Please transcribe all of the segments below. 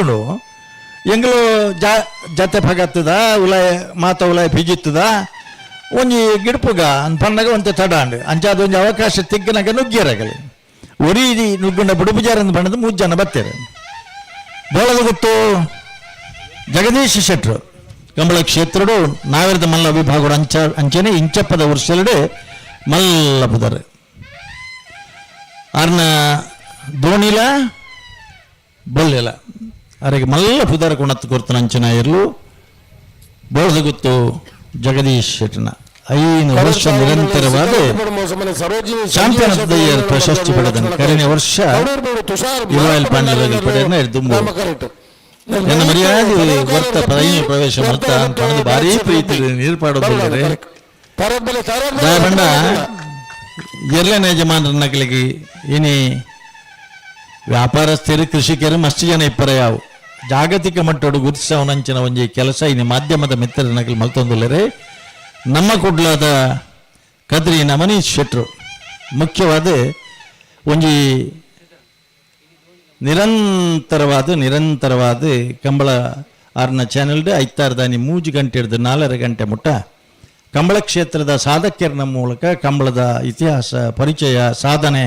ಎಂಗ್ಲು ಜಾ ಜತೆ ಪಗತ್ತದ ಉಲಾಯ ಮಾತ ಉಲಾಯ ಪಿಜಿತ್ತದ ಒಂಜಿ ಗಿಡ್ಪುಗ ಅಂದ್ ಪನ್ನಗ ಒಂತೆ ತಡಾಂಡ್ ಅಂಚಾದ ಒಂಜಿ ಅವಕಾಶ ತಿಕ್ಕನಗ ನುಗ್ಗಿಯರಗಲಿ ಒರಿ ನುಗ್ಗುಂಡ ಬುಡುಪುಜಾರ ಅಂದ್ ಬಣ್ಣದ ಮೂರು ಜನ ಬತ್ತೇರು. ಬೋಳದ ಗೊತ್ತು ಜಗದೀಶ್ ಶೆಟ್ರು ಕಂಬಳ ಕ್ಷೇತ್ರಡು ನಾವಿರದ ಮಲ್ಲ ವಿಭಾಗಡು ಅಂಚ ಅಂಚನೆ ಇಂಚಪ್ಪದ ವರ್ಷಲಡೆ ಮಲ್ಲ ಪುದರ್ ಅರ್ನ ದೋಣಿಲ ಬೊಲ್ಲೆಲ ಅರೆಗೆ ಮಲ್ಲ ಪುದರ್ ಕೊಣತ್ತು ಕೊರ್ತನ ಅಂಚನ ಇರ್ಲು. ಬೋಳದ ಗೊತ್ತು ಜಗದೀಶ್ ಶೆಟ್ಟನ 5 ವರ್ಷ ನಿರಂತರವಾದ champion of the year ಪ್ರಶಸ್ತಿ ಪಡೆದನು. ಕರಿನ ವರ್ಷ ಇರುವಾಯಿಲ್ ಪಾಂಡ್ಯ ಪಡೆಯನ ದುಂಬು ಎನ್ನ ಮರ್ಯಾದೆ ವರ್ತ ಫೈನಲ್ ಪ್ರವೇಶ ಮಲ್ತ ಪಣದು ಭಾರಿ ಪ್ರೀತಿ ನೀರು ಪಾಡೋದಿಲ್ಲರೆ. ದಯಪಂಡ ಎಲ್ಲನ ಯಜಮಾನರ ನಕಲಿಗೆ ಇನಿ ವ್ಯಾಪಾರಸ್ಥರು ಕೃಷಿಕರು ಮಸ್ತ್ ಜನ ಇಪ್ಪರ ಯಾವು ಜಾಗತಿಕ ಮಟ್ಟೋಡು ಗುರುತಿಸವನಂಚಿನ ಒಂಜಿ ಕೆಲಸ ಇನಿ ಮಾಧ್ಯಮದ ಮಿತ್ರರ ನಕಲಿ ಮಲ್ತೊಂದುಲ್ಲರೆ. ನಮ್ಮ ಕುಡ್ಲಾದ ಕದ್ರಿ ನಮನೀಶ್ ಶೆಟ್ರು ಮುಖ್ಯವಾದ ಒಂಜಿ ನಿರಂತರವಾದ ನಿರಂತರವಾದ ಕಂಬಳ ಆರ್ನ ಚಾನೆಲ್ ಐತಾರದಾನಿ 3 ಗಂಟೆ ಹಿಡಿದು 4.5 ಗಂಟೆ ಮುಟ್ಟ ಕಂಬಳ ಕ್ಷೇತ್ರದ ಸಾಧಕ್ಯರನ ಮೂಲಕ ಕಂಬಳದ ಇತಿಹಾಸ ಪರಿಚಯ ಸಾಧನೆ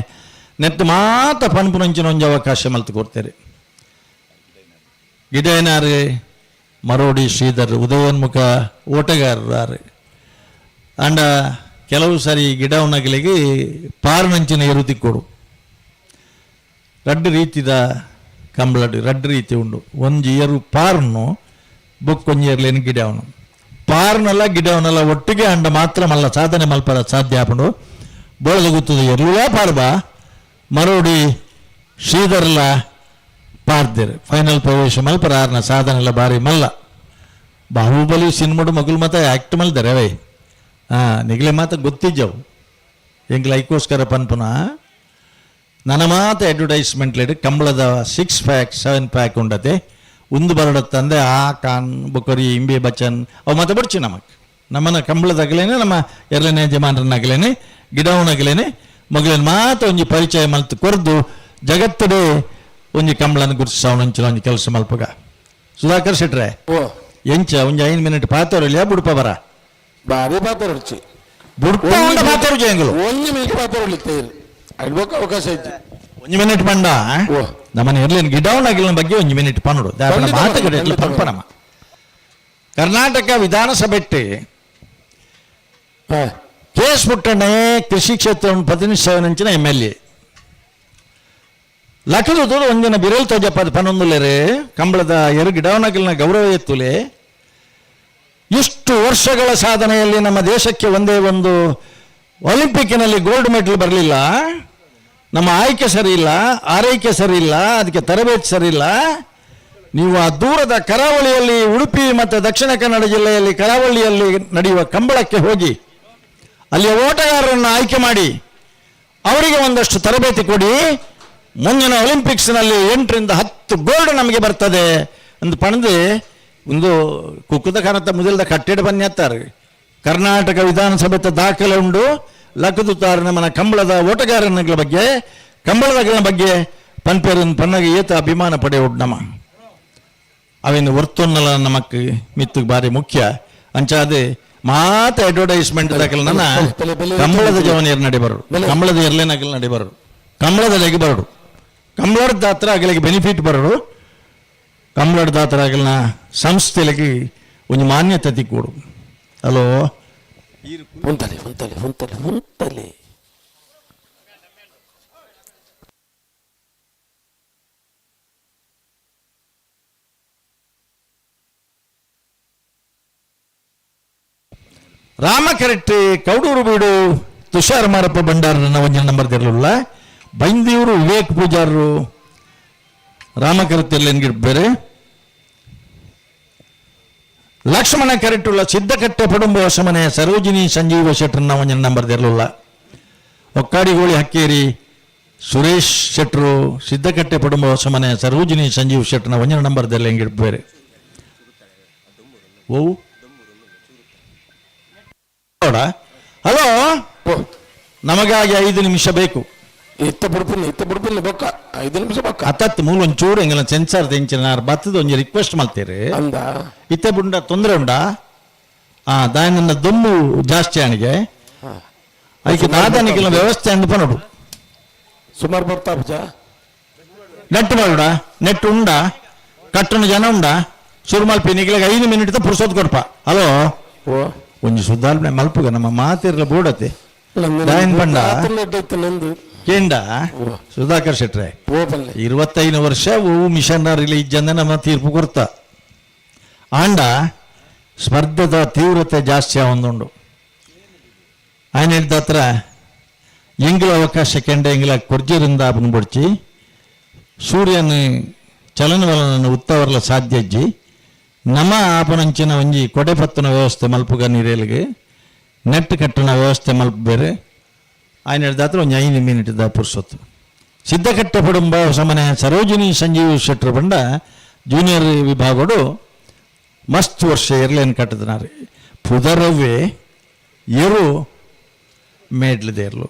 ನೆತ್ತು ಮಾತ ಪನ್ಪುನಂಚಿನ ಒಂಜಿ ಅವಕಾಶ ಮಲ್ತು ಕೊಡ್ತೇವೆ. ಗಿಡೇನಾರು ಮರೋಡಿ ಶ್ರೀಧರ್ ಉದಯೋನ್ಮುಖ ಓಟಗಾರರು ಅಂಡ ಕೆಲವು ಸಾರಿ ಗಿಡವನಗಲಿಗೆ ಪಾರ್ನಂಚಿನ ಎರು ತಿಕ್ಕೊಡು. ರಡ್ಡು ರೀತಿದ ಕಂಬಳಡು ರಡ್ಡು ರೀತಿ ಉಂಡು. ಒಂಜಿ ಎರು ಪಾರ್ನು ಬೊಕ್ಕೊಂಜಿ ಎರ್ಲೇನು ಗಿಡವನು ಪಾರ್ನಲ್ಲ ಗಿಡವನಲ್ಲ ಒಟ್ಟಿಗೆ ಅಂಡ ಮಾತ್ರ ಮಲ್ಲ ಸಾಧನೆ ಮಲ್ಪರ ಸಾಧ್ಯ ಆಪುಂಡು. ಬೋಳದ ಗುತ್ತದ ಎರ್ಲುಲ ಪಾರ್ಬ ಮರೋಡಿ ಶ್ರೀಧರ್ಲ ಪಾರ್ದಿರ್ ಫೈನಲ್ ಪ್ರವೇಶ ಮಲ್ಪರ ಆರ್ನ ಸಾಧನೆಲ್ಲ ಬಾರಿ ಮಲ್ಲ. ಬಾಹುಬಲಿ ಸಿನಿಮಾಡು ಮಗುಲ್ ಮಾತ ಆಕ್ಟ್ ಮಲ್ದರೆ ಅವೇ ಹಾಂ ನಿಗಲೆ ಮಾತ ಗೊತ್ತಿಜ್ಜವು ಎಂಗ್ಲ ಐಕೋಸ್ಕರ ಪನ್ಪುನ. ನನ್ನ ಮಾತ ಅಡ್ವರ್ಟೈಸ್ಮೆಂಟ್ ಲೇಡು ಕಂಬಳದ 6 ಪ್ಯಾಕ್ 7 ಪ್ಯಾಕ್ ಉಂಡತೆ ಉಂದು ಬರಡತ್ತಂದೆ ಆ ಕಾನ್ ಬೊಕೊರಿ ಇಂಬೆ ಬಚ್ಚನ್ ಅವು ಮಾತ ಬಡ್ಚಿ ನಮಕ್ ನಮ್ಮನ ಕಂಬಳದಾಗಲೇನೆ ನಮ್ಮ ಎರಡನೇ ಯಜಮಾನರನ್ನಾಗಲೇನೆ ಗಿಡವನಾಗಲೇನೆ ಮಗಳನ್ನ ಮಾತ ಒಂಜಿ ಪರಿಚಯ ಮಲ್ತು ಕೊರ್ದು ಜಗತ್ತಡೆ ಒಂಜಿ ಕಂಬಳನ ಗುರುತಿಸವನಂಚಿನ ಒಂಜಿ ಕೆಲಸ ಮಲ್ಪಗ. ಸುಧಾಕರ್ ಶೆಟ್ರೆ, ಎಂಚ ಒಂಜಿ 5 ಮಿನಿಟ್ ಪಾತೋರಲಿಯಾ ಬುಡ್ಪ ಬರ? ಬಾರಿ ಪಾತರೊಡ್ಚಿ. ಬುಡ್ಪ ಉಂಡ ಪಾತೋರು ಜಯಂಗುಲು. ಒಂಜಿ ಮಿನಿಟ್ ಪಾತರೊಡ್ಲಿತ್ತೆ ಅಡ್ಬೋಕ ಅವಕಾಶ ಐತಿ. ಒಂಜಿ ಮಿನಿಟ್ ಪಂಡ ನಮ್ಮನೆ ಇರ್ಲಿನ ಗಿಡವನಾಗಿಲ್ಲ ಬಗ್ಗೆ ಒಂಜಿ ಮಿನಿಟ್ ಪನ್ನಡು ಮಾತುಕತೆ ಪನ್ಪ. ನಮ್ಮ ಕರ್ನಾಟಕ ವಿಧಾನಸಭೆಟ್ಟೆ ಕೆ ಎಸ್ ಪುಟ್ಟಣ್ಣೆ ಕೃಷಿ ಕ್ಷೇತ್ರವನ್ನು ಪ್ರತಿನಿಧಿಸುವ M L A ಲಕ್ಕದ ಒಂದಿನ ಬಿರಲ್ ತೋಜಪ್ಪ ಪನ್ನೊಂದುಲೇರೆ ಕಂಬಳದ ಎರು ಗಿಡವನಗಿಲ್ನ ಗೌರವ ಎತ್ತುಲೆ. ಇಷ್ಟು ವರ್ಷಗಳ ಸಾಧನೆಯಲ್ಲಿ ನಮ್ಮ ದೇಶಕ್ಕೆ ಒಂದೇ ಒಂದು ಒಲಿಂಪಿಕ್ಕಿನಲ್ಲಿ ಗೋಲ್ಡ್ ಮೆಡಲ್ ಬರಲಿಲ್ಲ. ನಮ್ಮ ಆಯ್ಕೆ ಸರಿ ಇಲ್ಲ, ಆರೈಕೆ ಸರಿ ಇಲ್ಲ, ಅದಕ್ಕೆ ತರಬೇತಿ ಸರಿ ಇಲ್ಲ. ನೀವು ಆ ದೂರದ ಕರಾವಳಿಯಲ್ಲಿ ಉಡುಪಿ ಮತ್ತು ದಕ್ಷಿಣ ಕನ್ನಡ ಜಿಲ್ಲೆಯಲ್ಲಿ ಕರಾವಳಿಯಲ್ಲಿ ನಡೆಯುವ ಕಂಬಳಕ್ಕೆ ಹೋಗಿ ಅಲ್ಲಿಯ ಓಟಗಾರರನ್ನು ಆಯ್ಕೆ ಮಾಡಿ ಅವರಿಗೆ ಒಂದಷ್ಟು ತರಬೇತಿ ಕೊಡಿ. ಮುಂದಿನ ಒಲಿಂಪಿಕ್ಸ್ನಲ್ಲಿ 8ರಿಂದ 10 ಗೋಲ್ಡ್ ನಮಗೆ ಬರ್ತದೆ ಅಂದು ಪಣದು ಒಂದು ಕುಕ್ಕುದ ಕನತ ಮುದಲ್ದ ಕಟ್ಟಡ ಬನ್ನಿ. ಕರ್ನಾಟಕ ವಿಧಾನಸಭೆ ದಾಖಲೆ ಉಂಡು. ಲಕ್ಕದುತ್ತಾರೆ ನಮ್ಮನ ಕಂಬಳದ ಓಟಗಾರನ ಬಗ್ಗೆ ಕಂಬಳದಗಳ ಬಗ್ಗೆ ಪನ್ಪೇರನ್ ಪನ್ನಗ ಏತ ಅಭಿಮಾನ ಪಡೆಯೋಡು ನಮ್ಮ ಅವಿನ ವರ್ತೊನ್ನಲ ನಮಕ್ ಮಿತ್ತು ಬಾರಿ ಮುಖ್ಯ. ಅಂಚಾದೆ ಮಾತ ಅಡ್ವರ್ಟೈಸ್ಮೆಂಟ್ ದಾಖಲೆ ನನ್ನ ಕಂಬಳದ ಜವನಿಯರ್ ನಡಿ ಬರಡು, ಕಂಬಳದ ಎರ್ಲೇನಗಲ್ ನಡಿ ಬರಡು, ಕಂಬಳದ ಲೆಗ್ ಬರಡು, ಕಂಬಳದ ಹತ್ರ ಅಗಲಿಗೆ ಬೆನಿಫಿಟ್ ಬರಡು, ಕಂಬಳದ ಹತ್ರ ಅಗಲ್ನ ಸಂಸ್ಥೆಲಿಗೆ ಒಂಜಿ ಮಾನ್ಯತೆ ತಿಕ್ಕೋಡು. ಹಲೋ. ಉಂತಲೆ ಉಂತಲೆ ಉಂತಲೆ ಉಂತಲೆ. ರಾಮ ಕರೆಕ್ಟ್ ಕೌಡೂರು ಬೀಡು ತುಷಾರ್ ಮಾರಪ್ಪ ಭಂಡಾರನ ಒಂಜಿ ನಂಬರ್ ತಿರಲಿಲ್ಲ. ಬೈಂದಿಯವರು ವಿವೇಕ್ ಪೂಜಾರರು ರಾಮಕರತಿರ್ಲೇನ್ಗಿಡ್ ಬೇರೆ ಲಕ್ಷ್ಮಣ ಕರೆಕ್ಟುಳ್ಳ ಸಿದ್ದಕಟ್ಟೆ ಪಡುಂಬ ಹೊಸಮನೆ ಸರೋಜಿನಿ ಸಂಜೀವ ಶೆಟ್ಟರ್ನ ಒಂಜಿ ನಂಬರ್ ತಿರಲಿಲ್ಲ. ಒಕ್ಕಾಡಿಗೋಳಿ ಹಕ್ಕೇರಿ ಸುರೇಶ್ ಶೆಟ್ರು ಸಿದ್ದಕಟ್ಟೆ ಪಡುಂಬ ಹೊಸಮನೆ ಸರೋಜಿನಿ ಸಂಜೀವ್ ಶೆಟ್ಟರ್ನ ಒಂಜಿ ನಂಬರ್ ಹೆಂಗಿಡ್ ಬೇರೆ. ಓ ಹಲೋ, ನಮಗಾಗಿ 5 ನಿಮಿಷ ಬೇಕು. ಇತ್ತ ಬುಡ್ಪಿನ ಇತ್ತ ಬುಡ್ಪಿನ ಬೊಕ್ಕ 5 ನಿಮಿಷ ಬೊಕ್ಕ. ಅತತ್ ಮೂಲ ಒಂಚೂರು ಎಂಗಲ ಸೆನ್ಸಾರ್ ತೆಂಚಿನ ಬತ್ತದ ಒಂಜಿ ರಿಕ್ವೆಸ್ಟ್ ಮಲ್ತೇರು. ಅಂದ. ಇತ್ತೆ ಬುಂಡ ತೊಂದರೆ ಉಂಡಾ? ಆ ದಾಯನ ದೊಮ್ಮು ಜಾಸ್ತಿ ಆಣಿಗೆ ಐಕೆ ದಾದನಿಗೆಲ್ಲ ವ್ಯವಸ್ಥೆ ಅಂದ್ ಪನೋಡು. ಸುಮಾರು ಬರ್ತಾ ಬುಜ. ನೆಟ್ ಮಾಡುಡ, ನೆಟ್ ಉಂಡ ಕಟ್ಟಣ ಜನ ಉಂಡ ಶುರು ಮಲ್ಪಿ. ನಿಗ್ಲಿಗೆ 5 ಮಿನಿಟ್ ಪುರ್ಸೋದ್ ಕೊಡ್ಪ. ಹಲೋ. ಓ. ಒಂಜಿ ಸುಧಾರಣೆ ಮಲ್ಪುಗ, ನಮ್ಮ ಮಾತಿರ್ಲ ಬೋಡತೆ. ದಾಯನ್ ಪಂಡ? ನಂದು. ಕೇಂಡ ಸುಧಾಕರ್ ಶೆಟ್ರೆ. ಓ ಬಲ್ಲೆ. 25 ವರ್ಷ ಓ ಮಿಷನ್ ರಿಲೀಸ್ ಅಂದ ನಮ್ಮ ತೀರ್ಪು ಕೊರ್ತ. ಆಂಡ ಸ್ಪರ್ಧೆದ ತೀವ್ರತೆ ಜಾಸ್ತಿ ಒಂದುಂಡು. ఆయన ಹೇಳಿದ ಹತ್ರ ಎಂಗ್ಲ ಅವಕಾಶ ಕೆಂಡ ಎಂಗ್ಲ ಕೊರ್ಜರಿಂದ ಬುಡ್ಚಿ ಸೂರ್ಯನ ಚಲನವಲನ ಉತ್ತವರ್ಲ ಸಾಧ್ಯಜ್ಜಿ. ನಮ ಆಪನಂಚಿನ ಒಂಜಿ ಕೊಡೆ ಪತ್ತುನ ವ್ಯವಸ್ಥೆ ಮಲ್ಪುಗ, ನೀರೇಲಿಗೆ ನೆಟ್ ಕಟ್ಟುನ ವ್ಯವಸ್ಥೆ ಮಲ್ಪ ಬೇರೆ. ఆయన ಹೇಳಿದ ಹತ್ರ ಒಂಜಿ 5 ಮಿನಿಟ್ the ಪುರ್ಸೊತ್ತು. ಸಿದ್ಧಕಟ್ಟೆ ಪಡುಂಬ ಸಮನೆ ಸರೋಜಿನಿ ಸಂಜೀವ್ ಶೆಟ್ರು ಬಂಡ ಜೂನಿಯರ್ ವಿಭಾಗಡು ಮಸ್ತ್ ವರ್ಷ ಎರ್ಲೇನ್ ಕಟ್ಟದನಾರು. ಪುದರವೇ ಎರು ಮೇಡ್ಲದೇರ್ಲು.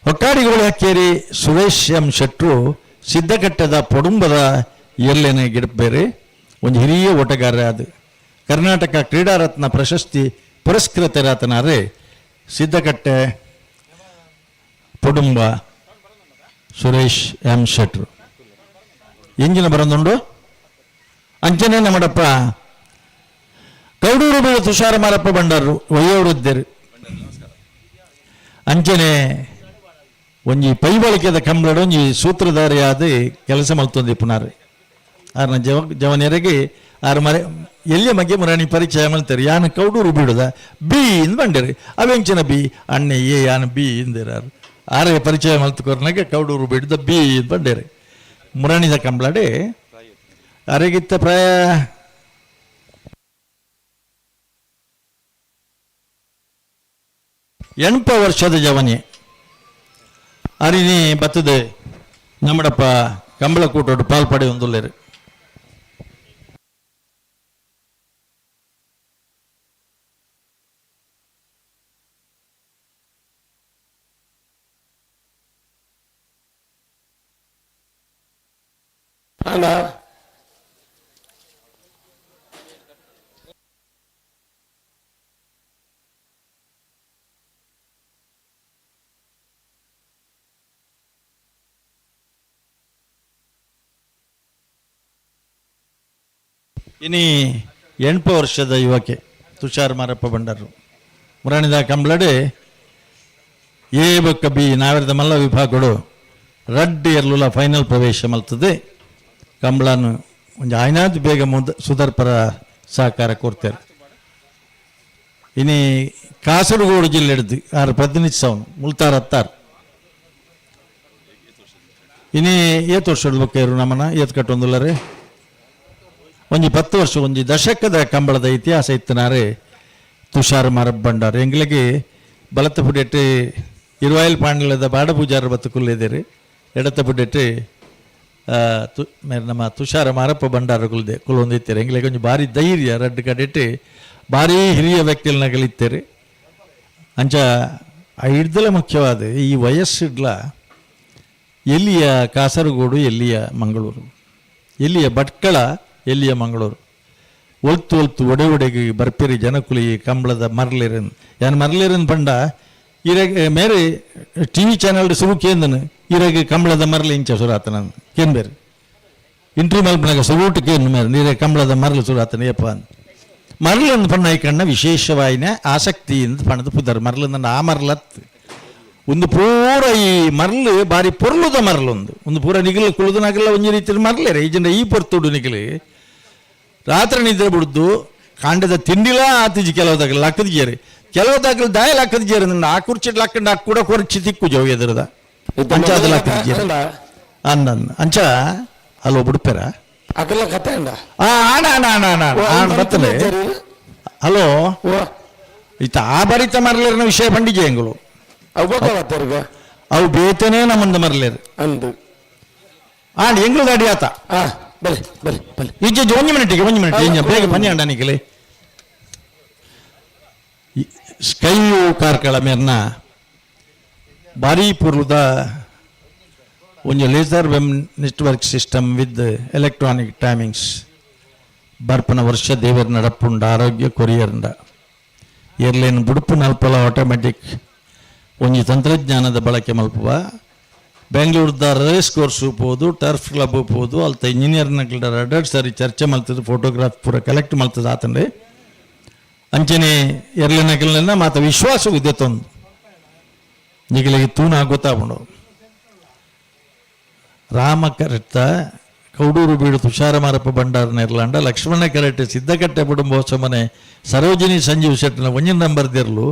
ಹೊಕ್ಕಾಡಿಗೋಳಿ ಹಕ್ಕೇರಿ ಸುರೇಶ್ ಎಂ ಶೆಟ್ರು ಸಿದ್ಧಕಟ್ಟೆದ ಪೊಡುಂಬದ ಎರ್ಲೇನೆ ಗಿಡಬೇರೆ. ಒಂದು ಹಿರಿಯ ಓಟಗಾರ ಅದು ಕರ್ನಾಟಕ ಕ್ರೀಡಾರತ್ನ ಪ್ರಶಸ್ತಿ ಪುರಸ್ಕೃತರಾತನಾರೆ ಸಿದ್ಧಕಟ್ಟೆ ಪೊಡುಂಬ ಸುರೇಶ್ ಎಂ ಶೆಟ್ರು. ಎಂಜಿನ ಬರಂದುಂಡು. ಅಂಚನೆ ನಮ್ಮಡಪ್ಪ ಕೌಡೂರು ಬೀಳು ತುಷಾರ ಮಾರಪ್ಪ ಬಂಡಾರು ವಯೋವೃದ್ಧರು. ಅಂಚನೆ ಒಂಜಿ ಪೈಬಳಿಕೆದ ಕಂಬಳಡ್ ಒಂಜಿ ಸೂತ್ರಧಾರಿಯಾದ ಕೆಲಸ ಮಲ್ತೊಂದು ಪುನಾರ್. ಆರ್ನ ಜವ ಜವನೆರೆಗೆ ಆರು ಮರೆ ಎಲ್ಲಿಯ ಬಗ್ಗೆ ಮುರಾಣಿ ಪರಿಚಯ ಮಲ್ತಾರೆ. ಯಾನ್ ಕೌಡೂರು ಬೀಡುದ ಬಿ ಇಂದ್ ಬಂಡೇರಿ. ಅವೆಂಚಿನ ಬಿ ಅಣ್ಣೆ ಏ ಯಾನ್ ಬಿ ಇಂದಿರಾರು. ಆರೆ ಪರಿಚಯ ಮಲ್ತುಕೊರ್ನಾಗ ಕೌಡೂರು ಬೀಡುದ ಬಿ ಇಂದ್ ಬಂಡೇರಿ. ಮುರಾಣಿದ ಕಂಬಳಡೆ ಅರೆಗಿತ್ತ ಪ್ರಾಯ 80 ವರ್ಷದ ಜವನಿ ಅರಿನಿ ಬತ್ತದೆ ನಮ್ಮಡಪ್ಪ ಕಂಬಳ ಕೂಟೋಡು ಪಾಲ್ಪಡೆ ಒಂದುಲ್ಲೇರು. ಅಣ್ಣ. ಇನಿ 8 ವರ್ಷದ ಯುವಕೆ ತುಷಾರ್ ಮಾರಪ್ಪ ಬಂಡಾರು ಮುರಾಣಿದ ಕಂಬ್ಲಡೆ ಎ ಬೊಕ್ಕ ಬಿ ನಾವಿರದ ಮಲ್ಲ ವಿಭಾಗಗಳು ರಡ್ಡ್ ಎರ್ಲುಲ ಫೈನಲ್ ಪ್ರವೇಶ ಮಲ್ತದೆ. ಕಂಬಳನ್ ಒಂಜಿ ಆಯ್ನಾದ್ ಬೇಗ ಮುದ ಸುದರ್ಪರ ಸಹಕಾರ ಕೊಡ್ತಾರೆ. ಇನಿ ಕಾಸರಗೋಡು ಜಿಲ್ಲೆ ಹಿಡ್ದು ಆರು ಪ್ರತಿನಿಧಿಸವನು ಮುಲ್ತಾರ್ ಹತ್ತಾರು. ಇನಿ ಏತ್ ವರ್ಷದ ಬೊಕ್ಕ ನಮ್ಮನ ಏತ್ ಕಟ್ಟೊಂದುಲ್ಲರೆ. ಒಂಜಿ 10 ವರ್ಷ, ಒಂಜಿ ದಶಕದ ಕಂಬಳದ ಇತಿಹಾಸ ಇತ್ತನಾರೆ ತುಷಾರ್ ಮಾರಪ್ಪ ಬಂಡಾರ್. ಎಂಗ್ಲಿಗೆ ಬಲತ್ತ ಪುಡೆಟ್ಟು ಇರುವಾಯಿಲ್ ಪಾಂಡಲದ ಬಾಡ ಪೂಜಾರ ಬತ್ತು ಕುಲ್ಲೇದೇರಿ. ಎಡತ್ತ ಪುಡೆಟ್ಟು ತು ಮೇರೆ ನಮ್ಮ ತುಷಾರ ಮಾರಪ್ಪ ಬಂಡಾರ ಕುಲ್ದೆ ಕುಲೊಂದಿತ್ತಾರೆ. ಎಂಗ್ಲಿಗೆ ಒಂಜಿ ಭಾರಿ ಧೈರ್ಯ. ರಡ್ಡು ಕಡೆಟ್ಟು ಭಾರಿ ಹಿರಿಯ ವ್ಯಕ್ತಿಗಳನ್ನ ಕಲಿತಾರೆ. ಅಂಚ ಐಡ್ದಲ ಮುಖ್ಯವಾದ ಈ ವಯಸ್ಸಿಡ್ಲ ಎಲ್ಲಿಯ ಕಾಸರಗೋಡು, ಎಲ್ಲಿಯ ಮಂಗಳೂರು, ಎಲ್ಲಿಯ ಭಟ್ಕಳ, ಎಲ್ಲಿಯ ಮಂಗಳೂರು, ಒಲ್ತು ಒಲ್ತು ಒಡೆ ಒಡೆಗೆ ಬರ್ಪಿರಿ ಜನಕುಲಿ ಕಂಬಳದ ಮರಲಿರನ್. ಯಾನ್ ಮರಲಿರನ್ ಪಂಡ ಇರಗೆ ಮೇರೆ ಟಿವಿ ಚಾನೆಲ್ ಸುರು ಕೇಂದನು ಇರಗೆ ಕಂಬಳದ ಮರಲಿ ಇಂಚ ಸುರಾತನ ಕೇನ್ ಬೇರೆ ಇಂಟ್ರಿ ಮಲ್ಪನಾಗ ಸುರೂಟು ಕೇಂದ್ರ ಮೇರೆ ನೀರೇ ಕಂಬಳದ ಮರಲು ಸುರಾತನ ಯಪ್ಪ. ಮರಲಂದು ಪಣ್ಣ ಈ ಕಣ್ಣ ವಿಶೇಷವಾಯಿನ ಆಸಕ್ತಿ ಇಂದ ಪಣದ ಪುದರ್ ಮರಲಂದ. ಆ ಮರಲತ್ ಒಂದು ಪೂರ ಈ ಮರಲು ಬಾರಿ ಪೊರ್ಲುದ ಮರಲೊಂದು ಒಂದು ಪೂರ ನಿಗಲು ಕುಳಿದು ನಗಲ ಒಂಜಿ ರೀತಿಯಲ್ಲಿ ಮರಲೇರೆ. ಈ ಜನ ಈ ಪೊರ್ತುಡು ನಿಗಲು ರಾತ್ರಿ ನಿದ್ರೆ ಬಿಡ್ದು ಕಾಂಡದ ತಿಂಡಿಲ ಆತಿಜಿ. ಕೆಲವು ದಾಖಲೆ ಲಕ್ಕದ ಜೇರಿ, ಕೆಲವು ದಾಖಲೆ ದಾಯ ಲಕ್ಕದ ಜೇರಿ. ಆ ಕುರ್ಚಿ ಲಕ್ಕಂಡ ಆ ಕೂಡ ಕೊರ್ಚಿ ತಿಕ್ಕು ಜೋ ಎದುರದ ಅಂಚಾದ ಲಕ್ಕದ ಜೇರಿ ಅಂದ ಅಂಚ. ಹಲೋ, ಬಿಡ್ಪೇರ? ಅಕಲ ಕತೆ ಅಂಡ. ಆ ಆಣ ಆಣ ಆಣ ಆಣ ಆಣ ಬತ್ತಲೆ. ಹಲೋ. ಓ. ಇತ್ತ ಆ ಬರಿತ ಮರಲೇರಿನ ವಿಷಯ ಪಂಡಿಜೆ ಎಂಗಳು. ಅವು ಬೊಕ್ಕ ಅವು ಬೇತನೇ ನಮ್ಮಂದ ಮರಲೇರು. ಅಂದು. ಆಂಡ್ ಎಂಗ್ಳು ಗಾಡಿ ಆತ. ಆ ಬಲೆ ಬಲೆ ಬಲೆ. ಇಜ್ಜೆ ಒಂಜಿ ಮಿನಿಟಿಗೆ, ಒಂಜಿ ಮಿನಿಟ್ ಇಂಜ ಬೇಗ ಬನ್ನಿ ಅಂಡ ನಿಖಿಲೆ. ಸ್ಕೈಯು ಕಾರ್ಕಳ ಮೇರ್ನ ಭಾರೀ ಪೂರ್ವದ ಒಂಜಿ laser beam network system with electronic timings ಬರ್ಪನ ವರ್ಷ ದೇವರ ನಡಪುಂಡ ಆರೋಗ್ಯ ಕೊರಿಯರ್ಂಡ ಏರ್ಲೇನ್ ಬುಡುಪು ನಲ್ಪಲ ಆಟೋಮೆಟಿಕ್ ಒಂಜಿ ತಂತ್ರಜ್ಞಾನದ ಬಳಕೆ ಮಲ್ಪುವ. ಬೆಂಗಳೂರ್ದ ರೇಸ್ ಕೋರ್ಸ್ ಪೋದು, ಟರ್ಫ್ ಕ್ಲಬ್ ಪೋದು, ಅಲ್ತ ಇಂಜಿನಿಯರ್ನಕ್ಲ ರಡ್ಡ್ ಸರಿ ಚರ್ಚೆ ಮಲ್ತದ, ಫೋಟೋಗ್ರಾಫ್ ಪೂರ ಕಲೆಕ್ಟ್ ಮಲ್ತದ ಆತಂಡೆ. ಅಂಚನೆ ಎರ್ಲೆನಕಲ್ನ ಮಾತ ವಿಶ್ವಾಸ ವಿದ್ಯತ್ತೊಂದು ನಿಗಲಿಗೆ ತೂನ ಗೊತ್ತಾಪುಂಡು. ರಾಮ ಕರೆತ್ತ ಕೌಡೂರು ಬೀಡು ತುಷಾರ ಮಾರಪ್ಪ ಭಂಡಾರ ನೆರ್ಲಾಂಡ, ಲಕ್ಷ್ಮಣ ಕರೆಟ್ಟೆ ಸಿದ್ದಕಟ್ಟೆ ಕುಟುಂಬ ಮನೆ ಸರೋಜಿನಿ ಸಂಜೀವ್ ಶೆಟ್ಟಿನ ಒಂಜಿನ ನಂಬರ್ ದಿರ್ಲು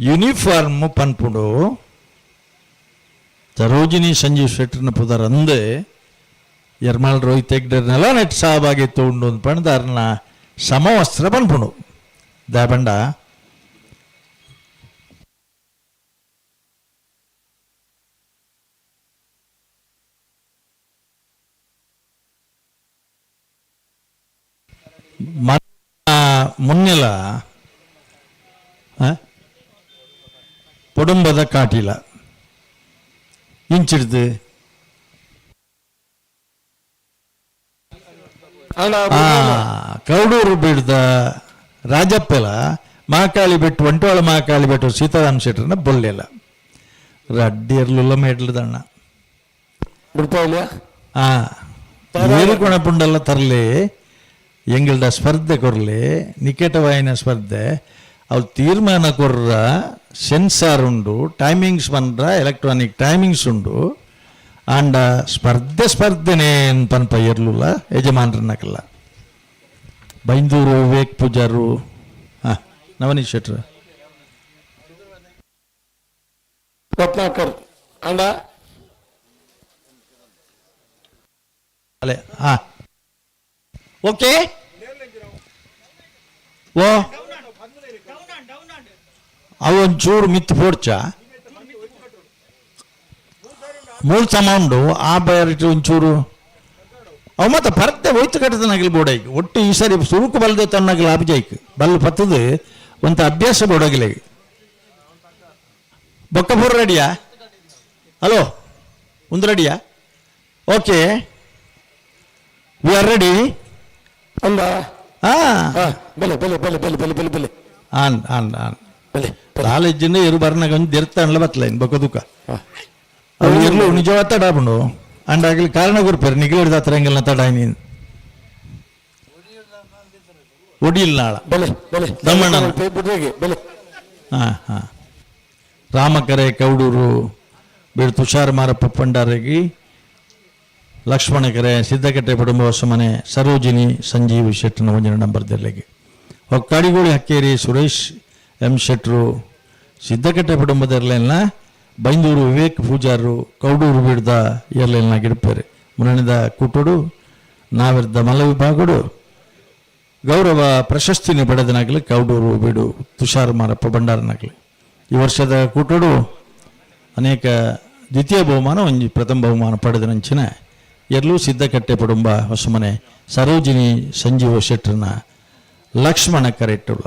ಯೂನಿಫಾರ್ಮ್ ಪನ್ಪುಂಡು. ಸರೋಜಿನಿ ಸಂಜೀವ್ ಶೆಟ್ಟರ್ನ ಪುದರ್ ಅಂದೆ ಎರ್ಮಾಳ್ ರೋಹಿತ್ ಹೆಗ್ಡೆರ್ನೆಲ್ಲ ನೆಟ್ ಸಹಭಾಗಿತ್ವ ಉಂಡು ಅಂದ್ ಪಂಡ್ದಾರ್ನ ಸಮವಸ್ತ್ರ ಪನ್ಪುಂಡು ದಾಬಂಡ. ಮುನ್ನೆಲ ಕುಟುಂಬದ ಕಾಟಿಲ ಇಂಚಿಡ್ದು. ಅಣ್ಣ. ಕೌಡೂರು ಬೀಡ್ದ ರಾಜಪ್ಪೆಲ ಮಹಾಕಾಳಿ ಬೆಟ್ಟು ಒಂಟೋಳ ಮಹಾಕಾಳಿ ಬೆಟ್ಟು ಸೀತಾರಾಮ್ ಶೆಟ್ಟರ್ನ ಬೊಲ್ಲೆಲ ರಡ್ಡಿ ಎರ್ಲುಲ್ಲ ಮೇಡ್ಲದಣ್ಣ. ಬಿಡ್ಪಾವ್ಲಿಯಾ? ಆ ಏರುಕೊಣ ಪುಂಡಲ್ಲ ತರಲಿ, ಎಂಗಲ್ಡ ಸ್ಪರ್ಧೆ ಕೊರ್ಲಿ, ನಿಕಟವಾಯಿನ ಸ್ಪರ್ಧೆ ಅವು ತೀರ್ಮಾನ ಕೊರ್ರ. ಸೆನ್ಸಾರ್ ಉಂಡು, ಟೈಮಿಂಗ್ಸ್ ಬಂದ್ರ ಎಲೆಕ್ಟ್ರಾನಿಕ್ ಟೈಮಿಂಗ್ಸ್ ಉಂಡು. ಆಂಡ ಸ್ಪರ್ಧೆ ಸ್ಪರ್ಧೆನೇ ಪನ್ಪ ಎರ್ಲುಲ್ಲ ಯಜಮಾನ್ರನ್ನಕಲ್ಲ. ಬೈಂದೂರು ವಿವೇಕ್ ಪೂಜಾರು, ಹಾಂ, ನವನೀಶ್ ಶೆಟ್ರು. ರತ್ನಾಕರ್ ಅಣ್ಣ. ಅಲೆ, ಹಾಂ, ಓಕೆ. ಓ, ಅವು ಒಂಚೂರು ಮಿತ್ತು ಪೋಡ್ಚ ಮೂರು ಸಮ ಉಂಡು. ಆ ಬಯರಿಟ್ಟು ಒಂಚೂರು ಅವು ಮತ್ತೆ ಪರತೆ ಹೋಯ್ತು ಕಟ್ಟದ ನಗಲು ಬೋಡೈಕ್. ಒಟ್ಟು ಈ ಸರಿ ಸುರುಕು ಬಲ್ದೆ ತನ್ನಗಲು ಆಪಜೈಕ್ ಬಲ್ ಪತ್ತದು ಒಂತ ಅಭ್ಯಾಸ ಬೋಡಗಿಲೆ. ಬೊಕ್ಕಪೂರ್ ರೆಡಿಯಾ? ಹಲೋ, ಒಂದು ರೆಡಿಯಾ? Okay, we are ready. ಅಂದ. ಹಾ. ಹಾ, ಬೆಲೆ ಬೆಲೆ ಬೆಲೆ ಬೆಲೆ ಬೆಲೆ ಬೆಲೆ ಬೆಲೆ. On on on. ಬೆಲೆ. ಕಾಲೇಜಿಂದ ಎರು ಬರ್ನಾಗ ಒಂದು ದೆರ್ತಾಣ್ಲ ಬತ್ತಲ ಇನ್ ಬೊಕ್ಕ ದುಃಖ. ಅವು ಎರ್ಲು ನಿಜವಾದ ತಡ ಆಪುಂಡು. ಅಂಡ ಆಗಲಿ ಕಾರಣ ಕೊರ್ಪೇರು ನಿಗಲಿಡ್ದ ಹತ್ರ ಎಂಗಲ್ನ ತಡ ನೀನು ಒಡಿಲ್ ನಾಳ. ಬೆಲೆ ಬೆಲೆ. ದಮಣ್ಣ. ಬಿಡ್ರಿಗೆ ಬೆಲೆ. ಹಾಂ ಹಾಂ ರಾಮಕರೆ ಕೌಡೂರು ಬೀಡು ತುಷಾರ್ ಮಾರಪ್ಪ ಪಂಡಾರಗಿ, ಲಕ್ಷ್ಮಣಕೆರೆ ಸಿದ್ದಕಟ್ಟೆ ಕುಟುಂಬ ಹೊಸಮನೆ ಸರೋಜಿನಿ ಸಂಜೀವ್ ಶೆಟ್ಟನ ಒಂಜಿನ ನಂಬರ್ ದೆರ್ಲೆಗೆ. ಒಕ್ಕಾಡಿಗೋಳಿ ಹಕ್ಕೇರಿ ಸುರೇಶ್ ಎಂ ಶೆಟ್ರು ಸಿದ್ದಕಟ್ಟೆ ಕುಟುಂಬದ ಎರ್ಲೆಲ್ನ, ಬೈಂದೂರು ವಿವೇಕ್ ಪೂಜಾರು ಕೌಡೂರು ಬೀಡ್ದ ಎರ್ಲೆಲ್ನ ಗಿಡಪೇರೆ. ಮುನ್ನಣಿದ ಕೂಟೋಡು ನಾವಿರ್ದ ಮಲ್ಲ ವಿಭಾಗಡು ಗೌರವ ಪ್ರಶಸ್ತಿನ ಪಡೆದನಾಗಲಿ ಕೌಡೂರು ಬೀಡು ತುಷಾರ್ ಮಾರಪ್ಪ ಭಂಡಾರನಾಗಲಿ. ಈ ವರ್ಷದ ಕೂಟೋಡು ಅನೇಕ ದ್ವಿತೀಯ ಬಹುಮಾನ, ಒಂಜಿ ಪ್ರಥಮ ಬಹುಮಾನ ಪಡೆದ ನಂಚಿನ ಎಲ್ಲೂ ಸಿದ್ದಕಟ್ಟೆ ಕುಟುಂಬ ಹೊಸಮನೆ ಸರೋಜಿನಿ ಸಂಜೀವ ಶೆಟ್ಟರ್ನ ಲಕ್ಷ್ಮಣ ಕರೆಟ್ಟುಳ್ಳ.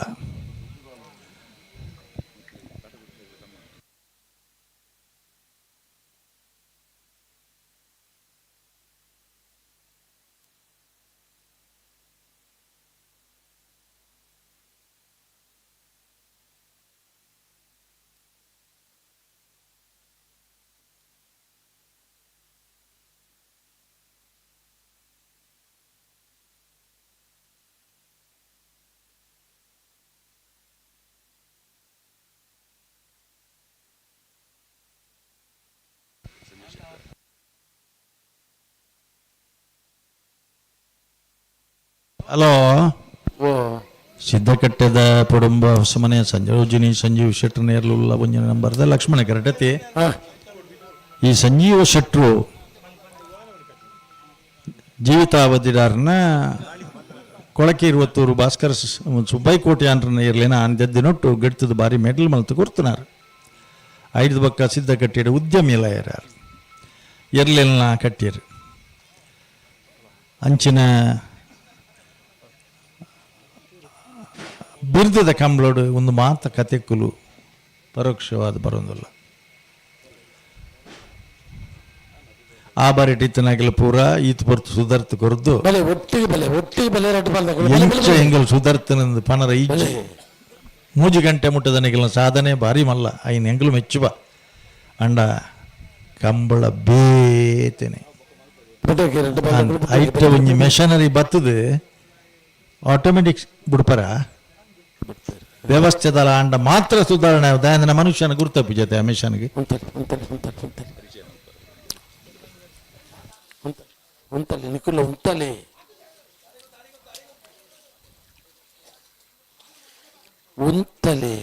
ಹಲೋ. ಓ. ಸಿದ್ದಕಟ್ಟೆದ ಕುಟುಂಬ ಹೊಸಮನೆ ಸಂಜೋಜಿನಿ ಸಂಜೀವ್ ಶೆಟ್ಟರ್ ನೇರ್ಲುಲ್ಲ ಒಂಜಿನ ನಂಬರ್ದ ಲಕ್ಷ್ಮಣ ಕರೆಟತಿ. ಹಾ. ಈ ಸಂಜೀವ ಶೆಟ್ರು ಜೀವಿತಾವಧಿದಾರನ ಕೊಳಕೆ ಇರುವತ್ತೂರು ಭಾಸ್ಕರ ಸುಬ್ಬೈಕೋಟೆ ಅಂಟ್ರನ ಇರ್ಲೇನ ಅಂದೆದ್ದಿನೊಟ್ಟು ಗಡ್ತದ ಬಾರಿ ಮೆಡಲ್ ಮಲ್ತು ಕೊಡ್తున్నారు. ಐದು ಬಕ್ಕ ಸಿದ್ಧ ಕಟ್ಟಿಡ ಉದ್ಯಮಿ ಯಾರು ಎರ್ಲೆಲ್ನ ಕಟ್ಟಿರು ಅಂಚಿನ ಬಿರ್ದದ ಕಂಬ್ಳೋಡು ಒಂದು ಮಾತ ಕತೆಕ್ಕುಲು ಪರೋಕ್ಷವಾದ ಬರೋದಿಲ್ಲ. ಆ ಬಾರಿ ಟಿತ್ತನಾಗಲ ಪೂರ ಈತ್ ಪೊರ್ತು ಸುಧಾರ್ತ ಕೊರ್ದು ಬಲೆ ಒಟ್ಟಿಗೆ ಬಲೆ ಒಟ್ಟಿಗೆ ಬಲೆ ರಡ್ಡು ಬಾಲ್ದ ಎಂಚ ಎಂಗಲ್ ಸುಧಾರ್ತನಂದು ಪನರ ಈಚೆ ಮೂಜಿ ಗಂಟೆ ಮುಟ್ಟದ ನಿಗಲ್ನ ಸಾಧನೆ ಭಾರಿ ಮಲ್ಲ ಐನ್ ಎಂಗಲು ಮೆಚ್ಚುವ ಅಂಡ ಕಂಬಳ ಬೇತೇನೆ. ಬುಡಕ್ಕೆ ರಡ್ಡು ಬಾಲ್ದ. ಐಟ ಒಂಜಿ ಮೆಷನರಿ ಬತ್ತದು ಆಟೋಮೆಟಿಕ್ ಬುಡ್ಪರ ವ್ಯವಸ್ಥೆದಲ್ಲ ಅಂಡ ಮಾತ್ರ ಸುಧಾರಣೆ ದಯಾನಂದ ಮನುಷ್ಯನ ಗುರ್ತಪ್ಪು ಜೊತೆ ಆ ಮಿಷನ್ಗೆ. ಉಂತಲೆ ಉಂತಲೆ ಉಂತಲೆ ಉಂತಲೆ ಉಂತಲೆ ಉಂತಲೆ ನಿಕುಲ್ಲ ಉಂತಲೆ ಉಂತಲೆ.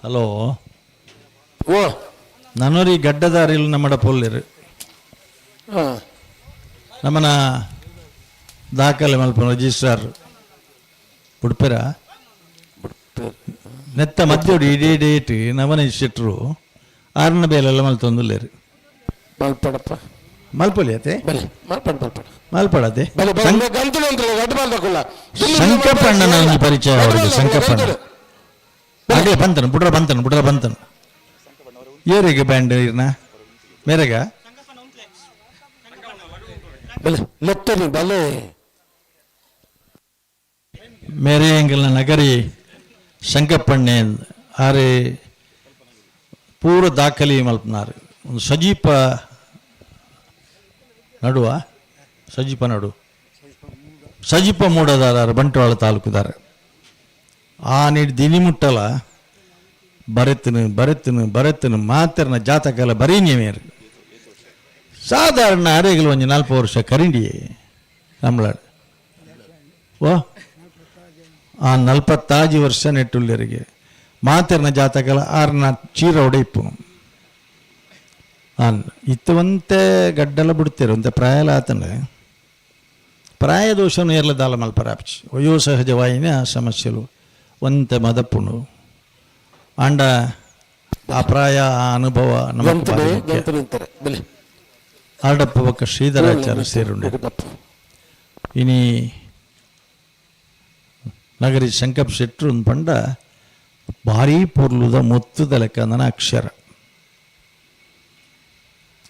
ಹಲೋ. ಓ. ನನೋರಿ ಗಡ್ಡದಾರಿಲ್ ನಮ್ಮಡ ಪೊಲ್ಲಿರು. ಹಾ. ನಮ್ಮನ ದಾಖಲೆ ಮಲ್ಪ ರಿಜಿಸ್ಟ್ರಾರ್ ಉಡುಪಿರ ನೆತ್ತ ಮಧ್ಯೋಡು ಇಡೀ ಡೇಟ್ ನವನ ಶೆಟ್ರು ಆರನ ಬೇಲೆಲ್ಲ ಮಲ್ತೊಂದುಲ್ಲೇರು. ಮಲ್ಪಡಪ್ಪ. ಮಲ್ಪೊಲಿ ಅತೆ. ಬಲೆ ಮಲ್ಪಡ ಮಲ್ಪಡ. ಮಲ್ಪಡತೆ. ಬಲೆ ಬಲೆ ಗಂತಲು ಅಂತಲೆ ರಡ್ಡು ಬಾಲ್ದ ಕುಲ್ಲ. ಸಂಕಪ್ಪಣ್ಣನ ಒಂಜಿ ಪರಿಚಯ ಅವರಿಗೆ, ಸಂಕಪ್ಪಣ್ಣ. ಅದೇ ಬಂತನು ಬುಡ್ರ ಬಂತನು ಬುಡ್ರ ಬಂತನು ಏರಿಗೆ ಬ್ಯಾಂಡ್ ಇರ್ನ ಮೇರೆಗ. ಬಲೆ ಲೆತ್ತನಿ ಬಲೆ. ಮೇರೆ ಎಂಗಲ್ನ ನಗರಿ ಸಂಕಪ್ಪಣ್ಣೆ ಆರೆ ಪೂರ ದಾಖಲೆ ಮಲ್ಪನಾರು ಒಂದು ಸಜೀಪ ನಡುವ ಸಜೀಪ ನಡು ಸಜೀಪ ಮೂಡದಾರ ಬಂಟ್ವಾಳ ತಾಲೂಕುದಾರ. ಆ ನೀಡಿ ದಿನಿ ಮುಟ್ಟಲ ಬರೆತನು ಬರೆತನು ಬರೆತನು ಮಾತ್ರನ ಜಾತಕಲ ಬರೀ ಮೇರು ಸಾಧಾರಣ ಅರೆಗಳು ಒಂಜಿ ನಾಲ್ಕು ವರ್ಷ ಕರಿಂಡಿ ನಮ್ಮಳ ಓ ಆ ನಲ್ಪತ್ತಾಜಿ ವರ್ಷ ನೆಟ್ಟುಳ್ಳರಿಗೆ ಮಾತೆರ್ನ ಜಾತಕಲ ಆರ್ನ ಚೀರ ಒಡೆಯಿಪ್ಪು ಆನ್ ಇತ್ತವಂತೆ ಗಡ್ಡಲ ಬಿಡ್ತೀರ ಒಂತೆ ಪ್ರಾಯಲ ಆತಂಡೆ ಪ್ರಾಯ ದೋಷನು ಎರ್ಲ ದಾಲ ಮಲ್ಪರಾಪ್ಚಿ ವಯೋ ಸಹಜವಾಯಿನ ಸಮಸ್ಯೆಲು ಒಂತೆ ಮದಪ್ಪುಂಡು ಆಂಡ ಆ ಪ್ರಾಯ ಆ ಅನುಭವ ನಮಕ್ ಗಂತಲು ಭಾರಿ ಮುಖ್ಯ. ಗಂತಲು ಅಂತಾರೆ ಬಲೆ. ಆರ್ಡಪ್ಪ ಬೊಕ್ಕ ಶ್ರೀಧರಾಚಾರ್ಯ ಸೇರುಂಡೆ. ಇನಿ ನಗರಿ ಶಂಕಪ್ ಶೆಟ್ರು ಪಂಡ ಭಾರೀ ಪೊರ್ಲುದ ಮೊತ್ತದ ಲೆಕ್ಕಂದನ ಅಕ್ಷರ.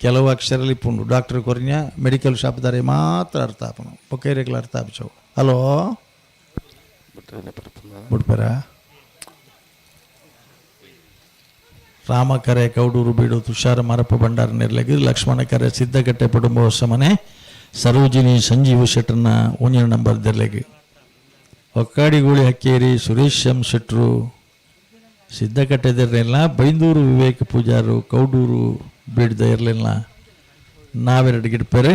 ಕೆಲವು ಅಕ್ಷರಲ್ಲಿ ಪುಂಡು ಡಾಕ್ಟರ್ ಕೊರಿನ ಮೆಡಿಕಲ್ ಶಾಪ್ದಾರೆ ಮಾತ್ರ ಅರ್ಥ ಆಪನು ಬೊಕ್ಕೈರೆಗ್ಲ ಅರ್ಥ ಆಪಚವು. ಹಲೋ, ಬುಡ್ಪೆರ ರಾಮಕರೆ ಕೌಡೂರು ಬೀಡು ತುಷಾರ ಮರಪ್ಪ ಭಂಡಾರ ನಿರ್ಲಗಿ ಲಕ್ಷ್ಮಣ ಕರೆ ಸಿದ್ದಕಟ್ಟೆ ಕುಟುಂಬ ಸಮನೆ ಸರೋಜಿನಿ ಸಂಜೀವ ಶೆಟ್ಟರ್ನ ಒಂಜಿನ ನಂಬರ್ ದೆರ್ಲೆಗ್ ಒಕ್ಕಾಡಿಗೂಳಿ ಹಕ್ಕೇರಿ ಸುರೇಶ್ ಎಂ ಶೆಟ್ರು ಸಿದ್ದಕಟ್ಟೆ ಇರಲಿಲ್ಲ ಬೈಂದೂರು ವಿವೇಕ ಪೂಜಾರು ಕೌಡೂರು ಬೀಡ್ದ ಇರಲಿಲ್ಲ ನಾವೆರಡು ಗಿಡ್ಪೆರೆ.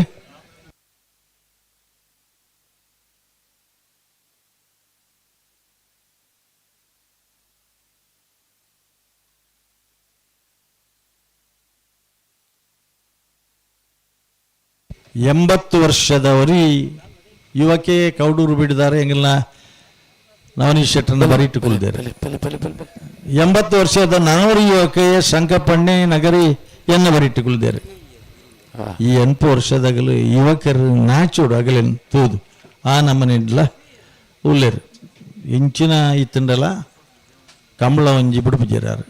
80 ವರ್ಷದವರಿ ಯುವಕೆ ಕೌಡೂರು ಬಿಡಿದಾರೆ ಎಂಗಿಲ್ಲ ನವನೀಶ್ ಶೆಟ್ಟರನ್ನ ಬರೀಟ್ಟುಕೊಳ್ಳಿದ್ದಾರೆ. ಬಲೆ ಬಲೆ ಬಲೆ ಬಲೆ ಬಲೆ. 80 ವರ್ಷದ ನಾನೂರು ಯುವಕೆ ಸಂಕಪ್ಪಣ್ಣೆ ನಗರಿ ಎನ್ನ ಬರೀಟ್ಟುಕೊಳ್ಳಿದ್ದಾರೆ. ಈ 8 ವರ್ಷದಾಗಲು ಯುವಕರು ನಾಚೋಡು ಅಗಲೇನು ತೂದು ಆ ನಮ್ಮನಿಡ್ಲ ಉಲ್ಲೇರು ಇಂಚಿನ ಇತ್ತಂಡಲ ಕಂಬಳ ಒಂಜಿ ಬಿಡುಪುಜೇರಾರು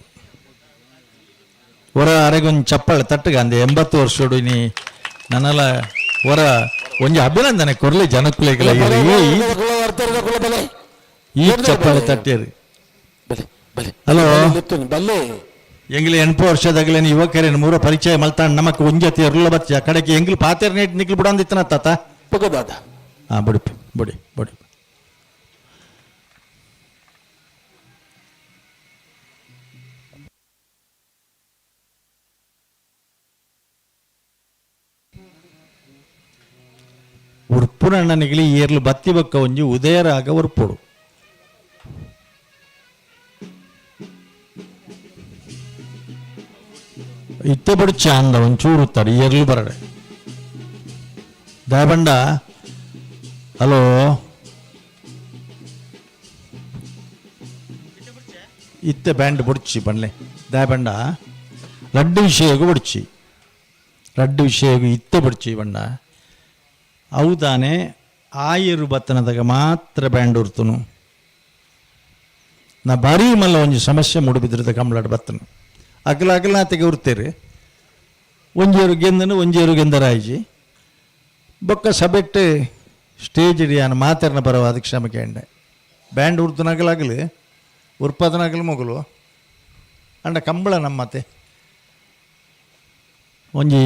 ಹೊರ ಅರೆಗೊಂಜಿ ಚಪ್ಪಾಳೆ ತಟ್ಟಗ ಅಂದೆ 80 ವರ್ಷಡು ಇನಿ ನನ್ನಲ ಹೊರ ಒಂಜಿ ಅಭಿನಂದನೆ ಕೊರ್ಲಿ ಜನಕ್ಕುಲೆಗಳ ಬಲೆ ಈ ಚಪ್ಪಾಳೆ ತಟ್ಟಿಯರು. ಬಲೆ ಬಲೆ. ಹಲೋ. ಲೆತ್ತನಿ ಬಲೆ. ಎಂಗ್ಲಿ 8 ವರ್ಷದಾಗಲೇನು ಯುವಕರೇನು ಮೂರ ಪರಿಚಯ ಮಲ್ತಾಂಡ್ ನಮಕ್ ಒಂಜತಿ ಎರ್ಲ ಬಚ್ಚ ಕಡೆಗೆ ಎಂಗ್ಲು ಪಾತೆರ್ ನೇಟ್ ನಿಕ್ಲು ಬಿಡಂದಿತ್ತನ ತಾತ. ಪೊಗದಾದ. ಹಾ ಬುಡಿಪು ಬುಡಿ ಬುಡಿ. ಉರ್ಪುನಣ್ಣನಿಗಲಿ ಏರ್ಲು ಬತ್ತಿ ಬೊಕ್ಕ ಒಂಜಿ ಉದಯರಾಗ ಉರ್ಪುಡು ಇತ್ತೆ ಬಡು ಚಾಂದ ಒಂಚೂರು ಉತ್ತಾರೆ ಏರ್ಲು ಬರಡೆ ದಾಬಂಡ. ಹಲೋ. ಇತ್ತೆ ಬ್ಯಾಂಡ್ ಬುಡ್ಚಿ ಬಣ್ಲೆ ದಾಬಂಡ ಲಡ್ಡು ವಿಷಯಗೂ ಬುಡ್ಚಿ ಲಡ್ಡು ವಿಷಯಗೂ ಇತ್ತೆ ಬುಡ್ಚಿ ಬಣ್ಣ. ಅವು ತಾನೆ ಆಯೆರು ಬತ್ತನದಾಗ ಮಾತ್ರ ಬ್ಯಾಂಡ್ ಉರ್ತುನು. ನಾ ಭಾರೀ ಮಲ್ಲ ಒಂಜಿ ಸಮಸ್ಯೆ ಮೂಡುಬಿದ್ರದ ಕಂಬಳಡ್ ಬತ್ತನು. ಅಗಲ ಅಗಲನಾತೆಗೆ ಉರ್ತೇರು. ಒಂಜೇರು ಗೆಂದನು, ಒಂಜೇರು ಗೆಂದರಾಯಿಜಿ. ಬೊಕ್ಕ ಸಬೆಟ್ಟು ಸ್ಟೇಜ್ ಯಾನ್ ಮಾತೆರ್ನ ಪರವಾದ ಕ್ಷಮೆ ಕೇಂಡೆ. ಬ್ಯಾಂಡ್ ಉರ್ತುನಗಲಾಗಲಿ ಉರ್ಪದನಗಲು ಮೊಗಲು ಅಂಡ ಕಂಬಳ ನಮ್ಮತೆ ಒಂಜಿ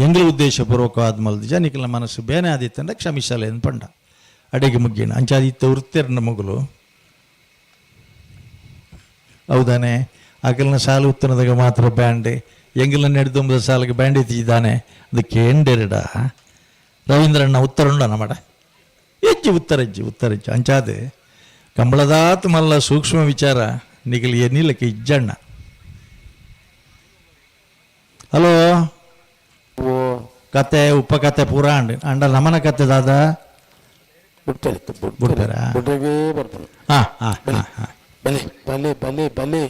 ಎಂಗ್ಲ ಉದ್ದೇಶಪೂರ್ವಕವಾದ ಮಲ್ದಿಜ. ನಿಕಲ್ನ ಮನಸ್ಸು ಬೇನೆ ಆದಿತ್ತಂಡ ಕ್ಷಮಿಸಲೆ ಪಂಡ ಅಡೆಗೆ ಮುಗ್ಗಿನ. ಅಂಚಾದಿತ್ತ ಉರ್ತೆರ್ನ ಮೊಗಲು ಹೌದಾನೆ? ಅಗಲ್ನ ಸಾಲು ಉತ್ತನದಾಗ ಮಾತ್ರ ಬ್ಯಾಂಡ್, ಎಂಗಲ್ನ ನಡೆದುಂಬದ ಸಾಲಿಗೆ ಬ್ಯಾಂಡ್ ಎತ್ತಿದ್ದಾನೆ. ಅದಕ್ಕೆ ಎಂಡೆರಡ ರವೀಂದ್ರಣ್ಣ ಉತ್ತರ ಉಂಡ ನಮ್ಮಡ ಎಜ್ಜಿ ಉತ್ತರ ಎಜ್ಜಿ ಉತ್ತರ ಎಜ್ಜಿ. ಅಂಚಾದೆ ಕಂಬಳದಾತ್ ಮಲ್ಲ ಸೂಕ್ಷ್ಮ ವಿಚಾರ ನಿಗಲ್ ಎನ್ನಿಲಕ್ಕೆ ಇಜ್ಜಣ್ಣ. ಹಲೋ. ಓ. ಕತೆ ಉಪಕತೆ ಪೂರ ಅಂಡ್ ಅಂಡ ನಮನ ಕತೆ ದಾದ? ಬಿಡ್ತಾರೆ. ಬಿಡ್ತಾರಾ? ಬಿಡ್ರಿಗೆ ಬರ್ತಾನೆ. ಹಾ ಹಾ ಹಾ ಹಾ. ಬಲೆ ಬಲೆ ಬಲೆ ಬಲೆ.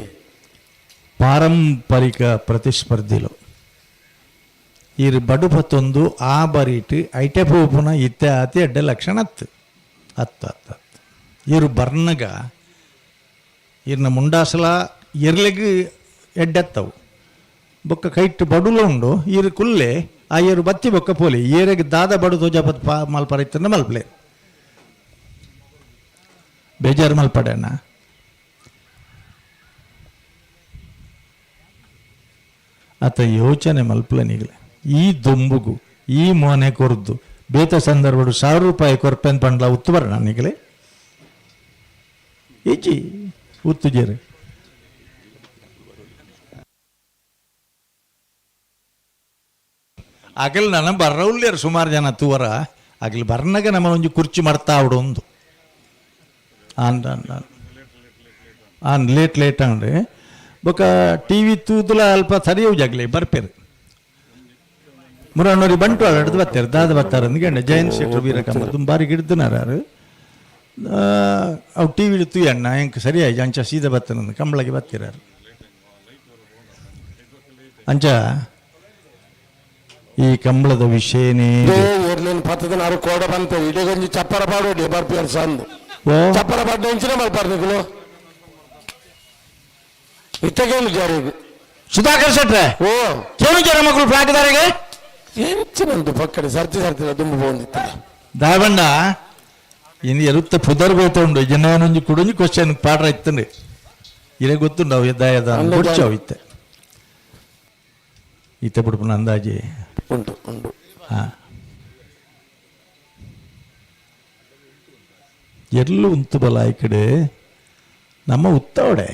ಪಾರಂಪರಿಕ ಪ್ರತಿಸ್ಪರ್ಧಿಲು ಈರ್ ಬಡುಪತ್ತೊಂದು ಆ ಬರೀಟ್ ಐಟೆ ಪೋಪುನ ಇತ್ತೆ ಅತಿ ಎಡ್ಡೆ ಲಕ್ಷಣ ಅತ್ತು ಅತ್ತು ಅತ್ತು ಅತ್ತು. ಈರು ಬರ್ನಗ ಈರ್ನ ಮುಂಡಾಸಲ ಎರ್ಲೆಗ್ ಎಡ್ಡೆತ್ತವು. ಬೊಕ್ಕ ಕೈಟ್ ಬಡುಲ ಉಂಡು. ಈರು ಕುಲ್ಲೆ ಆ ಏರು ಬತ್ತಿ ಬೊಕ್ಕ ಪೋಲಿ ಏರೆಗ್ ದಾದ ಬಡು ತೋಜಪತ್ ಪಾ ಮಲ್ಪರ ಇತ್ತಂದ ಮಲ್ಪಲೆ. ಬೇಜಾರು ಮಲ್ಪಡೆಣ್ಣ. ಆತ ಯೋಚನೆ ಮಲ್ಪಲೆ ನಿಗಲೆ. ಈ ದೊಂಬುಗು ಈ ಮೋನೆ ಕೊರ್ದು ಬೇತ ಸಂದರ್ಭಡು 1000 ರೂಪಾಯಿ ಕೊರ್ಪೆನ್ ಪಂಡ್ಲ ಉತ್ತು ಬರಣ ನಿಗಲೆ ಇಜ್ಜಿ ಉತ್ತುಜೇರು. ಅಗಲ್ ನನ್ನ ಬರ್ರೌಲ್ಯರು ಸುಮಾರು ಜನ ತೂವರ. ಅಗಲ್ ಬರ್ನಗ ನಮ್ಮ ಒಂಜಿ ಕುರ್ಚಿ ಮರ್ತಾ ಆವಡು ಒಂದು ಆನ್ ಆನ್ ಆನ್ ಆನ್ ಲೇಟ್ ಲೇಟ್ ಅಂಡ್ರೆ. ಬೊಕ ಟಿವಿ ತೂದುಲ ಅಲ್ಪ ಸರಿಯವು ಜಾಗಲಿ ಬರ್ಪೇರು. ಮುರಾನೋರಿ ಬಂಟು ಹಿಡ್ದು ಬರ್ತಾರೆ. ದಾದ ಬರ್ತಾರೆ ಅಂದ್ಕಂಡೆ ಜಯಂತ್ ಶೆಟ್ರು ವೀರಕಮ್ಮ ತುಂಬ ಬಾರಿ ಗಿಡ್ದನಾರ. ಅವು ಟಿ ವಿ ತೂಯಣ್ಣ ಎಂಕ್ ಸರಿಯಾಯಿ ಅಂಚ ಸೀದಾ ಬತ್ತನಂದು ಕಂಬಳಗೆ ಬರ್ತಿರಾರು. ಅಂಚ ಈ ಕಂಬಳದ ವಿಷಯನೇ. ಏರ್ಲೇನು ಪತ್ತದ ನಾರು ಕೋಡ ಬಂತ ಇಡೀ ಚಪ್ಪರ ಪಾಡೋಡಿ ಬರ್ಪಿಯರ್ ಸಂದು. ಓ. ಚಪ್ಪರ ಪಾಡ ಇಂಚಿನ ಮಲ್ಪಾರ್ ನಿಕುಲು ಇತ್ತಗೇನು ಜಾರಿಗೆ. ಸುಧಾಕರ್ ಶೆಟ್ರೆ. ಓ. ಕೇಳು ಜನ ಮಕ್ಕಳು ಫ್ಲಾಗ್ದಾರಿಗೆ. ಎಂಚಿನಂದು ಪಕ್ಕಡೆ ಸರ್ತಿ ಸರ್ತಿ ದುಂಬು ಬಂದಿತ್ತಲ್ಲ. ದಾಬಣ್ಣ ಇನ್ನು ಎರುತ್ತ ಪುದರ್ ಬೇತ ಉಂಡು ಜನ ಕುಡೊಂಜಿ ಕ್ವಶನ್ ಪಾಡ್ರ ಇತ್ತಂಡೆ. ಇರೇ ಗೊತ್ತುಂಡು ಅವು ಎದ್ದಾಯದ ಗುಡ್ಚವು ಇತ್ತೆ ಇತ್ತೆ ಬಿಡ್ಪುನ ಅಂದಾಜಿ. ಉಂಟು ಉಂಟು. ಹಾ, ಎಲ್ಲೂ ಉಂತು ಬಲ ಈ ಕಡೆ ನಮ್ಮ ಉತ್ತವಡೆ.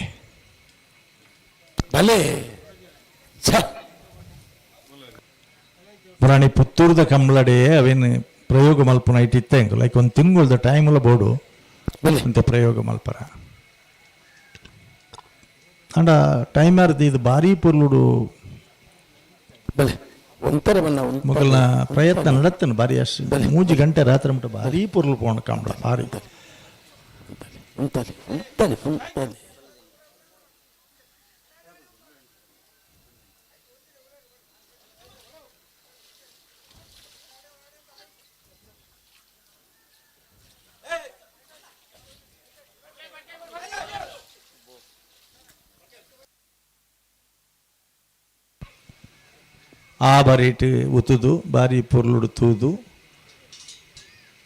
ಭಲೆ ಛ. ಪುರಾಣಿ ಪುತ್ತೂರ್ದ ಕಂಬಳಡೆ ಅವೇನು ಪ್ರಯೋಗ ಮಲ್ಪುನ ಐಟ್ ಇತ್ತ ಎಂಕು ಲೈಕ್ ಒಂದು ತಿಂಗಳದ ಟೈಮ್ಲ ಬೋಡು. ಬಲೆ. ಅಂತ ಪ್ರಯೋಗ ಮಲ್ಪರ ಅಂಡ ಟೈಮರ್ದು ಇದು ಭಾರಿ ಪೊರ್ಲುಡು. ಬಲೆ ಒಂಥರ ಬಣ್ಣ ಉಂಟು. ಮೊಗಲ್ನ ಪ್ರಯತ್ನ ನಡತ್ತನು ಭಾರಿ ಅಷ್ಟು 3 ಗಂಟೆ ರಾತ್ರಿ ಮುಟ್ಟ ಭಾರಿ ಪೊರ್ಲು ಪೋಣ ಕಂಬಳ ಭಾರಿ. ಉಂಟಲ್ಲಿ ಉಂಟಲ್ಲಿ ಉಂಟಲ್ಲಿ. ಆ ಬರೀಟ್ ಉತ್ತುದು ಬಾರಿ ಪೊರ್ಲುಡು ತೂದು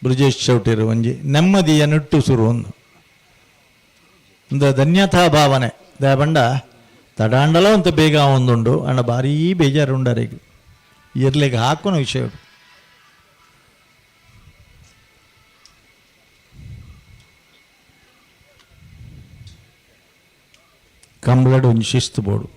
ಬ್ರಿಜೇಶ್ ಚೌಟಿರು ಒಂಜಿ ನೆಮ್ಮದಿಯ ನಿಟ್ಟು ಸುರು ಒಂದು ಒಂದು ಧನ್ಯತಾ ಭಾವನೆ. ಬಂಡ ತಡಾಂಡಲ ಅಂತ ಬೇಗ ಒಂದುಂಡು ಅಣ್ಣ ಭಾರೀ ಬೇಜಾರು ಉಂಡರಿಗೆ ಇರ್ಲಿಗೆ ಹಾಕೋಣ ವಿಷಯ. ಕಂಬಳಡ್ ಒಂಜಿ ಶಿಸ್ತು ಬೋಡು.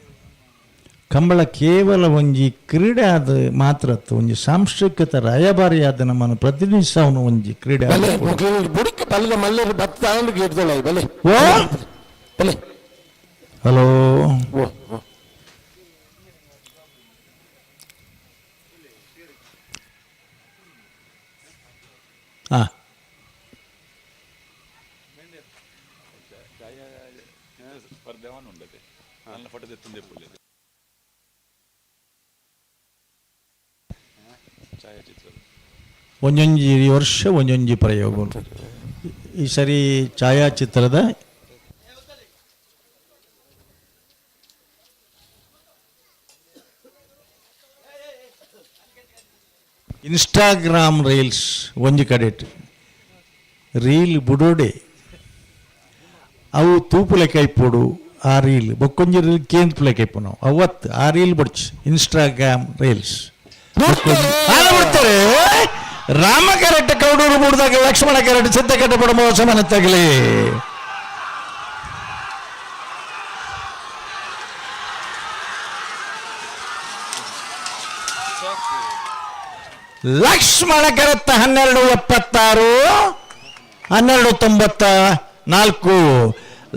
ಕಂಬಳ ಕೇವಲ ಒಂಜಿ ಕ್ರೀಡೆ ಆದ ಮಾತ್ರ ಅತ್ತು, ಒಂಜಿ ಸಾಂಸ್ಕೃತಿಕ ರಾಯಭಾರಿಯಾದ ನಮ್ಮನ್ನು ಪ್ರತಿನಿಧಿಸವನು ಒಂಜಿ ಕ್ರೀಡೆ ಬಲೆ ಆದ. ಮೊಗ್ಲಿನ ಬುಡಕ್ಕೆ ಬಲ್ಲದ ಮಲ್ಲೇರು ಬತ್ತ ಗೇಟ್ದೊಳ ಬಲೆ. ಓ. ಬಲೆ. ಹಲೋ. ಓ ಓ. ಹಾ. ಒಂಜೊಂಜಿ ವರ್ಷ ಒಂಜೊಂಜಿ ಪ್ರಯೋಗ ಉಂಟು. ಈ ಸರಿ ಛಾಯಾಚಿತ್ರದ ಇನ್ಸ್ಟಾಗ್ರಾಮ್ ರೀಲ್ಸ್ ಒಂಜಿ ಕಡೆಟ್ ರೀಲ್ ಬುಡೋಡೆ ಅವು ತೂಪುಲೆಕ ಇಪ್ಪೊಡು. ಆ ರೀಲ್ ಬೊಕ್ಕೊಂಜಿ ರೀಲ್ ಕೇಂದ್ಪುಲೆಕ ಇಪ್ಪು ನಾವು ಅವತ್ತು ಆ ರೀಲ್ ಬಡ್ಚ್ ಇನ್ಸ್ಟಾಗ್ರಾಮ್ ರೀಲ್ಸ್ ಬಿಡ್ತಾರೆ. ರಾಮ ಕರೆಕ್ಟ್ ಕೌಡೂರು ಬುಡ್ದಾಗ ಲಕ್ಷ್ಮಣ ಕರೆಕ್ಟ್ ಸಿದ್ಧಕಟ್ಟ ಪಡ ಮೋಸ ತಗಲಿ. ಲಕ್ಷ್ಮಣ ಕರೆತ್ತ 12.76, 12.94.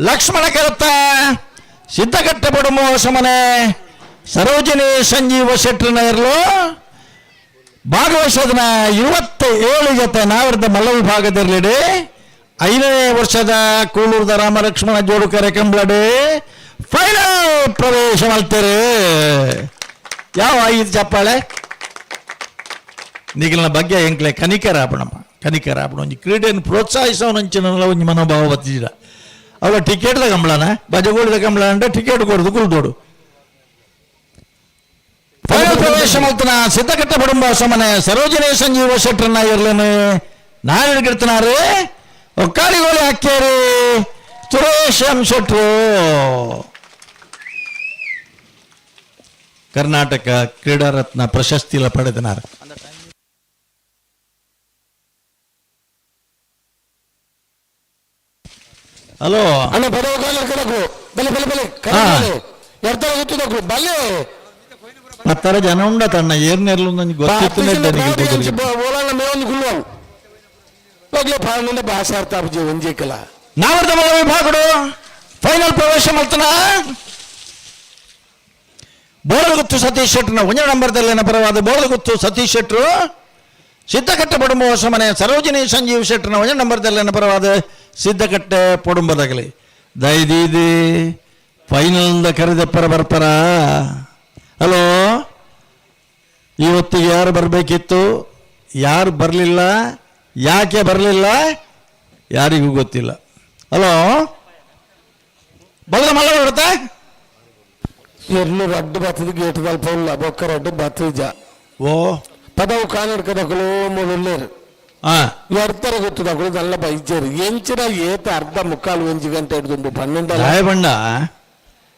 ಲಕ್ಷ್ಮಣ ಕರೆತ್ತ ಸಿದ್ಧಕಟ್ಟ ಪಡುಮ ಸಮನೆ ಸರೋಜಿನಿ ಸಂಜೀವ ಶೆಟ್ಟರ್ನ ಇರಲು ಭಾಗವಹಿಸೋದನ್ನ 27 ಜೊತೆ ನಾವರದ ಮಲ್ಲ ವಿಭಾಗದಲ್ಲಿಡಿ 5ನೇ ವರ್ಷದ ಕೂಳೂರದ ರಾಮ ಲಕ್ಷ್ಮಣ ಜೋಡುಕರೆ ಕಂಬ್ಳಡಿ ಫೈನಲ್ ಪ್ರವೇಶ ಮಾಡ್ತಾರೆ. ಯಾವ ಐದು ಚಪ್ಪಾಳೆ ನಿಗಲಿನ ಬಗ್ಗೆ ಎಂಕ್ಲೆ ಕನಿಕರ ಆಪಣಮ್ಮ, ಕನಿಕರ ಆಪಣ. ಒಂಜಿ ಕ್ರೀಡೆಯನ್ನು ಪ್ರೋತ್ಸಾಹಿಸೋನಂಚಿನ ಒಂಜಿ ಮನೋಭಾವ ಬತ್ತಿದ ಅವಳ ಟಿಕೆಟ್ದ ಕಂಬಳನ ಬಜಗೋಳಿದ ಕಂಬಳ ಅಂದ್ರೆ ಟಿಕೆಟ್ ಕೊಡದು ಕುಲ್ದೋಡು. ಫೈನಲ್ ಪ್ರವೇಶ ಮಲ್ತನ ಸಿದ್ಧಕಟ್ಟ ಕುಟುಂಬ ಸಮನೆ ಸರೋಜಿನಿ ಸಂಜೀವ ಶೆಟ್ಟರ್ನ ಇರ್ಲೇನು ನಾನು ಗಿಡ್ತನಾರು ಒಕ್ಕಾಲಿಗೋಲಿ ಹಾಕ್ಯಾರಿ ಸುರೇಶ್ ಎಂ ಶೆಟ್ರು. ಕರ್ನಾಟಕ ಕ್ರೀಡಾರತ್ನ ಪ್ರಶಸ್ತಿಲ ಪಡೆದನಾರು. ಹಲೋ. ಅಣ್ಣ, ಬಡವ ಕಾಲ ಕಡಕು ಬಲೆ ಬಲೆ ಬಲೆ. ಹಾ. ಎರ್ತರ ಗೊತ್ತದಕ್ಕು ಬಲೆ. ಪತ್ತರ ಜನ ಉಂಡ ತಣ್ಣ ಏರ್ನೆರ್ಲು ನನಗೆ ಗೊತ್ತಿತ್ತು. ಓಲಾನ ಮೇವೊಂದು ಗುಳ್ಳುವ ಹೋಗ್ಲೆ ಪಾಂಡ ಭಾಷೆ ಅರ್ಥ ಆಪುಜಿ ಒಂಜೇಕಲ. ನಾವರ್ದ ಮಲ್ಲ ವಿಭಾಗಡು ಫೈನಲ್ ಪ್ರವೇಶ ಮಲ್ತನ ಬೋಳಗುತ್ತು ಸತೀಶ್ ಶೆಟ್ಟರ್ನ ಒಂದೇ ನಂಬರ್ದಲ್ಲಿ ಪರವಾದ ಬೋಳಗುತ್ತು ಸತೀಶ್ ಶೆಟ್ಟರು. ಸಿದ್ದಕಟ್ಟೆ ಪಡುಂಬ ಹೊಸಮನೆ ಸರೋಜಿನಿ ಸಂಜೀವ್ ಶೆಟ್ಟರ್ನ ಒಂದೇ ನಂಬರ್ದಲ್ಲಿ ಪರವಾದ ಸಿದ್ದಕಟ್ಟೆ ಪೊಡುಂಬದಾಗಲಿ. ದಯದೀದಿ ಫೈನಲ್ ಕರೆದಪ್ಪರ ಬರ್ಪರ. ಹಲೋ, ಇವತ್ತಿಗೆ ಯಾರು ಬರಬೇಕಿತ್ತು, ಯಾರು ಬರಲಿಲ್ಲ, ಯಾಕೆ ಬರಲಿಲ್ಲ ಯಾರಿಗೂ ಗೊತ್ತಿಲ್ಲ. ಹಲೋ, ಬಲ್ಲ ಮಲ್ಲ ಬರುತ್ತೆ. ಎರ್ಲು ರಡ್ಡು ಬತ್ತದ ಗೇಟ್ ದಲ್ಪ ಉಲ್ಲ ಬೊಕ್ಕ ರಡ್ಡು ಬತ್ತಜ. ಓ. ಪದವು ಕಾನಡ್ಕದಕುಲು ಮೂಡುಲ್ಲೇರು. ಹಾ. ಎರ್ತರ ಗೊತ್ತದಕುಲು ನಲ್ಲ ಬೈಜೇರು ಎಂಚಿನ ಏತ ಅರ್ಧ ಮುಕ್ಕಾಲು ಒಂಜಿ ಗಂಟೆ ಹಿಡ್ದು 12. ದಾಯ ಬಣ್ಣ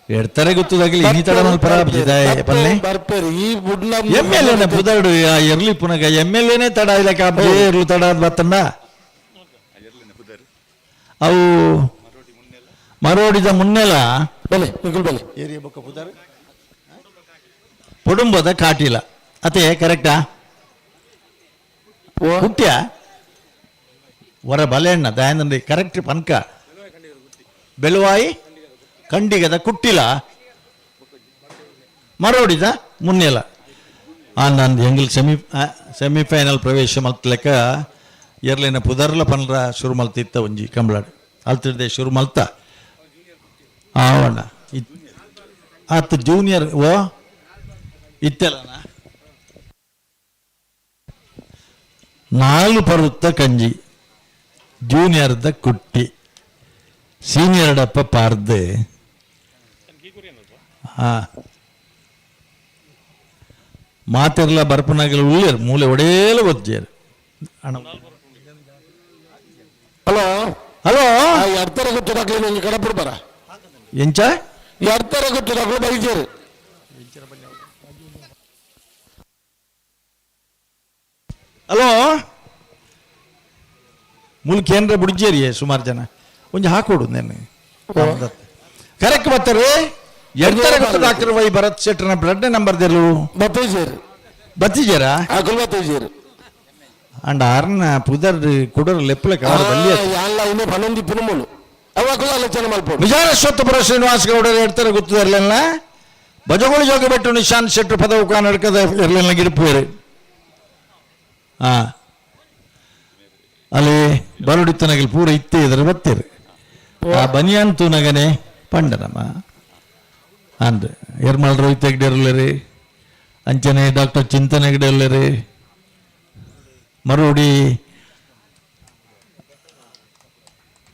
ಎಡ್ತಾರೆ ಗೊತ್ತದಾಗಲಿ ಇನಿ ತಡ ಮಲ್ಪರ ದಾಯ ಪಲ್ಲೆ. ಬರ್ಪೇರು ಈ ಬುಡ್ನ. ಎಮ್ ಎಲ್ ಎನ ಪುದರ್ಡು ಎರ್ಲಿ ಪುನಗ ಎಮ್ ಎಲ್ ಎನೇ ತಡ ಇಲ್ಲ ಕಾಪಿ ಎರ್ಲು ತಡ ಆದ್ ಬತ್ತಂಡ. ಅವು ಮರೋಡಿದ ಮುನ್ನೆಲ. ಬಲೆ ನಿಕುಲ್ ಬಲೆ. ಏರಿಯ ಬೊಕ್ಕ ಪುದರ್ ಕುಟುಂಬದ ಕಾಟಿಲ ಅತೆ ಕರೆಕ್ಟಾ? ಓ. ಹುಟ್ಟ್ಯ ವರ ಬಲೆಣ್ಣ ದಯಾನಂದ ಕರೆಕ್ಟ್ ಪನ್ಕ ಬೆಳುವಾಯಿ ಕಂಡಿಗದ ಕುಟ್ಟಿಲ ಮರೋಡಿದ ಮುನ್ನೆಲ. ಆ ನಂದು ಎಂಗಲ್ ಸೆಮಿಫೈನಲ್ ಪ್ರವೇಶ ಮಲ್ತಲೆಕ್ಕ ಎರ್ಲಿನ ಪುದರ್ಲ ಪನ್ರ ಶುರು ಮಲ್ತಿತ್ತ ಒಂಜಿ ಕಂಬಳಾಡು ಅಲ್ತಿರ್ದೆ ಶುರು ಮಲ್ತ ಆವಣ್ಣ ಆತ ಜೂನಿಯರ್ ಓ ಇತ್ತೆಲ್ಲನ ನಾಲ್ ಪರುತ್ತ ಕಂಜಿ ಜೂನಿಯರ್ದ ಕುಟ್ಟಿ ಸೀನಿಯರ್ ಡಪ್ಪ ಪಾರ್ದು ಹಾ ಮಾತೆರ್ಲ ಬರ್ಪನಾಗಲು ಉಳ್ಳೇರು ಮೂಲೆ ಒಡೇಲ ಗೊತ್ತೇರು ಅಣ್ಣ. ಹಲೋ. ಹಲೋ. ಎರ್ತರ ಗೊತ್ತದಕುಲು ಒಂಜಿ ಕಡಪುಡು ಬರ. ಎಂಚ? ಎರ್ತರ ಗೊತ್ತದಕುಲು ಬೈಜೇರು. ಹಲೋ, ಮುಲ್ಕಿ ಏನ್ರ ಬುಡ್ಜೇರಿ ಸುಮಾರು ಜನ ಒಂಜಿ ಹಾಕೊಡು ನೆನ್ನೆ ಕರೆಕ್ಟ್ ಬರ್ತಾರೆ. ಎಡ್ತರ ಗೊತ್ತು ಡಾಕ್ಟರ್ ವೈ ಭರತ್ ಶೆಟ್ಟರ್ನ ಬ್ಲಡ್ ನಂಬರ್ ದೆಲ್ಲು. ಬತ್ತೈಜೇರು. ಬತ್ತಿಜೇರಾ? ಅಕುಲು ಬತ್ತೈಜೇರು. ಅಂಡ ಅರ್ನ ಪುದರ್ ಕುಡರ್ ಲೆಪ್ಪಲೆ ಕವರ್ ಬಲ್ಲಿ. ಯಾನ್ಲ ಇನ್ನೇ ಪನ್ನೊಂದು ಇಪ್ಪುನ ಮೂಲು ಅವು ಅಕುಲು ಆಲೋಚನೆ ಮಲ್ಪೊಡು. ವಿಜಯರಶ್ವತ್ತಪುರ ಶ್ರೀನಿವಾಸ ಗೌಡರು ಎಡ್ತಾರೆ ಗೊತ್ತದಿರಲಿಲ್ಲ. ಬಜಗೋಳಿ ಜೋಗಿಬೆಟ್ಟು ನಿಶಾಂತ್ ಶೆಟ್ಟರು ಪದವು ಕಾನಡ್ಕದ ಇರಲಿಲ್ಲ ಗಿಡಪೇರು. ಹಾ, ಅಲ್ಲಿ ಬರುಡಿತ್ತನಗಲ್ ಪೂರ ಇತ್ತೇ ಇದ್ರ ಬತ್ತೀರಿ ಆ ಬನಿಯಾನ್ ತೂನಗನೆ ಪಂಡನಮ್ಮ ಅಂದ್ ಎರ್ಮಾಳ್ ರೋಹಿತ್ ಹೆಗ್ಡೆ ಇರ್ಲಿರಿ, ಅಂಚನೆ ಡಾಕ್ಟರ್ ಚಿಂತನ್ ಹೆಗ್ಡೆ ಇರ್ಲಿರಿ. ಮರುಡಿ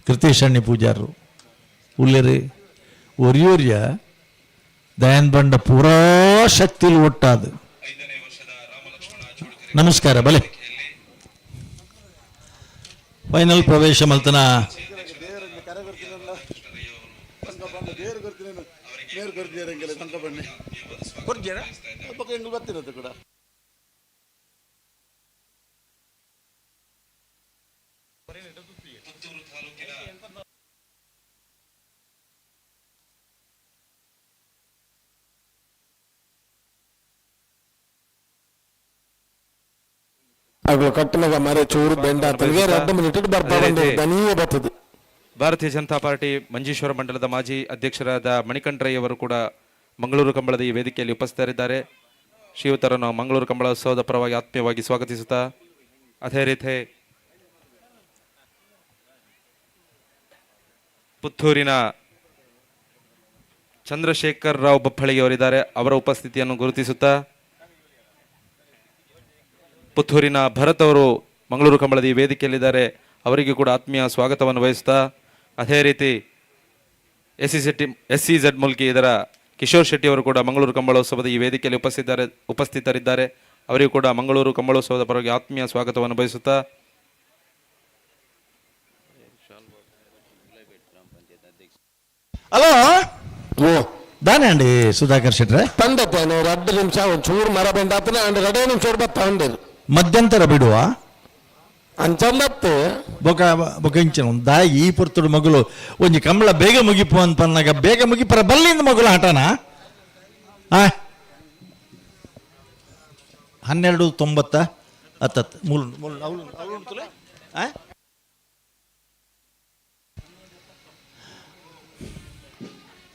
ಕೃತೇಶಣ್ಣಿ ಪೂಜಾರರು ಉಲ್ಲೆರು ಒರಿಯೋರ್ಯ ದಯನ್ ಬಂಡ ಪೂರಾ ಶಕ್ತಿಲು ಒಟ್ಟಾದು. ನಮಸ್ಕಾರ ಬಲೆ. ಫೈನಲ್ ಪ್ರವೇಶ ಮಲ್ತನ ಅಗಳು ಕಟ್ಟನಾಗ ಮರೆ ಚೂರು ಬೆಂಡ 2 ಮಿನಿಟ್ ಬರ್ತಾ ದನಿಯೇ ಬರ್ತದೆ. ಭಾರತೀಯ ಜನತಾ ಪಾರ್ಟಿ ಮಂಜೇಶ್ವರ ಮಂಡಲದ ಮಾಜಿ ಅಧ್ಯಕ್ಷರಾದ ಮಣಿಕಂಠರೈ ಅವರು ಕೂಡ ಮಂಗಳೂರು ಕಂಬಳದ ಈ ವೇದಿಕೆಯಲ್ಲಿ ಉಪಸ್ಥಿತರಿದ್ದಾರೆ. ಶ್ರೀಯುತರನ್ನು ಮಂಗಳೂರು ಕಂಬಳೋತ್ಸವದ ಪರವಾಗಿ ಆತ್ಮೀಯವಾಗಿ ಸ್ವಾಗತಿಸುತ್ತಾ, ಅದೇ ರೀತಿ ಪುತ್ತೂರಿನ ಚಂದ್ರಶೇಖರ್ ರಾವ್ ಬಪ್ಪಳಿಗೆ ಅವರಿದ್ದಾರೆ, ಅವರ ಉಪಸ್ಥಿತಿಯನ್ನು ಗುರುತಿಸುತ್ತಾ, ಪುತ್ತೂರಿನ ಭರತ್ ಅವರು ಮಂಗಳೂರು ಕಂಬಳದ ಈ ವೇದಿಕೆಯಲ್ಲಿದ್ದಾರೆ, ಅವರಿಗೂ ಕೂಡ ಆತ್ಮೀಯ ಸ್ವಾಗತವನ್ನು ಬಯಸುತ್ತಾ, ಅದೇ ರೀತಿ S C Shetty S C Z Mulki ಇದರ ಕಿಶೋರ್ ಶೆಟ್ಟಿ ಅವರು ಕೂಡ ಮಂಗಳೂರು ಕಂಬಳೋತ್ಸವದ ಈ ವೇದಿಕೆಯಲ್ಲಿ ಉಪಸ್ಥಿತರಿದ್ದಾರೆ, ಅವರಿಗೂ ಕೂಡ ಮಂಗಳೂರು ಕಂಬಳೋತ್ಸವದ ಪರವಾಗಿ ಆತ್ಮೀಯ ಸ್ವಾಗತವನ್ನು ಬಯಸುತ್ತಾ, ಹಲೋ ಓ ದಾನೆ ಅಂಡಿ ಸುಧಾಕರ್ ಶೆಟ್ರೆ. ತಂದತ್ತೆ 2 ನಿಮಿಷ ಒಂದು ಚೂರು ಮರ ಬೆಂಡಾತನೆ ಅಂಡ್ 2 ನಿಮಿಷ ಬರ್ತಾ ಉಂಡೇರು. ಮಧ್ಯಂತರ ಬಿಡುವ ಅಂಚಂದತ್ತೆ. ಬೊಕ ಬೊಕ ಇಂಚಿನ ಒಂದು ದಾಯಿ ಈ ಪೊರ್ತುಡು ಮಗಳು ಒಂಜಿ ಕಂಬಳ ಬೇಗ ಮುಗಿಪು ಅಂತ ಪನ್ನಾಗ ಬೇಗ ಮುಗಿಪರ ಬಲ್ಲಿಂದ ಮಗಳು ಆಟನ ಆ 12:90 ಹತ್ತತ್ತು ಮೂಲು ಮೂಲು ಅವಳು ಅವಳು ಉಂಟುಲೆ? ಆ?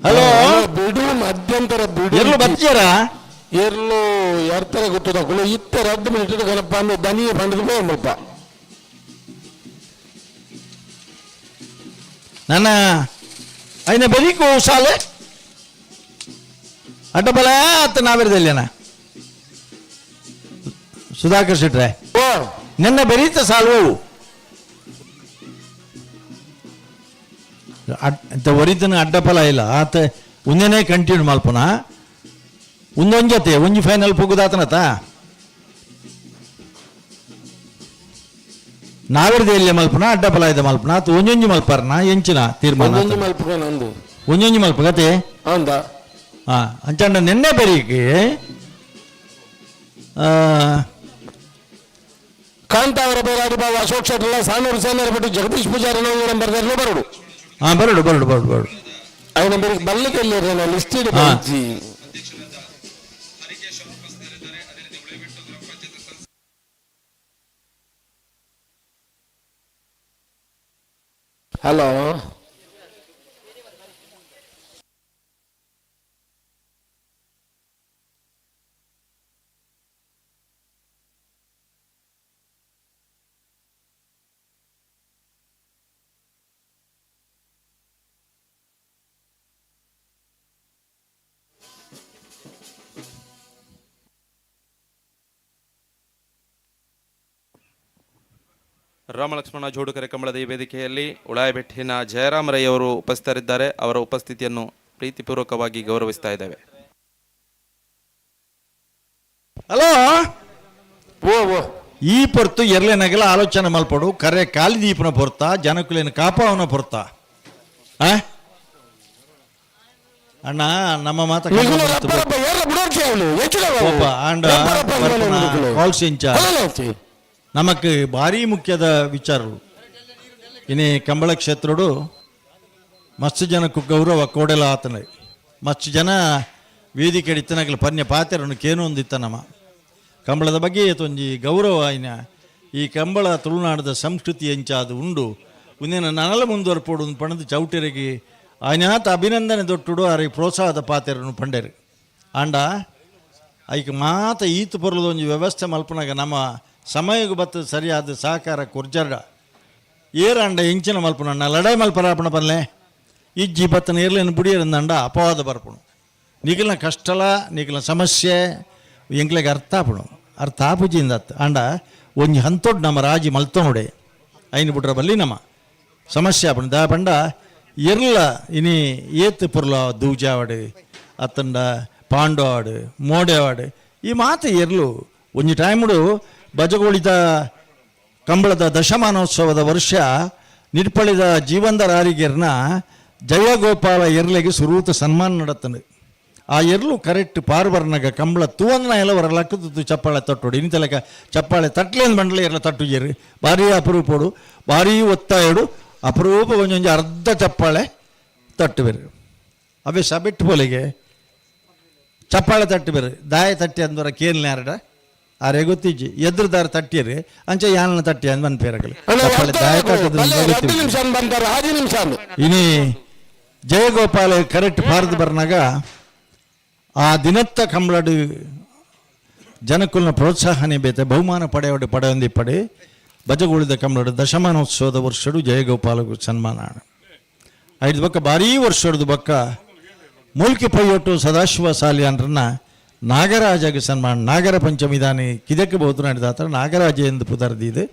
ಹಲೋ ಬಿಡು ಮಧ್ಯಂತರ ಬಿಡು. ಎಲ್ಲೂ ಬತ್ತೀರಾ? ಎರ್ಲು ಎರ್ತರ ಗೊತ್ತದ ಇತ್ತ 2 ಮಿನಿಟ್ ಗಣಪ ಅಂದ್ರೆ ದನಿಯ ಬಂಡದ ಮುಲ್ಪ. ನನ್ನ ಐನ ಬೆರಿಕು ಸಾಲೆ ಅಡ್ಡಬಲ ಆತ ನಾವಿರದಲ್ಲೇನ ಸುಧಾಕರ್ ಶೆಟ್ರೆ. ಓ ನಿನ್ನ ಬೆರೀತ ಸಾಲು ಒರಿತನ ಅಡ್ಡಫಲ ಇಲ್ಲ ಆತ ಒಂದೇನೇ ಕಂಟಿನ್ಯೂ ಮಲ್ಪನ ಒಂದೊಂಜತೆ ಒಂಜಿ ಫೈನಲ್ ಪೊಗುದಾತನತ ನಾವಿರ್ದೆ ಇಲ್ಲಿ ಮಲ್ಪನ ಅಡ್ಡಫಲ ಇದೆ ಮಲ್ಪನ ಆತ ಒಂಜೊಂಜಿ ಮಲ್ಪರ್ನ ಎಂಚಿನ ತೀರ್ಮಾನ ಒಂದೊಂದು ಮಲ್ಪ ನಂದು. ಒಂಜೊಂಜಿ ಮಲ್ಪ ಗತೆ. ಹೌದಾ? ಹಾ ಅಂಚಂಡ ನಿನ್ನೆ ಬೆರೀಕೆ ಕಾಂತಾವರ ಬೇರಾಡಿ ಬಾಬು ಅಶೋಕ್ ಶೆಟ್ಟಲ್ಲ ಸಾನೂರು ಸೇನರ ಬಿಟ್ಟು ಜಗದೀಶ್ ಪೂಜಾರಿ ನಂಬರ್ ಬರಡು. ಹಾ ಬರಡು ಬರಡು ಬರಡು ಬರಡು. ಅವ್ ನಂಬರ್ ಬಲ್ಲಕ್ಕೆ ಲಿಸ್ಟ್. ಹಾ. ಹಲೋ ರಾಮಲಕ್ಷ್ಮಣ ಜೋಡುಕರೆ ಕಂಬಳದ ಈ ವೇದಿಕೆಯಲ್ಲಿ ಉಳಾಯಬೆಟ್ಟಿನ ಜಯರಾಮ ರೈ ಅವರು ಉಪಸ್ಥಿತರಿದ್ದಾರೆ, ಅವರ ಉಪಸ್ಥಿತಿಯನ್ನು ಪ್ರೀತಿಪೂರ್ವಕವಾಗಿ ಗೌರವಿಸ್ತಾ ಇದ್ದೇವೆ. ಹಲೋ ಓ ಓ ಈ ಪೊರ್ತು ಎರ್ಲೆನಗಲ ಆಲೋಚನೆ ಮಲ್ಪಡು ಕರೆ ಕಾಲಿ ದೀಪನ ಪೊರ್ತ ಜನಕುಲೇನ ಕಾಪಾವನ ಪೊರ್ತ ಆ? ಅಣ್ಣ ನಮ್ಮ ಮಾತ ನಿಗುಲು ರಪ್ಪ ರಪ್ಪ ಏರ್ಲ ಬಿಡೋರ್ಚಿ ಅವಳು ಹೆಚ್ಚಿನ ಕೋಪ ಆಂಡ ಬರ್ಪುನ ಕಾಲ್ಸ್ ಇಂಚ. ನಮಕ್ ಭಾರಿ ಮುಖ್ಯದ ವಿಚಾರಗಳು ಇನಿ ಕಂಬಳ ಕ್ಷೇತ್ರಡು ಮಸ್ತ್ ಜನಕ್ಕೂ ಗೌರವ ಕೋಡೆಲ ಆತನ ಮಸ್ತ್ ಜನ ವೇದಿಕೆ ಇತ್ತನಗಲ ಪನ್ಯ ಪಾತೆರನು ಕೇನು ಒಂದಿತ್ತ ನಮ್ಮ ಕಂಬಳದ ಬಗ್ಗೆ ತೊಂಜಿ ಗೌರವ ಆಯ್ನ ಈ ಕಂಬಳ ತುಳುನಾಡದ ಸಂಸ್ಕೃತಿ ಎಂಚಾದು ಉಂಡು ಉಂದಿನ ನನಲ ಮುಂದುವರ್ಪೋಡು ಪಣದು ಚೌಟೆರಿಗೆ ಆಯ್ನಾತ ಅಭಿನಂದನೆ ದೊಟ್ಟುಡು ಆರಿ ಪ್ರೋತ್ಸಾಹದ ಪಾತೆರನು ಪಂಡೇರು ಆಂಡ ಐಕ್ ಮಾತ ಈತು ಪೊರ್ಲದ ಒಂಜಿ ವ್ಯವಸ್ಥೆ ಮಲ್ಪನಾಗ ನಮ್ಮ ಸಮಯಕ್ಕೆ ಬತ್ತ ಸರಿಯಾದ ಸಹಕಾರ ಕೊರ್ಜರ್ಡ ಏರಾಂಡ ಎಂಚಿನ ಮಲ್ಪನಣ್ಣ ಲಡಾಯಿ ಮಲ್ಪರಾಪಣ ಪನ್ಲೆ ಇಜ್ಜಿ ಬತ್ತನ ಏರ್ಲೇನು ಬುಡಿಯರಂದಂಡ ಅಪವಾದ ಬರ್ಪುಣು ನಿಗಲ್ನ ಕಷ್ಟಲ ನಿಗಲ್ನ ಸಮಸ್ಯೆ ಎಂಕ್ಲೆಗ್ ಅರ್ಥ ಆಪುಣು ಅರ್ಥ ಆಪುಜಿಂದ ಆಂಡ ಒಂಜಿ ಹಂತೊಡ್ ನಮ್ಮ ರಾಜಿ ಮಲ್ತೊನುಡೆ ಐನು ಬುಡ್ರ ಬಲ್ಲಿ ನಮ್ಮ ಸಮಸ್ಯೆ ಆಪುಂಡು. ದಾಯೆ ಪಂಡ ಎರ್ಲ ಇನಿ ಏತ್ ಪೊರ್ಲ ದೂಜಾವಡ್ ಅತ್ತಂಡ ಪಾಂಡು ಆವಡ್ ಮೋಡೆ ಆವಡ್ ಈ ಮಾತ ಎರ್ಲು ಒಂಜಿ ಟೈಮುಡು ಬಜಗೋಳಿದ ಕಂಬಳದ ದಶಮಾನೋತ್ಸವದ ವರ್ಷ ನಿಡ್ಪಳಿದ ಜೀವಂದರಾರಿಗೆರ್ನ ಜಯಗೋಪಾಲ ಎರ್ಲೆಗೆ ಸುರೂತ ಸನ್ಮಾನ ನಡತ್ತಂಡು. ಆ ಎರ್ಲು ಕರೆಕ್ಟ್ ಪಾರ್ಬರ್ನಗ ಕಂಬಳ ತೂವಂದನ ಎಲ್ಲ ವರ ಲಕ್ಕದು ಚಪ್ಪಾಳೆ ತಟ್ಟೋಡು. ಇನಿ ತಲಕ ಚಪ್ಪಾಳೆ ತಟ್ಲೇನು ಬಂಡಲೆ ಎರ್ಲ ತಟ್ಟುಜೇರು. ಭಾರಿ ಅಪರೂಪೋಡು, ಭಾರಿ ಒತ್ತಾಯಡು, ಅಪರೂಪ ಒಂಜೊಂಜಿ ಅರ್ಧ ಚಪ್ಪಾಳೆ ತಟ್ಟುವೆರು. ಅವೇ ಸಬೆಟ್ಟು ಪೋಲಿಗೆ ಚಪ್ಪಾಳೆ ತಟ್ಟುಬೇರು. ದಾಯ ತಟ್ಟಿ ಅಂದವರ ಕೇಲ್ನಾರಡ ಆರೆ ಗೊತ್ತಿಜ್ಜಿ, ಎದುರುದಾರ ತಟ್ಟಿಯರು ಅಂಚೆ ಯಾನನ ತಟ್ಟಿ ಅಂದ್ ಮನ್ಪೇರಗಲು ಚಪ್ಪಾಳೆ ದಾಯ ತಟ್ಟುದ್ರ ಗೊತ್ತಿಜ್ಜಿ. ನಿಮಿಷ ಬಂತಾರೆ, ಆಜಿ ನಿಮಿಷ. ಇನಿ ಜಯಗೋಪಾಲ ಕರೆಕ್ಟ್ ಪಾರ್ದು ಬರ್ನಾಗ ಆ ದಿನತ್ತ ಕಂಬಳಡು ಜನಕುಲ್ನ ಪ್ರೋತ್ಸಾಹನೆ ಬೇತೆ ಬಹುಮಾನ ಪಡೆಯೋಡು ಪಡೆಯೊಂದಿಪ್ಪಡೆ ಬಜಗುಳಿದ ಕಂಬಳಡು ದಶಮಾನೋತ್ಸವದ ವರ್ಷಡು ಜಯಗೋಪಾಲಗೂ ಸನ್ಮಾನ. ಐದು ಬಕ್ಕ ಭಾರೀ ವರ್ಷದ ಬಕ್ಕ ಮೂಲ್ಕಿ ಪೈಯೊಟ್ಟು ಸದಾಶಿವ ಸಾಲಿಯಾನ್ರನ್ನ ನಾಗರಾಜಗೆ ಸನ್ಮಾನ. ನಾಗರ ಪಂಚಮಿ ದಾನಿ ಕಿದಕ್ಕೆ ಬಹುದು ನಡೆದಾತ್ರ ನಾಗರಾಜ ಎಂದು ಪುದರ್ದಿದೆ.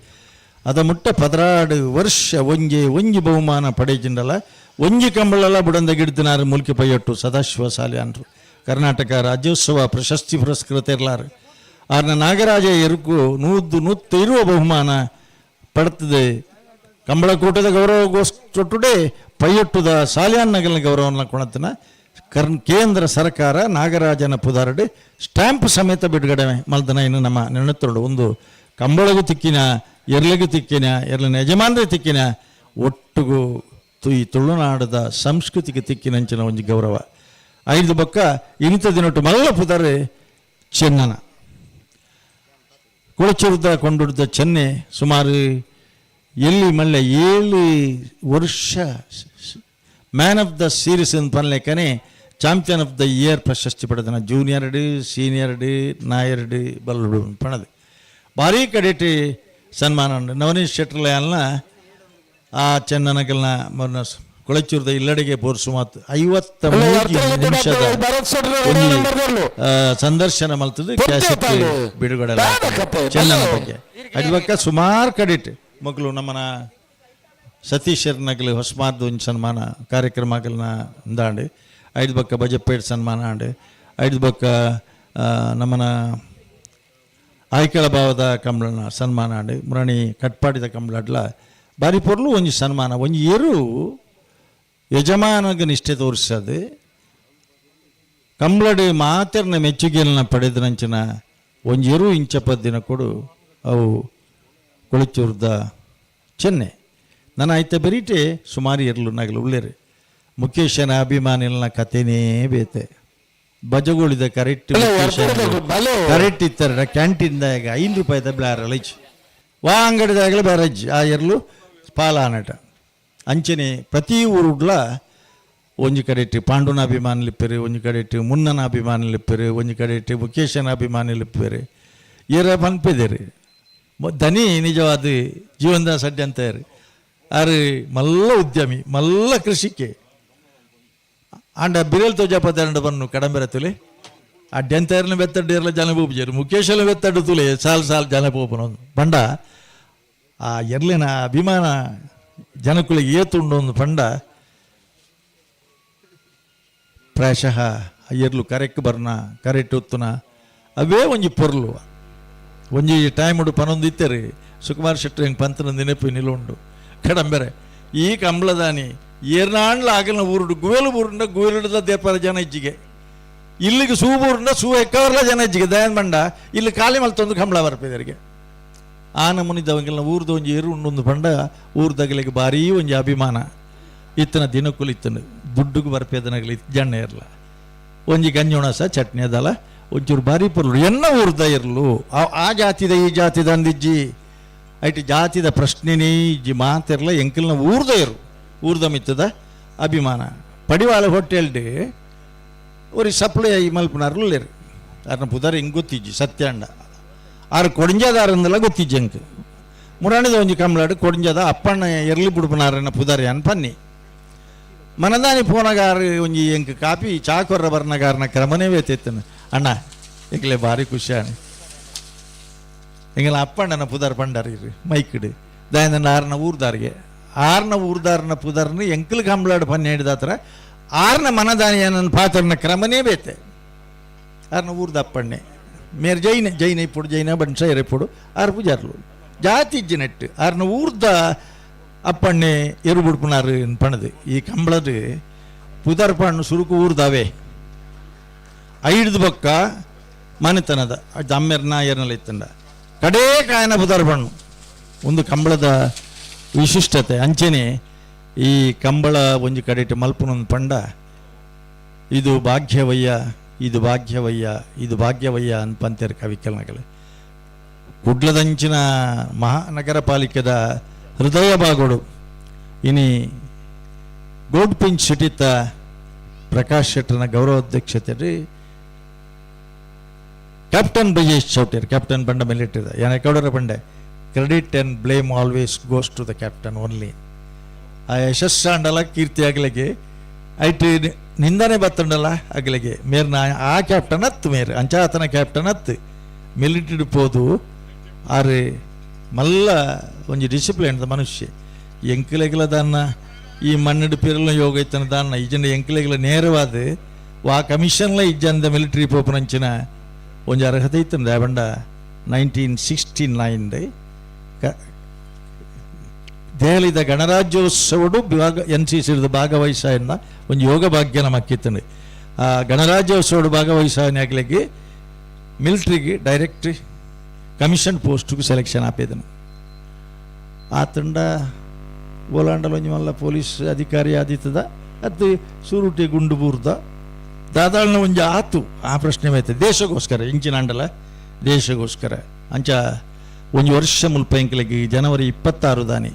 ಅದ ಮುಟ್ಟ 16 ವರ್ಷ ಒಂಜೆ ಒಂಜಿ ಬಹುಮಾನ ಪಡೆಜಿಂಡಲ ಒಂಜಿ ಕಂಬಳಲ ಬುಡಂದ ಗಿಡ್ದಿನಾರು ಮೂಲ್ಕಿ ಪೈಯೊಟ್ಟು ಸದಾಶಿವ ಸಾಲಿಯಾನ್ರು. ಕರ್ನಾಟಕ ರಾಜ್ಯೋತ್ಸವ ಪ್ರಶಸ್ತಿ ಪುರಸ್ಕೃತ ಇರ್ಲಾರು. ಆರ್ನ ನಾಗರಾಜ ಎರುಕು 120 ಬಹುಮಾನ ಪಡ್ತದೆ. ಕಂಬಳಕೂಟದ ಗೌರವಗೋಸ್ಕೊಟ್ಟುಡೆ ಪೈಯೊಟ್ಟುದ ಸಾಲಿಯಾನ್ ನಗಲಿನ ಗೌರವನ ಕೊಣತನ ಕೇಂದ್ರ ಸರ್ಕಾರ ನಾಗರಾಜನ ಪುದಾರಡು ಸ್ಟ್ಯಾಂಪ್ ಸಮೇತ ಬಿಡುಗಡೆ ಮಲ್ದನ. ಇನ್ನು ನಮ್ಮ ನೆನತೊಡು ಒಂದು ಕಂಬಳಗೂ ತಿಕ್ಕಿನ, ಎರ್ಲೆಗೂ ತಿಕ್ಕಿನ, ಎರ್ಲಿನ ಯಜಮಾನ್ರೆ ತಿಕ್ಕಿನ, ಒಟ್ಟುಗು ತುಯಿ ತುಳುನಾಡದ ಸಂಸ್ಕೃತಿಗೆ ತಿಕ್ಕಿನಂಚಿನ ಒಂಜಿ ಗೌರವ. ಐದು ಬೊಕ್ಕ ಇನಿತ ದಿನೊಟ್ಟು ಮಲ್ಲ ಪುದಾರೆ ಚೆನ್ನನ ಕುಳಚೂರ್ದ ಕೊಂಡುಡ್ದ ಚೆನ್ನೆ ಸುಮಾರು ಎಲ್ಲಿ ಮಲ್ಲೆ 7 ವರ್ಷ man of the series ಅಂತ ಪನ್ಲೆಕ್ಕನೆ champion of the year ಪ್ರಶಸ್ತಿ ಪಡೆದನ. Junior D, senior D, Nair D ಬಲ್ಲುಡು ಪಣದು ಭಾರೀ ಕಡೆಟಿ ಸನ್ಮಾನ ಉಂಡು. ನವನೀಶ್ ಶೆಟ್ಟರ್ಲಯಲ್ನ ಆ ಚೆನ್ನನಗಲ್ನ ಮೊನ್ನ ಕುಳಚೂರ್ದ ಇಲ್ಲಡೆಗೆ ಪೋರ್ಸು ಮಾತು 53 ನಿಮಿಷದ ಭರತ್ ಶೆಟ್ಟರ್ ಒಂಜಿ, ನಂಬರ್ ಸಂದರ್ಶನ ಮಲ್ತದ್ದು ಕ್ಯಾಸೆಟ್ ಬಿಡುಗಡೆ ಚೆನ್ನನ ಬಗ್ಗೆ. ಅಡ್ಬಕ್ಕ ಸುಮಾರು ಕಡಿಟ್ ಮಕ್ಕಳು ನಮ್ಮನ ಸತೀಶರ್ನಗಲು ಹೊಸಮಾರ್ದು ಒಂಜಿ ಸನ್ಮಾನ ಕಾರ್ಯಕ್ರಮ ಆಗಲ್ನ ಅಂದಾಂಡು. ಐದು ಬಕ್ಕ ಬಜಪೇಟ್ ಸನ್ಮಾನ ಆಂಡು. ಐದು ಬಕ್ಕ ನಮ್ಮನ ಆಯ್ಕಳ ಭಾವದ ಕಂಬಳನ ಸನ್ಮಾನ ಆಂಡು. ಮುರಣಿ ಕಟ್ಪಾಡಿದ ಕಂಬಳಡ್ಲ ಬಾರಿ ಪೊರ್ಲು ಒಂಜಿ ಸನ್ಮಾನ. ಒಂಜಿ ಎರು ಯಜಮಾನಗ ನಿಷ್ಠೆ ತೋರಿಸದು ಕಂಬಳಡು ಮಾತೆರ್ನ ಮೆಚ್ಚುಗೆಯನ್ನ ಪಡೆದನಂಚಿನ ಒಂಜಿ ಎರು ಇಂಚಪ ದಿನ ಕೊಡು ಅವು ಕೊಳಚೂರ್ದ ಚೆನ್ನೆ. ನನ್ನ ಐತ ಬೆರೀಟೆ ಸುಮಾರು ಎರ್ಲು ನಗಲು ಉಳ್ಳೇರು. ಮುಖೇಶನ ಅಭಿಮಾನಿಲ್ನ ಕತೆನೇ ಬೇತೆ. ಬಜಗುಳಿದ ಕರೆಕ್ಟ್ ಕರೆಕ್ಟ್ ಇತ್ತರ ಕ್ಯಾಂಟೀನ್ದಾಗ 5 ರೂಪಾಯಿದ ಬ್ಯಾರಲ್ ವಾ ಅಂಗಡಿದಾಗಲೇ ಬ್ಯಾರೇಜ್ ಆ ಎರ್ಲು ಪಾಲಾನಟ. ಅಂಚನೆ ಪ್ರತಿ ಊರುಡ್ಲ ಒಂಜಿ ಕಡೆಟ್ ಪಾಂಡುನ ಅಭಿಮಾನಿಲಿಪ್ಪೆರು, ಒಂಜಿ ಕಡೆಟ್ ಮುನ್ನನ ಅಭಿಮಾನಿಲಿಪ್ಪೆರು, ಒಂಜಿ ಕಡೆಟ್ ಮುಖೇಶನ ಅಭಿಮಾನಿಲಿಪ್ಪೆರು. ಏರ ಪನ್ಪೆದೇರು ದನಿ ನಿಜವಾದ ಜೀವನದ ಸಡ್ಡೆ ಅಂತ ಆರು ಮಲ್ಲ ಉದ್ಯಮಿ, ಮಲ್ಲ ಕೃಷಿಕೆ. ಆಂಡ ಬಿರೆಲ್ ತೋಜಾಪದ ಬನ್ನು ಕಡಂಬೆರ ತುಲೆ ಆ ಡೆಂತೇರ್ನ ಬೆತ್ತಡ್ಡು ಇರಲ ಜನ ಪೋಪುಜೆರು. ಮುಖೇಶನ ಬೆತ್ತಡ್ಡು ತುಲೆ ಸಾಲ್ ಸಾಲ್ ಜನ ಪೋಪುನ ಪಂಡ ಆ ಎರ್ಲಿನ ಅಭಿಮಾನ ಜನಕುಳಿಗೆ ಏತುಂಡು ಒಂದು ಪಂಡ ಪ್ರಾಯಶಃ ಎರ್ಲು ಕರೆಕ್ಟ್ ಬರ್ನ ಕರೆಕ್ಟ್ ಉತ್ತುನ ಅವೇ ಒಂಜಿ ಪೊರ್ಲು. ಒಂಜಿ ಟೈಮ್ ಉಡು ಪನೊಂದು ಇತ್ತೇರಿ ಸುಕುಮಾರ್ ಶೆಟ್ಟರ್ ಹೆಂಗೆ ಪಂತನ ನೆನಪು ನಿಲುಂಡು. ಕಡಂಬೆರೆ ಈ ಕಂಬ್ಳದಾನಿ ಏರ್ನಾಂಡ್ಲ ಆಗಲ್ನ ಊರುಡು ಗುವೆಲು ಊರುಂಡ ಗುವೆಲುಡ್ದ ದೇಪಾರ ಜನ ಇಜ್ಜಿಗೆ. ಇಲ್ಲಿಗೆ ಸೂ ಊರುಂಡ ಸೂ ಎಕ್ಕವರ್ಲ ಜನ ಇಜ್ಜಿಗೆ. ದಯಾನ್ ಬಂಡ ಇಲ್ಲಿ ಖಾಲಿ ಮಲ್ತೊಂದು ಕಂಬಳ ಬರ್ಪಿದರಿಗೆ ಆ ನಮೂನಿದವಂಗೆಲ್ಲ ಊರ್ದ ಒಂಜಿ ಎರು ಉಂಡೊಂದು ಪಂಡ ಊರ್ದಗಲಿಗೆ ಭಾರೀ ಒಂಜಿ ಅಭಿಮಾನ ಇತ್ತನ ದಿನಕ್ಕುಲು ಇತ್ತನ ದುಡ್ಡುಗು ಬರ್ಪೇದನಗಲಿ ಜಣ್ಣ ಇರಲ ಒಂಜಿ ಗಂಜಿ ಸಹ ಚಟ್ನಿ ಅದಲ್ಲ ಒಂಚೂರು ಭಾರಿ ಪೊರ್ಲು ಎನ್ನ ಊರ್ದ ಇರ್ಲು ಆ ಜಾತಿದ ಈ ಜಾತಿದ ಅಂದಿಜ್ಜಿ. ಐಟ್ ಜಾತಿದ ಪ್ರಶ್ನೆನೇ ಇಜ್ಜಿ. ಮಾತಿರ್ಲ ಎಂಕಲ್ನ ಊರ್ದ ಇರು ಊರ್ದ ಮಿತ್ತದ ಅಭಿಮಾನ. ಪಡಿವಾಳ ಹೋಟೆಲ್ಡ್ ಒರಿ ಸಪ್ಲೈ ಮಲ್ಪನಾರ್ಲು ಲೇರು ಅರ್ನ ಪುದರ್ ಹಿಂಗೆ ಗೊತ್ತಿಜ್ಜಿ ಸತ್ಯಾಂಡ ಆರು ಕೊಡಿಂಜದಾರಂದೆಲ್ಲ ಗೊತ್ತಿಜ್ಜಿ ಅಂಕ್ ಮುರಾಣಿದ ಒಂಜಿ ಕಂಬ್ಳಾಡು ಕೊಡಿಂಜದ ಅಪ್ಪಣ್ಣ ಎರ್ಲಿ ಬುಡುಪನಾರನ ಪುದರ್ ಅನ್ ಪನ್ನಿ ಮನದಾನಿ ಪೋನಗಾರ ಒಂಜಿ ಎಂಕ್ ಕಾಪಿ ಚಾ ಕೊರ್ರ ಬರ್ನಗಾರನ ಕ್ರಮನೇ ವೇತೆತ್ತನ. ಅಣ್ಣ ಎಂಕ್ಲೆ ಭಾರಿ ಖುಷಿ ಆಣಿ. ಎಂಗಲ ಅಪ್ಪಣ್ಣನ ಪುದರ್ ಪಂಡಾರ ಇರು ಮೈಕ್ಡ್ ದಾಯನ ಆರ್ನ ಊರ್ದಾರಿಗೆ ಆರ್ನ ಊರ್ದಾರನ ಪುದರ್ನ ಎಂಕಲ್ ಕಂಬಳಾಡು ಪನ್ನೆರಡು ಆರ್ನ ಮನದಾನಿಯನ ಪಾತ್ರನ ಕ್ರಮನೇ ಬೇತೆ. ಆರ್ನ ಊರ್ದ ಅಪ್ಪಣ್ಣೆ ಮೇರ್ ಜೈನ ಜೈನ ಇಪ್ಪುಡು ಜೈನ ಬಣ್ಸ ಎರೆಪುಡು ಆರು ಪೂಜಾರ್ಲು ಜಾತಿ ಇಜ್ಜಿ ನೆಟ್ಟು ಆರ್ನ ಊರ್ದ ಅಪ್ಪಣ್ಣೆ ಎರು ಬುಡ್ಪುನಾರು ಪಣದು. ಈ ಕಂಬಳದು ಪುದರ್ ಪಣ್ಣು ಸುರುಕು ಊರ್ದಾವೆ ಐಡ್ದು ಬೊಕ್ಕ ಮನೆತನದ ಅಮ್ಮೆರ್ ನಾಯರ್ನಲ್ಲಿ ಇತ್ತಂಡ ಕಡೇ ಕಾಯನ ಪುದರ್ ಪಣ್ಣು ಒಂದು ಕಂಬಳದ ವಿಶಿಷ್ಟತೆ. ಅಂಚೆನೆ ಈ ಕಂಬಳ ಒಂಜಿ ಕಡೆಟ್ ಮಲ್ಪುನೊಂದು ಪಂಡ ಇದು ಭಾಗ್ಯವಯ್ಯ, ಇದು ಭಾಗ್ಯವಯ್ಯ, ಇದು ಭಾಗ್ಯವಯ್ಯ ಅನ್ಪಂತೇರು ಕವಿಕಲ್ನಗಲು. ಕುಡ್ಲದಂಚಿನ ಮಹಾನಗರ ಪಾಲಿಕೆದ ಹೃದಯ ಬಾಗೋಡು ಇನಿ ಗೋಲ್ಡ್ ಪಿಂಚ್ ಸಿಟಿತ ಪ್ರಕಾಶ್ ಶೆಟ್ಟರ್ನ ಗೌರವಾಧ್ಯಕ್ಷತೆ ಕ್ಯಾಪ್ಟನ್ ಬ್ರಿಜೇಶ್ ಚೌಟೇರ್ ಕ್ಯಾಪ್ಟನ್ ಬಂಡ ಮಿಲಿಟರಿದ ಏನ ಕೌಡರ ಬಂಡೆ credit and blame always goes to the captain only. ಆ ಯಶಸ್ಸಾಂಡಲ ಕೀರ್ತಿ ಆಗಲಿಗೆ ಐಟ್ ನಿಂದನೆ ಬತ್ತಂಡಲ್ಲ ಅಗಲಿಗೆ ಮೇರ್ನ ಆ ಕ್ಯಾಪ್ಟನ್ ಅತ್ತು ಮೇರ್ ಅಂಚಾತನ ಕ್ಯಾಪ್ಟನ್ ಅತ್ತು ಮಿಲಿಟರಿ ಪೋದು ಆರು ಮಲ್ಲ ಒಂಜಿ ಡಿಸಿಪ್ಲಿನ್ ಮನುಷ್ಯ. ಎಂಕಲೆಗಲ ದಾನ್ನ ಈ ಮಣ್ಣಿಡು ಪಿರಲ ಯೋಗ ಇತ್ತನ ದಾನ್ನ ಇಜ್ಜಂಡ ಎಂಕಲೆಗಲ ನೇರವಾದ ವಾ ಕಮಿಷನ್ಲ ಇಜ್ಜಂದ ಮಿಲಿಟರಿ ಪೋಪುನಂಚಿನ ಒಂಜಿ ಅರ್ಹತೆ ಇತ್ತನ. ದಾಯಬಂಡ 1969 ದೆಹಲಿದ ಗಣರಾಜ್ಯೋತ್ಸವಡು ಭಾಗ ಎನ್ ಸಿ ಸಿದ ಭಾಗವಹಿಸಾಯನ್ನ ಒಂದು ಯೋಗ ಭಾಗ್ಯ ನಮಕ್ಕಿತ್ತಂಡು. ಆ ಗಣರಾಜ್ಯೋತ್ಸವಡು ಭಾಗವಹಿಸಾಯನಾಗ್ಲಿಕ್ಕೆ ಮಿಲಿಟ್ರಿಗೆ ಡೈರೆಕ್ಟ್ ಕಮಿಷನ್ ಪೋಸ್ಟ್ಗೆ ಸೆಲೆಕ್ಷನ್ ಆಪೇದನು. ಆತಂಡ ಓಲಾಂಡಲ ಒಂಜಿ ಮಲ್ಲ ಪೊಲೀಸ್ ಅಧಿಕಾರಿ ಆದಿತ್ತದ ಅದು ಸುರುಟಿ ಗುಂಡು ಬೂರ್ದ ದಾದಾಳನ ಒಂಜಿ ಆತು. ಆ ಪ್ರಶ್ನೆ ಐತೆ ದೇಶಗೋಸ್ಕರ ಇಂಚಿನ ಅಂಡಲ ದೇಶಗೋಸ್ಕರ. ಅಂಚ ಒಂಜಿ ವರ್ಷ ಮುಲ್ಪ ಎಂಕಲೆಗ್ ಜನವರಿ 26 ದಾನಿ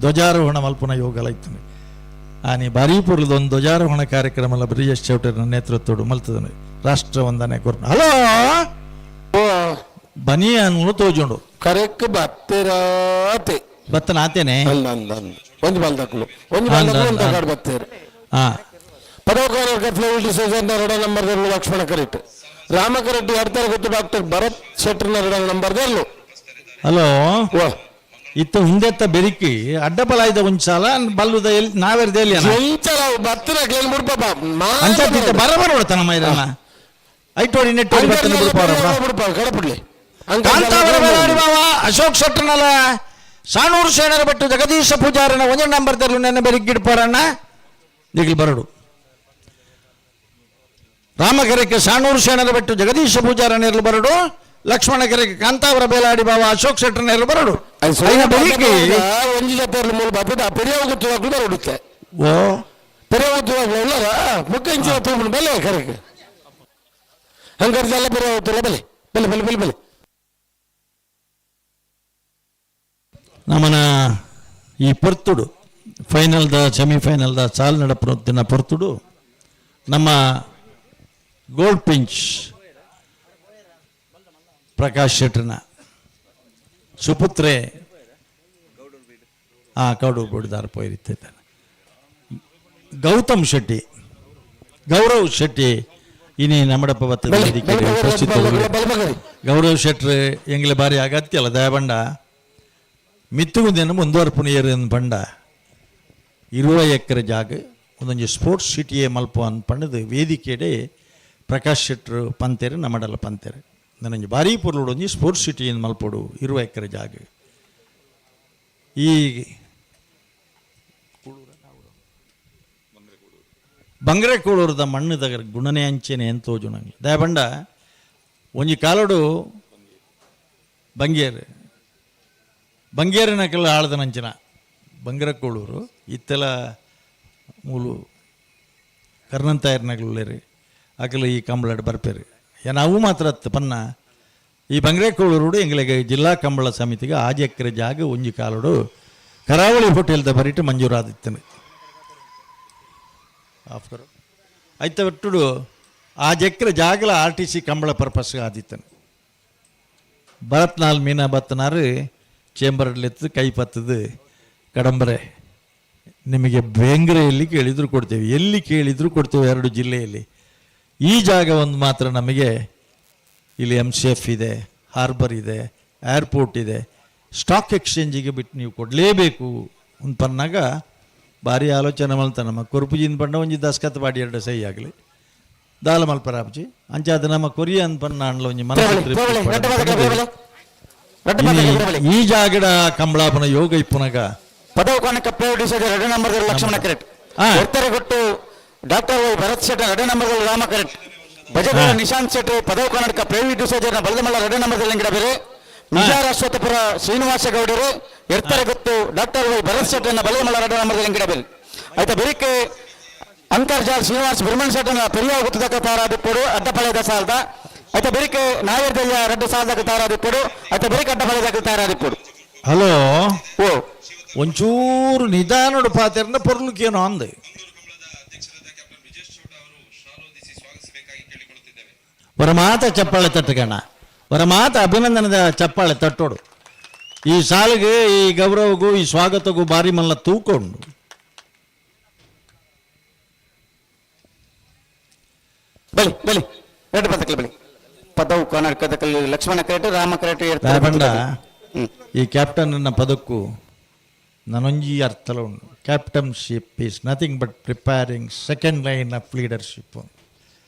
ಧ್ವಜಾರೋಹಣ ಮಲ್ಪುನ ಯೋಗಲ ಇತ್ತುಂಡು. ಆನಿ ಬಾರೀ ಪೊರ್ಲುದ ಒಂದು ಧ್ವಜಾರೋಹಣ ಕಾರ್ಯಕ್ರಮ ಬ್ರಿಜೇಶ್ ಚೌಟರ್ನ ನೇತೃತ್ವಡು ಮಲ್ತದನು ರಾಷ್ಟ್ರ ವಂದನೆ ಕೊರ್ನ. ಹಲೋ ಬನಿಯಾನು ತೋಜುಂಡು. ಕರೆಕ್ಟ್ ಬತ್ತೆರಾತೆ. ಬತ್ತನ ಆತೇನೆ. ಅಲ್ಲ ಅಲ್ಲ ಅಲ್ಲ, ಒಂಜಿ ಬಲ್ದಕ್ಲು ಒಂಜಿ ಬಲ್ದಕ್ಲು ಒಂದು ಕಾಡು ಬತ್ತೇರು. ಪದವಕಾರ ಫ್ಲೂಯಿಡ್ ಡಿಸೋಜರ್ number Lakshmana correct Rama correct ಎಡ್ತಾರೆ ಗೊತ್ತು ಡಾಕ್ಟರ್ ಭರತ್ ಶೆಟ್ಟರ್ನ ನಂಬರ್ ದರ್ಲು. ಹಲೋ. ವಾ. ಇತ್ತ ಹಿಂದೆತ್ತ ಬೆರಿಕಿ ಅಡ್ಡಬಲಾಯ್ದ ಒಂಜಿ ಸಾಲ ಬಲ್ಲುದ ಎಲ್ಲಿ ನಾವೆರ್ದ ಎಲ್ಲಿ ಎಂಚಲ ಬತ್ತಿನ ಕ್ಲೇನ್ ಬಿಡ್ಪ. ಅಂಚ ಬರಬರ ನೋಡ್ತಾನ ಮೈರನ್ನ ಐಟೋಡಿ ನೆಟ್ಟೋಡಿ ಬತ್ತನ ಬಿಡ್ಪಾರ. ಬಿಡ್ಪ ಕಡಪಡ್ಲಿ. ಕಾಂತಾವರ ಬೇಲಾಡಿ ಬಾವ ಅಶೋಕ್ ಶೆಟ್ಟರ್ನಲ ಸಾಣೂರು ಶೇಣರ ಭಟ್ಟು ಜಗದೀಶ ಪೂಜಾರನ ಒಂದೇ ನಂಬರ್ ತರಲು ನೆನ್ನೆ ಬೆರಿಗಿಡ್ಪಾರಣ್ಣ ಈಗಲೂ ಬರಡು. ರಾಮಕೆರೆಗೆ ಸಾಣೂರು ಶೇಣರ ಭಟ್ಟು ಜಗದೀಶ ಪೂಜಾರನೇರ್ಲು ಬರಡು. ಲಕ್ಷ್ಮಣಕೆರೆಗೆ ಕಾಂತಾವರ ಬೇಲಾಡಿ ಬಾವ ಅಶೋಕ್ ಶೆಟ್ಟರ್ನೇರ್ಲು ಬರಡು. ಐನ ಬೆರಿಕಿ ಒಂಜಿ ಜೊತೆ ಮೂಲ ಬಾಪುದ ಪೆರಿಯ ಗೊತ್ತು ಬರಡುತ್ತೆ. ಓ. ಪೆರಿಯ ಗೊತ್ತು ಉಳ್ಳಾರ ಮುಕ್ಕ ಇಂಚಿನ ತೂಪುನ ಬೆಲೆ ಕರೆಕ್ ಹಂಗಾರೆ ಪೆರಿಯ ಗೊತ್ತಿಲ್ಲ. ಬೆಲೆ ಬೆಲೆ ಬೆಲೆ ಬೆಲೆ ಬೆಲೆ. ನಮ್ಮನ ಈ ಪೊರ್ತುಡು ಫೈನಲ್ದ ಸೆಮಿಫೈನಲ್ದ ಸಾಲ್ ನಡಪುನ ಪೊರ್ತುಡು ನಮ್ಮ ಗೋಲ್ಡ್ ಪಿಂಚ್ ಪ್ರಕಾಶ್ ಶೆಟ್ಟರ್ನ ಸುಪುತ್ರೆ ಆ ಕೌಡು ಬುಡ್ದಾರ ಪೋಯಿರಿತ್ತಿದ್ದಾನೆ ಗೌತಮ್ ಶೆಟ್ಟಿ ಗೌರವ್ ಶೆಟ್ಟಿ ಇನಿ ನಮ್ಮಡಪ್ಪ ಬತ್ತದ ವೇದಿಕೆಡ್ ಉಪಸ್ಥಿತರು. ಗೌರವ್ ಶೆಟ್ರ್ ಎಂಗ್ಲೆ ಬಾರಿ ಅಗತ್ಯ ಅಲ್ಲ. ದಯಬಂಡ ಮಿತ್ತುಗುಂದೇನು ಮುಂದುವರ್ಪುನಿಯರು ಪಂಡ 20 ಎಕರೆ ಜಾಗ ಒಂದೊಂಜಿ ಸ್ಪೋರ್ಟ್ಸ್ ಸಿಟಿಯೇ ಮಲ್ಪ ಅನ್ಪಂಡದು ವೇದಿಕೆಡೆ ಪ್ರಕಾಶ್ ಶೆಟ್ರು ಪಂತೇರು ನಮ್ಮಡಲ್ಲ ಪಂತೇರು ನನಂಜಿ ಭಾರೀ ಪೊರ್ಲುಡು ಒಂಜಿ ಸ್ಪೋರ್ಟ್ಸ್ ಸಿಟಿ ಮಲ್ಪೊಡು 20 ಎಕರೆ ಜಾಗ. ಈ ಬಂಗ್ರೆ ಕೂಳೂರದ ಮಣ್ಣುದ ಗುಣನೆ ಅಂಚೆನೆ ಅಂತ ತೋಜುನಂಗೆ. ದಯಬಂಡ ಒಂಜಿ ಕಾಲಡು ಬಂಗೇರು ಬಂಗೇರಿನಕೆಲ್ಲ ಆಳ್ದನಂಚಿನ ಬಂಗರಕೂಳೂರು ಇತ್ತೆಲ ಮೂಲು ಕರ್ನಂತಾಯರ್ನಗಲುಲ್ಲೇರು ಅಕಲು ಈ ಕಂಬಳಡ್ ಬರ್ಪೇರು. ಏನ ಅವು ಮಾತ್ರ ಅತ್ತು ಪನ್ನ ಈ ಬಂಗ್ರೆ ಕೂಳೂರುಡು ಎಂಗ್ಲೆಗ್ ಜಿಲ್ಲಾ ಕಂಬಳ ಸಮಿತಿಗೆ ಆಜಿ ಎಕರೆ ಜಾಗ ಒಂಜಿ ಕಾಲಡು ಕರಾವಳಿ ಹೋಟೆಲ್ದ ಬರಿಟ್ ಮಂಜೂರಾದಿತ್ತನು. ಆಫ್ ಕರೋ ಐತ ಒಟ್ಟುಡು ಆ ಎಕರೆ ಜಾಗಲ R T C Kambala purpose ಆದಿತ್ತನು. ಭರತ್ನಾಲ್ ಮೀನಾ ಬತ್ತನಾರು ಚೇಂಬರ್ಲೆತ್ತು ಕೈ ಪತ್ತದು ಕಡಂಬರೆ ನಿಮಗೆ ಬೇಂಗ್ರೆಯಲ್ಲಿ ಕೇಳಿದರೂ ಕೊಡ್ತೇವೆ, ಎಲ್ಲಿ ಕೇಳಿದರೂ ಕೊಡ್ತೇವೆ 2 ಜಿಲ್ಲೆಯಲ್ಲಿ. ಈ ಜಾಗ ಒಂದು ಮಾತ್ರ ನಮಗೆ ಇಲ್ಲಿ M C F ಇದೆ, ಹಾರ್ಬರ್ ಇದೆ. ಏರ್ಪೋರ್ಟ್ ಇದೆ, ಸ್ಟಾಕ್ ಎಕ್ಸ್ಚೇಂಜಿಗೆ ಬಿಟ್ಟು ನೀವು ಕೊಡಲೇಬೇಕು ಪನ್ನಾಗ ಭಾರಿ ಆಲೋಚನೆ ಮಲ್ತ ನಮ್ಮ ಕೊರುಪುಜಿನ ಪಂಡ ಒಂಜಿ ದಸ್ಕತ್ ಬಾಡಿ ಎರಡು ಸಹಿ ಆಗಲಿ ದಾಲ ಮಲ್ಪರಾಬ್ಜಿ ಅಂಚಾದ ನಮ್ಮ ಕೊರಿಯ ಅನ್ಪನ್ನ ಅಂಡ್ಲ ಒಂಜಿ ಮನಸ್ಸು ತೃಪ್ತಿ ಪಡೋದು. ಇನಿ ಈ ಜಾಗಡ ಕಂಬಳಾಪನ ಯೋಗ ಇಪ್ಪುನಗ ಪದವು ಕನಕ ಪ್ಲೇವ್ ಎರಡು ನಂಬರ್ ಲಕ್ಷ್ಮಣ ಕರೆಕ್ಟ್. ಎತ್ತರ ಗೊಟ್ಟು ಡಾಕ್ಟರ್ ವೈ ಭರತ್ ಶೆಟ್ಟಿ ಎರಡು ನಂಬರ್ ರಾಮ ಕರೆಕ್ಟ್. ಭಜಗಳ ನಿಶಾಂತ್ ಶೆಟ್ಟಿ ಪದವು ಕರ್ನಾಟಕ ಪ್ರೇವಿ ಡಿಸೋಜರ್ನ ಬಲದಮಲ್ಲ ಎರಡು ನಂಬರ್ ಗಿಡ ಬೇರೆ. ನಿಜಾರ ಅಶ್ವತ್ಥಪುರ ಶ್ರೀನಿವಾಸ ಗೌಡರು ಎತ್ತರ ಗೊತ್ತು ಡಾಕ್ಟರ್ ವೈ ಭರತ್ ಶೆಟ್ಟಿನ ಬಲದಮಲ್ಲ ಎರಡು ನಂಬರ್ ಗಿಡ ಬೇರೆ. ಆಯ್ತಾ, ಬೆರಿಕೆ ಅಂತರ್ಜಾಲ್ ಶ್ರೀನಿವಾಸ್ ಬ್ರಹ್ಮಣ್ ಶೆಟ್ಟನ ಪೆರಿಯ ಗುತ್ತದಕ್ಕ ತಾರಾದಿಪ್ಪಡು ಅಡ್ಡಪಳೆದ ಸಾಲದ. ಆಯ್ತಾ, ಬೆರಿಕೆ ನಾಯರ್ದಯ್ಯ ರಡ್ಡು ಸಾಲದಕ್ಕ ತಾರಾದಿಪ್ಪಡು. ಆಯ್ತಾ, ಬೆರಿಕೆ ಅಡ್ಡಪಳೆದಕ್ಕ ತಾರಾದಿಪ್ಪಡು. ಹಲೋ. ಓ. ಒಂಚೂರು ನಿಧಾನಡು ಪಾತೆರ್ನ ಪೊರ್ಲುಕೇನೋ ಅಂದೆ. ವರ ಮಾತ ಚಪ್ಪಾಳೆ ತಟ್ಟುಕಣ, ವರ ಮಾತ ಅಭಿನಂದನದ ಚಪ್ಪಾಳೆ ತಟ್ಟೋಡು. ಈ ಸಾಲಿಗೆ, ಈ ಗೌರವಗೂ, ಈ ಸ್ವಾಗತಗೂ ಬಾರಿ ಮಲ್ಲ ತೂಕೊಂಡು. ಬಲಿ ಬಲಿ ಎರಡು ಪದಕಲ್ ಬಲಿ ಪದವು ಕರ್ನಾಟಕದಲ್ಲಿ ಲಕ್ಷ್ಮಣ ಕರೆಕ್ಟ್, ರಾಮ ಕರೆಕ್ಟ್. ರಾಬಂಡ ಈ ಕ್ಯಾಪ್ಟನ್ ಪದಕ್ಕೂ ನನೊಂಜಿ ಅರ್ಥಲ ಉಂಡು. Captainship is nothing but preparing second line of leadership.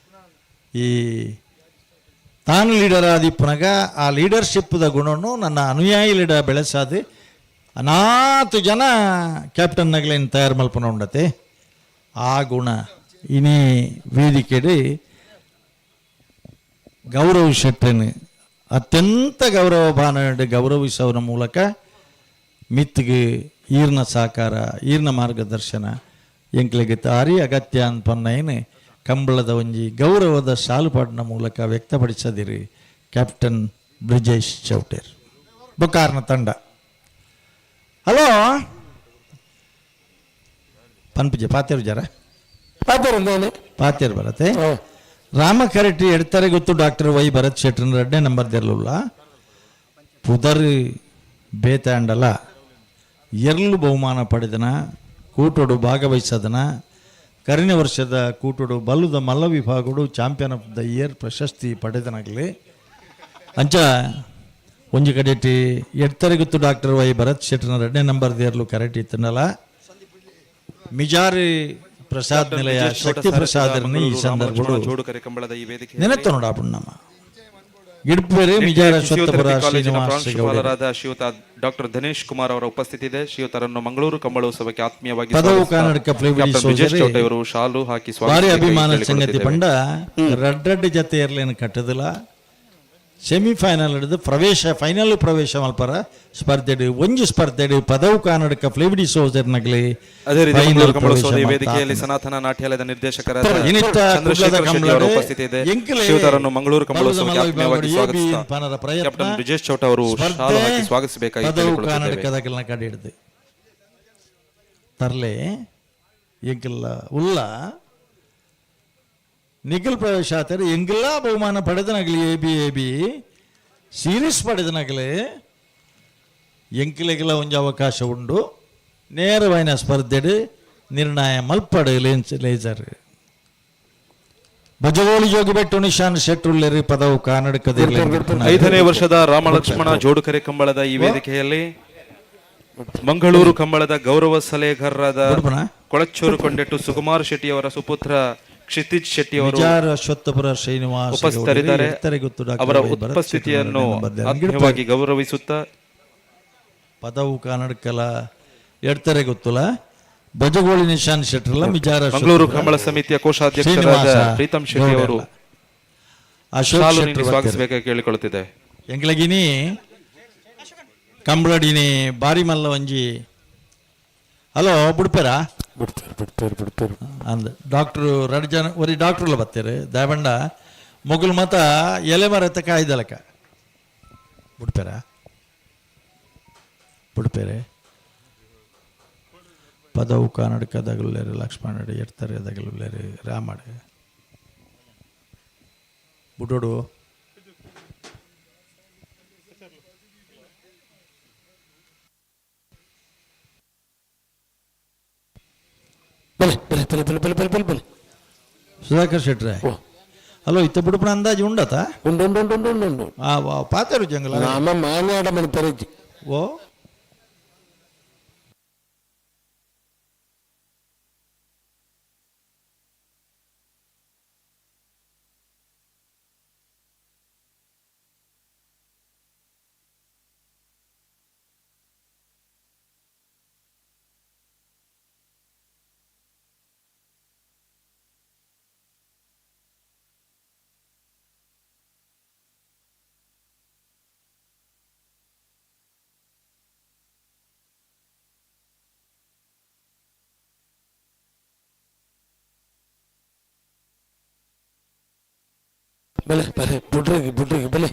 ಈ ತಾನು ಲೀಡರ್ ಆದಿಪ್ಪನಾಗ ಆ ಲೀಡರ್ಶಿಪ್ದ ಗುಣವನ್ನು ನನ್ನ ಅನುಯಾಯಿ ಲೀಡರ್ ಬೆಳೆಸಾದೆ ಅನಾತು ಜನ ಕ್ಯಾಪ್ಟನ್ ನಗಲೇನು ತಯಾರು ಮಲ್ಪನ ಉಂಡತೆ. ಆ ಗುಣ ಇನಿ ವೇದಿಕೆಡೆ ಗೌರವ್ ಶೆಟ್ಟನ್ ಅತ್ಯಂತ ಗೌರವ ಭಾನ ಗೌರವಿಸೋರ ಮೂಲಕ ಮಿತ್ತಿಗೆ ಈರ್ನ ಸಾಕಾರ, ಈರ್ನ ಮಾರ್ಗದರ್ಶನ ಎಂಕ್ಲೆಗೆ ತಾರಿ ಅಗತ್ಯ ಅನ್ಪನ್ನೈನ್ ಕಂಬಳದ ಒಂಜಿ ಗೌರವದ ಸಾಲುಪಾಡಿನ ಮೂಲಕ ವ್ಯಕ್ತಪಡಿಸದಿರಿ ಕ್ಯಾಪ್ಟನ್ ಬ್ರಿಜೇಶ್ ಚೌಟೇರ್ ಬುಕಾರ್ನ ತಂಡ. ಹಲೋ, ಪನ್ಪುಜೆ ಪಾತೇರು ಜರ. ಪಾತೆರ್. ಪಾತೇರು ಬರತ್ತೆ. ರಾಮ ಕರೆಟಿ ಎಡ್ತಾರೆ ಗೊತ್ತು ಡಾಕ್ಟರ್ ವೈ ಭರತ್ ಶೆಟ್ಟರ್ ಎರಡನೇ ನಂಬರ್ ದೆರ್ಲುಲ್ಲ. ಪುದರ್ ಬೇತಾಂಡಲ ಎರ್ಲು ಬಹುಮಾನ ಪಡೆದನ, ಕೂಟೋಡು ಭಾಗವಹಿಸದನ, ಕರಿನ ವರ್ಷದ ಕೂಟೋಡು ಬಲ್ಲುದ ಮಲ್ಲ ವಿಭಾಗಡು ಚಾಂಪಿಯನ್ ಆಫ್ the year ಪ್ರಶಸ್ತಿ ಪಡೆದನಾಗಲಿ. ಅಂಚ ಒಂಜಿ ಕಡೆಟಿ ಎಡ್ತಾರೆ ಗೊತ್ತು ಡಾಕ್ಟರ್ ವೈ ಭರತ್ ಶೆಟ್ಟರ್ನ ಎರಡನೇ ನಂಬರ್ ದೇರ್ಲು ಕರೆಕ್ಟ್ ಇತ್ತನಲ್ಲ. ಮಿಜಾರಿ ಪ್ರಸಾದ್ ನಿಲಯ ಶಕ್ತಿ ಪ್ರಸಾದರನ್ನ ಈ ಸಂದರ್ಭಡು ಜೋಡುಕರೆ ಕಂಬಳದ ಈ ವೇದಿಕೆ ನೆನೆತ್ತ ನೋಡ ನಮ್ಮ ಗಿಡ್ಪೇರಿ ಮಿಜಾರ ಅಶ್ವತ್ಥಪುರ ಕಾಲೇಜಿನ ಶ್ರೀನಿವಾಸ ಗೌಡ ಪ್ರಾಂಶುಪಾಲರಾದ ಶ್ರೀಯುತ ಡಾಕ್ಟರ್ ದಿನೇಶ್ ಕುಮಾರ್ ಅವರ ಉಪಸ್ಥಿತಿ ಇದೆ. ಶ್ರೀಯುತರನ್ನು ಮಂಗಳೂರು ಕಂಬಳೋತ್ಸವಕ್ಕೆ ಆತ್ಮೀಯವಾಗಿ ಪದವು ಸ್ವಾಗತಿಸುತ್ತಾ ಕರ್ನಾಟಕ ಫ್ಲೇವಿಡಿ ಕ್ಯಾಪ್ಟನ್ ಬ್ರಿಜೇಶ್ ಸೋದರಿ ಚೌಟ ಇವರು ಶಾಲು ಹಾಕಿ ಭಾರಿ ಸ್ವಾಗತಿಸಬೇಕಾಗಿ ಅಭಿಮಾನ ಸಂಗತಿ. ಕೇಳಿಕೊಳ್ಳುತ್ತಿದ್ದೇವೆ. ಪಂಡ ರಡ್ಡ್ ರಡ್ಡ್ ಜತೆ ಇರ್ಲೇನು ಕಟ್ಟದಿಲ್ಲ. ಸೆಮಿಫೈನಲ್ ಹಿಡಿದು ಪ್ರವೇಶ, ಫೈನಲ್ ಪ್ರವೇಶ ಮಲ್ಪರ ಸ್ಪರ್ಧೆಡು ಒಂಜಿ ಸ್ಪರ್ಧೆಡು ಪದವು ಕರ್ನಾಟಕ ಫ್ಲೇವಿಡಿ ಸೋದರ್ನಗಲಿ ಅದೇ ರೀತಿ ಫೈನಲ್ ಮಂಗಳೂರು ಪ್ರವೇಶ ಕಂಬಳೋತ್ಸವದ ಈ ಮಲ್ತ ವೇದಿಕೆಯಲ್ಲಿ ಸನಾತನ ನಾಟ್ಯಾಲಯದ ನಿರ್ದೇಶಕರಾದ ಇನಿತ್ತ ಚಂದ್ರಶೇಖರ್ ಕುಡ್ಲದ ಶೆಟ್ಟಿ ಅವರ ಕಂಬಳಡೆ ಉಪಸ್ಥಿತಿ ಇದೆ. ಎಂಕಲೆ ಶ್ರೀಯುತರನ್ನು ಮಂಗಳೂರು ಬಲ್ಲದ ಕಂಬಳೋತ್ಸವಕ್ಕೆ ಮಲ್ಲ ಆತ್ಮೀಯವಾಗಿ ವಿಭಾಗಡು ಎ ಬಿ ಸ್ವಾಗತಿಸುತ್ತಾ ಪನರ ಪ್ರಯತ್ನ ಕ್ಯಾಪ್ಟನ್ ಬ್ರಿಜೇಶ್ ಚೌಟ ಅವರು ಸ್ಪರ್ಧೆ ಶಾಲು ಹಾಕಿ ಸ್ವಾಗತಿಸಬೇಕಾಗಿ ಪದವು ಕೇಳಿಕೊಳ್ಳುತ್ತಿದ್ದೇವೆ. ಕರ್ನಾಟಕದ ಕಡೆ ಹಿಡ್ದು ತರ್ಲೆ ಎಂಕಲ್ಲ ಉಲ್ಲ ನಿಖಿಲ್ ಪ್ರವೇಶ ಆತಾರೆ. ಎಂಗೆಲ್ಲ ಬಹುಮಾನ ಪಡೆದನಾಗಲಿ, A B A B series ಪಡೆದನಾಗಲಿ, ಎಂಕಿಲೆಗೆಲ್ಲ ಒಂಜಿ ಅವಕಾಶ ಉಂಡು. ನೇರವಾಯಿನ ಸ್ಪರ್ಧೆಡು ನಿರ್ಣಯ ಮಲ್ಪಡು. ಲೇನ್ಸ್ ಲೇಸರ್ ಬಜಗೋಳಿ ಜೋಗಿಬೆಟ್ಟು ನಿಶಾನ್ ಶೆಟ್ಟುಲ್ಲೆರಿ ಪದವು ಕನ್ನಡಕದ. 5ನೇ ವರ್ಷದ ರಾಮ ಲಕ್ಷ್ಮಣ ಜೋಡುಕರೆ ಕಂಬಳದ ಈ ವೇದಿಕೆಯಲ್ಲಿ ಮಂಗಳೂರು ಕಂಬಳದ ಗೌರವ ಸಲಹೆಗಾರರಾದ ಬುಡ್ಪನ? ಕೊಳಚೂರು ಕೊಂಡೆಟ್ಟು ಸುಕುಮಾರ್ ಶೆಟ್ಟಿ ಅವರ ಸುಪುತ್ರ ಕ್ಷಿತಿಜ್ ಶೆಟ್ಟಿ ಅವರು ವಿಚಾರ ಅಶ್ವತ್ಥಪುರ ಶ್ರೀನಿವಾಸ ಉಪಸ್ಥಿತರಿದ್ದಾರೆ. ಗೊತ್ತು ಡಾಕ್ಟರ್ ಅವರ ವೈ ಭರತ್ ಉಪಸ್ಥಿತಿಯನ್ನು ಶೆಟ್ಟರ್ ಆತ್ಮೀಯವಾಗಿ ಗೌರವಿಸುತ್ತಾ ಪದವು ಕನ್ನಡಕಲ ಎಡ್ತಾರೆ ಗೊತ್ತಲ್ಲ. ಬಜಗೋಳಿ ನಿಶಾನ್ ಶೆಟ್ಟರ್ಲ ಮಿಜಾರ ಮಂಗಳೂರು ಕಂಬಳ ಸಮಿತಿಯ ಕೋಶಾಧ್ಯಕ್ಷರಾದ ಶ್ರೀನಿವಾಸ ಪ್ರೀತಂ ಶೆಟ್ಟಿ ಅವರು ಗೌಡೆಲ್ಲ. ಅಶೋಕ್ ಶಾಲು ಶೆಟ್ಟರ್ ನೀಡಿ ಬರ್ತಾರೆ. ಸ್ವಾಗತಿಸಬೇಕಾಗಿ ಕೇಳಿಕೊಳ್ಳುತ್ತಿದೆ. ಎಂಗ್ಲಗಿನಿ ಕಂಬಳಡಿನಿ ಬಾರಿ ಮಲ್ಲ ಒಂಜಿ. ಹಲೋ, ಬುಡ್ಪೇರಾ? ಬಿಡ್ತಾರೆ ಬಿಡ್ತಾರೆ ಬಿಡ್ತಾರೆ. ಅಂದ್ ಡಾಕ್ಟ್ರು ರಡ್ ಜನ ಒರಿ ಡಾಕ್ಟ್ರುಲ ಬತ್ತಾರೆ. ದಾಯಬಂಡ ಮೊಗಲ್ ಮತ ಎಲೆ ಮರತ್ತ ಕಾಯ್ದಲಕ ಬುಡ್ಪೇರ ಬುಡ್ಪೇರೆ. ಪದವು ಕರ್ನಾಟಕ ದಗಲುಲ್ಲೇರು ಲಕ್ಷ್ಮಣ ಎಡ್ತಾರೆ ದಗಲುಲ್ಲೇರು ರಾಮಡೆ ಬುಡೋಡು. ಬಲೆ ಬಲೆ ಬಲೆ ಬಲೆ ಬಲೆ ಬಲೆ ಬಲೆ ಬಲೆ. ಸುಧಾಕರ್ ಶೆಟ್ರೆ, ಹಲೋ, ಇತ್ತ ಬುಡುಪನ ಅಂದಾಜು ಉಂಡತ? ಉಂಡು ಉಂಡು ಉಂಡು ಉಂಡು ಉಂಡು ಉಂಡು. ಆ ಪಾತೆರು ಜಂಗಲ. ನಮ್ಮ ಮಾನ್ಯಾಡ ಮನೆ ಪೆರಜ್ಜಿ. ಓ. ಬಲೆ ಬಲೆ, ಬುಡ್ರಿಗೆ ಬುಡ್ರಿಗೆ ಬಲೆ.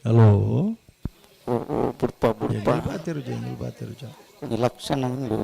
ಹಲೋ. ಬುಡ್ಪ ಬುಡ್ಪ. ಪಾತೆರು ಜಂಗಲ್, ಪಾತೆರು ಜ. ಲಕ್ಷಣ ಉಂಡು.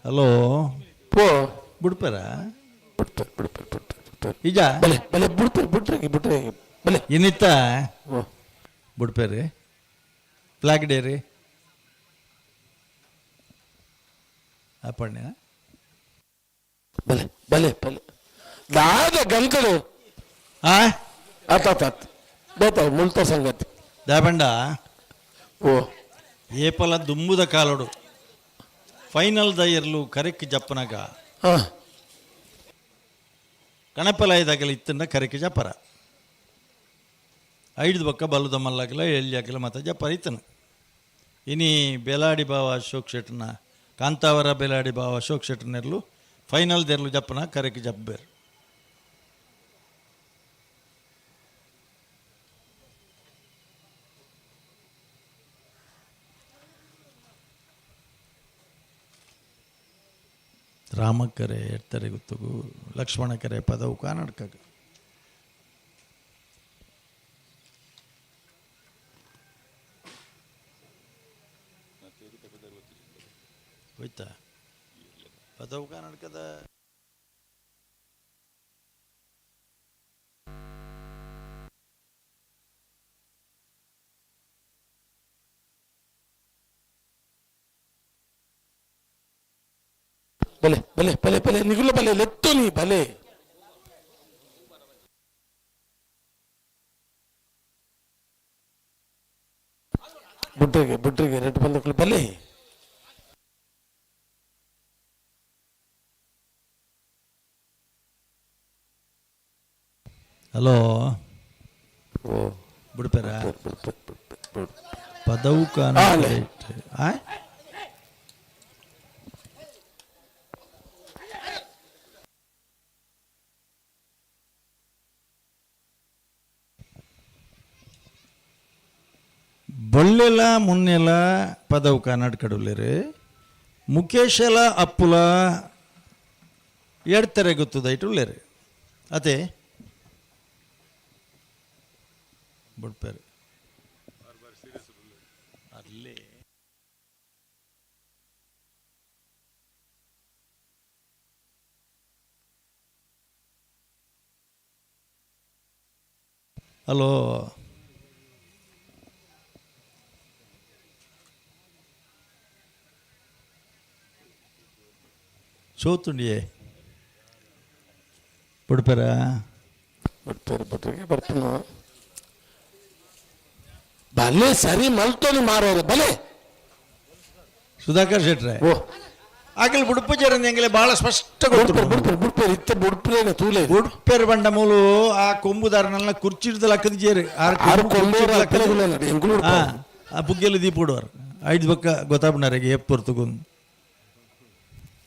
ಹಲೋ. ಪೋ. ಬುಡ್ಪರ. ಬಿಡ್ತಾರೆ ಬಿಡ್ತಾರೆ ಬಿಡ್ತಾರೆ ಬಿಡ್ತಾರೆ. ಈಜ. ಬಲೆ ಬಲೆ, ಬಿಡ್ತಾರೆ, ಬಿಟ್ರಿಗೆ ಬಿಟ್ರಿಗೆ ಬಲೆ. ಇನ್ನಿತ್ತ ಓ. ಬುಡ್ಪೇರಿ ಫ್ಲಾಗ್ ಡೇ ರೀ ಅಪ್ಪಣ್ಣ. ಬಲೆ ಬಲೆ ಬಲೆ, ದಾದ ಗಂಕಡು. ಆ. ಆತ್ ಆತ್ ಆತ್, ಬೇತ ಮುಲ್ತ ಸಂಗತಿ. ದಾಬಂಡ. ಓ. ಏಪಲ ದುಂಬುದ ಕಾಲಡು ಫೈನಲ್ ದಯರ್ಲು ಕರೆಕ್ ಜಪ್ಪನಗ ಹಾ. ಕಣಪಲಾಯದಾಗಲ ಇತ್ತನ್ನ ಕರೆಕ್ ಜಪ್ಪರ ಐದು ಬಕ್ಕ ಬಲ್ಲದ ಮಲ್ಲಾಗಲ ಎಲ್ಲಿ ಮತ್ತ ಜಪ್ಪರ ಇತ್ತನ. ಇನಿ ಬೆಲಾಡಿ ಬಾವ ಅಶೋಕ್ ಶೆಟ್ಟನ, ಕಾಂತಾವರ ಬೆಲಾಡಿ ಬಾವ ಅಶೋಕ್ ಶೆಟ್ಟನೆರ್ಲು ಫೈನಲ್ ದೆರ್ಲು ಜಪ್ಪನ ಕರೆಕ್ ಜಪ್ಪಬೇರು. ರಾಮಕರೆ ಎಡ್ತಾರೆ ಗೊತ್ತಗು, ಲಕ್ಷ್ಮಣಕರೆ ಪದವು ಕರ್ನಾಟಕ. ಹೋಯ್ತಾ ಪದವು ಕರ್ನಾಟಕದ. ಬಲೆ ಬಲೆ ಬಲೆ ಬಲೆ, ನಿಗುಲ ಬಲೆ, ಲೆತ್ತು ನೀ ಬಲೆ. ಬುಡ್ರಿಗೆ ಬುಡ್ರಿಗೆ, ರೆಡ್ ಬಂದಕ್ಳು ಬಲೆ. ಹಲೋ. ಓ. ಬಿಡ್ಪೇರ. ಬಿಡ್ತಾರೆ ಬಿಡ್ತಾರೆ. ಪದವು ಆಲೆ. ಕರ್ನಾಟಕ ಆ. ಬೊಳ್ಳೆಲ ಮುನ್ನೆಲ ಪದವು ಕರ್ನಾಟಕಡುಲ್ಲೇರು, ಮುಖೇಶಲ ಅಪ್ಪುಲ ಎಡ್ತಾರೆ ಗೊತ್ತದೈಟು ಉಳ್ಳೇರು ಅದೇ ಬುಡ್ಪೇರು ಅಲ್ಲಿ. Hello ಸೋತುಂಡಿಯೇ ಬುಡ್ಪೆರಾ? ಬುಡ್ಪೇರು ಬುಡ್ರಿಗೆ ಬರ್ತೀನಿ. ಬಲೆ ಸರಿ ಮಲ್ತೋನಿ ಮಾರೋರು ಬಲೆ. ಸುಧಾಕರ್ ಶೆಟ್ರೆ. ಓ. ಆಗಲ್ ಬುಡುಪು ಎಂಗಲೆ ಬಹಳ ಸ್ಪಷ್ಟ ಗೊತ್ತು. ಬುಡ್ಪೇರು ಬುಡ್ಪೇರು ಬುಡ್ಪೇರು ಇತ್ತೆ ಬುಡ್ಪೇನೆ ತೂಲೆ. ಬುಡ್ಪೆರ್ ಬಂಡ ಮೂಲು ಆ ಕೊಂಬುದಾರನೆಲ್ಲ ಕುರ್ಚಿಡ್ದಲ ಲಕ್ಕದ ಜೇರು. ಆರು ಕೊಂಬು ಎಂಗುಳು. ಆ ಬುಗ್ಗೆಲ್ಲ ದೀಪುಡುವರು ಐದು ಬಕ್ಕ ಗೊತ್ತಾಪುನಾರಿಗೆ ಎಪ್ಪು ಹೊರ್ತುಗೊಂದು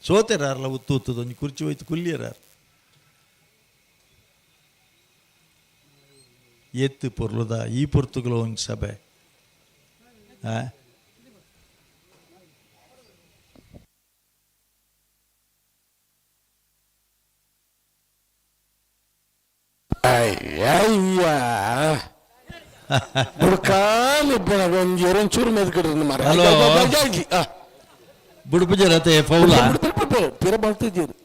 ಸೋತೆರಾರಲ್ಲ ಉತ್ತು ಉತ್ತದ ಒಂಜಿ ಕುರ್ಚಿ ಹೋಯ್ತು ಕುಲ್ಲಿಯರಾರ ಎತ್ತು ಪೊರ್ಲುದ ಈ ಪೊರ್ತುಗುಲ ಒಂಜಿ ಸಭೆ ಆ. ಅಯ್ಯ ಬುಡ್ಕಾಲಿ ಒಂಜಿ ಎರೊಂಚೂರು ಮೆದ್ಕಡ್ರಿ ಮಾರ. ಹಲೋ. ಬುಡುಪು ಜರತೆ ಫೌಲ. ಪಿರ ಬರ್ತಿದ್ದೀರಿ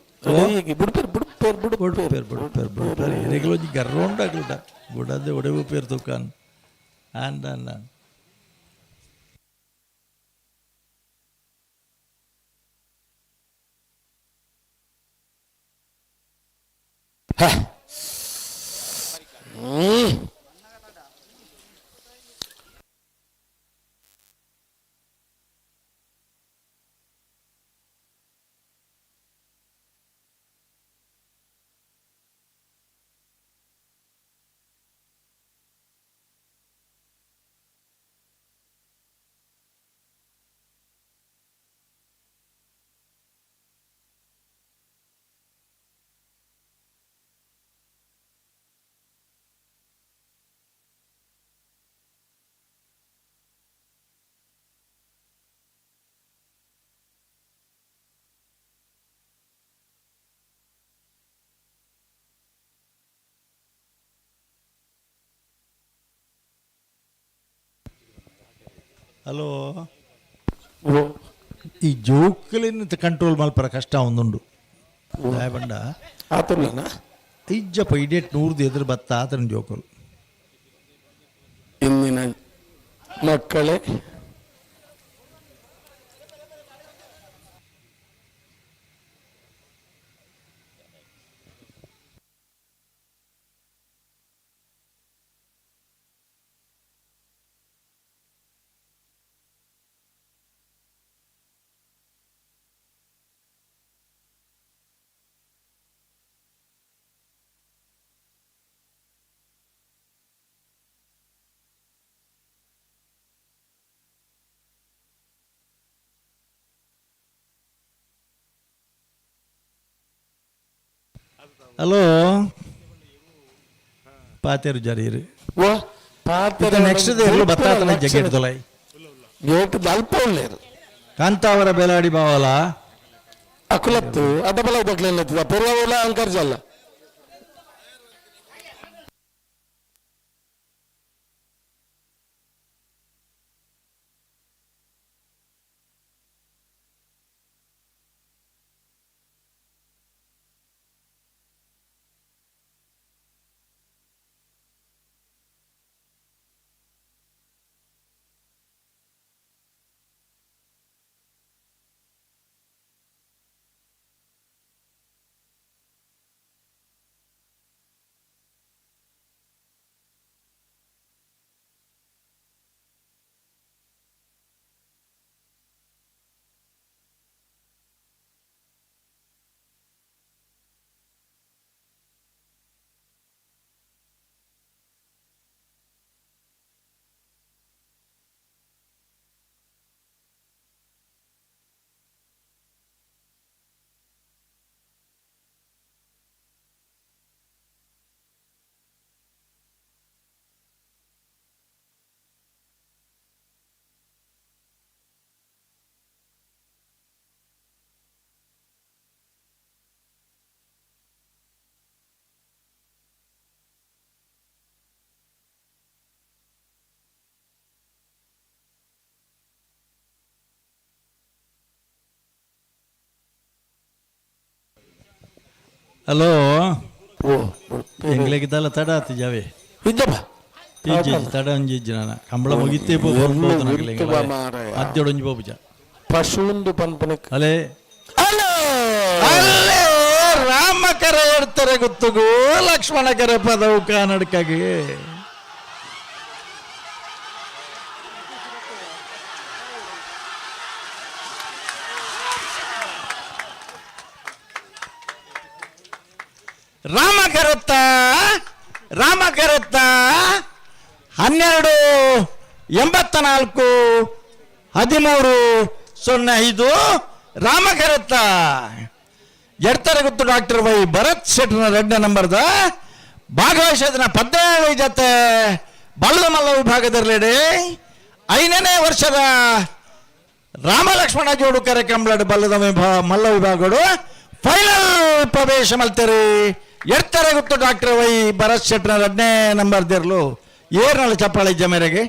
ಬುಡ್ಪೇರು ಬುಡ್ಪೇರು ಬುಡ್ಪೇರು. ಬುಡ್ಪೇರ್ ಬುಡ್ಪೇರ್ ಬುಡ್ಪೇರ್ ಎರೆಗ್ಲ ಒಂಜಿ ಗರ್ರ ಉಂಡಾಗ್ಲುಡ ಬುಡದೆ ಒಡೆವು ಪೇರ್ ತುಕಾನ್ ಆಂದ ಅಂದ. ಹ್ಮ್. ಹಲೋ. ಓ. ಈ ಜೋಕುಲಿನ ಕಂಟ್ರೋಲ್ ಮಲ್ಪರ ಕಷ್ಟ ಒಂದುಂಡು ಬಂಡ. ಆತುಲ್ಲನ. ಇಜ್ಜಪ್ಪ ಇಡೇಟ್ ನೂರ್ದು ಎದುರು ಬತ್ತ ಆತನ ಜೋಕುಲು. ಇಂದಿನ ಮಕ್ಕಳೇ. ಹಲೋ ಪಾತೇರು ಜರೀರು. ಓ ಪಾತ್ರ. ನೆಕ್ಸ್ಟ್ ಎಲ್ಲೂ ಬತ್ತಾತನ ಜಗ್ಗೆಟ್ ದೊಲೈ. ಗೇಟ್ ಅಲ್ಪ ಉಳ್ಳೇರು. ಕಾಂತಾವರ ಬೇಲಾಡಿ ಬಾವಲ. ಅಕುಲತ್ತು ಅಡ್ಡಬಲ ದಕ್ಲೆಲ್ಲ ಪೆರಿಯವಲ ಅಂಕರ್ಜಲ್ಲ. ಹಲೋ. ಓ. ಎಂಗ್ಲೆಗಿದ್ದಲ್ಲ ತಡ ಆತು ಜಾವೆ. ಇದ್ದಪ್ಪ. ಇಜ್ಜಿ ತಡ ಒಂಜಿ ಇಜ್ಜಿ ನಾನ ಕಂಬಳ ಮುಗಿತೇ ಮಾರಾಯ. ಮಧ್ಯೊಡೊಂಜಿ ಪೋಪುಜ ಪಶುಂದು ಪನ್ಪನಕ್ ಅಲೆ ಅಲೋ ಅಲ್ಲೇ ರಾಮ ಕರೆ ಇರ್ತಾರೆ ಗೊತ್ತುಗೋ ಲಕ್ಷ್ಮಣ ಕರೆ ಪದವು ಕನ್ನಡಕ್ಕಾಗಿ. ರಾಮ ಕರುತ್ತ ರಾಮ ಕರುತ್ತ 12 84 13 05 ರಾಮ ಕರುತ್ತ. ಎಡ್ತಾರೆ ಗೊತ್ತು ಡಾಕ್ಟರ್ ವೈ ಭರತ್ ಶೆಟ್ಟನ ಎರಡನೇ ನಂಬರ್ದ ಭಾಗವಹಿಸಿದ 17 ಜೊತೆ ಬಲ್ಲದ ಮಲ್ಲ ವಿಭಾಗದಲ್ಲಿ 5ನೇ ವರ್ಷದ ರಾಮಲಕ್ಷ್ಮಣ ಜೋಡು ಕರೆ ಬಲ್ಲದ ಮಲ್ಲ ವಿಭಾಗಗಳು ಫೈನಲ್ ಪ್ರವೇಶ ಮಲ್ತೇರಿ. ಎಡ್ತಾರೆ ಗೊತ್ತು ಡಾಕ್ಟರ್ ವೈ ಭರತ್ ಶೆಟ್ಟನ ಎರಡನೇ ನಂಬರ್ ದೇರ್ಲು. ಏರ್ನಲ್ಲ ಚಪ್ಪಾಳೆ ಇಜ್ಜ ಮೇರೆಗೆ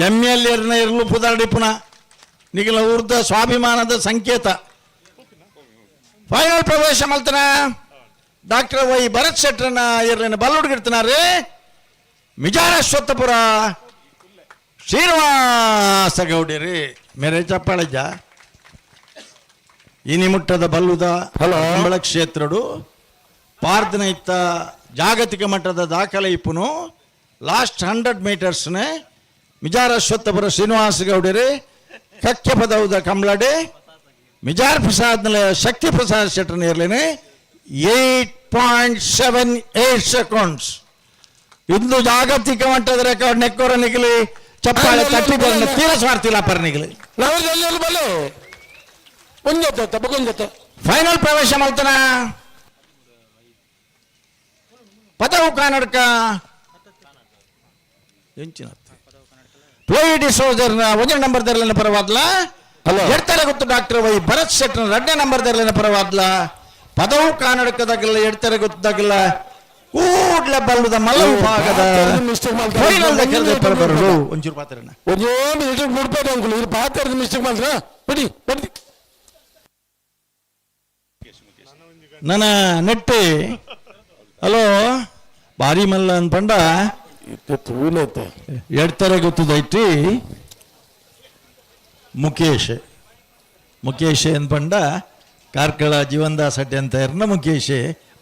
ಎಮ್ ಎಲ್ ಎರ್ನ ಇರ್ಲು ಪುದಾರ್ಡಿ ಪುನಃ ನಿಗಲ ಊರ್ದ ಸ್ವಾಭಿಮಾನದ ಸಂಕೇತ. ಫೈನಲ್ ಪ್ರವೇಶ ಮಲ್ತನ ಡಾಕ್ಟರ್ ವೈ ಭರತ್ ಶೆಟ್ಟರನ್ನ ಇರ್ಲಿನ ಬಲ್ಲುಡ್ಗಿರ್ತಾನೆ ಮಿಜಾರಶ್ವತ್ತಪುರ ಶ್ರೀನಿವಾಸ ಗೌಡಿರಿ. ಮೇರೆ ಚಪ್ಪಾಳೆಜ. ಇನಿಮುಟ್ಟದ ಬಲ್ಲುದ ಹಲೋ. ಕಂಬಳ ಕ್ಷೇತ್ರಡು ಪಾರ್ದನ ಇತ್ತ ಜಾಗತಿಕ ಮಟ್ಟದ ದಾಖಲೆ ಇಪ್ಪುನು ಲಾಸ್ಟ್ 100 ಮೀಟರ್ಸ್ನೆ ಮಿಜಾರಶ್ವತ್ತಪುರ ಶ್ರೀನಿವಾಸ ಗೌಡಿರಿ ಕಕ್ಕೆ ಪದವುದ ಕಂಬಳಡೆ ಮಿಜಾರ್ ಪ್ರಸಾದ್ ಶಕ್ತಿ ಪ್ರಸಾದ್ ಶೆಟ್ಟರ್ ಇರ್ಲೇನೆ 8.78 ಸೆಕೆಂಡ್ಸ್. ಇಂದು ಜಾಗತಿಕ ಮಟ್ಟದ ರೆಕಾರ್ಡ್. ನೆಕ್ಕೋರ ನಿಗಲಿ ಚಪ್ಪಾಳೆ ತಟ್ಟಿದ್ದನ್ನು ತೀರ ಸ್ವಾರ್ಥಿಲ್ಲ ಪರ್ ನಿಗಲಿ. ನಾವು ಎಲ್ಲಿ ಬಲ್ಲೆ ಒಂಜೊತ್ತ ತಪ್ಪಕೊಂಜೊತ್ತ. ಫೈನಲ್ ಪ್ರವೇಶ ಮಲ್ತನ ಪದವು ಕನ್ನಡಕ ಎಂಚಿನ ಪ್ಲೇಡಿ ಸೋಜರ್ನ ಒಂದೇ ನಂಬರ್ ದರ್ಲಿನ ಪರವಾದ್ಲ. ಹಲೋ. ಎಡ್ತಾರೆ ಗೊತ್ತು ಡಾಕ್ಟರ್ ವೈ ಭರತ್ ಶೆಟ್ಟರ್ ಎರಡನೇ ನಂಬರ್ ದರ್ಲಿನ ಪರವಾದ್ಲ. ಪದವು ಕನ್ನಡಕದಾಗಲ್ಲ ಎಡ್ತಾರೆ ಗೊತ್ತಾಗಲ್ಲ ಕೂಡ್ಲೆ ಬಲ್ಲದ ಮಲ್ಲ ವಿಭಾಗದ ಮಿಸ್ಟೇಕ್ ಮಾಡ್ತಾರೆ. ಫೈನಲ್ ಕರೆದ ಪರಬರಡು ಒಂಚೂರು ಪಾತ್ರನ. ಒಂದೇ ಮಿಸ್ಟೇಕ್ ಮುಡ್ಪೇಟೆ ಅಂಕುಲು ಇದು ಪಾತ್ರದ ಮಿಸ್ಟೇಕ್ ಮಾಡ್ರ ಬಿಡಿ ಬಿಡಿ. ನನ್ನ ನೆಟ್ಟಿ ಹಲೋ ಬಾರಿ ಮಲ್ಲ ಅನ್ಪಂಡ. ತೂಲೈತೆ. ಎಡ್ತಾರೆ ಗೊತ್ತದೈತಿ ಮುಖೇಶ್. ಮುಖೇಶ್ ಅನ್ಪಂಡ ಕಾರ್ಕಳ ಜೀವನ್ದಾಸ್ ಅಡ್ಡೆ ಅಂತ ಇರ್ನ ಮುಖೇಶ್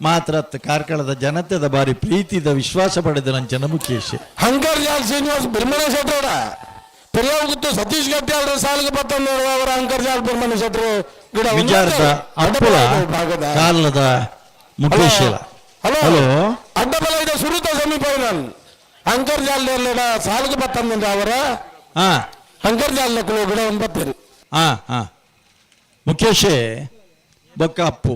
ಮಾತ್ರ ಅತ್ ಕಾರ್ಕಳದ ಜನತೆದ ಬಾರಿ ಪ್ರೀತಿದ ವಿಶ್ವಾಸ ಪಡೆದ ನಂಚನ ಮುಖೇಶ್. ಹಂಕರ್ ಜಾಲ್ ಶ್ರೀನಿವಾಸ್ ಬಿರ್ಮಣ ಶೆಟ್ಟರ ಪೆರಿಯಾಗುತ್ತು ಸತೀಶ್ ಗಟ್ಟಿ ಅವರ ಸಾಲಿಗೆ ಬತ್ತಂದು ಅವರ ಅಂಕರ್ ಜಾಲ್ ಬಿರ್ಮಣ ಶೆಟ್ಟರು ಗಿಡ ವಿಚಾರದ ಅಪ್ಪುಲ ಭಾಗದ ಕಾರ್ಲದ ಮುಖೇಶ್. ಹಲೋ. ಹಲೋ. ಅಡ್ಡಬಲ ಇದೆ ಸುರುತ ಸೆಮಿಫೈನಲ್ ಅಂಕರ್ ಜಾಲ್ ಸಾಲಿಗೆ ಬತ್ತಂದ್ರೆ ಅವರ ಹಾ. ಅಂಕರ್ ಜಾಲ್ ಗಿಡ ಒಂಬತ್ತೇರು. ಹಾ ಹಾ ಮುಖೇಶ್ ಬೊಕ್ಕ ಅಪ್ಪು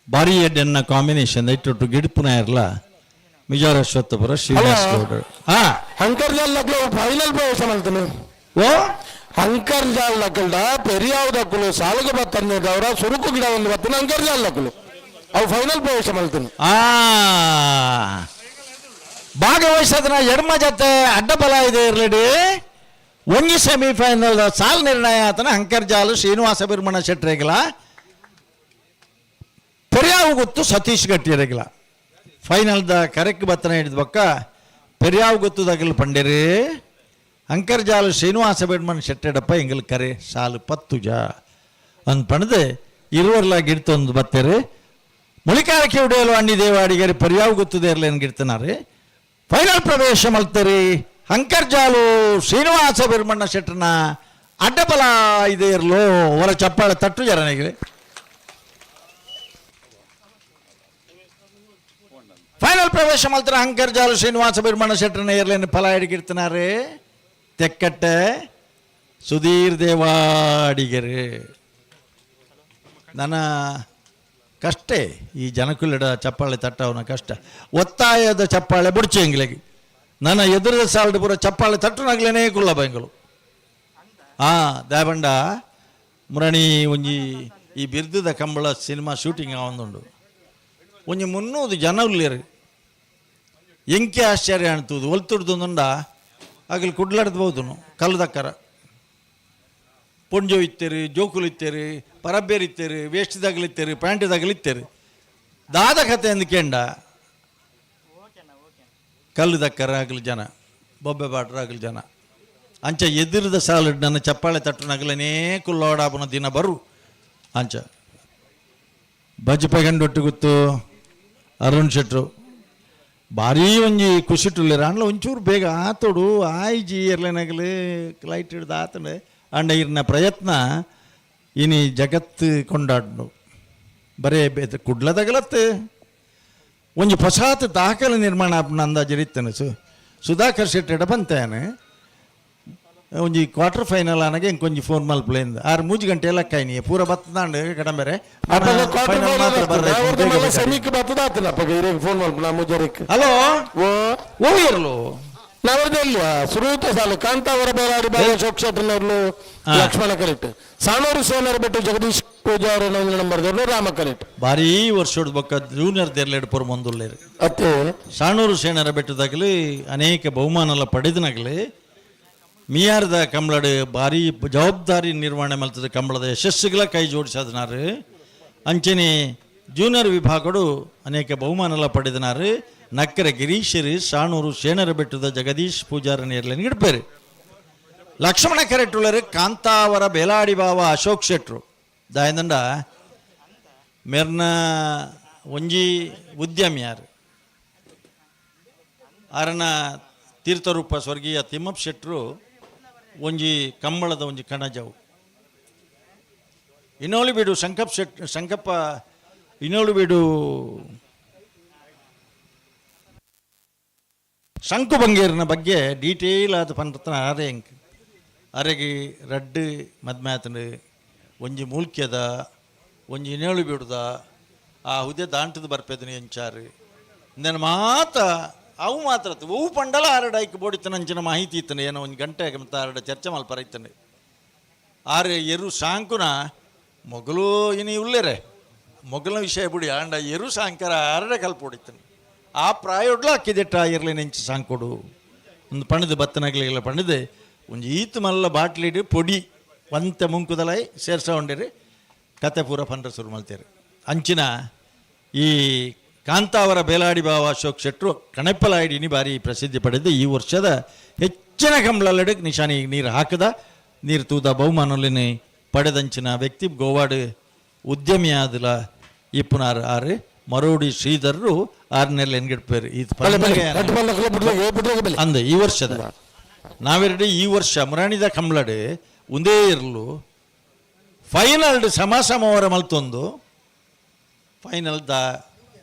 ಬಾರಿ ಎಡ್ಡೆನ್ನ ಕಾಂಬಿನೇಷನ್ ಇಟ್ಟು ಗಿಡ್ಪುನ ಇರ್ಲ ಮಿಜಾರ ಅಶ್ವತ್ಥಪುರ ಶ್ರೀನಿವಾಸ ಹಲೋ. ಗೌಡರು ಹಾ. ಅಂಕರ್ ಜಾಲ್ ಫೈನಲ್ ಪ್ರವೇಶ ಮಾಡ್ತಾನೆ. ಓ. ಅಂಕರ್ ಜಾಲ್ ನಕಲ್ಡ ಪೆರಿಯಾವ್ದಕ್ಕಲು ಸಾಲಿಗೆ ಬತ್ತಂದ್ರೆ ಸುರುಕು ಗಿಡ ಒಂದು ಬತ್ತನ ಅಂಕರ್ ಜಾಲ್ ನಕಲು ಅವು ಫೈನಲ್ ಪ್ರವೇಶ ಮಾಡ್ತಾನೆ. ಆ ಭಾಗವಹಿಸೋದನ್ನ ಎಡಮ ಜೊತೆ ಅಡ್ಡಬಲ ಇದೆ ಇರ್ಲಿಡಿ. ಒಂಜಿ ಸೆಮಿಫೈನಲ್ ಸಾಲ್ ನಿರ್ಣಯ ಆತನ ಅಂಕರ್ಜಾಲು ಶ್ರೀನಿವಾಸ ಬಿರ್ಮಣ ಶೆಟ್ರೇಗಲ ಪೆರಿಯಾವು ಗೊತ್ತು ಸತೀಶ್ ಗಟ್ಟಿಯರೆಗಲ ಫೈನಲ್ದ ಕರೆಕ್ಟ್ ಬತ್ತನ ಹಿಡಿದ ಬಕ್ಕ ಪೆರಿಯಾವು ಗೊತ್ತು ದಗಲ್ ಪಂಡಿರಿ ಅಂಕರ್ಜಾಲು ಶ್ರೀನಿವಾಸ ಬಿರ್ಮಣ ಶೆಟ್ಟೆಡಪ್ಪ ಎಂಗಲ್ ಕರೆ ಸಾಲು ಪತ್ತುಜ ಅಂದ್ ಪಣದು ಇರುವರ್ಲ ಗಿಡ್ತೊಂದು ಬತ್ತೇರು ಮುಳಿಕಾಲ ಕಿವುಡೆಯಲು ಅಣ್ಣಿ ದೇವಾಡಿಗರಿ ಪರ್ಯಾವು ಗೊತ್ತದೆ ಇರಲೇನು ಗಿಡ್ತನಾರೆ. ಫೈನಲ್ ಪ್ರವೇಶ ಮಲ್ತರಿ ಅಂಕರ್ಜಾಲು ಶ್ರೀನಿವಾಸ ಬಿರ್ಮಣ್ಣ ಶೆಟ್ಟನ ಅಡ್ಡಬಲ ಇದೆ ಇರಲು ಹೊರ ಚಪ್ಪಾಳೆ ತಟ್ಟು ಜರನಿಗೆ. ಫೈನಲ್ ಪ್ರವೇಶ ಮಲ್ತರ ಅಂಕರ್ಜಾಲು ಶ್ರೀನಿವಾಸ ಬಿರ್ಮಣ್ಣ ಶೆಟ್ಟನ ಇರ್ಲೇನು ಫಲ ಹಿಡಿಗಿರ್ತಾನೆ ತೆಕ್ಕಟ್ಟೆ ಸುಧೀರ್ ದೇವಾಡಿಗರು. ನನ್ನ ಕಷ್ಟೇ ಈ ಜನಕುಲೆಡ ಚಪ್ಪಾಳೆ ತಟ್ಟವನ ಕಷ್ಟ. ಒತ್ತಾಯದ ಚಪ್ಪಾಳೆ ಬುಡ್ಚೆ ಎಂಗ್ಲೆಗೆ ನನ್ನ ಎದುರದ ಸಾಲ್ಡ್ ಪೂರ ಚಪ್ಪಾಳೆ ತಟ್ಟುನಾಗ್ಲೇನೇ ಕುಲ್ಲ ಬೆಂಗಳು. ಆ ದಾಬಂಡ ಮುರಣಿ ಒಂಜಿ ಈ ಬಿರ್ದದ ಕಂಬಳ ಸಿನಿಮಾ ಶೂಟಿಂಗ್ ಆವೊಂದುಂಡು. ಒಂಜಿ 300 ಜನ ಉಲ್ಲೇರು. ಎಂಕೆ ಆಶ್ಚರ್ಯ ಅಣ್ತುದು ಒಲ್ತುಡ್ದುಂಡ ಅಗಲ್ ಕುಡ್ಲಾಡ್ದು ಬೋದುನು ಕಲ್ಲು ದಕ್ಕರ ಪೊಂಜೋ ಇತ್ತೇರಿ ಜೋಕುಲು ಇತ್ತೇರಿ ಪರಬ್ಬೇರು ಇತ್ತೇರಿ ವೇಸ್ಟ್ ದಾಗಲಿತ್ತೇರಿ ಪ್ಯಾಂಟ್ ದಾಗಲಿತ್ತೇರಿ ದಾದ ಕತೆ ಅಂದ್ಕೆಂಡ. ಕಲ್ಲು ದಕ್ಕರ ಆಗಲು ಜನ, ಬೊಬ್ಬೆ ಬಾಟ್ರ ಆಗಲು ಜನ. ಅಂಚ ಎದುರದ ಸಾಲು ನನ್ನ ಚಪ್ಪಾಳೆ ತಟ್ಟು ನಗಲನೇ ಕುಲ್ಲೋಡಾಪನ ದಿನ ಬರು. ಅಂಚ ಬಜಪೆ ಗಂಡೊಟ್ಟು ಗೊತ್ತು ಅರುಣ್ ಶೆಟ್ರು ಭಾರೀ ಒಂಜಿ ಖುಷಿಟುಲ್ಲೆರ್. ಆಂಡ್ಲ ಒಂಚೂರು ಬೇಗ ಆತೋಡು ಆಯ್ಜಿ ಎರ್ಲೆನಗಲು ಲೈಟ್ ಹಿಡ್ದು ಆತಂಡೆ. ಅಂಡ ಇರ್ನ ಪ್ರಯತ್ನ ಇನಿ ಜಗತ್ತು ಕೊಂಡಾಡ್ನು. ಬರೇ ಕುಡ್ಲದಗಲತ್ತು ಒಂಜಿ ಪೊಸಾತ್ ದಾಖಲೆ ನಿರ್ಮಾಣ ಆಪುನ ಅಂದಾಜು ಇತ್ತನು. ಸುಧಾಕರ್ ಶೆಟ್ಟಿ ಬಂತೇನೆ ಒಂಜಿ ಕ್ವಾರ್ಟರ್ ಫೈನಲ್ ಆನಗೆ ಇಂಕೊಂಜಿ ಫೋನ್ ಮಲ್ಪಲೇಂದು ಆರು ಮೂಜಿ ಗಂಟೆ ಲೆಕ್ಕ ಪೂರ ಬತ್ತದಾಂಡ್ ಕಡಂಬೆರೆ. ಅಪಗ ಕ್ವಾರ್ಟರ್ ಫೈನಲ್ ಸೆಮಿಕ್ ಬತ್ತದ ಆತನ ಅಪಗ ಇರೆಗ್ ಫೋನ್ ಮಲ್ಪುನ ಮುಜರಿಕ್. ಹಲೋ. ಓ. ಓ ಇರ್ಲು. ನವರದೆಲ್ಲ ಸುರೂತ ಸಾಲು ಕಾಂತಾವರ ಬೇಲಾಡಿ ಬಾಲ ಅಶೋಕ್ ಶೆಟ್ಟರ್ನವ್ರು ಲಕ್ಷ್ಮಣ ಕರೆಕ್ಟ್, ಸಾಣೂರು ಸೇನರ್ ಬಿಟ್ಟು ಜಗದೀಶ್ ಪೂಜಾರಿ ನಂಬರ್ ರಾಮ ಕರೆಕ್ಟ್. ಭಾರೀ ವರ್ಷದ ಬೊಕ್ಕ ಜೂನಿಯರ್ ದೆರ್ಲೆಡ್ ಪುರ ಮುಂದುಲ್ಲೇರು. ಅತ್ತೆ. ಸಾಣೂರು ಸೇನರ ಬೆಟ್ಟದಾಗಲಿ ಅನೇಕ ಬಹುಮಾನಲ ಪಡೆದನಾಗಲಿ ಮಿಯಾರ್ದ ಕಂಬಳಡ್ ಭಾರಿ ಜವಾಬ್ದಾರಿ ನಿರ್ವಹಣೆ ಮಲ್ತದ ಕಂಬಳದ ಯಶಸ್ಸುಗಳ ಕೈ ಜೋಡಿಸದನಾರು. ಅಂಚನೆ ಜೂನಿಯರ್ ವಿಭಾಗಡು ಅನೇಕ ಬಹುಮಾನಲ ಪಡೆದನಾರು. ನಕ್ಕರ ಗಿರೀಶರು ಸಾಣೂರು ಸೇನರ ಬೆಟ್ಟದ ಜಗದೀಶ್ ಪೂಜಾರನ ಇರ್ಲೇನು ಇಡ್ಪೇರು. ಲಕ್ಷ್ಮಣ ಕರೆಟುಳ್ಳರು ಕಾಂತಾವರ ಬೇಲಾಡಿ ಬಾವ ಅಶೋಕ್ ಶೆಟ್ರು. ದಾಯದಂಡ ಮೆರ್ನ ಒಂಜಿ ಉದ್ಯಮಿಯಾರು ಅರನ ತೀರ್ಥರೂಪ ಸ್ವರ್ಗೀಯ ತಿಮ್ಮಪ್ಪ ಶೆಟ್ರು ಒಂಜಿ ಕಂಬಳದ ಒಂಜಿ ಕಣಜವು. ಇನ್ನೋಳಿ ಬೀಡು ಸಂಕಪ್ಪ ಶೆಟ್, ಸಂಕಪ್ಪ ಇನ್ನೋಳು ಬೀಡು ಶಂಕು ಬಂಗೇರಿನ ಬಗ್ಗೆ ಡೀಟೇಲ್ ಆದ ಪಂಡತನ ಆರೆ ಎಂಕ್ ಅರೆಗೆ ರಡ್ಡು ಮದ್ಮ್ಯಾತಂಡು ಒಂಜಿ ಮೂಲ್ಕ್ಯದ ಒಂಜಿ ಇನ್ನೇಳು ಬೀಡುದ ಆ ಹುದೆ ದಾಂಟದ ಬರ್ಪೆದನಿ ಎಂಚಾರು ಇಂದೆನ ಮಾತ ಅವು ಮಾತ್ರ ಅವು ಪಂಡಲ ಆರಡ ಐಕ್ ಬೋಡಿತನ ಅಂಚಿನ ಮಾಹಿತಿ ಇತ್ತನೆ. ಏನೋ ಒಂದು ಗಂಟೆ ಮತ್ತೆ ಆರಡ ಚರ್ಚೆ ಮಲ್ಪರ ಇತ್ತನೆ. ಆರೆ ಎರು ಸಾಂಕುನ ಮೊಗಲು ಇನಿ ಉಲ್ಲೇರೆ ಮೊಗಲ ವಿಷಯ ಬುಡಿ ಆಂಡ ಎರು ಸಾಂಕರ ಆರಡ ಕಲ್ಪೊಡಿತ್ತನೆ. ಆ ಪ್ರಾಯೊಡ್ಲ ಅಕ್ಕಿದೆಟ್ಟ ಇರ್ಲಿ ನೆಂಚು ಸಾಂಕೊಡು ಒಂದು ಪಣದು ಬತ್ತನಗಲಿಗೆಲ್ಲ ಪಣದು ಒಂಜಿ ಈತು ಮಲ್ಲ ಬಾಟ್ಲಿಡ್ ಪೊಡಿ ಒಂತೆ ಮುಂಕುದಲೈ ಸೇರ್ಸ ಉಂಡಿರಿ ಕತೆ ಪೂರ ಪಂಡ್ರ ಶುರು ಮಲ್ತೇರು. ಅಂಚಿನ ಈ ಕಾಂತಾವರ ಬೇಲಾಡಿ ಬಾವ ಅಶೋಕ್ ಶೆಟ್ರು ಕಣಪ್ಪಲಾಯಿಡಿನಿ ಭಾರಿ ಪ್ರಸಿದ್ಧಿ ಪಡೆದು ಈ ವರ್ಷದ ಹೆಚ್ಚಿನ ಕಂಬಳಲ್ಲಡೆ ನಿಶಾನಿ ನೀರು ಹಾಕದ ನೀರು ತೂದ ಬಹುಮಾನಲಿನಿ ಪಡೆದಂಚಿನ ವ್ಯಕ್ತಿ. ಗೋವಾಡ್ ಉದ್ಯಮಿಯಾದಲ ಇಪ್ಪುನಾರ್ ಆರು ಮರೋಡಿ ಶ್ರೀಧರರು ಆರ್ನೆಲ್ಲ ಎನ್ಗಿಡ್ಪೇರು ಈ ಬಲೆ ಬಲೆ ರಡ್ಡು ಬಲ್ಲಕಲ ಬುಡ್ಲಗೆ ಬುಡ್ಲಗೆ ಬಲೆ. ಅಂದ ಈ ವರ್ಷದ ನಾವೆರಡು ಈ ವರ್ಷ ಮುರಾಣಿದ ಕಂಬ್ಳಡ್ ಒಂದೇ ಇರಲು ಫೈನಲ್ ಸಮ ಸಮವರ ಮಲ್ತೊಂದು ಫೈನಲ್ the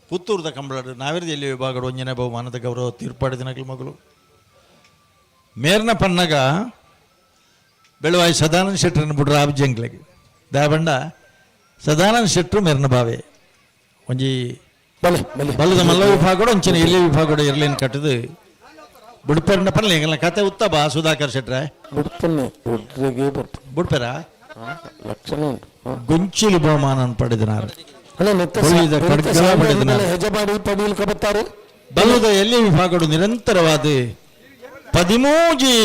ಪುತ್ತೂರ್ದ ಕಂಬಳಡ್ ನಾವೆರಡು ಎಲ್ಲಿ ವಿಭಾಗಡು ಒಂಜನೇ ಬಹುಮಾನದ ಗೌರವ ತೀರ್ಪಾಡಿದ ಮಗಳು ಮೇರ್ನ ಪನ್ನಗ ಬೆಳುವಾಯಿ ಸದಾನಂದ ಶೆಟ್ಟರನ್ನು ಬಿಡ್ರ ಆಬ್ಜಂಗ್ಲಿಗೆ ದಾಬಂಡ ಸದಾನಂದ ಶೆಟ್ಟರು ಮೇರ್ನ ಬಾವೆ ಒಂಜಿ ಬಲೆ ಬಲೆ. ಬಲ್ಲದ ಮಲ್ಲ ವಿಭಾಗಡು ಅಂಚಿನ ಎಲ್ಲಿ ವಿಭಾಗಡು ಇರ್ಲೇನು ಕಟ್ಟದು ಬುಡ್ಪೆರ್ನ ಪನ್ಲೆ ಎಂಗಲ್ನ ಕತೆ ಉತ್ತಬ ಸುಧಾಕರ್ ಶೆಟ್ರೆ. ಬಿಡ್ತಾನೆ ಬುಡ್ಲಗೆ ಬರ್ತದೆ. ಬುಡ್ಪೆರ. ಲಕ್ಷಣ ಉಂಟು ಹ. ಗೊಂಚಿಲು ಬಹುಮಾನ ಪಡೆದನಾರು. ಅಲ್ಲ ನೆತ್ತ ಒಳ್ಳೆಯದ ಖಡ್ಗಲ ಪಡೆದನ. ಹೆಜಮಾಡಿ ಪಡೀಲ್ ಕಬತ್ತಾರೆ. ಬಲ್ಲದ ಎಲ್ಲಿ ವಿಭಾಗಡು ನಿರಂತರವಾದ 13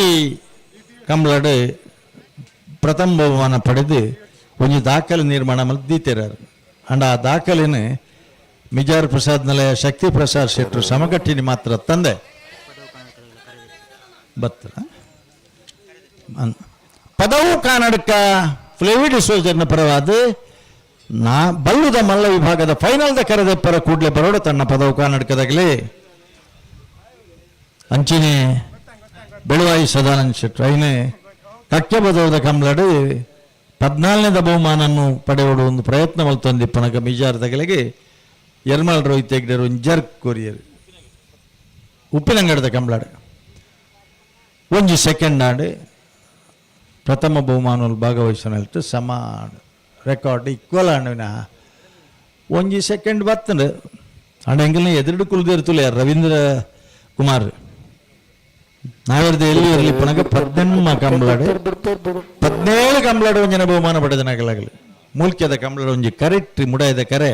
ಕಂಬಳಡ್ ಪ್ರಥಮ ಬಹುಮಾನ ಪಡೆದು ಒಂಜಿ ದಾಖಲೆ ನಿರ್ಮಾಣ ಮಲ್ದೀತಿರಾರು. ಅಂಡ ಆ ದಾಖಲೆನ ಮಿಜಾರ್ ಪ್ರಸಾದ್ ನಿಲಯ ಶಕ್ತಿ ಪ್ರಸಾದ್ ಶೆಟ್ಟರು ಸಮಗಟ್ಟಿನಿ ಮಾತ್ರ ತಂದೆ ಬತ್ತ ಪದವು ಕಾನಡ್ಕ ಫ್ಲೇವಿಡ್ ಸೋಲ್ಜರ್ನ ಪರವಾದ ನಾ ಬಲ್ಲುದ ಮಲ್ಲ ವಿಭಾಗದ ಫೈನಲ್ದ ಕರೆದೆಪ್ಪರ ಕೂಡಲೇ ಬರೋಡ ತನ್ನ ಪದವು ಕಾನಡ್ಕದಾಗಲಿ. ಅಂಚಿನೆ ಬೆಳುವಾಯಿ ಸದಾನಂದ ಶೆಟ್ಟರು ಐನೆ ಕಕ್ಕೆ ಬದವದ ಕಂಬ್ಲಡು 14ನೇದ ಬಹುಮಾನನ್ನು ಪಡೆಯೋಡು ಒಂದು ಪ್ರಯತ್ನ ಮಲ್ತೊಂದಿಪ್ಪನಗ ಮಿಜಾರ್ ತಗಲಿಗೆ ಎರ್ಮಾಳ್ ರೋಹಿತ್ ಹೆಗ್ಡೆರು ಒಂದು ಜರ್ಕ್ ಕೊರಿಯರ್. ಉಪ್ಪಿನಂಗಡದ ಕಂಬ್ಲಾಡು ಒಂಜಿ ಸೆಕೆಂಡ್ ಆಂಡ್ ಪ್ರಥಮ ಬಹುಮಾನದಲ್ಲಿ ಭಾಗವಹಿಸನಲ್ತು ಸಮ ರೆಕಾರ್ಡ್ ಈಕ್ವಲ್ ಆಂಡ್ ಒಂಜಿ ಸೆಕೆಂಡ್ ಬತ್ತಂಡು. ಅಂಡ ಎಂಗಲ್ನ ಎದುರುಡು ಕುಲ್ದಿರ್ತುಲೆ ರವೀಂದ್ರ ಕುಮಾರ್ ನಾವೆರ್ದು ಎಲ್ಲಿ ಇರಲಿ ಪನಗ 18 ಕಂಬ್ಲಾಡು 17 ಕಂಬ್ಲಾಡು ಒಂಜಿನ ಬಹುಮಾನ ಪಡೆದನಾಗಲಾಗಲಿ. ಮೂಲ್ಕ್ಯದ ಕಂಬ್ಲಾಡು ಒಂಜಿ ಕರೆಕ್ಟ್ ಮುಡಾಯದ ಕರೆ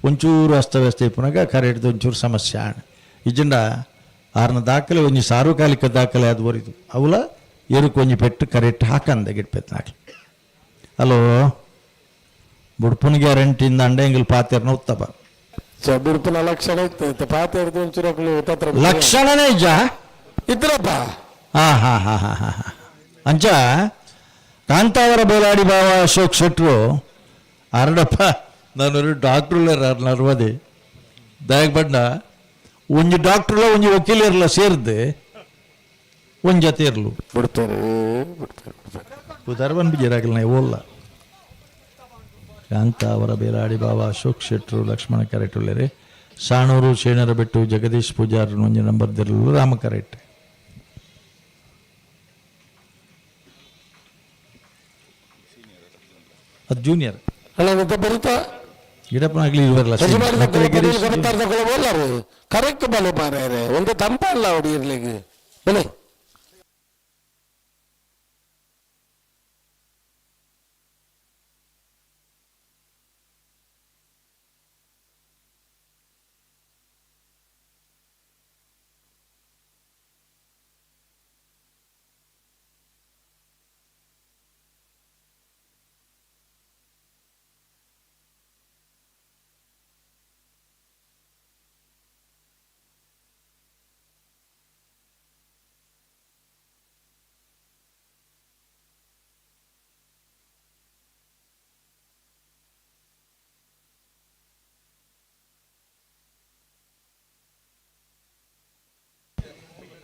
ಒಂಚೂರು ಅಸ್ತವ್ಯಸ್ತ ಇಪ್ಪುನಗ ಕರೆಕ್ಟ್ ಒಂಚೂರು ಸಮಸ್ಯೆ ಆಂಡ್. ಇಜ್ಜಿಂಡ ಆರ್ನ ದಾಖಲೆ ಒಂಜಿ ಸಾರ್ವಕಾಲಿಕ ದಾಖಲೆ ಅದು ಬರಿದು ಅವಲ ಎರುಕು ಒಂಜಿ ಪೆಟ್ಟು ಕರೆಕ್ಟ್ ಹಾಕಂದ ಗಿಡ್ಪೆತ್ನಾಗ್ಲಿ. ಹಲೋ, ಬುಡ್ಪುನ ಗ್ಯಾರಂಟಿಯಿಂದ ಅಂಡ ಎಂಗಲ್ ಪಾತೆರ್ನ ಉತ್ತಪ. ಬಿಡ್ಪುನ ಲಕ್ಷಣ ಇತ್ತು ಪಾತೆ ಹಿಡಿದು ಒಂಚೂರು ತತ್ರ ಲಕ್ಷಣನೇ ಇಜ್ಜ. ಇದ್ರಪ್ಪ. ಹಾ ಹಾ ಹಾ ಹಾ ಹಾ ಅಂಚ ಕಾಂತಾವರ ಬೇಲಾಡಿ ಬಾವ ಅಶೋಕ್ ಶೆಟ್ರು ಅರಡಪ್ಪ, ನಾನು ಡಾಕ್ಟ್ರುಲೇ ನರ್ವದಿ ದಯಾಗ ಬಣ್ಣ ಒಂಜಿ ಡಾಕ್ಟ್ರುಲ ಒಂಜಿ ವಕೀಲರ್ಲ ಸೇರ್ದು ಒಂಜಿ ಜೊತೆ ಇರ್ಲು. ಬಿಡ್ತಾರೆ ಬಿಡ್ತಾರೆ ಬಿಡ್ತಾರೆ. ಪುದರ್ವನ್ ಬಿಜರಾಗಲ್ಲ ಓಲ್ಲ. ಕಾಂತಾವರ ಬೇಲಾಡಿ ಬಾಬಾ ಅಶೋಕ್ ಶೆಟ್ರು ಲಕ್ಷ್ಮಣ ಕರೆಟುಳ್ಳೇರಿ. ಸಾಣೂರು ಶೇಣರ ಬೆಟ್ಟು ಜಗದೀಶ್ ಪೂಜಾರ್ ಒಂಜಿ ನಂಬರ್ ದಿರಲು ರಾಮ ಕರೆಟ್. ಅದು ಜೂನಿಯರ್. ಅಲ್ಲ, ಮತ್ತೆ ಬರುತ್ತಾ? ಗಿಡಪ್ಪನಾಗ್ಲಿ ಇರುವಲ್ಲ. ಕರೆಕ್ಟ್ ಬಲೆ ಮಾರ್ರೆ, ಒಂದು ತಂಪ ಅಲ್ಲ ಹೊಡಿರ್ಲಿಕ್ಕೆ ಬಲೆ.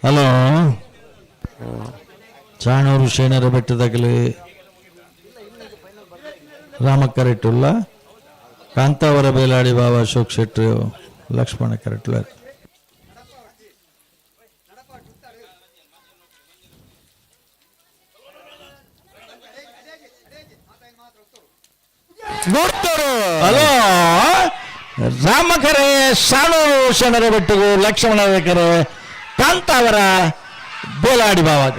ಹಲೋ, ಚಾಣೂರು ಶೇಣರ ಬೆಟ್ಟದಾಗಲಿ ರಾಮ ಕರೆಟುಲ್ಲ, ಕಾಂತಾವರ ಬೇಲಾಡಿ ಬಾಬಾ ಅಶೋಕ್ ಶೆಟ್ರು ಲಕ್ಷ್ಮಣ ಕರೆಟುಲ್ಲ. ನೋಡ್ತಾರೆ. ಹಲೋ, ರಾಮಕರೆ ಸಾಣೂರು ಶೇಣರ ಬೆಟ್ಟಿಗೂ ಲಕ್ಷ್ಮಣ ಕರೆ ಕಾಂತಾವರ ಬೇಲಾಡಿ ಬಾವಾಗ.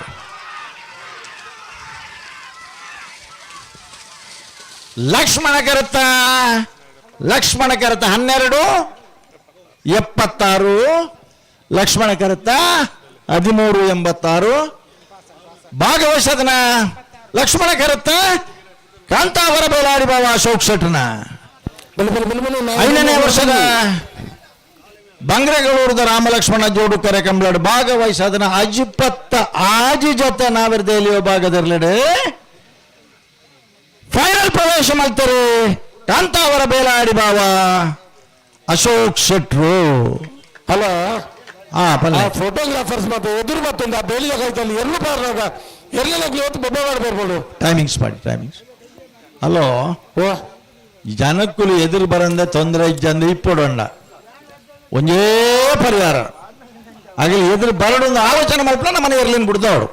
ಲಕ್ಷ್ಮಣ ಕರತ, ಲಕ್ಷ್ಮಣ ಕರತ 12.76, ಲಕ್ಷ್ಮಣ ಕರತ 13.86. ಭಾಗವಹಿಸದನ ಲಕ್ಷ್ಮಣ ಕರತ ಕಾಂತಾವರ ಬೇಲಾಡಿ ಬಾವ ಅಶೋಕ್ ಶೆಟ್ಟನ. ಬಲೆ ಬಲೆ ಬಲೆ ಬಲೆ. 5ನೇ ವರ್ಷದ ಬಂಗ್ರೆಗಳೂರದ ರಾಮಲಕ್ಷ್ಮಣ ಜೋಡು ಕರೆ ಕಂಬ್ಲಾಡು ಭಾಗವಹಿಸದನ ಅಜಿಪತ್ತ ಆಜಿ ಜೊತೆ ನಾವಿರ್ದೇಲಿಯೋ ಭಾಗದಿರ್ಲೆಡೆ ಫೈನಲ್ ಪ್ರವೇಶ ಮಾಡ್ತಾರೆ ಕಾಂತಾವರ ಬೇಲಾಡಿ ಬಾವ ಅಶೋಕ್ ಶೆಟ್ರು. ಅಲ್ಲ. ಆ ಪಲ್ಲೆ. ಆ ಫೋಟೋಗ್ರಾಫರ್ಸ್ ಮತ್ತೆ ಎದುರು ಮತ್ತೊಂದು ಆ ಬೇಲಿಯ ಕೈತಲ್ಲಿ ಎಲ್ಲೂ ಬಾರ್ನಾಗ ಎಲ್ಲೆಲ್ಲ ಇವತ್ತು ಬೊಬ್ಬೆ ಮಾಡಿ ಬರ್ಬೋದು. ಟೈಮಿಂಗ್ಸ್ ಮಾಡಿ, ಟೈಮಿಂಗ್ಸ್. ಹಲೋ. ಓ. ಜನಕ್ಕುಲು ಎದುರು ಬರಂದೆ ತೊಂದರೆ ಇಜ್ಜಂದೆ ಇಪ್ಪೊಡಂಡ ಒಂಜೇ ಪರಿಹಾರ ಆಗಲಿ ಎದುರು ಬರಡೊಂದು ಆಲೋಚನೆ ಮಲ್ಪಲ ನಮ್ಮ ಮನೆ ಇರ್ಲಿನ ಬಿಡ್ದವರು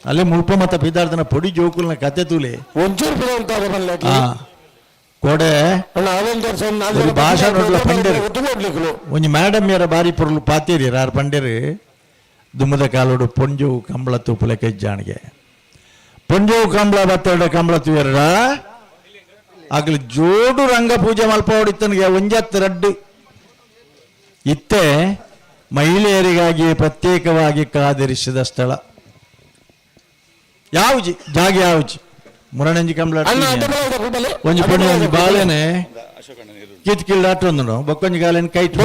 ಅಲ್ಲಿ ಮುಲ್ಪ ಮತ್ತ ಪಿದಾರ್ದನ ಪೊಡಿ ಜೋಕುಲ್ನ ಕತೆ ತೂಲೆ. ಒಂಚೂರು ಬಿಡ ಅಂತ ಬಲ್ಲ. ಆ, ಕೋಡೆ ಅಣ್ಣ ಅವೆಂಜರ್ಸ್ ಒಂದು ನಾಲ್ಕು ಒಂದು ಜನ ಭಾಷಣ ನೋಡ್ಲ ಪಂಡರು. ಒತ್ತು ಕೊಡ್ಲಿಕ್ಕಲು. ಒಂಜಿ ಮೇಡಮ್ ಯಾರ ಬಾರಿ ಪೊರ್ಲು ಪಾತೇರಿ ರಾರ್ ಪಂಡೇರು ದುಮ್ಮದ ಕಾಲೋಡು ಪೊಂಜೋವು ಕಂಬಳ ತೂಪುಲೆ ಕೈಜಾಣಿಗೆ ಪೊಂಜೋವು ಕಂಬಳ ಬತ್ತೆರಡ ಕಂಬಳ ತೂಯರಡ ಆಗಲಿ ಜೋಡು ರಂಗ ಪೂಜೆ ಮಲ್ಪವಡಿತ್ತನಿಗೆ ಒಂಜತ್ತು ರಡ್ಡು ಇತ್ತೆ ಮಹಿಳೆಯರಿಗಾಗಿ ಪ್ರತ್ಯೇಕವಾಗಿ ಕಾದಿರಿಸಿದ ಸ್ಥಳ ಯಾವುಜಿ ಜಾಗ ಯಾವುಜಿ ಮುರಣಂಜಿ ಕಂಬಳ. ಅಣ್ಣ ಅಡ್ಡ ಬಲ ಬಲೆ. ಒಂಜಿ ಪೊಣ್ಣು ಒಂಜಿ ಬಾಳೆನೆ ಕಿತ್ ಕಿಲ್ಡ ಆಟೊಂದು ಬೊಕ್ಕೊಂಜಿ ಗಾಲೆನ್ ಕೈಟ್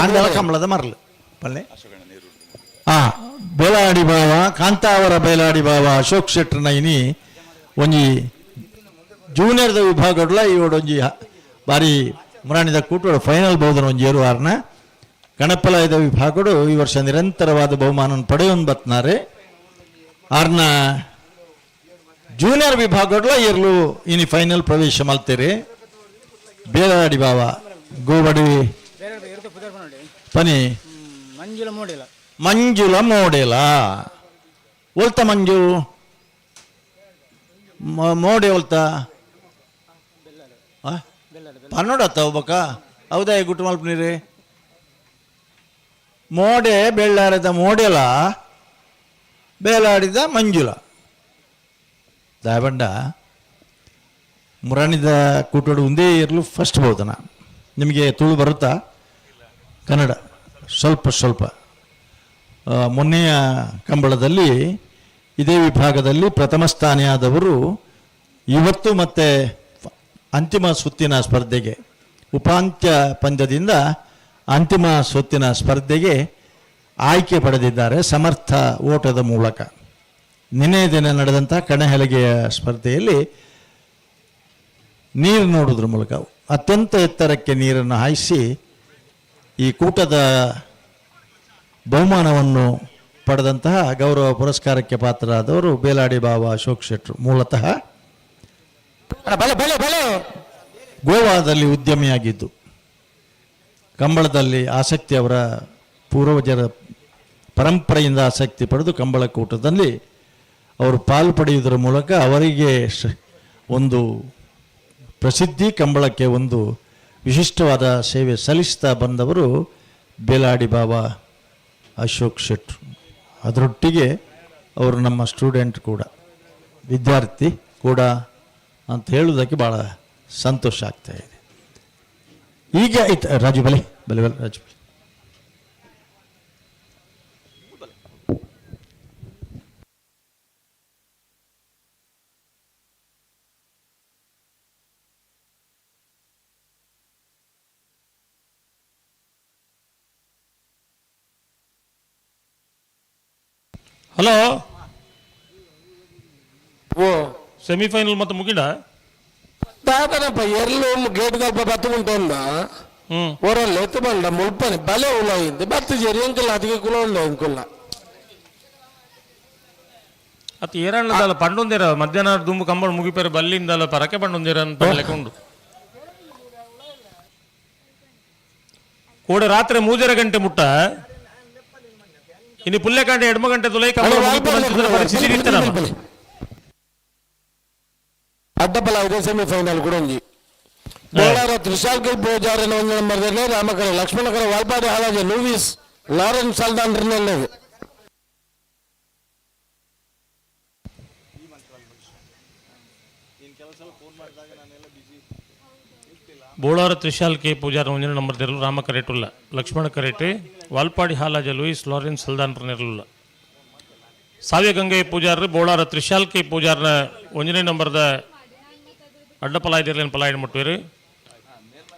ಆಂಡಲ ಕಂಬಳದ ಮರಲು ಪಲ್ಲೆ. ಆ ಬೇಲಾಡಿ ಬಾವ ಕಾಂತಾವರ ಬೇಲಾಡಿ ಬಾವ ಅಶೋಕ್ ಶೆಟ್ಟರ್ನ ಇನಿ ಒಂಜಿ ಜೂನಿಯರ್ದ ವಿಭಾಗಡ್ಲ ಇವಡೊಂಜಿ ಬಾರಿ ಮುರಾಣಿದ ಕೂಟೋಡು ಫೈನಲ್ ಬಹುದನ ಒಂಜಿ ಏರುವಾರನ ಗಣಪಲಾಯದ ವಿಭಾಗಡು ಈ ವರ್ಷ ನಿರಂತರವಾದ ಬಹುಮಾನ ಪಡೆಯೊಂದು ಬತ್ನಾರೆ. ಆರ್ನ ಜೂನಿಯರ್ ವಿಭಾಗಡ್ಲ ಇರ್ಲು ಇನಿ ಫೈನಲ್ ಪ್ರವೇಶ ಮಲ್ತೇರಿ. ಬೇಲಾಡಿ ಬಾವ ಗೋಬಡಿ ಪನಿ. ಮಂಜುಳ ಮೋಡಿಲ್ಲ. ಮಂಜುಳ ಮೋಡೆಲ ಒಲ್ತ ಮಂಜು ಮೋಡೆ ಒಲ್ತ ಪನ್ನೊಡತ್ತ ಒಬ್ಬಕ ಹೌದಾ ಗುಟ್ಟು ಮಲ್ಪನೀರಿ ಮೋಡೆ ಬೆಳ್ಳಾರದ ಮೋಡೆಲ ಬೇಲಾಡಿದ ಮಂಜುಳ ದಾಯಬಂಡ ಮುರಾಣಿದ ಕೂಟೋಡು ಒಂದೇ ಇರಲು ಫಸ್ಟ್ ಬಹುದನ. ನಿಮಗೆ ತುಳು ಬರುತ್ತಾ? ಕನ್ನಡ ಸ್ವಲ್ಪ ಸ್ವಲ್ಪ. ಮೊನ್ನೆಯ ಕಂಬಳದಲ್ಲಿ ಇದೇ ವಿಭಾಗದಲ್ಲಿ ಪ್ರಥಮ ಸ್ಥಾನಿಯಾದವರು ಇವತ್ತು ಮತ್ತೆ ಅಂತಿಮ ಸುತ್ತಿನ ಸ್ಪರ್ಧೆಗೆ ಉಪಾಂತ್ಯ ಪಂದ್ಯದಿಂದ ಅಂತಿಮ ಸುತ್ತಿನ ಸ್ಪರ್ಧೆಗೆ ಆಯ್ಕೆ ಪಡೆದಿದ್ದಾರೆ ಸಮರ್ಥ ಓಟದ ಮೂಲಕ. ನಿನ್ನೆ ದಿನ ನಡೆದಂಥ ಕಣಹೆಲಗೆಯ ಸ್ಪರ್ಧೆಯಲ್ಲಿ ನೀರು ನೋಡೋದ್ರ ಮೂಲಕ ಅತ್ಯಂತ ಎತ್ತರಕ್ಕೆ ನೀರನ್ನು ಹಾಯಿಸಿ ಈ ಕೂಟದ ಬಹುಮಾನವನ್ನು ಪಡೆದಂತಹ ಗೌರವ ಪುರಸ್ಕಾರಕ್ಕೆ ಪಾತ್ರರಾದವರು ಬೇಲಾಡಿ ಬಾವ ಅಶೋಕ್ ಶೆಟ್ರು. ಮೂಲತಃ ಬಲೆ ಬಲೆ ಬಲೆ. ಗೋವಾದಲ್ಲಿ ಉದ್ಯಮಿಯಾಗಿದ್ದು ಕಂಬಳದಲ್ಲಿ ಆಸಕ್ತಿ, ಅವರ ಪೂರ್ವಜರ ಪರಂಪರೆಯಿಂದ ಆಸಕ್ತಿ ಪಡೆದು ಕಂಬಳಕೂಟದಲ್ಲಿ ಅವರು ಪಾಲು ಪಡೆಯುವುದರ ಮೂಲಕ ಅವರಿಗೆ ಒಂದು ಪ್ರಸಿದ್ಧಿ, ಕಂಬಳಕ್ಕೆ ಒಂದು ವಿಶಿಷ್ಟವಾದ ಸೇವೆ ಸಲ್ಲಿಸ್ತಾ ಬಂದವರು ಬೇಲಾಡಿ ಬಾಬಾ ಅಶೋಕ್ ಶೆಟ್ರು. ಅದರೊಟ್ಟಿಗೆ ಅವರು ನಮ್ಮ ಸ್ಟೂಡೆಂಟ್ ಕೂಡ, ವಿದ್ಯಾರ್ಥಿ ಕೂಡ ಅಂತ ಹೇಳುವುದಕ್ಕೆ ಭಾಳ ಸಂತೋಷ ಆಗ್ತಾ ಇದೆ. ಈಗ ಇತ್ ರಾಜು ಬಲೆ ಬಲೆ ಬಲೆ ರಾಜು ಬಲೆ. ಹಲೋ. ಓ. ಸೆಮಿಫೈನಲ್ ಮತ್ತೆ ಮುಗಿಡ. ದಾದನಪ್ಪ ಎರ್ಲು ಗೇಟ್ ದಲ್ಪ ಬತ್ತು ಉಂಟೊಂದ. ಒರಲ್ಲ ಎತ್ತು ಬಂಡ ಮುಲ್ಪನೆ ಬಲೆ ಉಲ ಇಂದೆ ಬತ್ತು ಜರಿ ಎಂಕಲ್ಲ ಅದಕ್ಕೆ ಕುಲ ಉಂಡ ಎಂಕುಲ್ಲ. ಅತ್ ಏರಣ್ಣದಲ್ಲ ಪಂಡೊಂದಿರ ಮಧ್ಯಾಹ್ನ ದುಂಬು ಕಂಬಳ ಮುಗಿಪೇರೆ ಬಲ್ಲಿಂದಲ್ಲ ಪರಕೆ ಪಂಡೊಂದಿರ ಅಂತ ಲೆಕ್ಕ ಉಂಡು. ಕೋಡೆ ರಾತ್ರಿ 3:30 ಗಂಟೆ ಮುಟ್ಟ ಇನ್ನು ಪುಲ್ಲೆಕಾಂಡೆ ಎಡ್ಮ ಗಂಟೆ ತುಲೈ ಕಂಬಳ ಮುಗಿಪು ಪರಿಸ್ಥಿತಿ ಇತ್ತು ನಮ್ಮ. ಅಡ್ಡಪಲ ಇದೆ ಸೆಮಿಫೈನಲ್ ಕೂಡ ಒಂಜಿ ಬೋಳಾರ ತ್ರಿಶಾಲ್ಕಿ ಬೋಜಾರನ ಒಂದು ನಂಬರ್ ರಾಮಕರ ಲಕ್ಷ್ಮಣಕರ ವಾಲ್ಪಾಡಿ ಹಾಳಾಜ ಲೂವಿಸ್ ಲಾರೆನ್ಸ್ ಅಲ್ದಾಂಡ್ರನ್ನಲ್ಲದೆ. ಬೋಳಾರ ತ್ರಿಶಾಲ್ ಕೆ ಪೂಜಾರ ಒಂದಿನ ನಂಬರ್ ತೆರಲು ರಾಮ ಕರೆಟುಲ್ಲ ಲಕ್ಷ್ಮಣ ಕರೆಟೆ ವಾಲ್ಪಾಡಿ ಹಾಲಾಜ ಲೂಯಿಸ್ ಲಾರೆನ್ಸ್ ಸಲ್ದಾನ್ರ ನೆರಲುಲ್ಲ. ಸಾವ್ಯಗಂಗೆ ಪೂಜಾರರು ಬೋಳಾರ ತ್ರಿಶಾಲ್ ಕೆ ಪೂಜಾರನ ಒಂದನೇ ನಂಬರ್ದ ಅಡ್ಡ ಪಲಾಯ್ದಿರ್ಲೇನು ಪಲಾಯ್ ಮುಟ್ಟುವಿರು.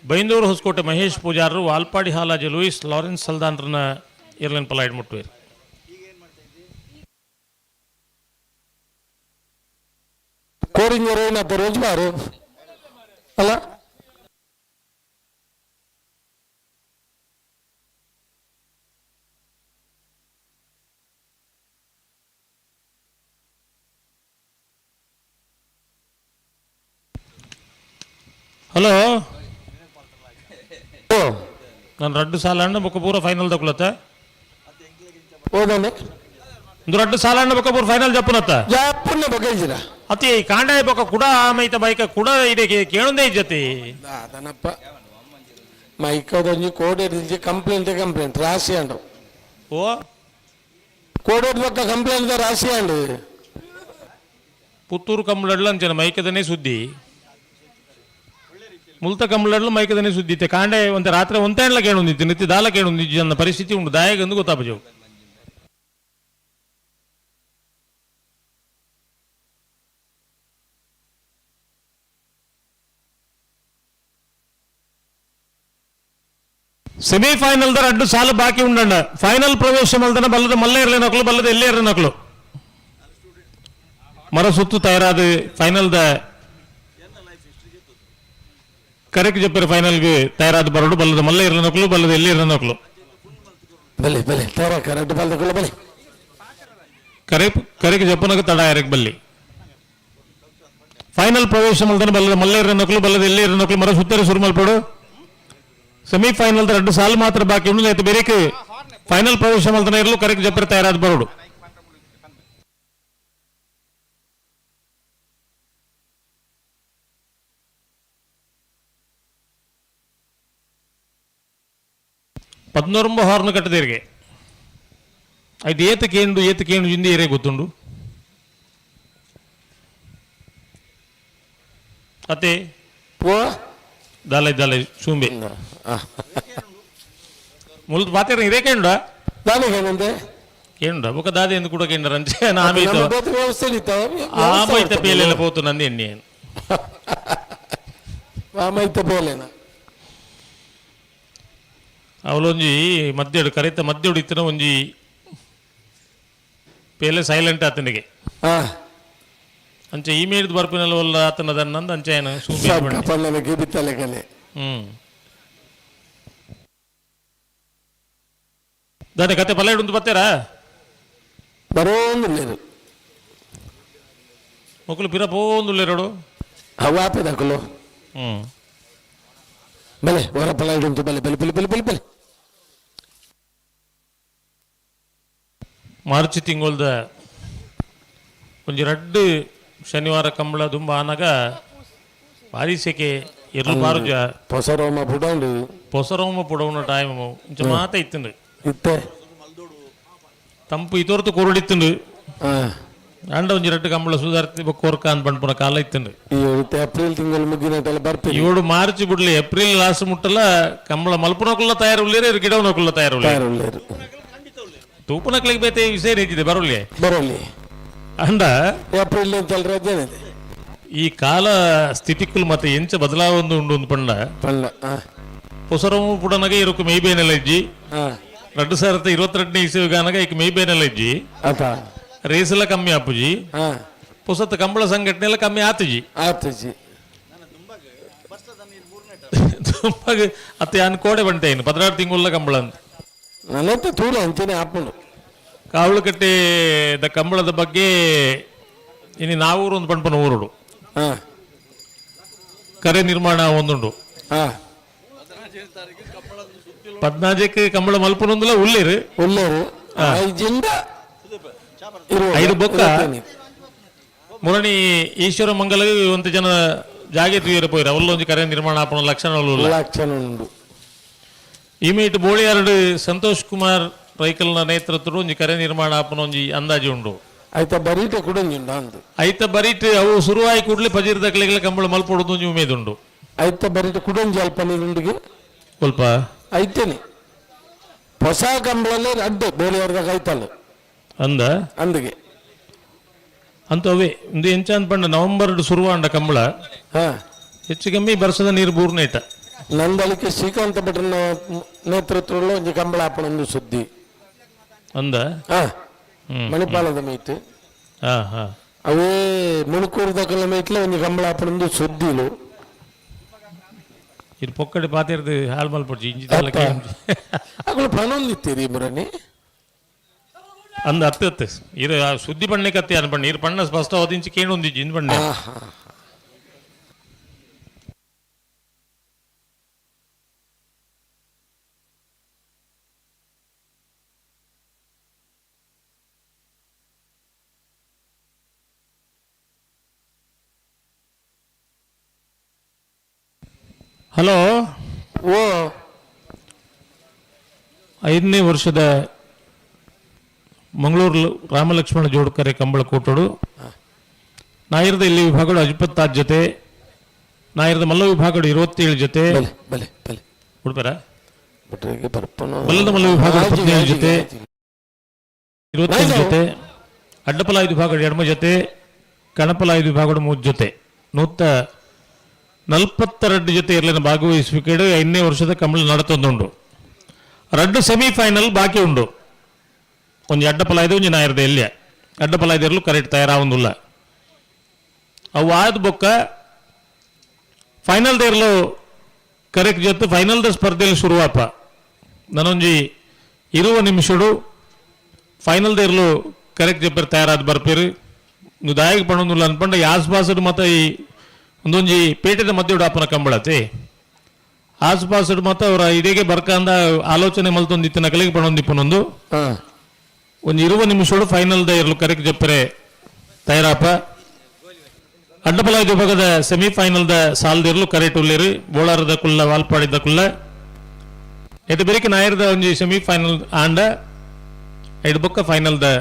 ಬೈಂದೂರು ಹೊಸಕೋಟೆ ಮಹೇಶ್ ಪೂಜಾರರು ವಾಲ್ಪಾಡಿ ಹಾಲಾಜ ಲೂಯಿಸ್ ಲಾರೆನ್ಸ್ ಸಲ್ದಾನ್ರನ್ನ ಇರ್ಲೇನು ಪಲಾಯ್ ಮುಟ್ಟುವಿರು. ಕೋರಿಂಜರು ರೋಜ್ಬಾರು ಅಲ್ಲ. ಹಲೋ. ಓ. ನಾನು ರಡ್ಡು ಸಾಲ ಅಣ್ಣ ಬೊಕ್ಕ ಪೂರ ಫೈನಲ್ ತಗೊಳತ್ತ. ಓದನೆ. ಒಂದು ರಡ್ಡು ಸಾಲ ಅಣ್ಣ ಬೊಕ್ಕ ಪೂರ ಫೈನಲ್ ಜಪ್ಪುನತ್ತ. ಜಾಪುಣ್ಯ ಬಗ್ಗೈಜಿರ. ಅತಿ ಕಾಂಡಾಯ ಬೊಕ್ಕ ಕುಡ ಆಮೈತ ಬೈಕ ಕುಡ ಇದೆ ಕೇಳುಂದೇ ಇಜ್ಜತಿ. ಅದನಪ್ಪ ಮೈಕದೊಂಜಿ ಕೋಡೆಡ್ದಿಂಚಿ ಕಂಪ್ಲೇಂಟ್ ಕಂಪ್ಲೇಂಟ್ ರಾಶಿ ಅಂಡ್ರು. ಓ. ಕೋಡೆಡ್ ಬೊಕ್ಕ ಕಂಪ್ಲೇಂಟ್ ರಾಶಿ ಅಂಡು. ಪುತ್ತೂರು ಕಂಬಳಡ್ಲು ಅಂಚನ ಮೈಕದನೇ ಸುದ್ದಿ, ಮುಲ್ತ ಕಂಬಳಡ್ಲು ಮೈಕದನೇ ಸುದ್ದಿ ಇತ್ತೆ. ಕಾಂಡೆ ಒಂದು ರಾತ್ರಿ ಒಂತೇಂಡ್ಲ ಕೇಳುಂದಿತ್ತು ನಿತ್ಯ ದಾಲ ಕೇಳುಂದಿಜ್ಜಿ ಅನ್ನ ಪರಿಸ್ಥಿತಿ ಉಂಟು ದಾಯಗಂದು ಗೊತ್ತಾಪಜವು. ಸೆಮಿಫೈನಲ್ the ರಡ್ಡು ಸಾಲು ಬಾಕಿ ಉಂಡಂಡ. ಫೈನಲ್ ಪ್ರವೇಶ ಮಲ್ದನ ಬಲ್ಲದ ಮಲ್ಲೆ ಇರಲಿ ನಕಲು ಬಲ್ಲದ ಎಲ್ಲೇ ಇರಲಿ ನಕಲು ಮರ ಸುತ್ತು ತಯಾರಾದ final the correct ಜಪ್ಪರೆ ಫೈನಲ್ಗೆ ತಯಾರಾದ ಬರಡು ಬಲ್ಲದ ಮಲ್ಲೆ ಇರಲಿ ನಕಲು ಬಲ್ಲದ ಎಲ್ಲಿ ಇರಲಿ ನಕಲು. ಬಲೆ ಬಲೆ ತೇರ ಕರೆಕ್ಟ್ ಬಲ್ದಕುಲ್ಲ ಬಲೆ. ಕರೆ ಕರೆಕ್ ಜಪ್ಪನಗ ತಡ ಎರಕ್ ಬಲ್ಲಿ. ಫೈನಲ್ ಪ್ರವೇಶ ಮಲ್ದನ ಬಲ್ಲದ ಮಲ್ಲೆ ಇರಲಿ ನಕಲು ಬಲ್ಲದ ಎಲ್ಲಿ ಇರಲಿ ನಕಲು ಮರ ಸುತ್ತರೆ ಸುರು ಮಲ್ಪಡು. ಸೆಮಿಫೈನಲ್ the ರಡ್ಡು ಸಾಲು ಮಾತ್ರ ಬಾಕಿ ಉಂಡು. ಆಯ್ತು ಬೇರೆ ಫೈನಲ್ ಪ್ರವೇಶ ಮಲ್ದನ ಇರಲು ಕರೆಕ್ಟ್ ಜಪ್ಪರೆ ತಯಾರಾದ ಬರಡು. ಪದ್ನೊರಂಬ ಹಾರ್ನ್ ಕಟ್ಟದೇರಿಗೆ ಆಯ್ತು. ಏತ ಕೇಂಡು ಏತ ಕೇಂಡು ಜಿಂದಿ ಏರೇ ಗೊತ್ತುಂಡು ಅತ್ತೆ. ಓ. ದಾಲೈ ದಾಲೈ ಸೂಂಬೆ ಮುಲ್ತು ಪಾತೇರ ಇದೇ ಕೇಂಡ. ದಾನಿಗೆ ಏನಂದೆ? ಕೇಂಡ ಬೊಕ ದಾದೆ ಎಂದು ಕೂಡ ಕೇಂದ್ರ ಅಂಚೆ ಆಮೈತ. ನಮ್ಮ ಬೇತೆ ವ್ಯವಸ್ಥೆ ಇತ್ತ. ಆಮೈತ ಪೇಲೆಲ್ಲ ಪೋತು ನಂದಿ ಎಣ್ಣೆ. ಆಮೈತ ಪೇಲೆನ. ಅವಲೊಂಜಿ ಮಧ್ಯಡು ಕರೆತ ಮಧ್ಯಡು ಇತ್ತಿನ ಒಂಜಿ ಪೇಲೆ ಸೈಲೆಂಟ್ ಆತನಿಗೆ. ಅಂಚೆ ಇಮೇಲ್ ಬರ್ಪಿನಲ್ಲ ಒಲ್ಲ ಆತನ ದನ್ನಂದು ಅಂಚೆ ಏನು ಸೂಪಿ. ಪಣ್ಣನಕ್ಕೆ ಬಿತ್ತಲೆಕನೆ. ದಾನೆ ಕತೆ ಪಲ್ಲೆ ಉಂದು ಬತ್ತೇರಾ? ಬರೋಂದುಲ್ಲೇರು. ಮೊಕ್ಕಲು ಪಿರ ಪೋಂದುಲ್ಲೇರೋಡು. ಅವು ಆಪೆದಕುಲು. ಬಲೆ ಹೊರ ಪಲ ಇಡುಂತು, ಬಲೆ ಬಲೆ ಬಲೆ ಬಲೆ ಬಲೆ ಬಲೆ. ಮಾರ್ಚ್ ತಿಂಗೊಳ್ದ ಒಂಜಿ ರಡ್ಡ್ ಶನಿವಾರ ಕಂಬಳ ದುಂಬ ಆನಗ ಭಾರಿ ಸೆಕೆ ಎರ್ಲು ಬಾರುಜ. ಹೊಸರೋಮ ಬುಡಂಡು. ಪೊಸರೋಮ ಪುಡವುನ ಟೈಮ್ ಇಂಚ ಮಾತ ಇತ್ತುಂಡು. ಇತ್ತೆ. ತಂಪು ಇತೊರ್ತು ಕೊರಡಿತ್ತುಂಡು. ಆಂಡ ಒಂಜಿ ರಡ್ಡ್ ಕಂಬಳ ಸುಧಾರ್ತಿ ಕೋರ್ಕ ಅಂದ್ ಪನ್ಪುನ ಕಾಲ ಇತ್ತುಂಡು. ಈ ಇತ್ತೆ ಏಪ್ರಿಲ್ ತಿಂಗಳು ಮುಗ್ಗಿನಟಲ್ಲ ಬರ್ಪಿನಿ. ಏಳು ಮಾರ್ಚ್ ಬಿಡ್ಲಿ, ಏಪ್ರಿಲ್ ಲಾಸ್ಟ್ ಮುಟ್ಟಲ ಕಂಬಳ ಮಲ್ಪುನಕುಲ್ಲ ತಯಾರು ಉಳ್ಳೇರು, ಇರು ಗಿಡವನಕುಲ್ಲ ತಯಾರು ಉಳ್ಳೇರು. ತಯಾರುಳ್ಳೇರು. ತೂಪುನಕ್ಲಿಗೆ ಬೇತೆ ವಿಷಯ ರೀತಿದೆ ಬರುಳ್ಳಿ. ಬರೋಲಿ. ಅಂಡ ಏಪ್ರಿಲ್ ಅಂತಲ್ಲ ರಜೆ ಇದೆ. ಈ ಕಾಲ ಸ್ಥಿತಿಕುಲ್ ಮತ್ತೆ ಎಂಚ ಬದಲಾವಣೆ ಉಂಡು ಒಂದು ಪಂಡ. ಪಳ್ಳ ಪೊಸರಮು ಪುಡನಗ ಇರುಕು ಮೇಯ್ಬೇನೆಲ್ಲ ಇಜ್ಜಿ. 2022ನೇ ಇಸುಗಾನಗ ಇಕ್ ಮೇಯ್ಬೇನೆಲ್ಲ ಇಜ್ಜಿ. ಅತ. ರೇಸ್ ಎಲ್ಲ ಕಮ್ಮಿ ಆಪುಜಿ. ಪೊಸತ್ ಕಂಬಳ ಸಂಘಟನೆ ಎಲ್ಲ ಕಮ್ಮಿ ಆತುಜಿ. ಆತಜಿ. ತುಂಬಾ ಅತ್ತೆ ಯಾನ್ ಕೋಡೆ ಬಂಟೇನು 16 ತಿಂಗುಳ್ಳ ಕಂಬಳ ಅಂತ. ನನ್ನಂತ ತೂಲ ಅಂಚನೆ ಆಪುಂಡು. ಕಾವಲುಕಟ್ಟೆ the ಕಂಬಳದ ಬಗ್ಗೆ ಇನಿ ನಾವೂರು ಒಂದು ಪಂಪನ ಊರುಡು. ಕರೆ ನಿರ್ಮಾಣ ಒಂದುಂಡು. 14ಕ್ಕೆ ಕಂಬಳ ಮಲ್ಪನೊಂದುಲ ಉಳ್ಳೇರು. ಉಳ್ಳೇರು ಐಜಿಂದ ಐದು ಬೊಕ್ಕ ಮುರಣಿ ಈಶ್ವರ ಮಂಗಲ ಒಂದು ಜನ ಜಾಗೆ ತೂಯರ ಪೋಯಿರ ಅವಲ್ಲೊಂಜಿ ಕರೆ ನಿರ್ಮಾಣ ಆಪುನ ಲಕ್ಷಣ ಉಲ್ಲ. ಲಕ್ಷಣ ಉಂಡು. ಇಮೇಟ್ ಬೋಳಿಯಾರ್ಡ್ ಸಂತೋಷ್ ಕುಮಾರ್ ರೈಕಲ್ನ ನೇತೃತ್ವದ ಒಂಜಿ ಕರೆ ನಿರ್ಮಾಣ ಆಪುನ ಒಂಜಿ ಅಂದಾಜು ಉಂಡು. ಆಯ್ತಾ ಬರೀಟ ಕುಡಂಜುಂಡು ಅಂದು. ಐತ ಬರೀಟ್ ಅವು ಶುರುವಾಯಿ ಕೂಡಲೇ ಪಜೀರ್ದಕ್ಲೆಗೆಲ್ಲ ಕಂಬಳ ಮಲ್ಪೊಡುದು ಒಂಜಿ ಉಮೇದುಂಡು. ಐತ ಬರೀಟ ಕುಡಂಜಿ ಅಲ್ಪ ನೀರುಂಡಿಗೆ. ಸ್ವಲ್ಪ. ಐತೇನೆ ಹೊಸ ಕಂಬಳಲ್ಲೇ ಅಡ್ಡೆ ಬೋಳಿಯಾರ್ದಾಗ ಐತಲ್ಲ. ಅಂದ. ಅಂದಿಗೆ. ಅಂತ ಅವೇ ಒಂದು ಎಂಚ ಅಂದ್ ಪಂಡ ನವೆಂಬರ್ ಶುರುವಾಂಡ ಕಂಬಳ. ಹೆಚ್ಚು ಕಮ್ಮಿ ಬರ್ಸದ ನೀರು ಬೂರ್ನೇಟ. ನಂದಳಿಕೆ ಶ್ರೀಕಾಂತ ಭಟ್ರನ ನೇತೃತ್ವದಲ್ಲಿ ಒಂಜಿ ಕಂಬಳ ಆಪಣೊಂದು ಸುದ್ದಿ. ಅಂದ. ಮಣಿಪಾಲದ ಮೈಟ್. ಹಾ ಹಾ ಅವೇ ಮುಣಕೂರ್ದಕಲ ಮೈಟ್ಲ ಒಂಜಿ ಕಂಬಳ ಆಪಣೊಂದು ಸುದ್ದಿಲು. ಇದು ಪೊಕ್ಕಡೆ ಪಾತಿರ್ದು ಹಾಳು ಮಲ್ಪೊಡ್ಚಿ ಇಂಜಿ. ಅಗಳು ಪಣೊಂದಿತ್ತೀರಿ ಮುರಣಿ. ಅಂದ ಅತ್ತೆ ಅತ್ತೆ ಇರು ಆ ಸುದ್ದಿ ಪಣ್ಣೆ ಕತ್ತಿ ಅನ್ಪಣ್ಣ ನೀರು ಪಣ್ಣ ಸ್ಪಷ್ಟವಾದ ಇಂಚಿ ಕೇಣೊಂದಿಜ್ಜಿ ಇಂದ್ ಪಣ್ಣೆ. ಹಲೋ. ಓ. 5ನೇ ವರ್ಷದ ಮಂಗಳೂರು ರಾಮಲಕ್ಷ್ಮಣ ಜೋಡ್ಕರೆ ಕಂಬಳ ಕೂಟಡು ನಾಯಿರದ ಇಲ್ಲಿ ವಿಭಾಗಗಳು 56 ಜೊತೆ, ನಾಯಿರದ ಮಲ್ಲ ವಿಭಾಗಗಳು 27 ಜೊತೆ. ಬಲೆ ಬಲೆ ಬಲೆ. ಉಡ್ಪೆರ. ಭಟ್ರಿಗೆ ಬರ್ಪಣ. ಬಲ್ಲದ ಮಲ್ಲ ವಿಭಾಗ 17 ಜೊತೆ, 28 ಜೊತೆ, ಅಡ್ಡಪಲ 5 ವಿಭಾಗಗಳು 2 ಜೊತೆ, ಕಣಪಲ 5 ವಿಭಾಗಗಳು 3 ಜೊತೆ, 142 ಜೊತೆ ಇರಲಿನ ಭಾಗವಹಿಸುವಿಕೆ 5ನೇ ವರ್ಷದ ಕಂಬಳ ನಡತೊಂದುಂಡು. 2 ಸೆಮಿಫೈನಲ್ ಬಾಕಿ ಉಂಡು. ಒಂಜಿ ಅಡ್ಡಪಲ ಐದು, ಒಂಜಿ ನಾಯರ್ದ ಎಲ್ಲಿಯ ಅಡ್ಡಪಲ ಐದು ಇರಲು ಕರೆಕ್ಟ್ ತಯಾರಾವೊಂದುಲ್ಲ. ಅವು ಆದ ಬೊಕ್ಕ ಫೈನಲ್ ಇರಲು ಕರೆಕ್ಟ್ ಜೊತೆ ಫೈನಲ್ the ಸ್ಪರ್ಧೆಯಲ್ಲಿ ಶುರುವಾಪ. ನಾನೊಂಜಿ 20 ನಿಮಿಷಡು ಫೈನಲ್ ಇರಲು ಕರೆಕ್ಟ್ ಜಪ್ಪರ್ ತಯಾರಾದ ಬರ್ಪೇರು. ನೀವು ದಾಯಕ ಪಣೊಂದುಲ್ಲ ಅನ್ಪಂಡ ಈ ಆಸುಪಾಸುಡು ಮತ್ತ ಈ ಒಂದೊಂಜಿ ಪೇಟೆದ ಮಧ್ಯೆ ಆಪನ ಕಂಬಳತೆ ಆಸುಪಾಸುಡು ಮತ್ತ ಅವರ ಇದೇಗೆ ಬರ್ಕಂದ ಆಲೋಚನೆ ಮಲ್ತೊಂದಿತ್ತಿನ ನಕಲಿಗೆ ಪಣೊಂದಿಪ್ಪನೊಂದು. ಒಂದು 20 ನಿಮಿಷಗಳು ಫೈನಲ್ the ಇರಲು ಕರೆಕ್ಟ್ ಜಪ್ಪರೆ ತಯಾರಾಪ. ಅಡ್ಡಪಲ ವಿಭಾಗದ ಸೆಮಿಫೈನಲ್ the ಸಾಲ್ದಿರಲು ಕರೆಕ್ಟ್ ಉಳ್ಳೇರು ಬೋಳಾರದ ಕುಲ್ಲ ವಾಲ್ಪಾಡಿದ ಕುಲ್ಲ ಎದು ಬೆರಿಕೆ ನಾಯರದ ಒಂಜಿ ಸೆಮಿಫೈನಲ್ ಆಂಡ ಐದು ಬೊಕ್ಕ ಫೈನಲ್ the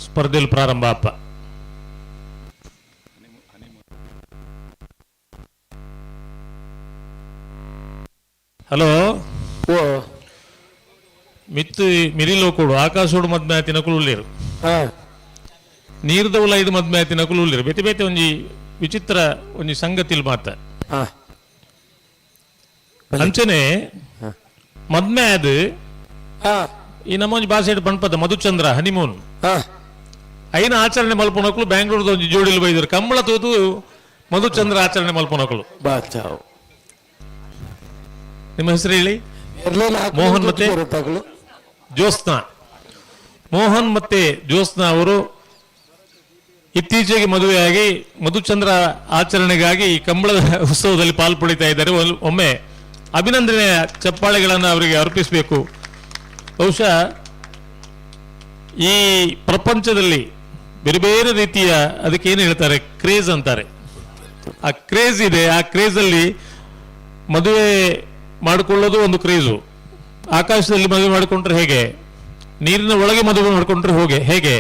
ಸ್ಪರ್ಧೆಲು ಪ್ರಾರಂಭ ಅಪ್ಪ. ಹಲೋ. ಓ. ಮಿತ್ತು ಮಿರಿಲೋಕೋಡು ಆಕಾಶೋಡು ಮದ್ಮೆ ಆತಿನ ಕುಲುಳ್ಳೇರು. ನೀರ್ದವುಲ ಐದು ಮದ್ಮೆ ಆತಿನ ಕುಲುಳ್ಳೇರು. ಬೇತೆ ಬೇತೆ ಒಂಜಿ ವಿಚಿತ್ರ ಒಂಜಿ ಸಂಗತಿಲ್ ಮಾತ. ಅಂಚನೆ ಮದ್ಮೆ ಅದು ಈ ನಮ್ಮೊಂಜಿ ಭಾಷೆ ಪನ್ಪದ ಮಧುಚಂದ್ರ ಹನಿಮೂನ್ ಐನ ಆಚರಣೆ ಮಲ್ಪನಕ್ಲು ಬ್ಯಾಂಗ್ಳೂರ್ದ ಒಂಜಿ ಜೋಡಿಲು ಬೈದರು ಕಂಬಳ ತೂದು ಮಧುಚಂದ್ರ ಆಚರಣೆ ಮಲ್ಪನಕ್ಲು. ಬಾಚಾವ್. ನಿಮ್ಮ ಹೆಸರು ಹೇಳಿ. ಎರ್ಲೇನ ಮೋಹನ್ ಮತ್ತೆ? ತಗಲು. ಜ್ಯೋತ್ಸ್ನಾ. ಮೋಹನ್ ಮತ್ತೆ ಜ್ಯೋತ್ಸ್ನಾ ಅವರು ಇತ್ತೀಚೆಗೆ ಮದುವೆಯಾಗಿ ಮಧುಚಂದ್ರ ಆಚರಣೆಗಾಗಿ ಈ ಕಂಬಳದ ಉತ್ಸವದಲ್ಲಿ ಪಾಲ್ಪಡಿತಾ ಇದ್ದಾರೆ. ಒಮ್ಮೆ ಅಭಿನಂದನೆಯ ಚಪ್ಪಾಳೆಗಳನ್ನು ಅವರಿಗೆ ಅರ್ಪಿಸಬೇಕು. ಬಹುಶಃ ಈ ಪ್ರಪಂಚದಲ್ಲಿ ಬೇರೆ ಬೇರೆ ರೀತಿಯ ಅದಕ್ಕೆ ಏನು ಹೇಳ್ತಾರೆ, ಕ್ರೇಜ್ ಅಂತಾರೆ. ಆ ಕ್ರೇಜ್ ಇದೆ. ಆ ಕ್ರೇಜಲ್ಲಿ ಮದುವೆ ಮಾಡಿಕೊಳ್ಳೋದು ಒಂದು ಕ್ರೇಜು. ಆಕಾಶದಲ್ಲಿ ಮದುವೆ ಮಾಡಿಕೊಂಡ್ರೆ ಹೇಗೆ, ನೀರಿನ ಒಳಗೆ ಮದುವೆ ಮಾಡಿಕೊಂಡ್ರೆ ಹೋಗೆ ಹೇಗೆ,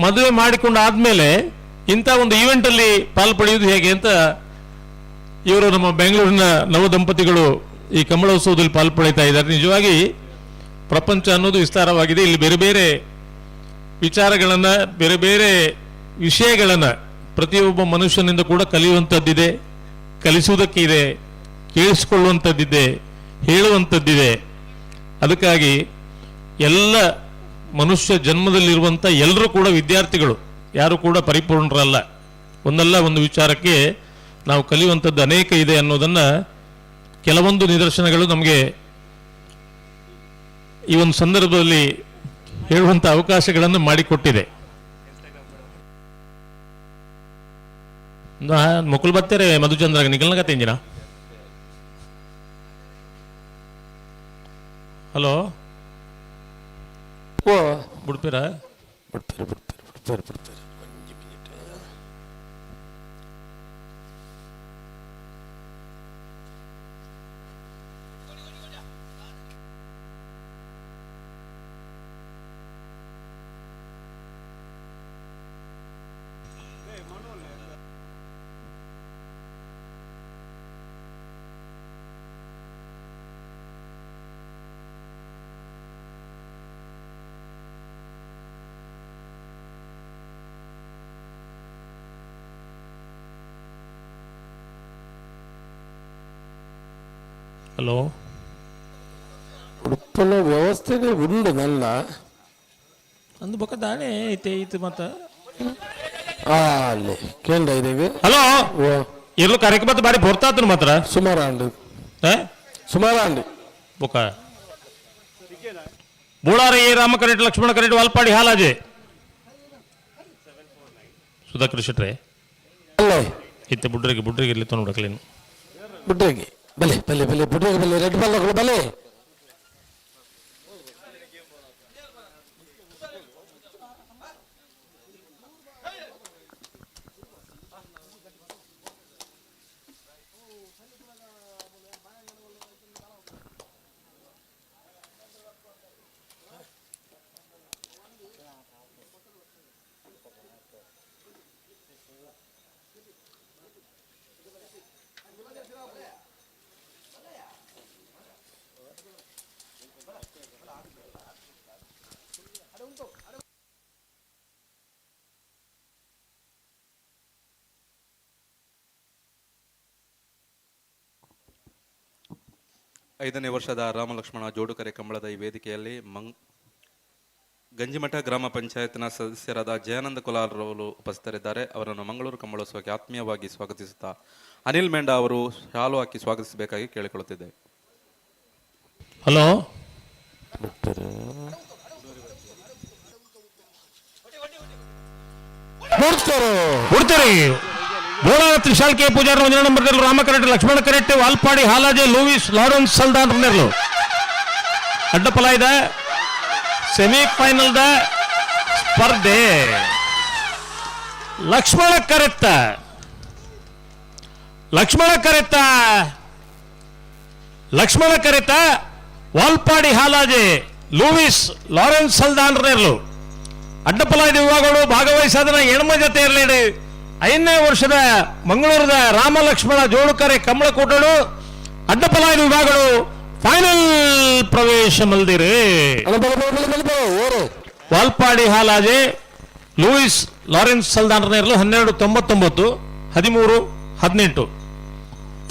ಮದುವೆ ಮಾಡಿಕೊಂಡು ಆದ್ಮೇಲೆ ಇಂಥ ಒಂದು ಈವೆಂಟ್ ಅಲ್ಲಿ ಪಾಲ್ಪಡೆಯುವುದು ಹೇಗೆ ಅಂತ ಇವರು ನಮ್ಮ ಬೆಂಗಳೂರಿನ ನವ ದಂಪತಿಗಳು ಈ ಕಂಬಳೋತ್ಸವದಲ್ಲಿ ಪಾಲ್ಪಡಿತಾ ಇದ್ದಾರೆ. ನಿಜವಾಗಿ ಪ್ರಪಂಚ ಅನ್ನೋದು ವಿಸ್ತಾರವಾಗಿದೆ. ಇಲ್ಲಿ ಬೇರೆ ಬೇರೆ ವಿಚಾರಗಳನ್ನ, ಬೇರೆ ಬೇರೆ ವಿಷಯಗಳನ್ನ ಪ್ರತಿಯೊಬ್ಬ ಮನುಷ್ಯನಿಂದ ಕೂಡ ಕಲಿಯುವಂಥದ್ದಿದೆ, ಕಲಿಸುವುದಕ್ಕೆ ಇದೆ, ಕೇಳಿಸಿಕೊಳ್ಳುವಂಥದ್ದಿದೆ, ಹೇಳುವಂಥದ್ದಿದೆ. ಅದಕ್ಕಾಗಿ ಎಲ್ಲ ಮನುಷ್ಯ ಜನ್ಮದಲ್ಲಿರುವಂಥ ಎಲ್ಲರೂ ಕೂಡ ವಿದ್ಯಾರ್ಥಿಗಳು, ಯಾರು ಕೂಡ ಪರಿಪೂರ್ಣರಲ್ಲ. ಒಂದಲ್ಲ ಒಂದು ವಿಚಾರಕ್ಕೆ ನಾವು ಕಲಿಯುವಂಥದ್ದು ಅನೇಕ ಇದೆ ಅನ್ನೋದನ್ನು ಕೆಲವೊಂದು ನಿದರ್ಶನಗಳು ನಮಗೆ ಈ ಒಂದು ಸಂದರ್ಭದಲ್ಲಿ ಹೇಳುವಂಥ ಅವಕಾಶಗಳನ್ನು ಮಾಡಿಕೊಟ್ಟಿದೆ. ಮುಕುಲ್ ಬತ್ತೇರೆ ಮಧುಚಂದ್ರ ನಿಗಲ್ನ ಕತೆ ಇಂಜಿನ. ಹಲೋ. ಓ. ಬಿಡ್ತೀರಾ? ಬಿಡ್ತಾರೆ ಬಿಡ್ತಾರೆ ಬಿಡ್ತಾರೆ ಬಿಡ್ತಾರೆ. ಹಲೋ. ಉಡುಪಿನ ವ್ಯವಸ್ಥೆನೇ ಉಂಡು ನನ್ನ. ಅಂದು ಬೊಕ್ಕ ದಾನೆ ಐತೆ ಐತೆ ಮತ್ತ. ಅಲ್ಲಿ ಕೇಂದ್ರ ಇದೀಗ. ಹಲೋ. ಓ. ಇರ್ಲು ಕಾರ್ಯಕ್ರಮ ಬಾರಿ ಬೊರ್ತಾತನು ಮಾತ್ರ. ಸುಮಾರು ಅಂಡು. ಸುಮಾರು ಅಂಡು. ಬೊಕ್ಕ ಬೋಳಾರ ಎ ರಾಮ ಕರೆಟ್ ಲಕ್ಷ್ಮಣ ಕರೆಟ್ ವಾಲ್ಪಾಡಿ ಹಾಲಾಜೆ ಸುಧಾಕರ್ ಶೆಟ್ರೆ. ಅಲ್ಲೇ. ಇತ್ತೆ ಬುಡ್ರಿಗೆ ಬುಡ್ರಿಗೆ ಇರ್ಲಿ ತೊಗೊಂಡು. ಬುಡ್ರಿಗೆ ಬಲೆ ಬಲೆ ಬಲೆ ಬುಡ್ರಿಗೆ ಬಲೆ ರೆಡ್ ಬಲ್ ಬಲೆ. ಐದನೇ ವರ್ಷದ ರಾಮಲಕ್ಷ್ಮಣ ಜೋಡುಕರೆ ಕಂಬಳದ ಈ ವೇದಿಕೆಯಲ್ಲಿ ಗಂಜಿಮಠ ಗ್ರಾಮ ಪಂಚಾಯತ್ನ ಸದಸ್ಯರಾದ ಜಯಾನಂದ ಕುಲಾಲ್ರವರು ಉಪಸ್ಥಿತರಿದ್ದಾರೆ. ಅವರನ್ನು ಮಂಗಳೂರು ಕಂಬಳೋತ್ಸವಕ್ಕೆ ಆತ್ಮೀಯವಾಗಿ ಸ್ವಾಗತಿಸುತ್ತಾ ಅನಿಲ್ ಮೇಂಡಾ ಅವರು ಶಾಲು ಹಾಕಿ ಸ್ವಾಗತಿಸಬೇಕಾಗಿ ಕೇಳಿಕೊಳ್ಳುತ್ತಿದ್ದೆ. ಹಲೋ. ಬಿಡ್ತಾರೆ. ಬೋಳಾರ ತ್ರಿಶಾಲ್ ಕೆ ಪೂಜಾರ್ ಒಂದನೇ ನಂಬರ್ ರಾಮ ಕರೆಟ್ ಲಕ್ಷ್ಮಣ ಕರೆಟ್ ವಾಲ್ಪಾಡಿ ಹಾಲಾಜೆ ಲೂಯಿಸ್ ಲಾರೆನ್ಸ್ ಸಲ್ದಾನ್ ನೆರಳು ಅಡ್ಡಪಲ ಇದೆ. ಸೆಮಿಫೈನಲ್ the ಸ್ಪರ್ಧೆ ಲಕ್ಷ್ಮಣ ಕರೆತ್ತ ಲಕ್ಷ್ಮಣ ಕರೆತ್ತ ಲಕ್ಷ್ಮಣ ಕರೆತ ವಾಲ್ಪಾಡಿ ಹಾಲಾಜೆ ಲೂಯಿಸ್ ಲಾರೆನ್ಸ್ ಸಲ್ದಾನ್ ನೆರಳು ಅಡ್ಡಪಲಾಯ್ದ ವಿಭಾಗಗಳು ಭಾಗವಹಿಸಾದ ಎಣ್ಮ ಜೊತೆ ಇರಲಿ. ಐದನೇ ವರ್ಷದ ಮಂಗಳೂರದ ರಾಮ ಲಕ್ಷ್ಮಣ ಜೋಡುಕರೆ ಕಮಲಕೋಟಳು ಅಡ್ಡಪಲಾಯ್ದ ವಿಭಾಗಗಳು ಫೈನಲ್ ಪ್ರವೇಶ ಮಲ್ದಿರಿ. Valpadi ಹಾಲಾಜೆ Louis Lawrence Saldanha 12.99 13.18.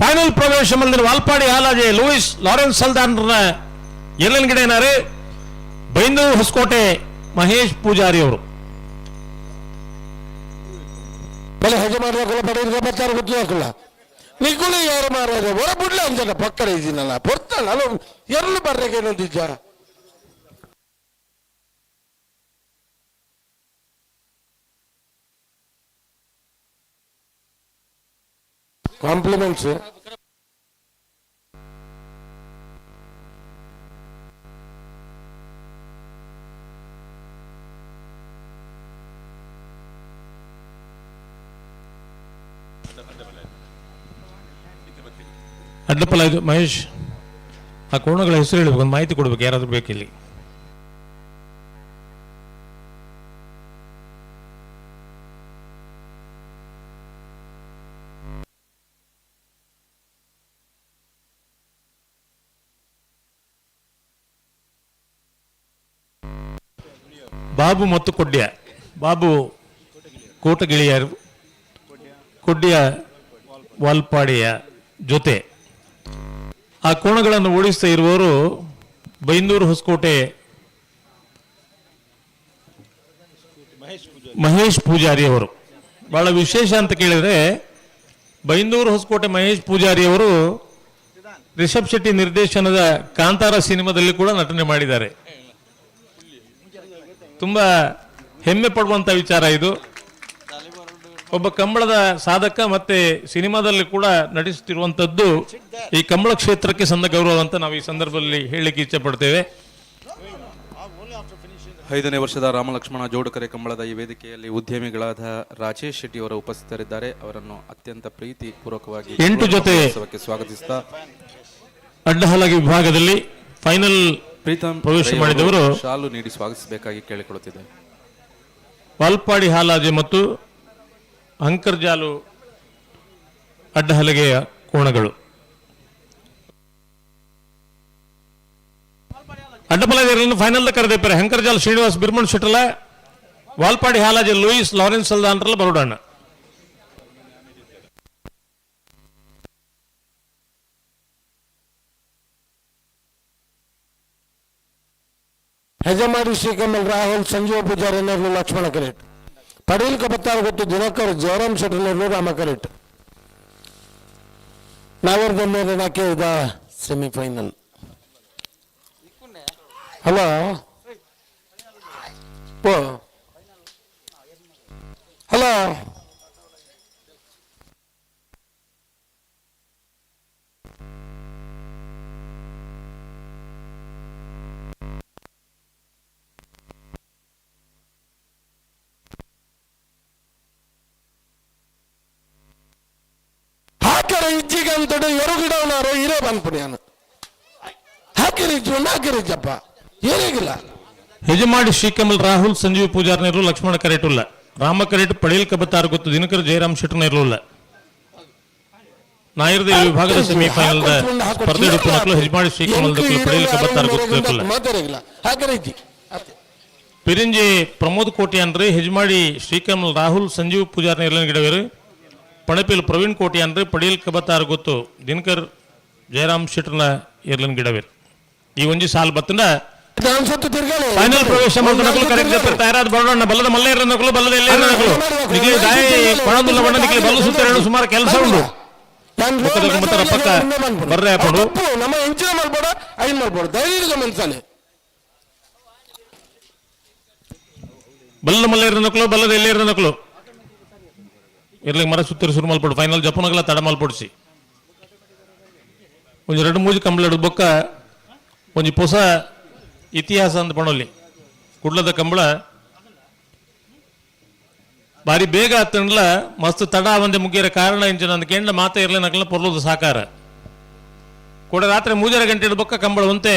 Final ಪ್ರವೇಶ ಮಲ್ದಿನ ವಾಲ್ಪಾಡಿ ಹಾಲಾಜೆ ಲೂಯಿಸ್ ಲಾರೆನ್ಸ್ ಸಲ್ದಾನ್ರನ್ನ ಎಲ್ಲನ್ಗಿಡೇನಾರೆ ಬೈಂದೂರು ಹೊಸಕೋಟೆ ಮಹೇಶ್ ಪೂಜಾರಿ ಅವರು. ಬಲೆ ಹೆಜ ಮಾಡುವ ಬಡವರಿಗೆ ಬರ್ತಾರೆ ಗೊತ್ತಿಲ್ಲ ನಿಗುಳಿ ಯಾರು ಮಾರಾಜ ಹೊರ ಬಿಡ್ಲ ಅಂಜನ ಪಕ್ಕಡ ಇದ್ದೀನಲ್ಲ ಪೊರ್ತಾಳ ಅಲ್ಲ ಎರಡು ಬರ್ರೆಗೆ ಏನೊಂದಿಜ್ಜ. ಕಾಂಪ್ಲಿಮೆಂಟ್ಸ್. ಅಡ್ಡಪ್ಪಲ ಇದು ಮಹೇಶ್, ಆ ಕೋಣಗಳ ಹೆಸರು ಹೇಳಬೇಕು, ಒಂದು ಮಾಹಿತಿ ಕೊಡ್ಬೇಕು ಯಾರಾದ್ರೂ ಬೇಕಿಲ್ಲಿ. ಬಾಬು ಮತ್ತು ಕೊಡ್ಯ. ಬಾಬು ಕೋಟಗಿಳಿಯರು, ಕೊಡ್ಯ ವಾಲ್ಪಾಡಿಯ ಜೊತೆ. ಆ ಕೋಣಗಳನ್ನು ಓಡಿಸ್ತಾ ಇರುವವರು ಬೈಂದೂರು ಹೊಸಕೋಟೆ ಮಹೇಶ್ ಪೂಜಾರಿ ಅವರು. ಬಹಳ ವಿಶೇಷ ಅಂತ ಕೇಳಿದ್ರೆ, ಬೈಂದೂರು ಹೊಸಕೋಟೆ ಮಹೇಶ್ ಪೂಜಾರಿ ಅವರು ರಿಷಬ್ ಶೆಟ್ಟಿ ನಿರ್ದೇಶನದ ಕಾಂತಾರ ಸಿನಿಮಾದಲ್ಲಿ ಕೂಡ ನಟನೆ ಮಾಡಿದ್ದಾರೆ. ತುಂಬಾ ಹೆಮ್ಮೆ ಪಡುವಂತ ವಿಚಾರ ಇದು. ಒಬ್ಬ ಕಂಬಳದ ಸಾಧಕ ಮತ್ತೆ ಸಿನಿಮಾದಲ್ಲಿ ಕೂಡ ನಟಿಸುತ್ತಿರುವಂತದ್ದು ಈ ಕಂಬಳ ಕ್ಷೇತ್ರಕ್ಕೆ ಸಂದ ಗೌರವ ಅಂತ ನಾವು ಈ ಸಂದರ್ಭದಲ್ಲಿ ಹೇಳಲಿಕ್ಕೆ ಇಚ್ಛೆ ಪಡ್ತೇವೆ. 5ನೇ ವರ್ಷದ ರಾಮಲಕ್ಷ್ಮಣ ಜೋಡುಕರೆ ಕಂಬಳದ ಈ ವೇದಿಕೆಯಲ್ಲಿ ಉದ್ಯಮಿಗಳಾದ ರಾಜೇಶ್ ಶೆಟ್ಟಿ ಅವರು ಉಪಸ್ಥಿತರಿದ್ದಾರೆ. ಅವರನ್ನು ಅತ್ಯಂತ ಪ್ರೀತಿ ಪೂರ್ವಕವಾಗಿ 8 ಜೊತೆ ಮಹೋತ್ಸವಕ್ಕೆ ಸ್ವಾಗತಿಸ್ತಾ ಅಡ್ಡಹಲಗೆ ವಿಭಾಗದಲ್ಲಿ ಫೈನಲ್ ಪ್ರೀತಂ ಪ್ರವೇಶ ರೈ ಅವರು ಮಾಡಿದವರು ಶಾಲು ನೀಡಿ ಸ್ವಾಗತಿಸಬೇಕಾಗಿ ಕೇಳಿಕೊಳ್ಳುತ್ತಿದೆ. ವಾಲ್ಪಾಡಿ ಹಾಲಾಜೆ ಮತ್ತು ಅಂಕರ್ಜಾಲು ಅಡ್ಡಹಲಗೆಯ ಕೋಣಗಳು. ಅಡ್ಡಪಲದೆರನ್ನು ಫೈನಲ್ ಕರೆದಿದ್ದಾರೆ. ಹಂಕರ್ಜಾಲ್ ಶ್ರೀನಿವಾಸ್ ಬಿರ್ಮಣ್ ಶೆಟ್ಟಲ, ವಾಲ್ಪಾಡಿ ಹಾಲಾಜೆ ಲೂಯಿಸ್ ಲಾರೆನ್ಸ್ ಸಲ್ದಾನ್ರಲ್ಲ ಬರೋಡಣ್ಣ. ಹೆಜಮಾಡಿ ಶ್ರೀಕಮಲ್ ರಾಹುಲ್ ಸಂಜೀವ ಪೂಜಾರಿ ನೆರಳು ಲಕ್ಷ್ಮಣ ಕರೆಟ್. ಪಡೀಲ್ ಕಬತ್ತಾರ್ ಗೊತ್ತು ದಿನಕರ್ ಜಯರಾಮ್ ಶೆಟ್ಟರ್ ನೆರಳು ರಾಮ ಕರೆಟ್. ನಾವರ್ದ ನಾಕೆ ಇದ ಸೆಮಿಫೈನಲ್. ಹಲೋ ಓ ಹಲೋ. ಹಾಕರ ಇಜ್ಜಿಗಂತಡು ಎರುಗಿಡವನಾರು ಇರೇ ಬಂದ್ಪುಣ್ಯಾನ ಹಾಕಿರಿ ಇಜ್ಜು ಹಾಕಿರಿಜ್ಜಪ್ಪ ಏನಿಗಿಲ್ಲ. ಯಜಮಾಡಿ ಶ್ರೀಕಮಲ್ ರಾಹುಲ್ ಸಂಜೀವ್ ಪೂಜಾರ್ ನೆರಳು ಲಕ್ಷ್ಮಣ ಕರೆಟುಲ್ಲ. ರಾಮ ಕರೆಟ್ ಪಡೀಲ್ ಕಬತ್ತಾರ್ ಗೊತ್ತು ದಿನಕರ್ ಜಯರಾಮ್ ಶೆಟ್ಟರ್ ನೆರಳುಲ್ಲ. ನಾಯರ್ದ ಈ ವಿಭಾಗದ ಸೆಮಿಫೈನಲ್ ಸ್ಪರ್ಧೆ ಮಕ್ಕಳು ಹೆಜಮಾಡಿ ಶ್ರೀಕಮಲ್ ಪಡೀಲ್ ಕಬತ್ತಾರ್ ಗೊತ್ತು ಮಾತಾಡಿಲ್ಲ ಹಾಕರ ಇಜ್ಜಿ. ಪಿರಿಂಜಿ ಪ್ರಮೋದ್ ಕೋಟ್ಯಾನ್ರಿ ಹೆಜ್ಮಾಡಿ ಶ್ರೀಕಮಲ್ ರಾಹುಲ್ ಸಂಜೀವ್ ಪೂಜಾರ್ ನೆರಳಿನ ಗಿಡವೇರು. ಪಣಪಿಲ್ ಪ್ರವೀಣ್ ಕೋಟ್ಯಾನ್ರಿ ಪಡೀಲ್ ಕಬತ್ತಾರ್ ಗೊತ್ತು ದಿನಕರ್ ಜಯರಾಮ್ ಶೆಟ್ಟರ್ನ ಎರ್ಲನ್ ಗಿಡವೇರು. ಈ ಒಂಜಿ ಸಾಲ್ ಬತ್ತಂಡ ಫೈನಲ್ ಪ್ರವೇಶ ಮಾಡಿದ ಕರೆಕ್ಟ್ ತಯಾರಾದ ಬರೋಣ. ಬಲ್ಲದ ಮಲ್ಲೇರ ನಕಲು, ಬಲ್ಲದ ಎಲ್ಲೇರ ನಕಲು. ನಿಖಿಲ್ ದಾಯಿ ಕೊಣದುಲ್ಲ ಬಣ್ಣ ನಿಖಿಲ್ ಬಲ್ಲ ಸುತ್ತ ಸುಮಾರು ಕೆಲಸ ಉಂಟು. ಬೊಕ್ಕದ ಪಕ್ಕ ಬರ್ರೆ ಹಾಕೊಂಡು. ನಮ್ಮ ಹೆಂಚಿನ ಮಾಡ್ಬೇಡ ಐನ್ ಮಾಡ್ಬೇಡ ಧೈರ್ಯದ ಮನ್ಸಾನೆ. ಬಲ್ಲ ಮಲ್ಲೇರ ನಕಲು, ಬಲ್ಲದ ಎಲ್ಲೇರ ನಕಲು. ಇರ್ಲಿಕ್ಕೆ ಮರ ಸುತ್ತಿರ ಶುರು ಮಲ್ಪಡು. ಫೈನಲ್ ಜಪನಗಲ ತಡ ಮಲ್ಪಡಿಸಿ ಒಂಜಿ ಎರಡು ಮೂಜಿ ಕಂಬಳ ಬೊಕ್ಕ ಒಂಜಿ ಹೊಸ ಇತಿಹಾಸ ಅಂತ ಪಣೊಲ್ಲಿ. ಕುಡ್ಲದ ಕಂಬಳ ಬಾರಿ ಬೇಗ ಆತಂಡ್ಲ ಮಸ್ತ್ ತಡ ಒಂದೇ ಮುಗಿಯರ ಕಾರಣ ಇಂಚ ನನ್ನ ಕೆಂಡ ಮಾತ ಇರಲಿ ನಕಲ ಪೊರ್ಲುದು ಸಾಕಾರ ಕೂಡ. ರಾತ್ರಿ 3.5 ಗಂಟೆ ಬೊಕ್ಕ ಕಂಬಳ ಒಂತೆ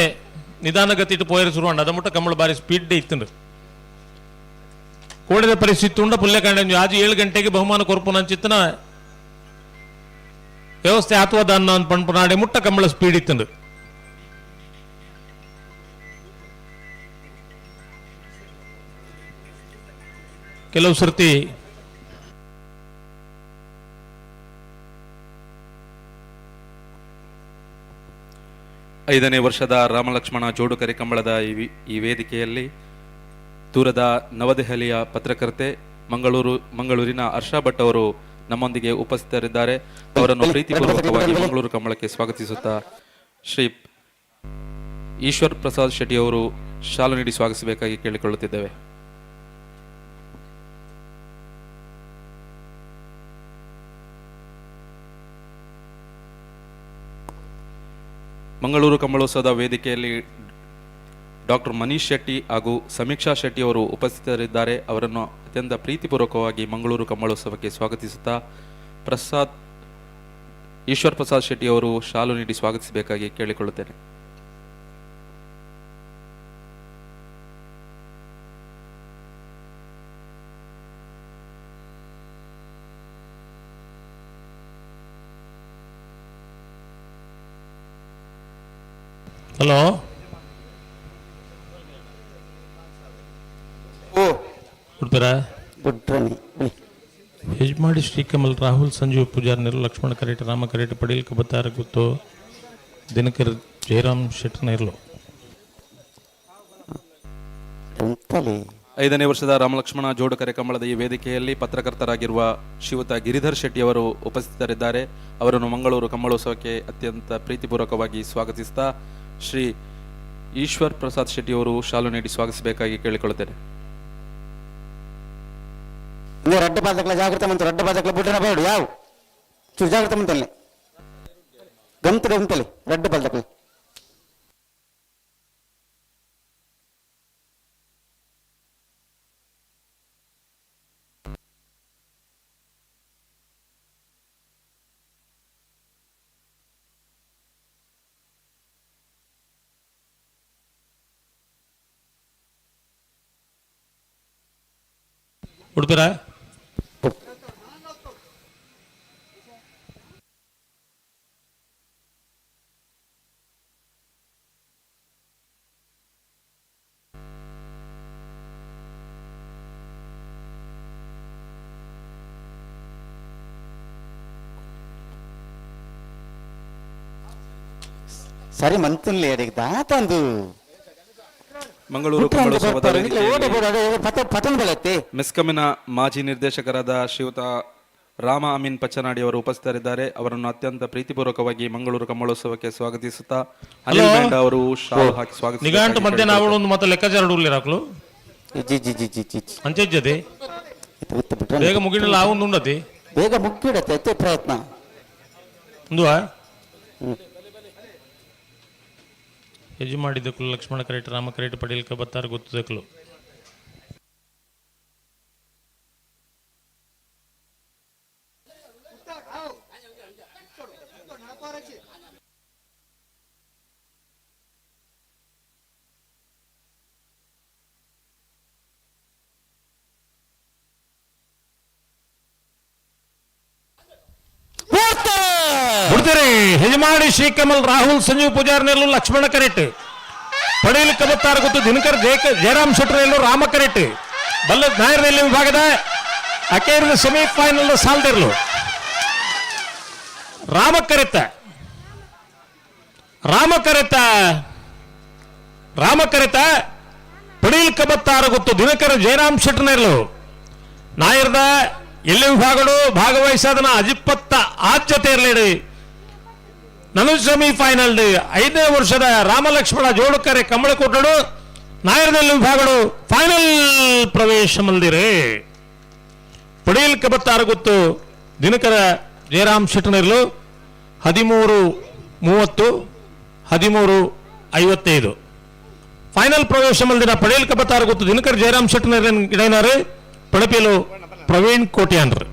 ನಿಧಾನಗತಿ ಇಟ್ಟು ಪೋಯರು ಶುರು ಅದ ಮುಟ್ಟ ಕಂಬಳ ಬಾರಿ ಸ್ಪೀಡ್ ಇತ್ತು. ಕೋಡಿದ ಪರಿಸ್ಥಿತಿ ಉಂಡ ಪುಲ್ಯಕಾಂಡ ಆಜು 7 ಗಂಟೆಗೆ ಬಹುಮಾನ ಕೊರ್ಪುನ ಅಂಚಿತ್ತನ ವ್ಯವಸ್ಥೆ ಆತ್ವ ದಾನ್ನ ಅಂತ ಪಣ್ಪುನಾಡೆ ಮುಟ್ಟ ಕಂಬಳ ಸ್ಪೀಡ್ ಇತ್ತು. ಕೆಲವು ಸರ್ತಿ 5ನೇ ವರ್ಷದ ರಾಮಲಕ್ಷ್ಮಣ ಜೋಡುಕರೆ ಕಂಬಳದ ಈ ವೇದಿಕೆಯಲ್ಲಿ ದೂರದ ನವದೆಹಲಿಯ ಪತ್ರಕರ್ತೆ ಮಂಗಳೂರಿನ ಹರ್ಷ ಭಟ್ ಅವರು ನಮ್ಮೊಂದಿಗೆ ಉಪಸ್ಥಿತರಿದ್ದಾರೆ. ಅವರನ್ನು ಪ್ರೀತಿಪೂರ್ವಕವಾಗಿ ಮಂಗಳೂರು ಕಂಬಳಕ್ಕೆ ಸ್ವಾಗತಿಸುತ್ತಾ ಶ್ರೀ ಈಶ್ವರ್ ಪ್ರಸಾದ್ ಶೆಟ್ಟಿ ಅವರು ಶಾಲು ನೀಡಿ ಸ್ವಾಗತಿಸಬೇಕಾಗಿ ಕೇಳಿಕೊಳ್ಳುತ್ತಿದ್ದೇವೆ. ಮಂಗಳೂರು ಕಂಬಳೋತ್ಸವದ ವೇದಿಕೆಯಲ್ಲಿ ಡಾಕ್ಟರ್ ಮನೀಶ್ ಶೆಟ್ಟಿ ಹಾಗೂ ಸಮೀಕ್ಷಾ ಶೆಟ್ಟಿ ಅವರು ಉಪಸ್ಥಿತರಿದ್ದಾರೆ. ಅವರನ್ನು ಅತ್ಯಂತ ಪ್ರೀತಿಪೂರ್ವಕವಾಗಿ ಮಂಗಳೂರು ಕಂಬಳೋತ್ಸವಕ್ಕೆ ಸ್ವಾಗತಿಸುತ್ತಾ ಈಶ್ವರ್ ಪ್ರಸಾದ್ ಶೆಟ್ಟಿ ಅವರು ಶಾಲು ನೀಡಿ ಸ್ವಾಗತಿಸಬೇಕಾಗಿ ಕೇಳಿಕೊಳ್ಳುತ್ತೇನೆ. ಹಲೋ, ಉಡುಪಿರ ಯಜಮಾಡಿ ಶ್ರೀಕಮಲ್ ರಾಹುಲ್ ಸಂಜೀವ್ ಪೂಜಾರ್ ನೆರಳು ಲಕ್ಷ್ಮಣ ಕರೇಟ್ ರಾಮ ಕರೇಟ್ ಪಡೀಲ್ ಕಬತ್ತಾರ ಗುತ್ತು ದಿನಕರ್ ಜಯರಾಮ್ ಶೆಟ್ಟರ್ ನೆರಳು. 5ನೇ ವರ್ಷದ ರಾಮಲಕ್ಷ್ಮಣ ಜೋಡುಕರೆ ಕಂಬಳದ ಈ ವೇದಿಕೆಯಲ್ಲಿ ಪತ್ರಕರ್ತರಾಗಿರುವ ಶ್ರೀಯುತ ಗಿರಿಧರ್ ಶೆಟ್ಟಿ ಅವರು ಉಪಸ್ಥಿತರಿದ್ದಾರೆ. ಅವರನ್ನು ಮಂಗಳೂರು ಕಂಬಳೋತ್ಸವಕ್ಕೆ ಅತ್ಯಂತ ಪ್ರೀತಿಪೂರ್ವಕವಾಗಿ ಸ್ವಾಗತಿಸುತ್ತಾ ಶ್ರೀ ಈಶ್ವರ್ ಪ್ರಸಾದ್ ಶೆಟ್ಟಿ ಅವರು ಶಾಲು ನೀಡಿ ಸ್ವಾಗತಿಸಬೇಕಾಗಿ ಕೇಳಿಕೊಳ್ಳುತ್ತೇನೆ. ರಡ್ಡ ಪಾದಕ್ಲ ಜಾಗ್ರತೆ ಮಂತು, ರಡ್ಡ ಪಾದಕ್ಲ ಬುಡ್ಡನ ಬೇಡ, ಯಾವ ಚೂರು ಜಾಗ್ರತೆ ಮಂತಲ್ಲಿ ಗಂತ ಗಂತಲಿ ರಡ್ಡ ಪಾದಕ್ಲ. ಉಡುಪಿರ ಸರಿ ಮಂತುನ್ಲಿ ಅಡಿಗೆ ದಾತಂದು ಮಂಗಳೂರು ಕಂಬಳೋತ್ಸವದ ವೇದಿಕೆಯಲ್ಲಿ ಪಟನ್ ಬೆಳತ್ತೆ. ಮೆಸ್ಕಾಮಿನ ಮಾಜಿ ನಿರ್ದೇಶಕರಾದ ಶ್ರೀಯುತ ರಾಮ ಅಮೀನ್ ಪಚ್ಚನಾಡಿ ಅವರು ಉಪಸ್ಥಿತರಿದ್ದಾರೆ. ಅವರನ್ನು ಅತ್ಯಂತ ಪ್ರೀತಿಪೂರ್ವಕವಾಗಿ ಮಂಗಳೂರು ಕಂಬಳೋತ್ಸವಕ್ಕೆ ಸ್ವಾಗತಿಸುತ್ತಾ ಅನಿಲ್ ಹಲೋ. ಬೇಂಡ ಅವರು ಶಾಲು ಹಾಕಿ ನಿಘಂಟು ಮಧ್ಯಾಹ್ನ ಸ್ವಾಗತಿಸಿ ಅವಳು ಮತ್ತೆ ಲೆಕ್ಕಾಚಾರ ಉಡ್ಲಿರಾಕ್ಲು. G G G G G G. ಅಂಚೆಜ್ಜದೆ ಇತ್ತು ಬಿಟ್ರೆ ಬೇಗ ಮುಗಿಡಲ್ಲ, ಆ ಒಂದು ಉಂಡತಿ. ಬೇಗ ಮುಗ್ಗಿಡತ್ತೆ ಅತ್ತೆ ಪ್ರಯತ್ನ. ಒಂದುವ ಯಜು ಮಾಡಿದ್ದಕ್ಕಲು ಲಕ್ಷ್ಮಣ ಕರೇಟ್ ರಾಮ ಕರೇಟ್ ಪಡೀಲ್ ಕಬತ್ತಾರ ಗೊತ್ತದಕ್ಕಲು. ಬಿಡ್ತೀರಿ. ಯಜಮಾಡಿ ಶ್ರೀಕಮಲ್ ರಾಹುಲ್ ಸಂಜೀವ್ ಪೂಜಾರ್ ನೆಲ್ಲು ಲಕ್ಷ್ಮಣ ಕರೆಟ್ ಪಡೀಲ್ ಕಬತ್ತಾರ ಗೊತ್ತು ದಿನಕರ್ ಜಯರಾಮ್ ಶೆಟ್ಟರ್ ಎಲ್ಲು ರಾಮ ಕರೆಟ್ ಬಲ್ಲ ನಾಯರ್ದಲ್ಲಿ ವಿಭಾಗದ ಅಕೇರಿದ ಸೆಮಿಫೈನಲ್ ಸಾಲ್ದಿರ್ಲು. ರಾಮ ಕರೆತ, ರಾಮ ಕರೆತ, ರಾಮ ಕರೆತ ಪಡೀಲ್ ಕಬತ್ತಾರ ಗೊತ್ತು ದಿನಕರ ಜಯರಾಮ್ ಶೆಟ್ಟರ್ನೆರ್ಲು ನಾಯರ್ದ ಎಲ್ಲಿ ವಿಭಾಗಡು ಭಾಗವಹಿಸದನ ಅಜಿಪ್ಪತ್ತ ಆದ್ಯತೆ ಇರಲಿಡಿ. ನನು ಸೆಮಿಫೈನಲ್ 5ನೇ ವರ್ಷದ ರಾಮಲಕ್ಷ್ಮಣ ಜೋಡುಕರೆ ಕಮಲಕೋಟಡು ನಾಯರ್ದಲ್ಲಿ ವಿಭಾಗಡು ಫೈನಲ್ ಪ್ರವೇಶ ಮಲ್ದಿರೆ. ಪಡೀಲ್ ಕಬತ್ತಾರ ಗೊತ್ತು ದಿನಕರ ಜಯರಾಮ್ ಶೆಟ್ಟರ್ನೆರ್ಲು 13:30, 13:55 ಫೈನಲ್ ಪ್ರವೇಶ ಮಲ್ದಿನ ಪಡೀಲ್ ಕಬತ್ತಾರ ಗೊತ್ತು ದಿನಕರ್ ಜಯರಾಮ್ ಶೆಟ್ಟರ್ನೆರ್ ಗಿಡೈನಾರು ಪಡಪಿಲು ಪ್ರವೀಣ್ ಕೋಟ್ಯಾನ್ರು.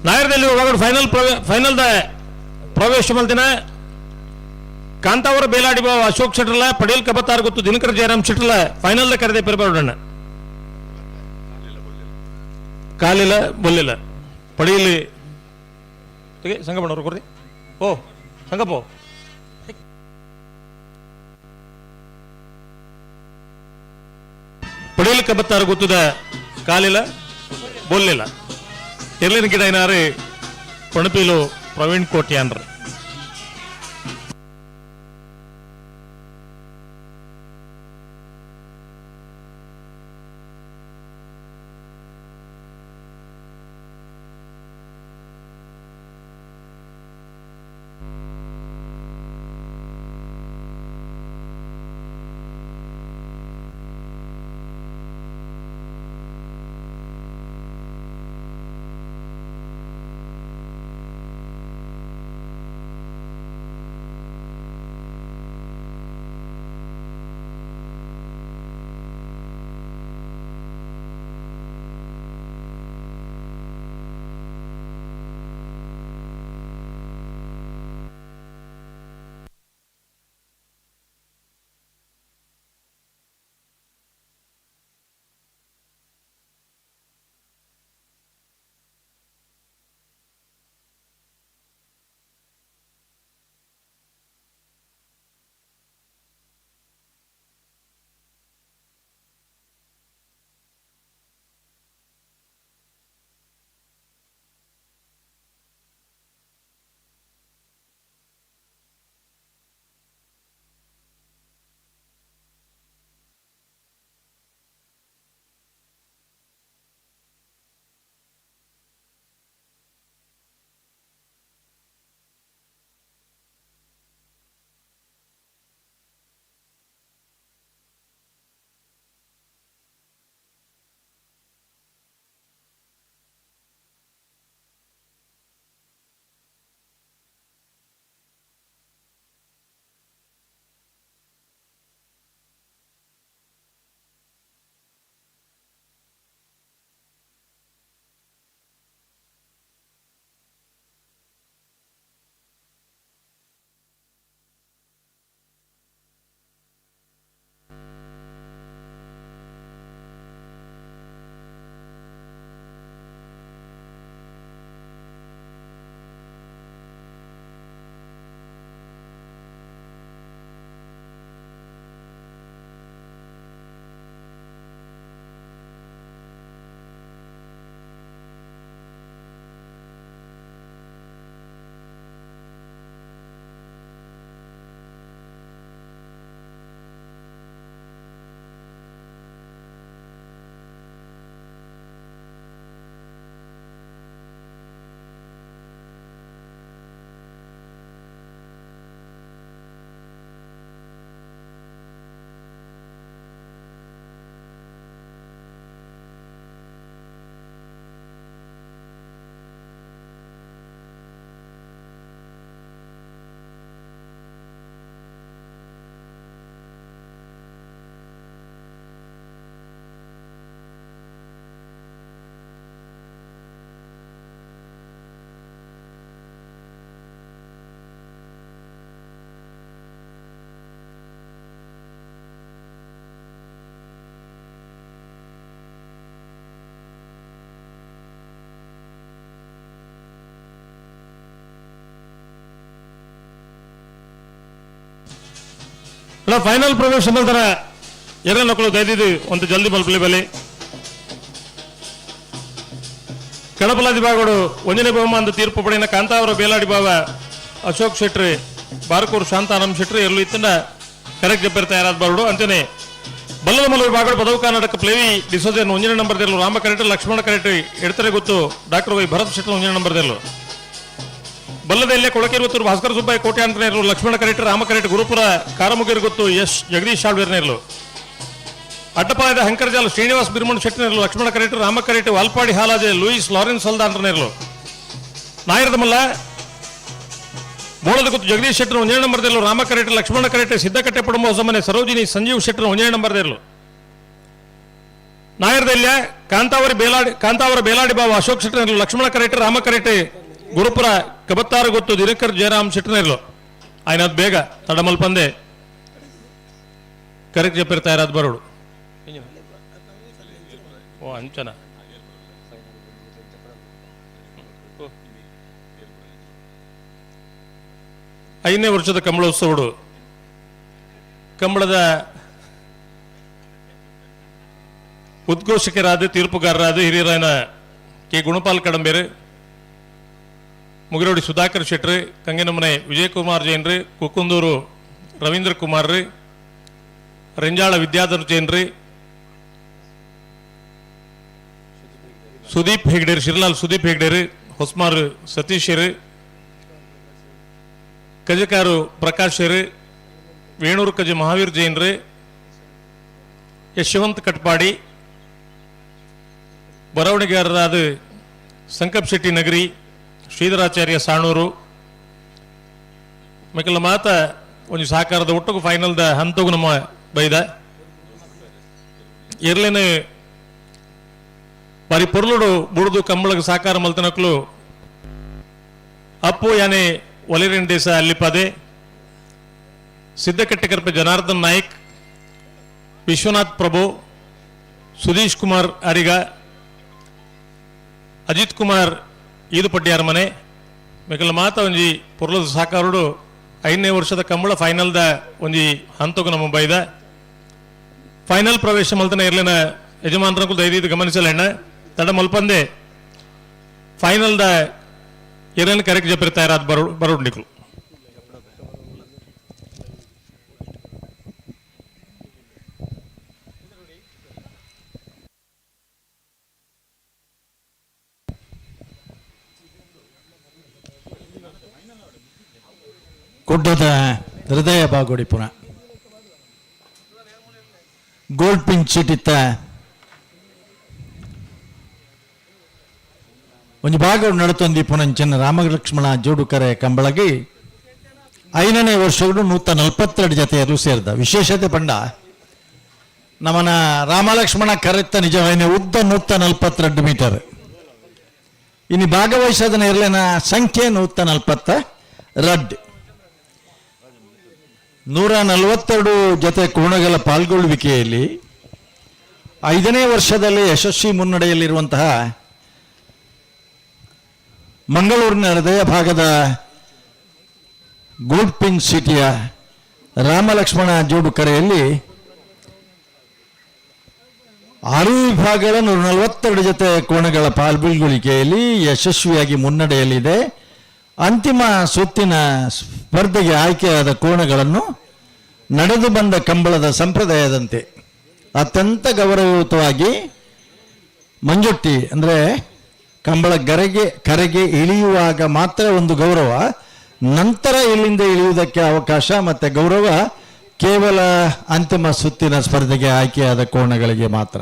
ನಾಯರ್ದಲ್ಲಿ ಒಳಗಡೆ ಫೈನಲ್ ಫೈನಲ್ ಪ್ರವೇಶ ಮಲ್ದಿನ ಕಾಂತಾವರ ಬೇಲಾಡಿ ಬಾವ ಅಶೋಕ್ ಶೆಟ್ಟರ್ಲ ಪಡೀಲ್ ಕಬತ್ತಾರ್ ಗೊತ್ತು ದಿನಕರ್ ಜಯರಾಮ್ ಶೆಟ್ಟರ್ಲ ಫೈನಲ್ ಕರೆದೆ ಪೆರಬಾರ್ಡಣ್ಣ. ಕಾಲಿಲ್ಲ ಬೊಲ್ಲಿಲ್ಲ ಪಡೀಲಿ ಸಂಗಪ್ಪನವ್ರು ಕೊಡ್ರಿ. ಓ ಸಂಗಪ್ಪ. ಪಡೇಲ್ ಕಬತ್ತಾರ ಗೊತ್ತದ ಕಾಲಿಲ್ಲ ಬೊಲ್ಲಿಲ್ಲ ಎರ್ಲಿನ ಗಿಡ ಏನಾರು ಪಣಪಿಲು ಪ್ರವೀಣ್ ಕೋಟ್ಯಾನ್ರ. ಫೈನಲ್ ಪ್ರವೇಶ ಮಲ್ದರ ಎರಡನೇ ನಕಲು ದಯದಿದ್ದು ಒಂದು ಜಲ್ದಿ ಮಲ್ಪಲಿ ಬಲಿ. ಕಡಪಲಾದಿ ಬಾಗೋಡು ಒಂಜನೇ ಬಹುಮಾನದ ತೀರ್ಪು ಪಡೆಯಿನ ಕಾಂತಾವರ ಬೇಲಾಡಿ ಬಾವ ಅಶೋಕ್ ಶೆಟ್ರಿ, ಬಾರಕೂರು ಶಾಂತಾನಂ ಶೆಟ್ರಿ ಎಲ್ಲೂ ಇತ್ತಂಡ ಕರೆಕ್ಟ್ ಜಬ್ಬರ್ ತಯಾರಾದ ಬಾರುಡು. ಅಂಚನೆ ಬಲ್ಲದ ಮಲೂರು ಬಾಗೋಡು ಪದವು ಕರ್ನಾಟಕ ಪ್ಲೇವಿ ಡಿಸೋಜನ್ ಒಂಜನೇ ನಂಬರ್ ದೆಲ್ಲು ರಾಮ ಕರೆಕ್ಟ್, ಲಕ್ಷ್ಮಣ ಕರೆಕ್ಟ್, ಎಡ್ತರೆ ಗೊತ್ತು ಡಾಕ್ಟರ್ ವೈ ಭರತ್ ಶೆಟ್ಟಿ ಒಂಜನೇ ನಂಬರ್ ದೆಲ್ಲು. ಬಲ್ಲದಲ್ಲೇ ಕೊಳಕಿರುವತ್ತೂರು ಭಾಸ್ಕರ ಸುಬ್ಬಯ್ಯ ಕೋಟ್ಯಾಂತನೇರು ಲಕ್ಷ್ಮಣ ಕರೆಕ್ಟ್, ರಾಮ ಕರೆಕ್ಟ್, ಗುರುಪುರ ಕಾರಮುಗಿರು ಗೊತ್ತು ಎಸ್ ಜಗದೀಶ್ ಶಾಳ್ವೇರ್ನೇರ್ಲು. ಅಡ್ಡಪಾಯದ ಹಂಕರಜಾಲ ಶ್ರೀನಿವಾಸ್ ಬಿರ್ಮಣ್ ಶೆಟ್ಟಿನೇರ್ಲು Lakshmana correct, Rama correct, Valpadi ಹಾಲಾಜೆ Louis Lawrence ಹಲ್ದಾಂತ್ರನೇರ್ಲು. ನಾಯರದಮಲ್ಲ ಬೋಳದ ಗೊತ್ತು ಜಗದೀಶ್ ಶೆಟ್ಟರ್ ಒಂದೇ ನಂಬರ್ದಲ್ಲೂ ರಾಮ ಕರೆಕ್ಟ್, ಲಕ್ಷ್ಮಣ ಕರೆಕ್ಟ್, ಸಿದ್ದಕಟ್ಟೆ ಪಡಂಬ ಹೊಸಮನೆ ಸರೋಜಿನಿ ಸಂಜೀವ್ ಶೆಟ್ಟರ್ ಒಂದೇ ನಂಬರ್ದಲ್ಲೂ. ನಾಯರದಲ್ಯ ಕಾಂತಾವರ ಬೇಲಾಡಿ ಬಾವ ಅಶೋಕ್ ಶೆಟ್ಟರ್ನೇರ್ಲು ಲಕ್ಷ್ಮಣ ಕರೆಕ್ಟ್, ರಾಮ ಕರೆಕ್ಟ್, ಗುರುಪುರ ಕಬತ್ತಾರ ಗೊತ್ತು ದಿನಕರ್ ಜಯರಾಮ್ ಶೆಟ್ಟರ್ನೇರ್ಲು. ఆయన ಬೇಗ ತಡಮಲ್ಪಂದೆ ಕರೆಕ್ಟ್ చెప్పారు ತಯಾರಾದ ಬರೋಡು. ಓ ಅಂಚನ ಐದನೇ ವರ್ಷದ ಕಂಬಳೋತ್ಸವಡು ಕಂಬಳದ ಉದ್ಘೋಷಕರಾದ ತೀರ್ಪುಗಾರರಾದ ಹಿರಿಯರಾಯನ ಕೆ ಗುಣಪಾಲ್ ಕಡಂಬೇರು, ಮುಗಿರೋಡಿ ಸುಧಾಕರ್ ಶೆಟ್ರು, ಕಂಗಿನಮನೆ ವಿಜಯಕುಮಾರ್ ಜೈನ್ರು, ಕುಕ್ಕುಂದೂರು ರವೀಂದ್ರ ಕುಮಾರ್, ರೆಂಜಾಳ ವಿದ್ಯಾಧರ್ ಜೈನ್ರು, ಸುದೀಪ್ ಹೆಗ್ಡೇರ್, ಶಿರ್ಲಾಲ್ ಸುದೀಪ್ ಹೆಗ್ಡೇರು, ಹೊಸ್ಮಾರ್ ಸತೀಶರು, ಕಜಕಾರು ಪ್ರಕಾಶರು, ವೇಣೂರು ಕಜ ಮಹಾವೀರ್ ಜೈನ್ರು, ಯಶವಂತ್ ಕಟ್ಪಾಡಿ, ಬರವಣಿಗೆಗಾರರಾದ ಸಂಕಪ್ ಶೆಟ್ಟಿ ನಗರಿ, ಶ್ರೀಧರಾಚಾರ್ಯ ಸಾಣೂರು ಮೆಕಲ ಮಾತ ಒಂಜಿ ಸಹಕಾರದ ಒಟ್ಟುಗು ಫೈನಲ್ದ ಹಂತಗು ನಮ್ಮ ಬೈದ ಎರ್ಲೇನೆ ಬಾರಿ ಪೊರ್ಲುಡು ಬುಡುದು ಕಂಬಳಗ ಸಾಕಾರ ಮಲ್ತನಕ್ಲು ಅಪ್ಪು ಯಾನೆ ಒಲಿರೆನ್ ದೇಶ ಅಲ್ಲಿಪದೆ ಸಿದ್ದಕಟ್ಟೆಕರ್ಪೆ ಜನಾರ್ದನ್ ನಾಯ್ಕ್, ವಿಶ್ವನಾಥ್ ಪ್ರಭು, ಸುಧೀಶ್ ಕುಮಾರ್ ಅರಿಗ, ಅಜಿತ್ ಕುಮಾರ್ ಈದುಪಡ್ಡಿಯಾರ ಮನೆ ಮೆಕಲ ಮಾತ ಒಂಜಿ ಪೊರ್ಲದ ಸಾಕಾರುಡು 5ನೇ ವರ್ಷದ ಕಂಬಳ ಫೈನಲ್ದ ಒಂಜಿ ಹಂತಗು ನಮ್ಮ ಬೈದ ಫೈನಲ್ ಪ್ರವೇಶ ಮಲ್ತನ ಇರ್ಲಿನ ಯಜಮಾನ್ರಕ್ಕೂ ದಯದೀದು ಗಮನಿಸಲೆಣ್ಣ ತಡ ಮಲ್ಪಂದೆ ಫೈನಲ್ದ ಇರ್ಲಿನ ಕರೆಕ್ಟ್ ಜಪ್ಪಿರ ತಯಾರಾದ ಬರೋಡ್ನಿಕ್ಲು. ಕುಡ್ಡದ ಹೃದಯ ಬಾಗೋಡಿ ಪುನಃ ಗೋಲ್ಡ್ ಪಿಂಚ್ ಚೀಟಿತ್ತ ಒಂಜಿ ಭಾಗ ನಡತೊಂದಿ ಪುನಂಚನ ರಾಮಲಕ್ಷ್ಮಣ ಜೋಡುಕರೆ ಕಂಬಳಗಿ 5ನೇ ವರ್ಷಗಳು 142 ಜತೆಯರು ಸೇರಿದ ವಿಶೇಷತೆ ಪಂಡ ನಮ್ಮನ ರಾಮಲಕ್ಷ್ಮಣ ಕರೆತ್ತ ನಿಜವಾಹಿನಿ ಉದ್ದ 142 ಮೀಟರ್. ಇನ್ನು ಭಾಗವಹಿಸೋದನ್ನ ಇರಲಿನ ಸಂಖ್ಯೆ 142. 142 ಜೊತೆ ಕೋಣಗಳ ಪಾಲ್ಗೊಳ್ಳುವಿಕೆಯಲ್ಲಿ 5ನೇ ವರ್ಷದಲ್ಲಿ ಯಶಸ್ವಿ ಮುನ್ನಡೆಯಲ್ಲಿರುವಂತಹ ಮಂಗಳೂರಿನ ಹೃದಯ ಭಾಗದ ಗೋಲ್ಡ್ ಪಿನ್ ಸಿಟಿಯ ರಾಮಲಕ್ಷ್ಮಣ ಜೋಡುಕರೆಯಲ್ಲಿ 6 ವಿಭಾಗಗಳ 142 ಜೊತೆ ಕೋಣಗಳ ಪಾಲ್ಗೊಳ್ಳುವಿಕೆಯಲ್ಲಿ ಯಶಸ್ವಿಯಾಗಿ ಮುನ್ನಡೆಯಲ್ಲಿದೆ. ಅಂತಿಮ ಸುತ್ತಿನ ಸ್ಪರ್ಧೆಗೆ ಆಯ್ಕೆಯಾದ ಕೋಣಗಳನ್ನು ನಡೆದು ಬಂದ ಕಂಬಳದ ಸಂಪ್ರದಾಯದಂತೆ ಅತ್ಯಂತ ಗೌರವಯುತವಾಗಿ ಮಂಜೊಟ್ಟಿ ಅಂದರೆ ಕಂಬಳ ಕರೆಗೆ ಇಳಿಯುವಾಗ ಮಾತ್ರ ಒಂದು ಗೌರವ, ನಂತರ ಇಲ್ಲಿಂದ ಇಳಿಯುವುದಕ್ಕೆ ಅವಕಾಶ ಮತ್ತು ಗೌರವ ಕೇವಲ ಅಂತಿಮ ಸುತ್ತಿನ ಸ್ಪರ್ಧೆಗೆ ಆಯ್ಕೆಯಾದ ಕೋಣಗಳಿಗೆ ಮಾತ್ರ.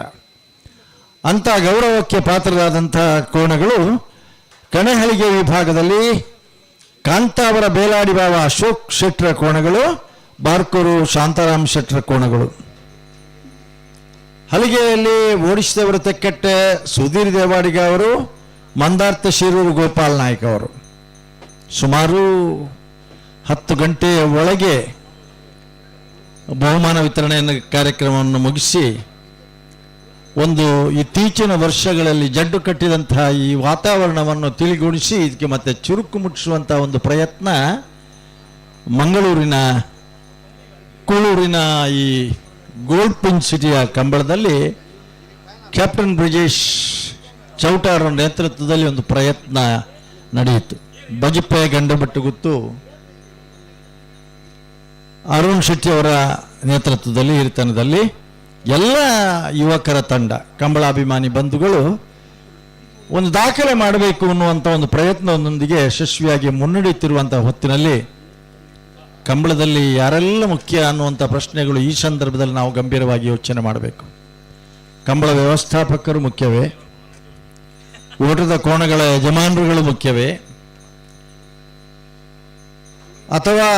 ಅಂಥ ಗೌರವಕ್ಕೆ ಪಾತ್ರರಾದಂಥ ಕೋಣಗಳು ಕಣಹಳಿಗೆ ವಿಭಾಗದಲ್ಲಿ ಕಾಂತಾವರ ಬೇಲಾಡಿ ಬಾವ ಅಶೋಕ್ ಶೆಟ್ಟರ ಕೋಣಗಳು, ಬಾರ್ಕೂರು ಶಾಂತಾರಾಮ್ ಶೆಟ್ಟರ ಕೋಣಗಳು. ಹಲಿಗೆಯಲ್ಲಿ ಓಡಿಸಿದವರು ತೆಕ್ಕಟ್ಟೆ ಸುಧೀರ್ ದೇವಾಡಿಗ ಅವರು, ಮಂದಾರ್ಥ ಶಿರೂರು ಗೋಪಾಲ್ ನಾಯ್ಕ ಅವರು. ಸುಮಾರು 10 ಗಂಟೆಯ ಒಳಗೆ ಬಹುಮಾನ ವಿತರಣೆಯನ್ನು ಕಾರ್ಯಕ್ರಮವನ್ನು ಮುಗಿಸಿ ಒಂದು ಇತ್ತೀಚಿನ ವರ್ಷಗಳಲ್ಲಿ ಜಡ್ಡು ಕಟ್ಟಿದಂತಹ ಈ ವಾತಾವರಣವನ್ನು ತಿಳಿಗೊಳಿಸಿ ಇದಕ್ಕೆ ಮತ್ತೆ ಚುರುಕು ಮುಟ್ಟಿಸುವಂತಹ ಒಂದು ಪ್ರಯತ್ನ ಮಂಗಳೂರಿನ ಕೂಳೂರಿನ ಈ ಗೋಲ್ಡ್ ಪಿನ್ ಸಿಟಿಯ ಕಂಬಳದಲ್ಲಿ ಕ್ಯಾಪ್ಟನ್ ಬ್ರಿಜೇಶ್ ಚೌಟಾರ ನೇತೃತ್ವದಲ್ಲಿ ಒಂದು ಪ್ರಯತ್ನ ನಡೆಯಿತು. ಬಜಪೆ ಗಂಡಬೆಟ್ಟುಗುತ್ತು ಅರುಣ್ ಶೆಟ್ಟಿ ಅವರ ನೇತೃತ್ವದಲ್ಲಿ ಹಿರಿತನದಲ್ಲಿ ಎಲ್ಲ ಯುವಕರ ತಂಡ ಕಂಬಳಾಭಿಮಾನಿ ಬಂಧುಗಳು ಒಂದು ದಾಖಲೆ ಮಾಡಬೇಕು ಅನ್ನುವಂಥ ಒಂದು ಪ್ರಯತ್ನದೊಂದಿಗೆ ಯಶಸ್ವಿಯಾಗಿ ಮುನ್ನಡೆಯುತ್ತಿರುವಂಥ ಹೊತ್ತಿನಲ್ಲಿ ಕಂಬಳದಲ್ಲಿ ಯಾರೆಲ್ಲ ಮುಖ್ಯ ಅನ್ನುವಂಥ ಪ್ರಶ್ನೆಗಳು ಈ ಸಂದರ್ಭದಲ್ಲಿ ನಾವು ಗಂಭೀರವಾಗಿ ಯೋಚನೆ ಮಾಡಬೇಕು. ಕಂಬಳ ವ್ಯವಸ್ಥಾಪಕರು ಮುಖ್ಯವೇ, ಓಟದ ಕೋಣಗಳ ಯಜಮಾನರುಗಳು ಮುಖ್ಯವೇ, ಅಥವಾ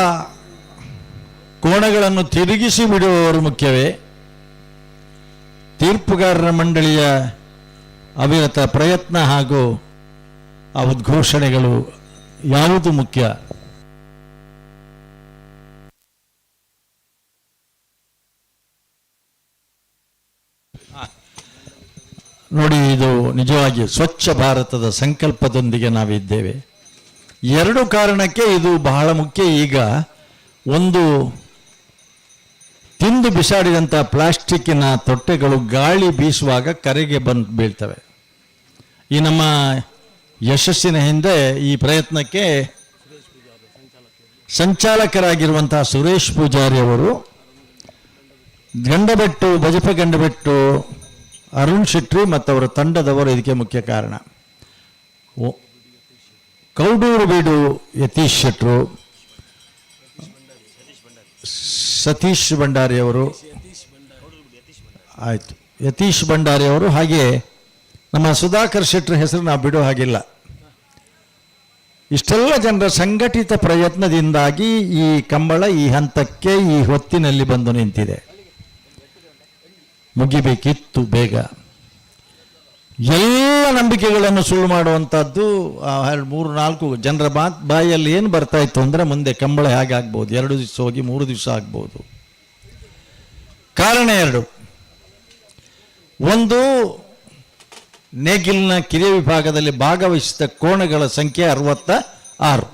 ಕೋಣಗಳನ್ನು ತಿರುಗಿಸಿ ಬಿಡುವವರು ಮುಖ್ಯವೇ, ತೀರ್ಪುಗಾರರ ಮಂಡಳಿಯ ಅವಿರತ ಪ್ರಯತ್ನ ಹಾಗೂ ಆ ಉದ್ಘೋಷಣೆಗಳು ಯಾವುದು ಮುಖ್ಯ? ನೋಡಿ, ಇದು ನಿಜವಾಗಿ ಸ್ವಚ್ಛ ಭಾರತದ ಸಂಕಲ್ಪದೊಂದಿಗೆ ನಾವಿದ್ದೇವೆ. ಎರಡು ಕಾರಣಕ್ಕೆ ಇದು ಬಹಳ ಮುಖ್ಯ. ಈಗ ಒಂದು ತಿಂದು ತಿಂದು ಬಿಸಾಡಿದಂಥ ಪ್ಲಾಸ್ಟಿಕ್ಕಿನ ತೊಟ್ಟೆಗಳು ಗಾಳಿ ಬೀಸುವಾಗ ಕರೆಗೆ ಬಂದು ಬೀಳ್ತವೆ. ಈ ನಮ್ಮ ಯಶಸ್ಸಿನ ಹಿಂದೆ ಈ ಪ್ರಯತ್ನಕ್ಕೆ ಸಂಚಾಲಕರಾಗಿರುವಂತಹ ಸುರೇಶ್ ಪೂಜಾರಿ ಅವರು, ಗಂಡಬೆಟ್ಟು ಬಜಪೆ ಗಂಡಬೆಟ್ಟು ಅರುಣ್ ಶೆಟ್ಟಿ ಮತ್ತು ಅವರ ತಂಡದವರು ಇದಕ್ಕೆ ಮುಖ್ಯ ಕಾರಣ. ಕೌಡೂರು ಬೀಡು ಯತೀಶ್ ಶೆಟ್ಟರು, ಸತೀಶ್ ಭಂಡಾರಿ ಅವರು, ಆಯಿತು, ಯತೀಶ್ ಭಂಡಾರಿ ಅವರು, ಹಾಗೆ ನಮ್ಮ ಸುಧಾಕರ್ ಶೆಟ್ಟರ ಹೆಸರು ನಾವು ಬಿಡೋ ಹಾಗಿಲ್ಲ. ಇಷ್ಟೆಲ್ಲ ಜನರ ಸಂಘಟಿತ ಪ್ರಯತ್ನದಿಂದಾಗಿ ಈ ಕಂಬಳ ಈ ಹಂತಕ್ಕೆ ಈ ಹೊತ್ತಿನಲ್ಲಿ ಬಂದು ನಿಂತಿದೆ. ಮುಗಿಬೇಕಿತ್ತು ಬೇಗ. ಎಲ್ಲ ನಂಬಿಕೆಗಳನ್ನು ಸುಳ್ಳು ಮಾಡುವಂಥದ್ದು ಎರಡು ಮೂರು ನಾಲ್ಕು ಜನರ ಬಾಯಲ್ಲಿ ಏನು ಬರ್ತಾ ಇತ್ತು ಅಂದರೆ, ಮುಂದೆ ಕಂಬಳ ಹೇಗಾಗ್ಬೋದು, 2 ದಿವಸ ಹೋಗಿ 3 ದಿವಸ ಆಗ್ಬೋದು. ಕಾರಣ 2. ಒಂದು, ನೇಗಿಲಿನ ಕಿರಿಯ ವಿಭಾಗದಲ್ಲಿ ಭಾಗವಹಿಸಿದ ಕೋಣಗಳ ಸಂಖ್ಯೆ 66,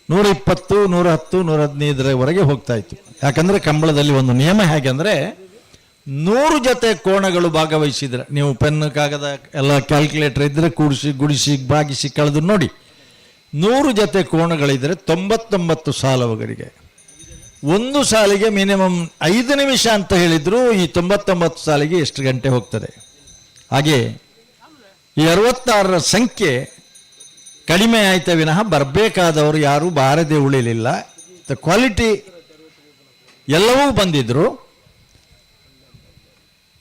120, 110, 115ರವರೆಗೆ ಹೋಗ್ತಾ ಇತ್ತು. ಯಾಕಂದರೆ ಕಂಬಳದಲ್ಲಿ ಒಂದು ನಿಯಮ ಹೇಗೆ ಅಂದರೆ, 100 ಜೊತೆ ಕೋಣಗಳು ಭಾಗವಹಿಸಿದರೆ, ನೀವು ಪೆನ್ ಕಾಗದ ಎಲ್ಲ ಕ್ಯಾಲ್ಕುಲೇಟರ್ ಇದ್ದರೆ ಕೂಡಿಸಿ ಗುಡಿಸಿ ಭಾಗಿಸಿ ಕಳೆದು ನೋಡಿ, 100 ಜೊತೆ ಕೋಣಗಳಿದ್ದರೆ 99 ಸಾಲುಗಳಿಗೆ, ಒಂದು ಸಾಲಿಗೆ ಮಿನಿಮಮ್ 5 ನಿಮಿಷ ಅಂತ ಹೇಳಿದ್ರು, ಈ 99 ಸಾಲಿಗೆ ಎಷ್ಟು ಗಂಟೆ ಹೋಗ್ತದೆ. ಹಾಗೆ ಈ 66ರ ಸಂಖ್ಯೆ ಕಡಿಮೆ ಆಯ್ತ ವಿನಃ ಬರಬೇಕಾದವರು ಯಾರೂ ಬಾರದೆ ಉಳಿಲಿಲ್ಲ. The quality ಎಲ್ಲವೂ ಬಂದಿದ್ರು.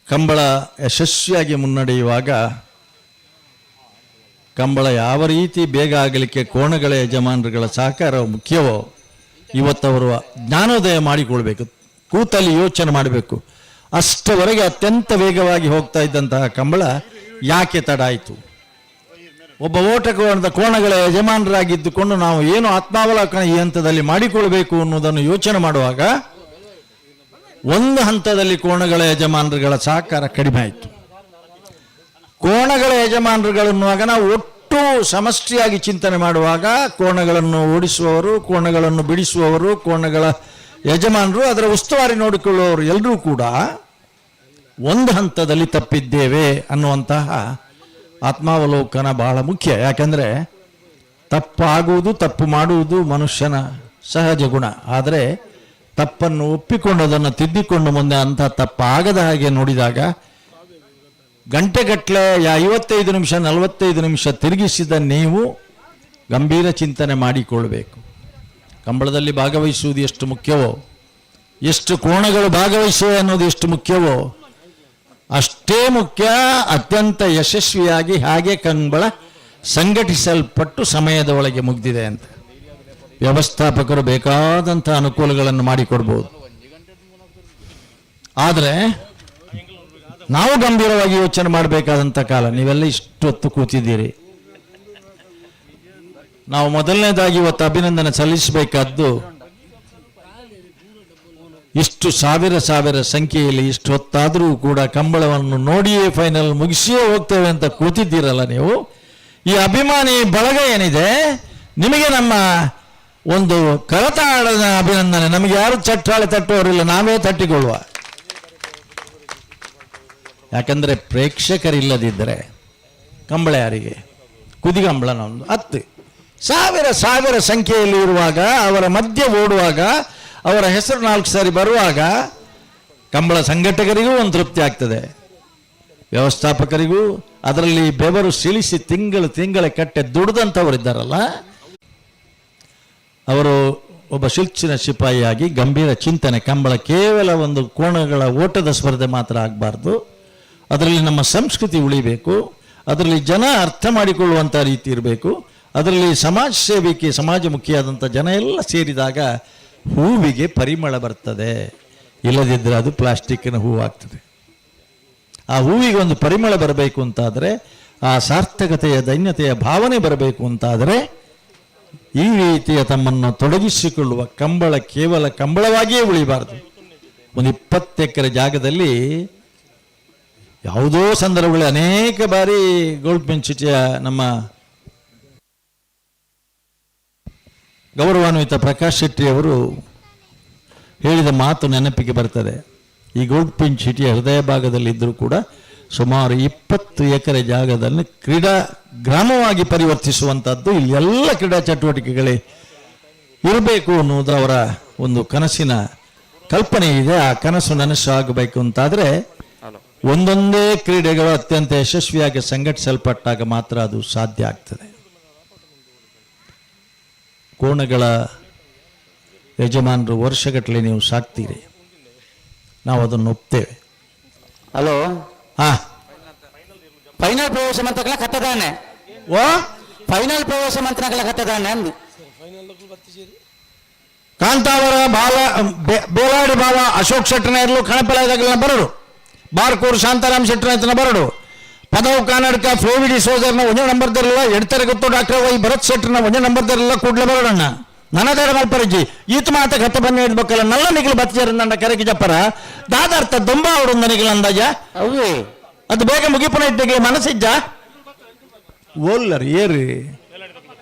ಕಂಬಳ ಯಶಸ್ವಿಯಾಗಿ ಮುನ್ನಡೆಯುವಾಗ ಕಂಬಳ ಯಾವ ರೀತಿ ಬೇಗ ಆಗಲಿಕ್ಕೆ ಕೋಣಗಳ ಯಜಮಾನರುಗಳ ಸಹಕಾರ ಮುಖ್ಯವೋ, ಇವತ್ತವರು ಜ್ಞಾನೋದಯ ಮಾಡಿಕೊಳ್ಬೇಕು, ಕೂತಲ್ಲಿ ಯೋಚನೆ ಮಾಡಬೇಕು. ಅಷ್ಟವರೆಗೆ ಅತ್ಯಂತ ವೇಗವಾಗಿ ಹೋಗ್ತಾ ಇದ್ದಂತಹ ಕಂಬಳ ಯಾಕೆ ತಡ ಆಯಿತು? ಒಬ್ಬ ಓಟಕೋಣದ ಕೋಣಗಳ ಯಜಮಾನರಾಗಿದ್ದುಕೊಂಡು ನಾವು ಏನು ಆತ್ಮಾವಲೋಕನ ಈ ಹಂತದಲ್ಲಿ ಮಾಡಿಕೊಳ್ಬೇಕು ಅನ್ನೋದನ್ನು ಯೋಚನೆ ಮಾಡುವಾಗ ಒಂದು ಹಂತದಲ್ಲಿ ಕೋಣಗಳ ಯಜಮಾನರುಗಳ ಸಹಕಾರ ಕಡಿಮೆ ಆಯಿತು. ಕೋಣಗಳ ಯಜಮಾನರುಗಳನ್ನುವಾಗ ನಾವು ಒಟ್ಟು ಸಮಷ್ಟಿಯಾಗಿ ಚಿಂತನೆ ಮಾಡುವಾಗ ಕೋಣಗಳನ್ನು ಓಡಿಸುವವರು, ಕೋಣಗಳನ್ನು ಬಿಡಿಸುವವರು, ಕೋಣಗಳ ಯಜಮಾನರು, ಅದರ ಉಸ್ತುವಾರಿ ನೋಡಿಕೊಳ್ಳುವವರು ಎಲ್ಲರೂ ಕೂಡ ಒಂದು ಹಂತದಲ್ಲಿ ತಪ್ಪಿದ್ದೇವೆ ಅನ್ನುವಂತಹ ಆತ್ಮಾವಲೋಕನ ಬಹಳ ಮುಖ್ಯ. ಯಾಕಂದರೆ ತಪ್ಪಾಗುವುದು, ತಪ್ಪು ಮಾಡುವುದು ಮನುಷ್ಯನ ಸಹಜ ಗುಣ. ಆದರೆ ತಪ್ಪನ್ನು ಒಪ್ಪಿಕೊಂಡು ಅದನ್ನು ತಿದ್ದಿಕೊಂಡು ಮುಂದೆ ಅಂಥ ತಪ್ಪಾಗದ ಹಾಗೆ ನೋಡಿದಾಗ ಗಂಟೆಗಟ್ಟಲೆ 55 ನಿಮಿಷ 45 ನಿಮಿಷ ತಿರುಗಿಸಿದ ನೀವು ಗಂಭೀರ ಚಿಂತನೆ ಮಾಡಿಕೊಳ್ಳಬೇಕು. ಕಂಬಳದಲ್ಲಿ ಭಾಗವಹಿಸುವುದು ಎಷ್ಟು ಮುಖ್ಯವೋ, ಎಷ್ಟು ಕೋಣಗಳು ಭಾಗವಹಿಸುವೆ ಅನ್ನೋದು ಎಷ್ಟು ಮುಖ್ಯವೋ ಅಷ್ಟೇ ಮುಖ್ಯ ಅತ್ಯಂತ ಯಶಸ್ವಿಯಾಗಿ ಹಾಗೆ ಕಂಬಳ ಸಂಘಟಿಸಲ್ಪಟ್ಟು ಸಮಯದ ಒಳಗೆ ಮುಗ್ದಿದೆ ಅಂತ. ವ್ಯವಸ್ಥಾಪಕರು ಬೇಕಾದಂಥ ಅನುಕೂಲಗಳನ್ನು ಮಾಡಿಕೊಡ್ಬೋದು, ಆದರೆ ನಾವು ಗಂಭೀರವಾಗಿ ಯೋಚನೆ ಮಾಡಬೇಕಾದಂಥ ಕಾಲ. ನೀವೆಲ್ಲ ಇಷ್ಟೊತ್ತು ಕೂತಿದ್ದೀರಿ. ನಾವು ಮೊದಲನೇದಾಗಿ ಇವತ್ತು ಅಭಿನಂದನೆ ಸಲ್ಲಿಸಬೇಕಾದ್ದು, ಇಷ್ಟು ಸಾವಿರ ಸಾವಿರ ಸಂಖ್ಯೆಯಲ್ಲಿ ಇಷ್ಟು ಹೊತ್ತಾದರೂ ಕೂಡ ಕಂಬಳವನ್ನು ನೋಡಿಯೇ ಫೈನಲ್ ಮುಗಿಸಿಯೇ ಹೋಗ್ತೇವೆ ಅಂತ ಕೂತಿದ್ದೀರಲ್ಲ ನೀವು, ಈ ಅಭಿಮಾನಿ ಬಳಗ ಏನಿದೆ ನಿಮಗೆ ನಮ್ಮ ಒಂದು ಕರತಾಳದ ಅಭಿನಂದನೆ. ನಮಗೆ ಯಾರು ಚಟ್ಟಾಳೆ ತಟ್ಟುವವರಿಲ್ಲ, ನಾವೇ ತಟ್ಟಿಕೊಳ್ಳುವ. ಯಾಕಂದರೆ ಪ್ರೇಕ್ಷಕರಿಲ್ಲದಿದ್ದರೆ ಕಂಬಳ ಯಾರಿಗೆ? ಕುದಿಗಂಬಳ ನಮ್ಮದು 10 ಸಾವಿರ ಸಾವಿರ ಸಂಖ್ಯೆಯಲ್ಲಿ ಇರುವಾಗ, ಅವರ ಮಧ್ಯೆ ಓಡುವಾಗ, ಅವರ ಹೆಸರು 4 ಸಾರಿ ಬರುವಾಗ ಕಂಬಳ ಸಂಘಟಕರಿಗೂ ಒಂದು ತೃಪ್ತಿ ಆಗ್ತದೆ, ವ್ಯವಸ್ಥಾಪಕರಿಗೂ. ಅದರಲ್ಲಿ ಬೆವರು ಸಿಳಿಸಿ ತಿಂಗಳು ತಿಂಗಳ ಕಟ್ಟೆ ದುಡ್ದಂಥವರಿದ್ದಾರಲ್ಲ, ಅವರು ಒಬ್ಬ ಶಿಲ್ಚಿನ ಸಿಪಾಯಿಯಾಗಿ ಗಂಭೀರ ಚಿಂತನೆ. ಕಂಬಳ ಕೇವಲ ಒಂದು ಕೋಣಗಳ ಓಟದ ಸ್ಪರ್ಧೆ ಮಾತ್ರ ಆಗಬಾರ್ದು, ಅದರಲ್ಲಿ ನಮ್ಮ ಸಂಸ್ಕೃತಿ ಉಳಿಬೇಕು, ಅದರಲ್ಲಿ ಜನ ಅರ್ಥ ಮಾಡಿಕೊಳ್ಳುವಂಥ ರೀತಿ ಇರಬೇಕು, ಅದರಲ್ಲಿ ಸಮಾಜ ಸೇವೆಗೆ ಸಮಾಜಮುಖಿಯಾದಂಥ ಜನ ಎಲ್ಲ ಸೇರಿದಾಗ ಹೂವಿಗೆ ಪರಿಮಳ ಬರ್ತದೆ. ಇಲ್ಲದಿದ್ದರೆ ಅದು ಪ್ಲಾಸ್ಟಿಕ್ಕಿನ ಹೂವು ಆಗ್ತದೆ. ಆ ಹೂವಿಗೆ ಒಂದು ಪರಿಮಳ ಬರಬೇಕು ಅಂತಾದರೆ, ಆ ಸಾರ್ಥಕತೆಯ ದೈನ್ಯತೆಯ ಭಾವನೆ ಬರಬೇಕು ಅಂತಾದರೆ, ಈ ರೀತಿಯ ತಮ್ಮನ್ನು ತೊಡಗಿಸಿಕೊಳ್ಳುವ ಕಂಬಳ ಕೇವಲ ಕಂಬಳವಾಗಿಯೇ ಉಳಿಬಾರದು. ಒಂದು 20 ಎಕರೆ ಜಾಗದಲ್ಲಿ ಯಾವುದೋ ಸಂದರ್ಭಗಳಲ್ಲಿ ಅನೇಕ ಬಾರಿ ಗೋಲ್ಡ್ ಸಿಟಿಯ ನಮ್ಮ ಗೌರವಾನ್ವಿತ ಪ್ರಕಾಶ್ ಶೆಟ್ಟಿಯವರು ಹೇಳಿದ ಮಾತು ನೆನಪಿಗೆ ಬರ್ತದೆ. ಈ ಗೋಲ್ಡ್ ಪಿಂಚ್ ಸಿಟಿಯ ಹೃದಯ ಭಾಗದಲ್ಲಿ ಇದ್ದರೂ ಕೂಡ ಸುಮಾರು 20 ಎಕರೆ ಜಾಗದಲ್ಲಿ ಕ್ರೀಡಾ ಗ್ರಾಮವಾಗಿ ಪರಿವರ್ತಿಸುವಂಥದ್ದು, ಇಲ್ಲಿ ಎಲ್ಲ ಕ್ರೀಡಾ ಚಟುವಟಿಕೆಗಳೇ ಇರಬೇಕು ಅನ್ನುವುದು ಅವರ ಒಂದು ಕನಸಿನ ಕಲ್ಪನೆ ಇದೆ. ಆ ಕನಸು ನನಸಾಗಬೇಕು ಅಂತಾದರೆ ಒಂದೊಂದೇ ಕ್ರೀಡೆಗಳು ಅತ್ಯಂತ ಯಶಸ್ವಿಯಾಗಿ ಸಂಘಟಿಸಲ್ಪಟ್ಟಾಗ ಮಾತ್ರ ಅದು ಸಾಧ್ಯ ಆಗ್ತದೆ. ಕೋಣಗಳ ಯಜಮಾನರು ವರ್ಷಗಟ್ಟಲೆ ನೀವು ಸಾಕ್ತೀರಿ, ನಾವು ಅದನ್ನು ಒಪ್ತೇವೆ. ಹಲೋ. ಹಾ. ಫೈನಲ್ ಪ್ರವೇಶ ಮಂತ್ರಗಳ ಕತ್ತದಾನೆ. ಓ. ಫೈನಲ್ ಪ್ರವೇಶ ಮಂತ್ರಗಳ ಕತ್ತದಾನೆ ಅಂದು. ಕಾಂತಾವರ ಬಾಲ ಬೇಲಾಡಿ ಬಾವ ಅಶೋಕ್ ಶೆಟ್ಟನ ಇರಲು ಕಣಪಲಾಯದಾಗಲ ಬರಡು, ಬಾರ್ಕೂರು ಶಾಂತಾರಾಮ್ ಶೆಟ್ಟನ ಆತನ ಬರಡು, ಪದವು ಕರ್ನಾಟಕ ಫ್ಲೋವಿಡಿ ಸೋದರ್ನ ಒಂದೇ ನಂಬರ್ ದರಲ್ಲ, ಎಡ್ತಾರೆ ಗೊತ್ತು ಡಾಕ್ಟರ್ ವೈ ಭರತ್ ಶೆಟ್ಟರ್ನ ಒಂದೇ ನಂಬರ್ ದರಲ್ಲ ಕೂಡ್ಲೆ ಬರಡಣ್ಣ. ನನದಾರ ಮಲ್ಪರಿಜಿ ಈತ ಮಾತ ಕತ್ತ ಬನ್ನಿ ಇಡ್ಬೇಕಲ್ಲ ನಲ್ಲ ನಿಗಿಲು ಬತ್ತಿಜರ ನನ್ನ ಕರೆಗೆ ಜಪ್ಪರ ದಾದಾರ್ಥ ದೊಂಬ ಅವರು ನಿಗಿಲ ಅಂದಾಜ. ಅವೇ. ಅದು ಬೇಗ ಮುಗಿಪನ ಇಟ್ಟಿಗೆ ಮನಸ್ಸಿಜ್ಜ ಓಲ್ಲರ್ ಏರಿ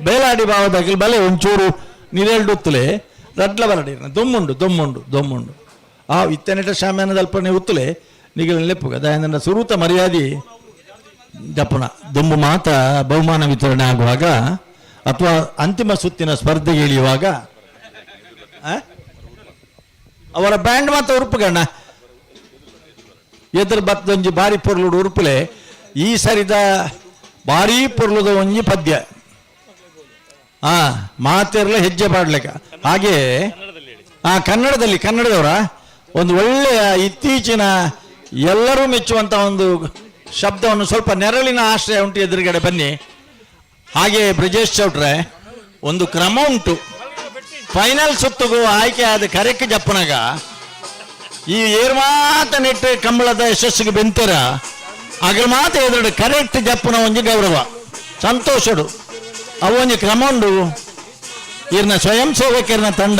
ಬೇಲಾಡಿ ಬಾವದಾಗಿಲ್ ಬಲೆ ಒಂಚೂರು ನೀರೇಳ್ಡುತ್ತಲೆ ರಡ್ಲ ಬರಡಿ ದೊಮ್ಮುಂಡು ದೊಮ್ಮುಂಡು ದೊಮ್ಮುಂಡು ಆ ಇತ್ತನೆಟ ಶಾಮ್ಯಾನದ ಅಲ್ಪನೆ ಉತ್ತಲೆ ನಿಗಲ ಲೆಪ್ಪುಗ ದಯನಂದ ಸುರೂತ ಮರ್ಯಾದೆ ಜಪ್ಪನ ದೊಂಬು ಮಾತ ಬಹುಮಾನ ವಿತರಣೆ ಆಗುವಾಗ ಅಥವಾ ಅಂತಿಮ ಸುತ್ತಿನ ಸ್ಪರ್ಧೆಗೆ ಇಳಿಯುವಾಗ ಆ? ಅವರ ಬ್ಯಾಂಡ್ ಮಾತ ಉರುಪುಗಣ್ಣ ಎದುರು ಬತ್ತದೊಂಜಿ ಬಾರಿ ಪೊರ್ಲುಡು ಉರುಪುಲೆ. ಈ ಸರಿದ ಭಾರೀ ಪೊರ್ಲುದ ಒಂಜಿ ಪದ್ಯ ಆ ಮಾತಿರ್ಲ ಹೆಜ್ಜೆ ಪಾಡ್ಲಿಕ್ಕ ಹಾಗೆ ಆ ಕನ್ನಡದಲ್ಲಿ ಕನ್ನಡದವರ ಒಂದು ಒಳ್ಳೆಯ ಇತ್ತೀಚಿನ ಎಲ್ಲರೂ ಮೆಚ್ಚುವಂತ ಒಂದು ಶಬ್ದವನ್ನು ಸ್ವಲ್ಪ ನೆರಳಿನ ಆಶ್ರಯ ಉಂಟು, ಎದುರುಗಡೆ ಬನ್ನಿ. ಹಾಗೆ ಬ್ರಜೇಶ್ ಚೌಟ್ರೆ, ಒಂದು ಕ್ರಮ ಉಂಟು. ಫೈನಲ್ ಸುತ್ತಿಗೂ ಆಯ್ಕೆ ಆದ ಕರೆಕ್ ಜಪ್ಪನಾಗ ಈ ಏರ್ ಮಾತ ನೆಟ್ಟು ಕಂಬಳದ ಯಶಸ್ಸಿಗೆ ಬೆಂತರ ಅಗಲ ಮಾತ ಎದುರು ಕರೆಕ್ಟ್ ಜಪ್ಪನ ಒಂಜಿ ಗೌರವ ಸಂತೋಷಡು ಅವು ಒಂಜಿ ಕ್ರಮ ಉಂಡು. ಇರ್ನ ಸ್ವಯಂ ಸೇವಕರನ ತಂಡ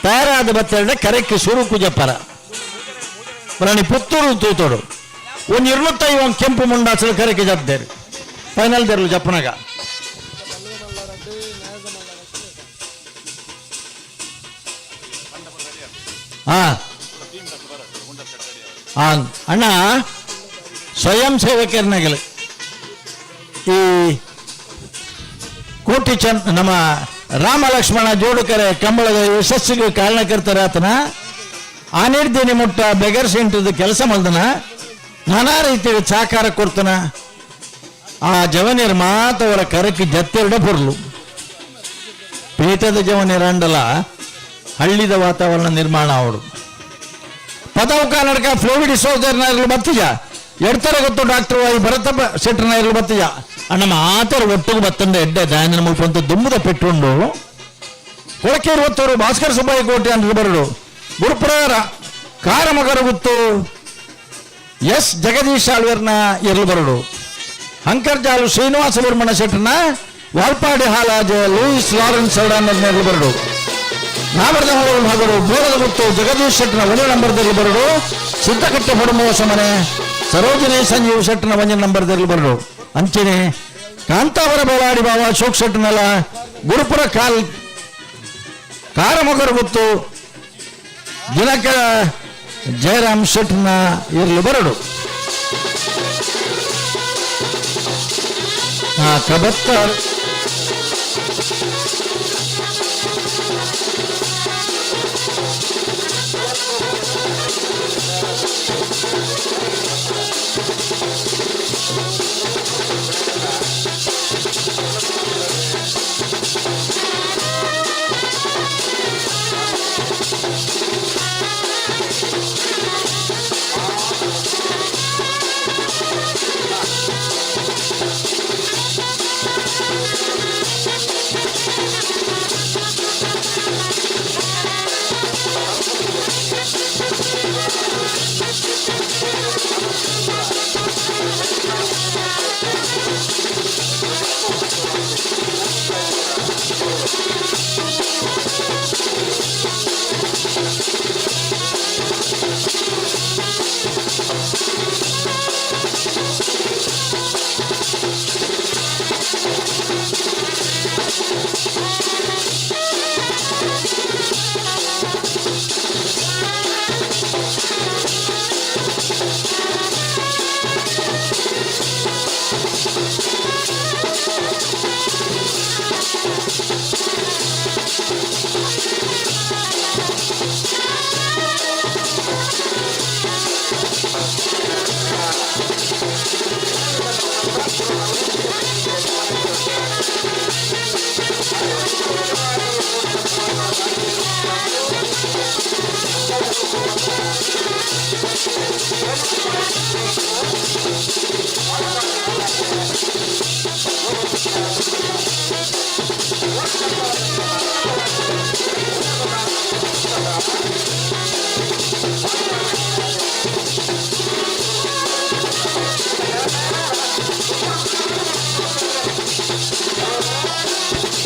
ತಯಾರಾದ ಬತ್ತೆರಡೆ ಕರೆಕ್ಟ್ ಸುರುಕು ಜಪ್ಪರ ಪ್ರಾಣಿ ಪುತ್ತೂರು ತೂತೋಡು ಒಂದು 250 ಕೆಂಪು ಮುಂಡಾಸಲು ಕರೆಕ್ಟ್ ಜಪ್ದೇರು ಫೈನಲ್ ದೇರ್ಲು ಜಪ್ಪನಾಗ. ಹಾ ಆ, ಅಣ್ಣ, ಸ್ವಯಂ ಸೇವಕರನಾಗಲಿ ಈ ಕೋಟಿ ಚಂದ್ ನಮ್ಮ ರಾಮ ಲಕ್ಷ್ಮಣ ಜೋಡುಕರೆ ಕಂಬಳದ ಯಶಸ್ಸಿಗೆ ಕಾರಣಕರ್ತರ ಆತನ ಆನಿರ್ದಿನಿ ಮುಟ್ಟ ಬೆಗರ್ ಸೆಂಟ್ರದ ಕೆಲಸ ಮಲ್ದನ ನಾನಾ ರೀತಿಯ ಸಹಕಾರ ಕೊಡ್ತಾನ. ಆ ಜವನಿಯರ್ ಮಾತವರ ಕರಕ್ಕೆ ಜತ್ತೆರಡ ಪೊರ್ಲು ಪೀಠದ ಜವನಿಯರ ಹಳ್ಳಿದ ವಾತಾವರಣ ನಿರ್ಮಾಣ ಅವಡು. ಪದವು ಕರ್ನಾಟಕ ಫ್ಲೋವಿಡಿ ಸೋದರನ ಇರಲು ಬತ್ತಿಜ, ಎಡ್ತರ ಗೊತ್ತು ಡಾಕ್ಟರ್ ವೈ ಭರತ ಶೆಟ್ಟರ್ನ ಇರಲು ಬತ್ತಿಜ. ಅಣ್ಣ ಮಾತರು ಒಟ್ಟಿಗೆ ಬತ್ತಂದ ಎಡ್ಡೆ ದಾಯನ ಮುಲ್ಪ ದುಮ್ಮದ ಪೆಟ್ಟುಂಡು. ಕೊಳಕೇರು ಹೊತ್ತವರು ಭಾಸ್ಕರ ಸುಬ್ಬಯ್ಯ ಕೋಟೆ ಅಂತ ಬರಡು, ಗುರುಪುರ ಕಾರಮಗರ ಗುತ್ತು ಎಸ್ ಜಗದೀಶ್ ಆಳ್ವೇರ್ನ ಇರಲು ಬರಡು, ಹಂಕರ್ಜಾಲು ಶ್ರೀನಿವಾಸ ವರ್ಮಣ ಶೆಟ್ಟರ್ನ ವಾಲ್ಪಾಡಿ ಹಾಲಾಜ ಲೂಯಿಸ್ ಲಾರೆನ್ಸ್ ಸಲ್ಡಾನ್ ಇರಲು ಬರಡು, ನಾವರದ ಮಗಳು ಬೋರದ ಗುತ್ತು ಜಗದೀಶ್ ಶೆಟ್ಟರ್ನ ಒಂದೇ ನಂಬರ್ದಲ್ಲಿ ಬರಡು, ಸಿದ್ದಕಟ್ಟೆ ಪಡುಮೋಸ ಮನೆ ಸರೋಜಿನಿ ಸಂಜೀವ್ ಶೆಟ್ಟರ್ನ ಒಂದೇ ನಂಬರ್ದಲ್ಲಿ ಬರಡು, ಅಂಚನೆ ಕಾಂತಾವರ ಬೇಲಾಡಿ ಬಾವ ಅಶೋಕ್ ಶೆಟ್ಟರ್ನಲ್ಲ ಗುರುಪುರ ಕಾಲ್ ಕಾರಮೊಗರು ಗುತ್ತು ದಿನಕ ಜಯರಾಮ್ ಶೆಟ್ಟರ್ನ ಇರಲು ಬರಡು. ಆ ಕಬತ್ತ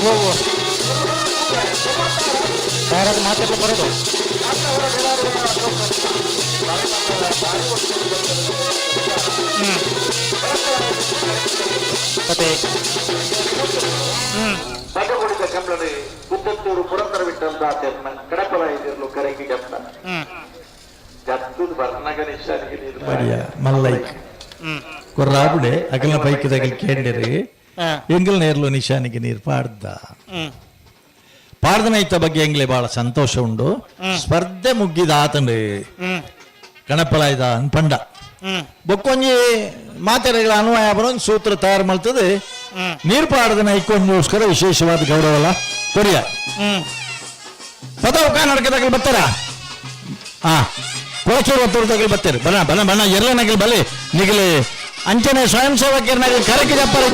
ಓ ಯಾರಾದ್ರೂ ಮಾತಾಡ್ಲಿಕ್ಕೆ ಬರೋದು. ಮತ್ತೆ ಬಗಗುಡಿದ ಕಂಬಳಿ ಕುಪ್ಪತ್ತೂರು ಪುರಂದರ ವಿಠ್ಠಲ ದಾಸೆರ್ನ ಕಡಪಲ ಇದಿರ್ಲು ಕರಗಿ ಗಪ್ಪ ಜತ್ತುದು ಬರ್ನಗ ನಿಶಾನಿಗೆ ನೀರು. ಬಡಿಯ ಮಲ್ಲೈಕ್ ಕೊರ್ರಾಬುಡೆ ಅಗಲ್ನ ಪೈಕಿದಗಲ್ ಕೇಂಡಿರಿ. ಎಂಗಲ್ ನೇರ್ಲು ನಿಶಾನಿಗೆ ನೀರು ಪಾಡ್ದ ಪಾಡ್ದನೈತ ಬಗ್ಗೆ ಎಂಗ್ಲೆ ಬಹಳ ಸಂತೋಷ ಉಂಡು. ಸ್ಪರ್ಧೆ ಮುಗ್ಗಿದ ಆತಂಡು ಕಣಪಲಾಯ್ದ ಅನ್ಪಂಡ ಬೊಕ್ಕೊಂಜಿ ಮಾತೆರೆಗಳ ಅನ್ವಯ ಬರೋಂದು ಸೂತ್ರ ತಯಾರು ಮಾಡ್ತದೆ. ನೀರು ಪಾಡದನ ಐಕ್ಕೊಂದೋಸ್ಕರ ವಿಶೇಷವಾದ ಗೌರವಲ್ಲ ಕೊರಿಯ. ಪದವು ಕರ್ನಾಟಕದಾಗ ಬರ್ತಾರ. ಹಾ, ಕೊಳಚೂರು ಒತ್ತೂರು ಬರ್ತಾರೆ. ಬನ ಬನ ಬನ ಎಲ್ಲ ನಗಲ್ ಬಲಿ ನಿಗಲಿ ಅಂಚನೆ ಸ್ವಯಂ ಸೇವಕರ ಕರಕಿ ಜಪ್ಪರು.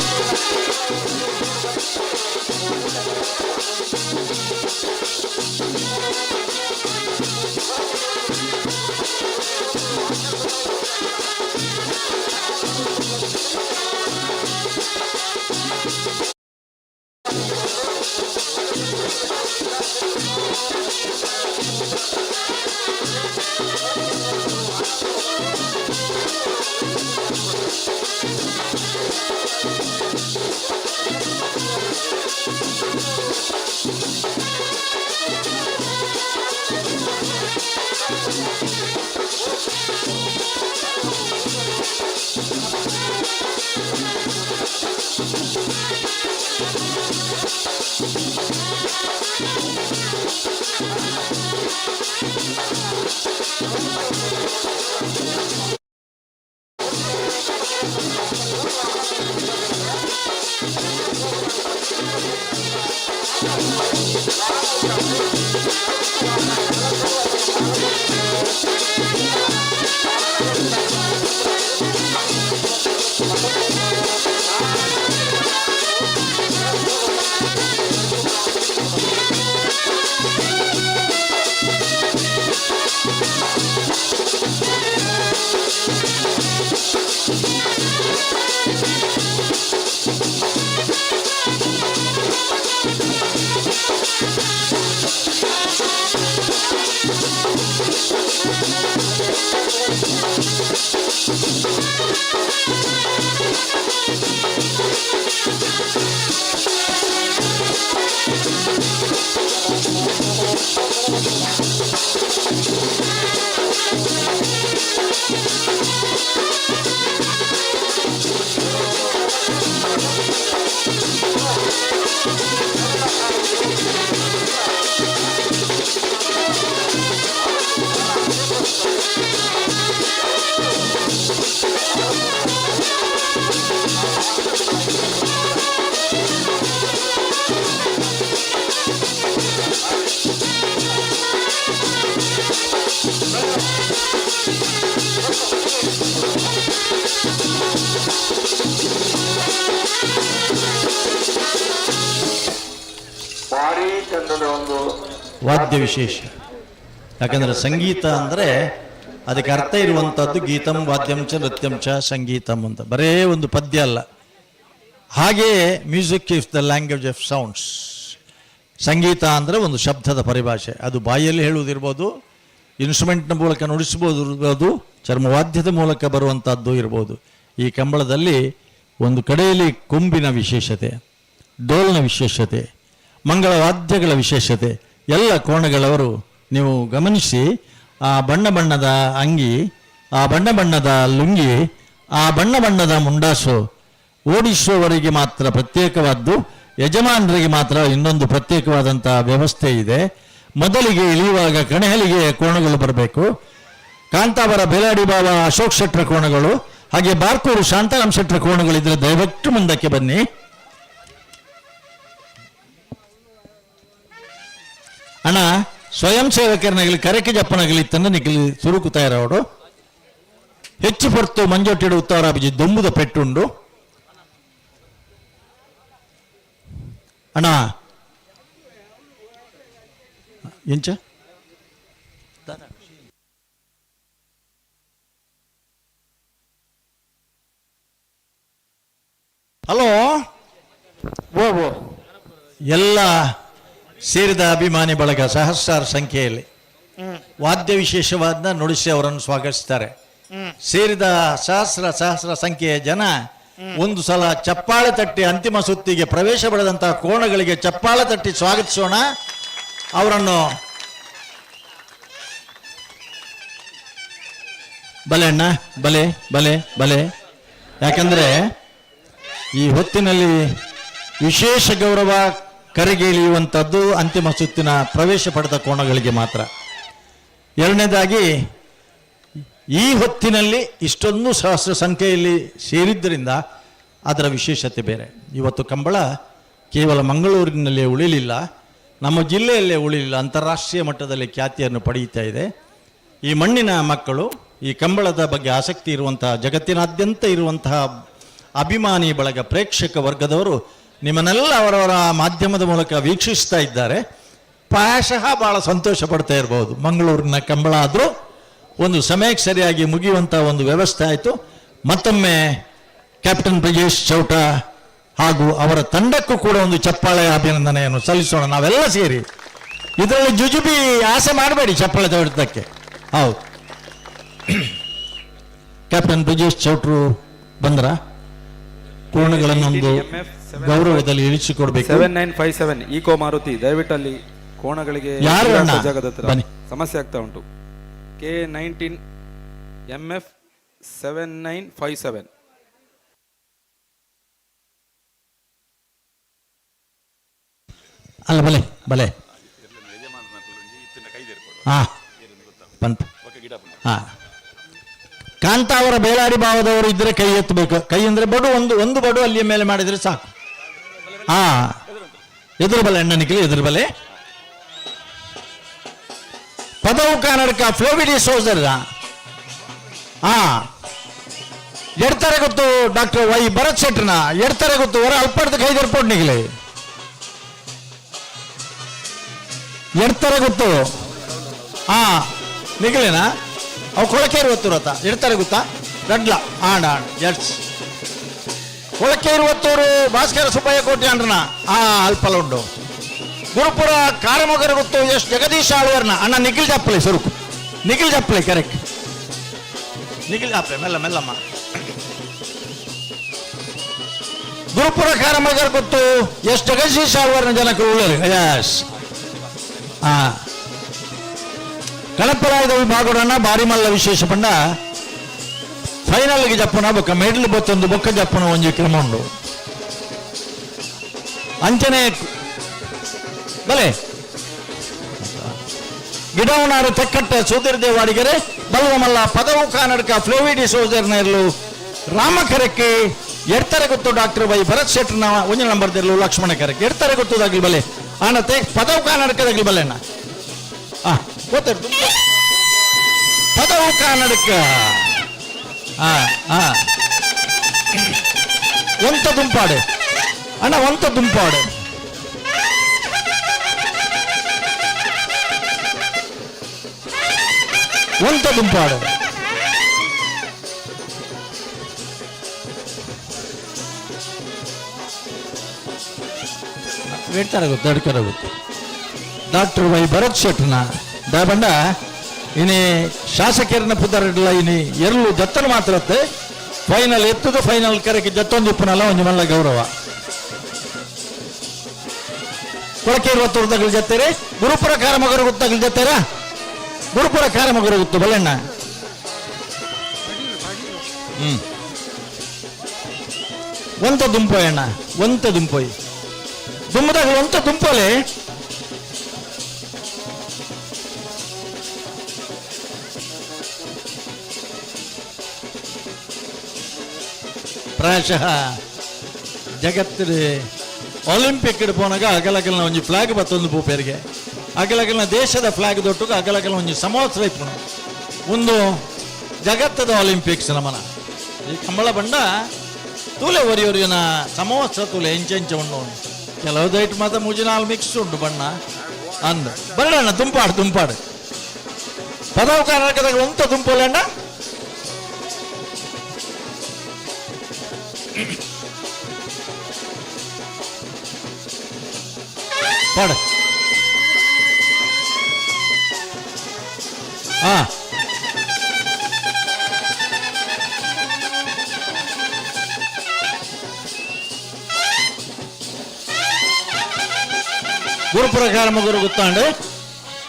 ಭಾರಿ ಚಂದದ ಒಂದು ವಾದ್ಯ ವಿಶೇಷ. ಯಾಕಂದ್ರೆ ಸಂಗೀತ ಅಂದರೆ ಅದಕ್ಕೆ ಅರ್ಥ ಇರುವಂಥದ್ದು. ಗೀತಂ ವಾದ್ಯಂ ಚ ನೃತ್ಯಂ ಚ ಸಂಗೀತಂ ಅಂತ ಬರೇ ಒಂದು ಪದ್ಯ ಅಲ್ಲ. ಹಾಗೆಯೇ music is the language of sounds. ಸಂಗೀತ ಅಂದರೆ ಒಂದು ಶಬ್ದದ ಪರಿಭಾಷೆ. ಅದು ಬಾಯಲ್ಲಿ ಹೇಳುವುದಿರ್ಬೋದು, ಇನ್ಸ್ಟ್ರುಮೆಂಟ್ನ ಮೂಲಕ ನುಡಿಸ್ಬೋದು ಇರ್ಬೋದು, ಚರ್ಮವಾದ್ಯದ ಮೂಲಕ ಬರುವಂಥದ್ದು ಇರ್ಬೋದು. ಈ ಕಂಬಳದಲ್ಲಿ ಒಂದು ಕಡೆಯಲ್ಲಿ ಕೊಂಬಿನ ವಿಶೇಷತೆ, ಡೋಲ್ನ ವಿಶೇಷತೆ, ಮಂಗಳವಾದ್ಯಗಳ ವಿಶೇಷತೆ, ಎಲ್ಲ ಕೋಣಗಳವರು ನೀವು ಗಮನಿಸಿ. ಆ ಬಣ್ಣ ಬಣ್ಣದ ಅಂಗಿ, ಆ ಬಣ್ಣ ಬಣ್ಣದ ಲುಂಗಿ, ಆ ಬಣ್ಣ ಬಣ್ಣದ ಮುಂಡಾಸು ಓಡಿಸುವವರಿಗೆ ಮಾತ್ರ ಪ್ರತ್ಯೇಕವಾದ್ದು. ಯಜಮಾನರಿಗೆ ಮಾತ್ರ ಇನ್ನೊಂದು ಪ್ರತ್ಯೇಕವಾದಂಥ ವ್ಯವಸ್ಥೆ ಇದೆ. ಮೊದಲಿಗೆ ಇಳಿಯುವಾಗ ಕಣಹಲಿಗೆ ಕೋಣಗಳು ಬರಬೇಕು. ಕಾಂತಾವರ ಬೇಲಾಡಿ ಬಾವ ಅಶೋಕ್ ಶೆಟ್ಟರ ಕೋಣಗಳು, ಹಾಗೆ ಬಾರ್ಕೂರು ಶಾಂತಾರಾಮ್ ಶೆಟ್ಟರ ಕೋಣಗಳಿದ್ರೆ ದಯವಿಟ್ಟು ಮುಂದಕ್ಕೆ ಬನ್ನಿ. ಅಣ್ಣ, ಸ್ವಯಂ ಸೇವಕರನಾಗಲಿ ಕರಕೆ ಜಪ್ಪನಾಗಲಿ ತಂದು ನಿಖಲಿ ಸುರುಕು ತಯಾರವಡು. ಹೆಚ್ಚು ಪೊರ್ತು ಮಂಜೊಟ್ಟಿಡು ಉತ್ತರಾಬಿಜಿ ದೊಂಬುದ ಪೆಟ್ಟುಂಡು. ಅಣ್ಣ, ಎಂಚ? ಹಲೋ. ಓ ಓ. ಎಲ್ಲ ಸೇರಿದ ಅಭಿಮಾನಿ ಬಳಗ ಸಹಸ್ರಾರು ಸಂಖ್ಯೆಯಲ್ಲಿ ವಾದ್ಯ ವಿಶೇಷವಾದ ನುಡಿಸಿ ಅವರನ್ನು ಸ್ವಾಗತಿಸ್ತಾರೆ. ಸೇರಿದ ಸಹಸ್ರ ಸಹಸ್ರ ಸಂಖ್ಯೆಯ ಜನ ಒಂದು ಸಲ ಚಪ್ಪಾಳೆ ತಟ್ಟಿ ಅಂತಿಮ ಸುತ್ತಿಗೆ ಪ್ರವೇಶ ಪಡೆದಂತಹ ಕೋಣಗಳಿಗೆ ಚಪ್ಪಾಳೆ ತಟ್ಟಿ ಸ್ವಾಗತಿಸೋಣ ಅವರನ್ನು. ಬಲೆ ಅಣ್ಣ, ಬಲೆ ಬಲೆ ಬಲೆ. ಯಾಕಂದ್ರೆ ಈ ಹೊತ್ತಿನಲ್ಲಿ ವಿಶೇಷ ಗೌರವ ಕರೆಗೆ ಇಳಿಯುವಂಥದ್ದು ಅಂತಿಮ ಸುತ್ತಿನ ಪ್ರವೇಶ ಪಡೆದ ಕೋಣಗಳಿಗೆ ಮಾತ್ರ. ಎರಡನೇದಾಗಿ, ಈ ಹೊತ್ತಿನಲ್ಲಿ ಇಷ್ಟೊಂದು ಸಹಸ್ರ ಸಂಖ್ಯೆಯಲ್ಲಿ ಸೇರಿದ್ದರಿಂದ ಅದರ ವಿಶೇಷತೆ ಬೇರೆ. ಇವತ್ತು ಕಂಬಳ ಕೇವಲ ಮಂಗಳೂರಿನಲ್ಲೇ ಉಳಿಲಿಲ್ಲ, ನಮ್ಮ ಜಿಲ್ಲೆಯಲ್ಲೇ ಉಳಿಲಿಲ್ಲ, ಅಂತಾರಾಷ್ಟ್ರೀಯ ಮಟ್ಟದಲ್ಲಿ ಖ್ಯಾತಿಯನ್ನು ಪಡೆಯುತ್ತಾ ಇದೆ. ಈ ಮಣ್ಣಿನ ಮಕ್ಕಳು, ಈ ಕಂಬಳದ ಬಗ್ಗೆ ಆಸಕ್ತಿ ಇರುವಂತಹ, ಜಗತ್ತಿನಾದ್ಯಂತ ಇರುವಂತಹ ಅಭಿಮಾನಿ ಬಳಗ, ಪ್ರೇಕ್ಷಕ ವರ್ಗದವರು ನಿಮ್ಮನ್ನೆಲ್ಲ ಅವರವರ ಮಾಧ್ಯಮದ ಮೂಲಕ ವೀಕ್ಷಿಸ್ತಾ ಇದ್ದಾರೆ. ಪ್ರಾಯಶಃ ಭಾಳ ಸಂತೋಷ ಪಡ್ತಾ ಇರಬಹುದು. ಮಂಗಳೂರಿನ ಕಂಬಳ ಆದರೂ ಒಂದು ಸಮಯಕ್ಕೆ ಸರಿಯಾಗಿ ಮುಗಿಯುವಂಥ ಒಂದು ವ್ಯವಸ್ಥೆ ಆಯಿತು. ಮತ್ತೊಮ್ಮೆ ಕ್ಯಾಪ್ಟನ್ ಬ್ರಿಜೇಶ್ ಚೌಟ ಹಾಗೂ ಅವರ ತಂಡಕ್ಕೂ ಕೂಡ ಒಂದು ಚಪ್ಪಾಳೆಯ ಅಭಿನಂದನೆಯನ್ನು ಸಲ್ಲಿಸೋಣ ನಾವೆಲ್ಲ ಸೇರಿ. ಇದರಲ್ಲಿ ಜುಜುಬಿ ಆಸೆ ಮಾಡಬೇಡಿ ಚಪ್ಪಾಳೆ ತಗೊಳ್ಳೋದಕ್ಕೆ. ಹೌದು, ಕ್ಯಾಪ್ಟನ್ ಬ್ರಿಜೇಶ್ ಚೌಟ್ರು ಬಂದ್ರ ಕೋಣಗಳನ್ನೊಂದು ಗೌರವದಲ್ಲಿ ಇಳಿಸಿಕೊಡ್ಬೇಕು. 7957 ಈಕೋ ಮಾರುತಿ, ದಯವಿಟ್ಟು ಅಲ್ಲಿ ಕೋಣಗಳಿಗೆ ಯಾರು ನೀರು ಅಣ್ಣ? ಹಾಕೋ ಜಾಗದ ಹತ್ರ ಬನ್ನಿ. ಸಮಸ್ಯೆ ಆಗ್ತಾ ಉಂಟು. K 19 MF 7957. ಅಲ್ಲ, ಬಲೆ ಬಲೆ. ಹಾ ಬಂತು. ಹಾ, ಕಾಂತಾವರ ಬೇಲಾಡಿ ಭಾವದವರು ಇದ್ರೆ ಕೈ ಎತ್ತಬೇಕು. ಕೈ ಅಂದ್ರೆ ಬಡು, ಒಂದು ಒಂದು ಬಡು ಅಲ್ಲಿಯ ಮೇಲೆ ಮಾಡಿದ್ರೆ ಸಾಕು. ಹಾ, ಎದುರು ಬಲೆ ಅಣ್ಣನಿಗೆ, ಎದುರು ಬಲೆ. ಪದವು ಕನ್ನಡಕ ಫ್ಲೋವಿಡಿ ಸೋಜರ್. ಹಾ, ಎಡ್ತಾರೆ ಗೊತ್ತು ಡಾಕ್ಟರ್ ವೈ ಭರತ್ ಶೆಟ್ಟರ್ನ ಎಡ್ತಾರೆ ಗೊತ್ತು. ಹೊರ ಅಲ್ಪಡ್ದ ಕೈದರ್ಪೋಡ್ ನಿಗಲಿ ಎಡ್ತಾರೆ ಗೊತ್ತು. ಹಾ, ನಿಗಲೇನಾ? ಅವು ಕೊಳಕೇರು ಒತ್ತೂರು ರಥ ಎಡ್ತಾರೆ ಗೊತ್ತಾ? ರಡ್ಲ ಆಂಡ ಆಂಡ್ ಎಟ್ಸ್ ಕೊಳಕೇರು ಒತ್ತೂರು ಭಾಸ್ಕರ ಸುಬ್ಬಯ್ಯ ಕೋಟಿ ಅಂಡ್ರನ. ಆ ಅಲ್ಪಲ ಉಂಡು. ಗುರುಪುರ ಕಾರಮೊಗರ ಗೊತ್ತು ಎಸ್ ಜಗದೀಶ್ ಆಳ್ವರ್ನ. ಅಣ್ಣ, ನಿಖಿಲ್ ಜಪ್ಪಲೆ, ಸುರುಕು ನಿಖಿಲ್ ಜಪ್ಪಲೆ, ಕರೆಕ್ಟ್, ನಿಖಿಲ್ ಜಾಪ್ಲೆ. ಮೆಲ್ಲ ಮೆಲ್ಲಮ್ಮ. ಗುರುಪುರ ಕಾರಮೊಗರ ಗೊತ್ತು ಎಸ್ ಜಗದೀಶ್ ಆಳ್ವರ್ನ ಜನಕ್ಕೆ ಉಳ್ಳರು. ಎಸ್, ಹಾ, ಕಣಪರಾಯದ ವಿಭಾಗಡನ್ನ ಬಾರಿ ಮಲ್ಲ ವಿಶೇಷ ಪಂಡ ಫೈನಲ್ಗೆ ಜಪ್ಪುನ ಬೊಕ್ಕ ಮೆಡ್ಲ್ ಬತ್ತೊಂದು ಬೊಕ್ಕ ಜಪ್ಪುನ ಒಂಜಿ ಕ್ರಮ ಉಂಡು. ಅಂಚನೆ ಬಲೆ ಗಿಡವನಾರು ತೆಕ್ಕಟ್ಟೆ ಸೂದಿರ್ ದೇವಾಡಿಗೆರೆ ಬಲ್ವಮಲ್ಲ ಪದವು ಕಾನಡ್ಕ ಫ್ಲೋವಿಡಿ ಸೋಜರ್ನ ಇರಲು ರಾಮಕರಕ್ಕೆ ಎಡ್ತಾರೆ ಗೊತ್ತು ಡಾಕ್ಟರ್ ವೈ ಭರತ್ ಶೆಟ್ಟರ್ನ ಒಂಜಿ ನಂಬರ್ ದಿರ್ಲು ಲಕ್ಷ್ಮಣ ಕರಕ್ಕೆ ಎಡ್ತಾರೆ ಗೊತ್ತುದಾಗ್ಲಿ ಬಲೆ ಆನತೆ ಪದವು ಕಾನಡ್ಕದಾಗ್ಲಿ ಬಲೆಣ್ಣ. ಆ ಗೊತ್ತಿರ್ತು ಪದವು ಕಾನಡ್ಕ. ಆ ಆ ಒಂತ ದುಂಪಾಡೆ ಅಣ್ಣ, ಒಂತ ದುಂಪಾಡೆ. ಒಂತ ದುಂಪಾಡು. ವೇಡ್ತಾರೆ ಗೊತ್ತು, ಅಡ್ಕರ ಗೊತ್ತು. ಡಾಕ್ಟರ್ ವೈ ಭರತ್ ಶೆಟ್ಟನ ದಾಬಂಡ ಇನಿ ಶಾಸಕರನ್ನ ಪುದರಡ್ಲ ಇನಿ ಎರಲು ಜತ್ತನ ಮಾತ್ರತ್ತೆ ಫೈನಲ್ ಎತ್ತದ ಫೈನಲ್ ಕರೆಗೆ ಜತ್ತೊಂದು ಇಪ್ಪನಲ್ಲ ಒಂಜಿ ಮಲ್ಲ ಗೌರವ. ಕೊಳಕೆ ಇರುವತ್ತೂರು ಜತ್ತೇರೆ ಗುರುಪುರ ಕಾರಮಗರು ಗೊತ್ತಾಗಲಿ ಜತ್ತೇರ ಗುರುಪುರ ಕಾರಮಗರು ಗೊತ್ತು ಬಲ್ಲಣ್ಣ. ಒಂತ ದುಂಪೋಯ್ ಅಣ್ಣ, ಒಂತ ದುಂಪೋಯ್ ದುಮ್ಮದಾಗ ಒಂತ ದುಂಪೋಲೆ. ಪ್ರಾಯಶಃ ಜಗತ್ತಿನ ಒಲಿಂಪಿಕ್ ಪೋನಾಗ ಅಗಲಗಲ್ನ ಒಂಜಿ ಫ್ಲಾಗ್ ಬತ್ತೊಂದು ಪೂಪೇರಿಗೆ ಅಗಲಗಲ್ನ ದೇಶದ ಫ್ಲಾಗ್ ದೊಟ್ಟುಗ ಅಗಲಗಲ್ನ ಒಂಜಿ ಸಮವಸ್ತ್ರ ಇಪ್ಪುನು. ಒಂದು ಜಗತ್ತದ ಒಲಿಂಪಿಕ್ಸ್ ನಮನ ಈ ಕಂಬಳ ಬಂಡ ತೂಲೆ ಒರಿಯೊರಿಯನ ಸಮವಸ್ತ್ರ ತೂಲೆ ಎಂಚೆಂಚ ಉಂಡು. ಕೆಲವು ದೈಟ್ ಮಾತ್ರ ಮುಜಿನಾಲ್ ಮಿಕ್ಸ್ ಉಂಟು ಬಣ್ಣ ಅಂದ ಬರಡಣ್ಣ. ದುಂಪಾಡು ದುಂಪಾಡು ಪದವು ಕರ್ನಾಟಕದಾಗ ಒಂತ ದುಂಪೋಲೆ ಅಣ್ಣ. ಪಾಡ. ಹಾ, ಗುರುಪ್ರಕಾರ ಗುರು ಗೊತ್ತಾಂಡು.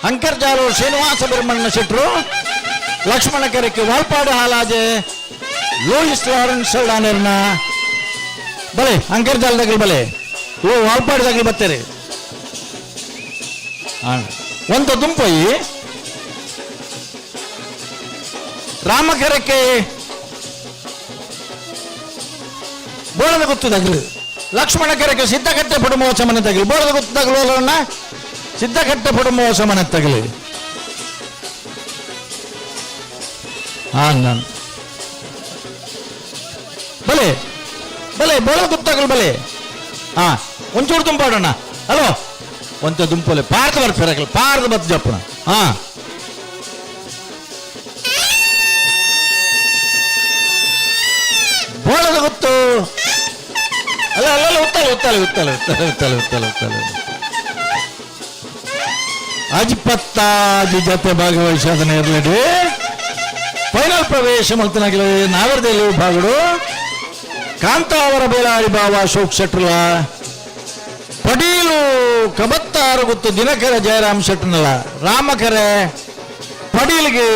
ಅಂಕರ್ಜಾಲೂರು ಶ್ರೀನಿವಾಸ ಬ್ರಹ್ಮಣ್ಣ ಶೆಟ್ರು, ಲಕ್ಷ್ಮಣ ಕೆರೆಕ್ಕೆ ವಾಲ್ಪಾಡು ಹಾಲಾಜೆ ಲೂಯಿಸ್ ಲಾರೆನ್ಸ್ ಸಲ್ಡಾನೆರ್ನ ಬಲೆ. ಅಂಕರ್ಜಾಲ ತಗಲ್ ಬಲೆ, ಓ ವಾಲ್ಪಾಡು ತಗಲ್ ಬರ್ತಾರೆ. ಒಂತ ದುಂಪೊಯಿ. ರಾಮಕರಕ್ಕೆ ಬೋಳದ ಗೊತ್ತು ತಗಲು. ಲಕ್ಷ್ಮಣ ಕೆರೆಗೆ ಸಿದ್ಧಕಟ್ಟೆ ಪುಡುಮೋಸ ಮನೆ ತಗಲು. ಬೋಳದ ಗೊತ್ತು ತಗಲು ಅಲ್ಲ, ಸಿದ್ಧಕಟ್ಟೆ ಪುಡುಮೋಸ ಮನೆ ತಗಲು. ಹಾ, ನಾನು ಬಲೆ ಬಲೆ, ಬೋಳದ ಗೊತ್ತಾಗಲು ಬಲೆ. ಹಾ, ಒಂಚೂರು ತುಂಪಾಡೋಣ. ಹಲೋ, ಒಂತ ದುಂಪೊಲೆ ಪಾರ್ದ ಬರ್ಪೆರಗಲು, ಪಾರ್ದ ಬತ್ತು ಜಪ್ಪಣ. ಹಾ, ಬೋಳದ ಗೊತ್ತು. ಅಲ್ಲ ಅಲ್ಲ ಅಲ್ಲ, ಉತ್ತಲೆ ಉತ್ತಲೆ ಉತ್ತಲೆ ಉತ್ತಲೆ ಉತ್ತಲೆ ಉತ್ತಲೆ ಉತ್ತಲೆ. ಅಜ್ಪತ್ತಾಜಿ ಜತೆ ಭಾಗವಹಿಸೋದನ್ನ ಇರಲಿಡಿ ಫೈನಲ್ ಪ್ರವೇಶ ಮಲ್ತನಾಗಿಲ್ಲ. ನಾವರ್ದಲ್ಲಿ ವಿಭಾಗಡು ಕಾಂತಾವರ ಬೇಲಾಡಿ ಬಾವ ಅಶೋಕ್ ಶೆಟ್ರಲ, ಪಡೀಲು ಕಬತ್ತಾರು ಗೊತ್ತು ದಿನಕರ ಜಯರಾಮ್ ಶೆಟ್ರನಲ್ಲ. ರಾಮಕರೆ ಪಡೀಲ್ಗೆ,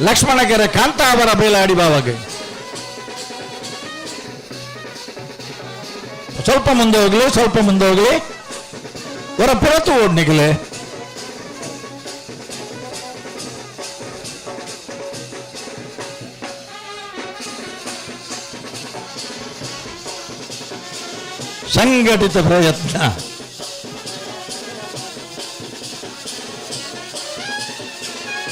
ಲಕ್ಷ್ಮಣಕೆರೆ ಕಾಂತಾವರ ಬೇಲಾಡಿ ಬಾವಗೆ. ಸ್ವಲ್ಪ ಮುಂದೆ ಹೋಗ್ಲಿ, ಸ್ವಲ್ಪ ಮುಂದೆ ಹೋಗ್ಲಿ. ಹೊರ ಪುರತು ಓಡ್ನಿಗಲೆ. ಸಂಘಟಿತ ಪ್ರಯತ್ನ.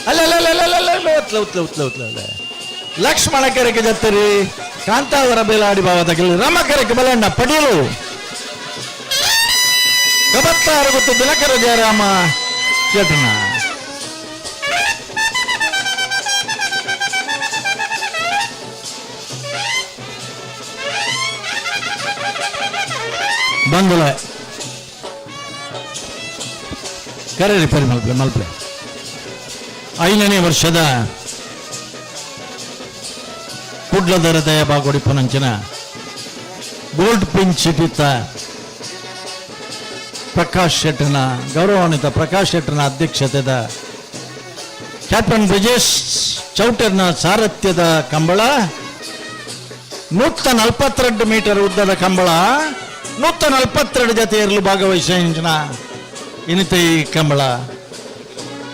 ಅಲ್ಲ ಅಲ್ಲ ಅಲ್ಲ ಅಲ್ಲ ಅಲ್ಲ ಅಲ್ಲ, ಉತ್ಲ ಉತ್ಲ ಉತ್ಲ ಉತ್ಲ ಉತ್ಲ. ಲಕ್ಷ್ಮಣ ಕೆರೆಗೆ ಜತ್ತರಿ, ಕಾಂತಾವರ ಬೇಲಾಡಿ ಭಾವದ. ರಮ ಕೆರೆಗೆ ಬಲಣ್ಣ ಪಡೀಲು, ಕಬತ್ತಾರ ಗೊತ್ತು ದಿನಕರ ಜಯರಾಮ ಚೇತನ. ಬಂಗುಲ ಕರೆ ರಿಪೇರಿ ಮಲ್ಪಲೆ ಮಲ್ಪಲೆ. 5ನೇ ವರ್ಷದ ಕುಡ್ಲದ ಹೃದಯ ಬಾಗೊಡಿಪನಂಚಿನ ಗೋಲ್ಡ್ ಪಿಂಚ್ ಸಿಟಿತ್ತ ಪ್ರಕಾಶ್ ಶೆಟ್ಟನ, ಗೌರವಾನ್ವಿತ ಪ್ರಕಾಶ್ ಶೆಟ್ಟನ ಅಧ್ಯಕ್ಷತೆದ, ಕ್ಯಾಪ್ಟನ್ ಬ್ರಿಜೇಶ್ ಚೌಟರ್ನ ಸಾರಥ್ಯದ ಕಂಬಳ. 142 ಮೀಟರ್ ಉದ್ದದ ಕಂಬಳ. 142 ಜತೆಯರಲು ಭಾಗವಹಿಸಿದ ಇನ್ನಿತ ಈ ಕಂಬಳ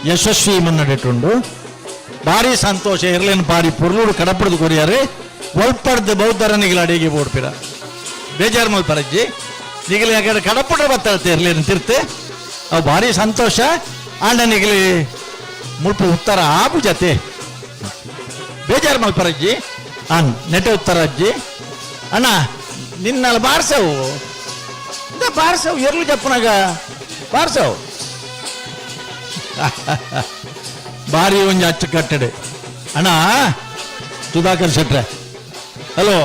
ಯಶಸ್ವಿ ಮುನ್ನಡೆಟುಂಡು. ಭಾರಿ ಸಂತೋಷ. ಇರ್ಲೇನು ಬಾರಿ ಪೊರ್ಲೂರು ಕಡಪಡ್ದು ಕೊರಿಯಾರೆ. ಒಲ್ಪಡ್ದು ಬೌದ್ಧರ ನಿಗಲ ಅಡಿಗೆ ಬೋಡ್ಪಿರ. ಬೇಜಾರು ಮಲ್ಪರಜ್ಜಿ ನಿಗಲಿ, ಯಾಕಂದ್ರೆ ಕಡಪುಡ್ರೆ ಬತ್ತಾಳ್ತೆ ಇರ್ಲೇನು ತಿರ್ತೆ. ಅವು ಭಾರಿ ಸಂತೋಷ. ಆಂಡ ನಿಗಲಿ ಮುಲ್ಪ ಉತ್ತರ ಆಪು ಜತೆ. ಬೇಜಾರು ಮಲ್ಪರಜ್ಜಿ. ಅನ್ ನೆಟ ಉತ್ತರ ಅಜ್ಜಿ. ಅಣ್ಣ, ನಿನ್ನಲ್ಲ ಬಾರ್ಸವು ಇಂದ ಬಾರ್ಸವು ಎರ್ಲು ಜಪ್ಪನಾಗ ಬಾರ್ಸವು. ಭಾರಿ ಒಂಜಿ ಅಚ್ಚು ಕಟ್ಟಡೆ. ಅಣ್ಣ ಸುಧಾಕರ್ ಶೆಟ್ರೆ, ಹಲೋ,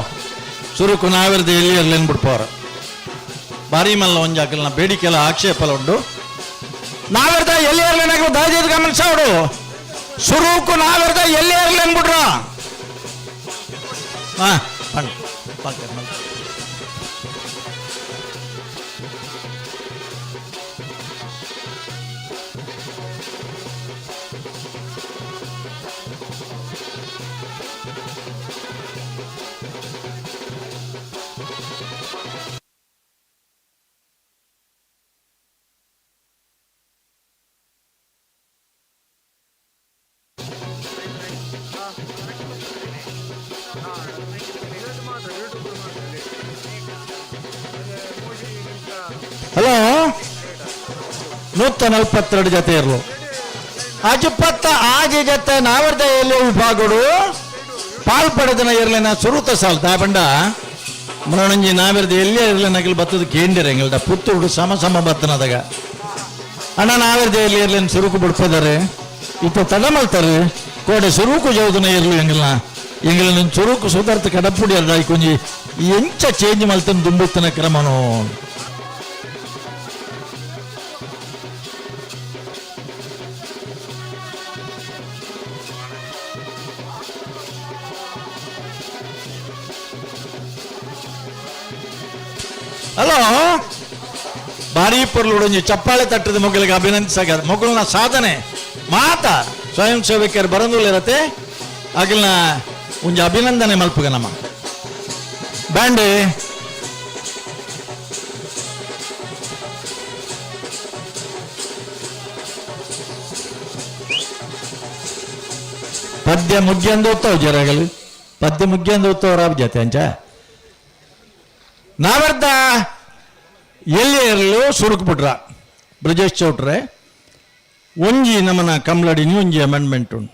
ಸುರುಕು ನಾವಿರದ ಎಲ್ಲಿ ಇರ್ಲೇನು ಬಿಡ್ಪವ್ರ. ಭಾರಿ ಮಲ್ಲ ಒಂಜಿ ಅಕಲ್ನ ಬೇಡಿಕೆಲ್ಲ ಆಕ್ಷೇಪಲ ಉಂಡು. ನಾವಿರ್ದ ಎಲ್ಲಿ ಇರ್ಲೇನಾಗ ದಯచేసి ಗಮನಿಸೋಡು. ಸುರುಕು ನಾವಿರ್ದ ಎಲ್ಲಿ ಇರ್ಲೇನ್ ಬಿಡ್ರ. ಹಾ, ಪಂಡ್ ಪಂಡ್. ಹಲೋ, 142 ಜೊತೆ ಇರಲು ಅಜುಪತ್ತ ಆಜಿ ಜೊತೆ ನಾವರ್ದ ಎಲ್ಲಿ ವಿಭಾಗಡು ಪಾಲ್ ಪಡೆದನ ಇರ್ಲಿನ ಸುರುತ ಸಾಲ್ ದಾಬಂಡ ಮನೋಣಂಜಿ. ನಾವಿರ್ದ ಎಲ್ಲೇ ಇರ್ಲಿ ನಗಲು ಬತ್ತದ ಕೇಂದಿರ ಎಂಗಲ್ಡ ಪುತ್ತೂರು ಸಮ ಸಮ ಬತ್ತನದಾಗ. ಅಣ್ಣ, ನಾವಿರ್ದ ಎಲ್ಲಿ ಇರ್ಲಿನ ಸುರುಕು ಬಿಡ್ಪದಾರೆ, ಇತ್ತ ತಡ ಮಲ್ತಾರೆ. ಕೋಡೆ ಸುರುಕು ಜೌದನ ಇರ್ಲಿ ಎಂಗಲ್ನ ಎಂಗಲ ಸುರುಕು ಸುಧಾರ್ಥ ಕಡಪುಡಿ ಅಲ್ಲ. ಕೊಂಜಿ ಎಂಚ ಚೇಂಜ್ ಮಲ್ತನ ದುಂಬುತ್ತನ ಕ್ರಮನೋ. Hello ಭಾರಿ ಪೊರ್ಲು ಚಪ್ಪಾಳೆ ತಟ್ಟದ ಮೊಗಲಿಗೆ ಅಭಿನಂದಿಸಾಗ ಮೊಗಲ್ನ ಸಾಧನೆ ಮಾತ ಸ್ವಯಂ ಸೇವಕರು ಬರಂದುಲಿರತ್ತೆ ಅಗಲ್ನ ಒಂಜಿ ಅಭಿನಂದನೆ ಮಲ್ಪುಗ ನಮ್ಮ ಬ್ಯಾಂಡ್. ಪದ್ಯ ಮುಗ್ಯಂದು ಓದ್ತಾವ್ ಜರಗಲು, ಪದ್ಯ ಮುಗ್ಯಂದು ಓದ್ತಾವ್ ರಾಬ್ ಜೊತೆ ಅಂಚ. ನಾವರ್ಧ ಎಲ್ಲಿ ಇರಲು ಸುರುಕು ಬಿಟ್ರ ಬ್ರಜೇಶ್ ಚೌಟ್ರೆ. ಒಂಜಿ ನಮನ ಕಮ್ಲಡಿ ಒಂಜಿ ಅಮೆಂಡ್ಮೆಂಟ್ ಉಂಡು.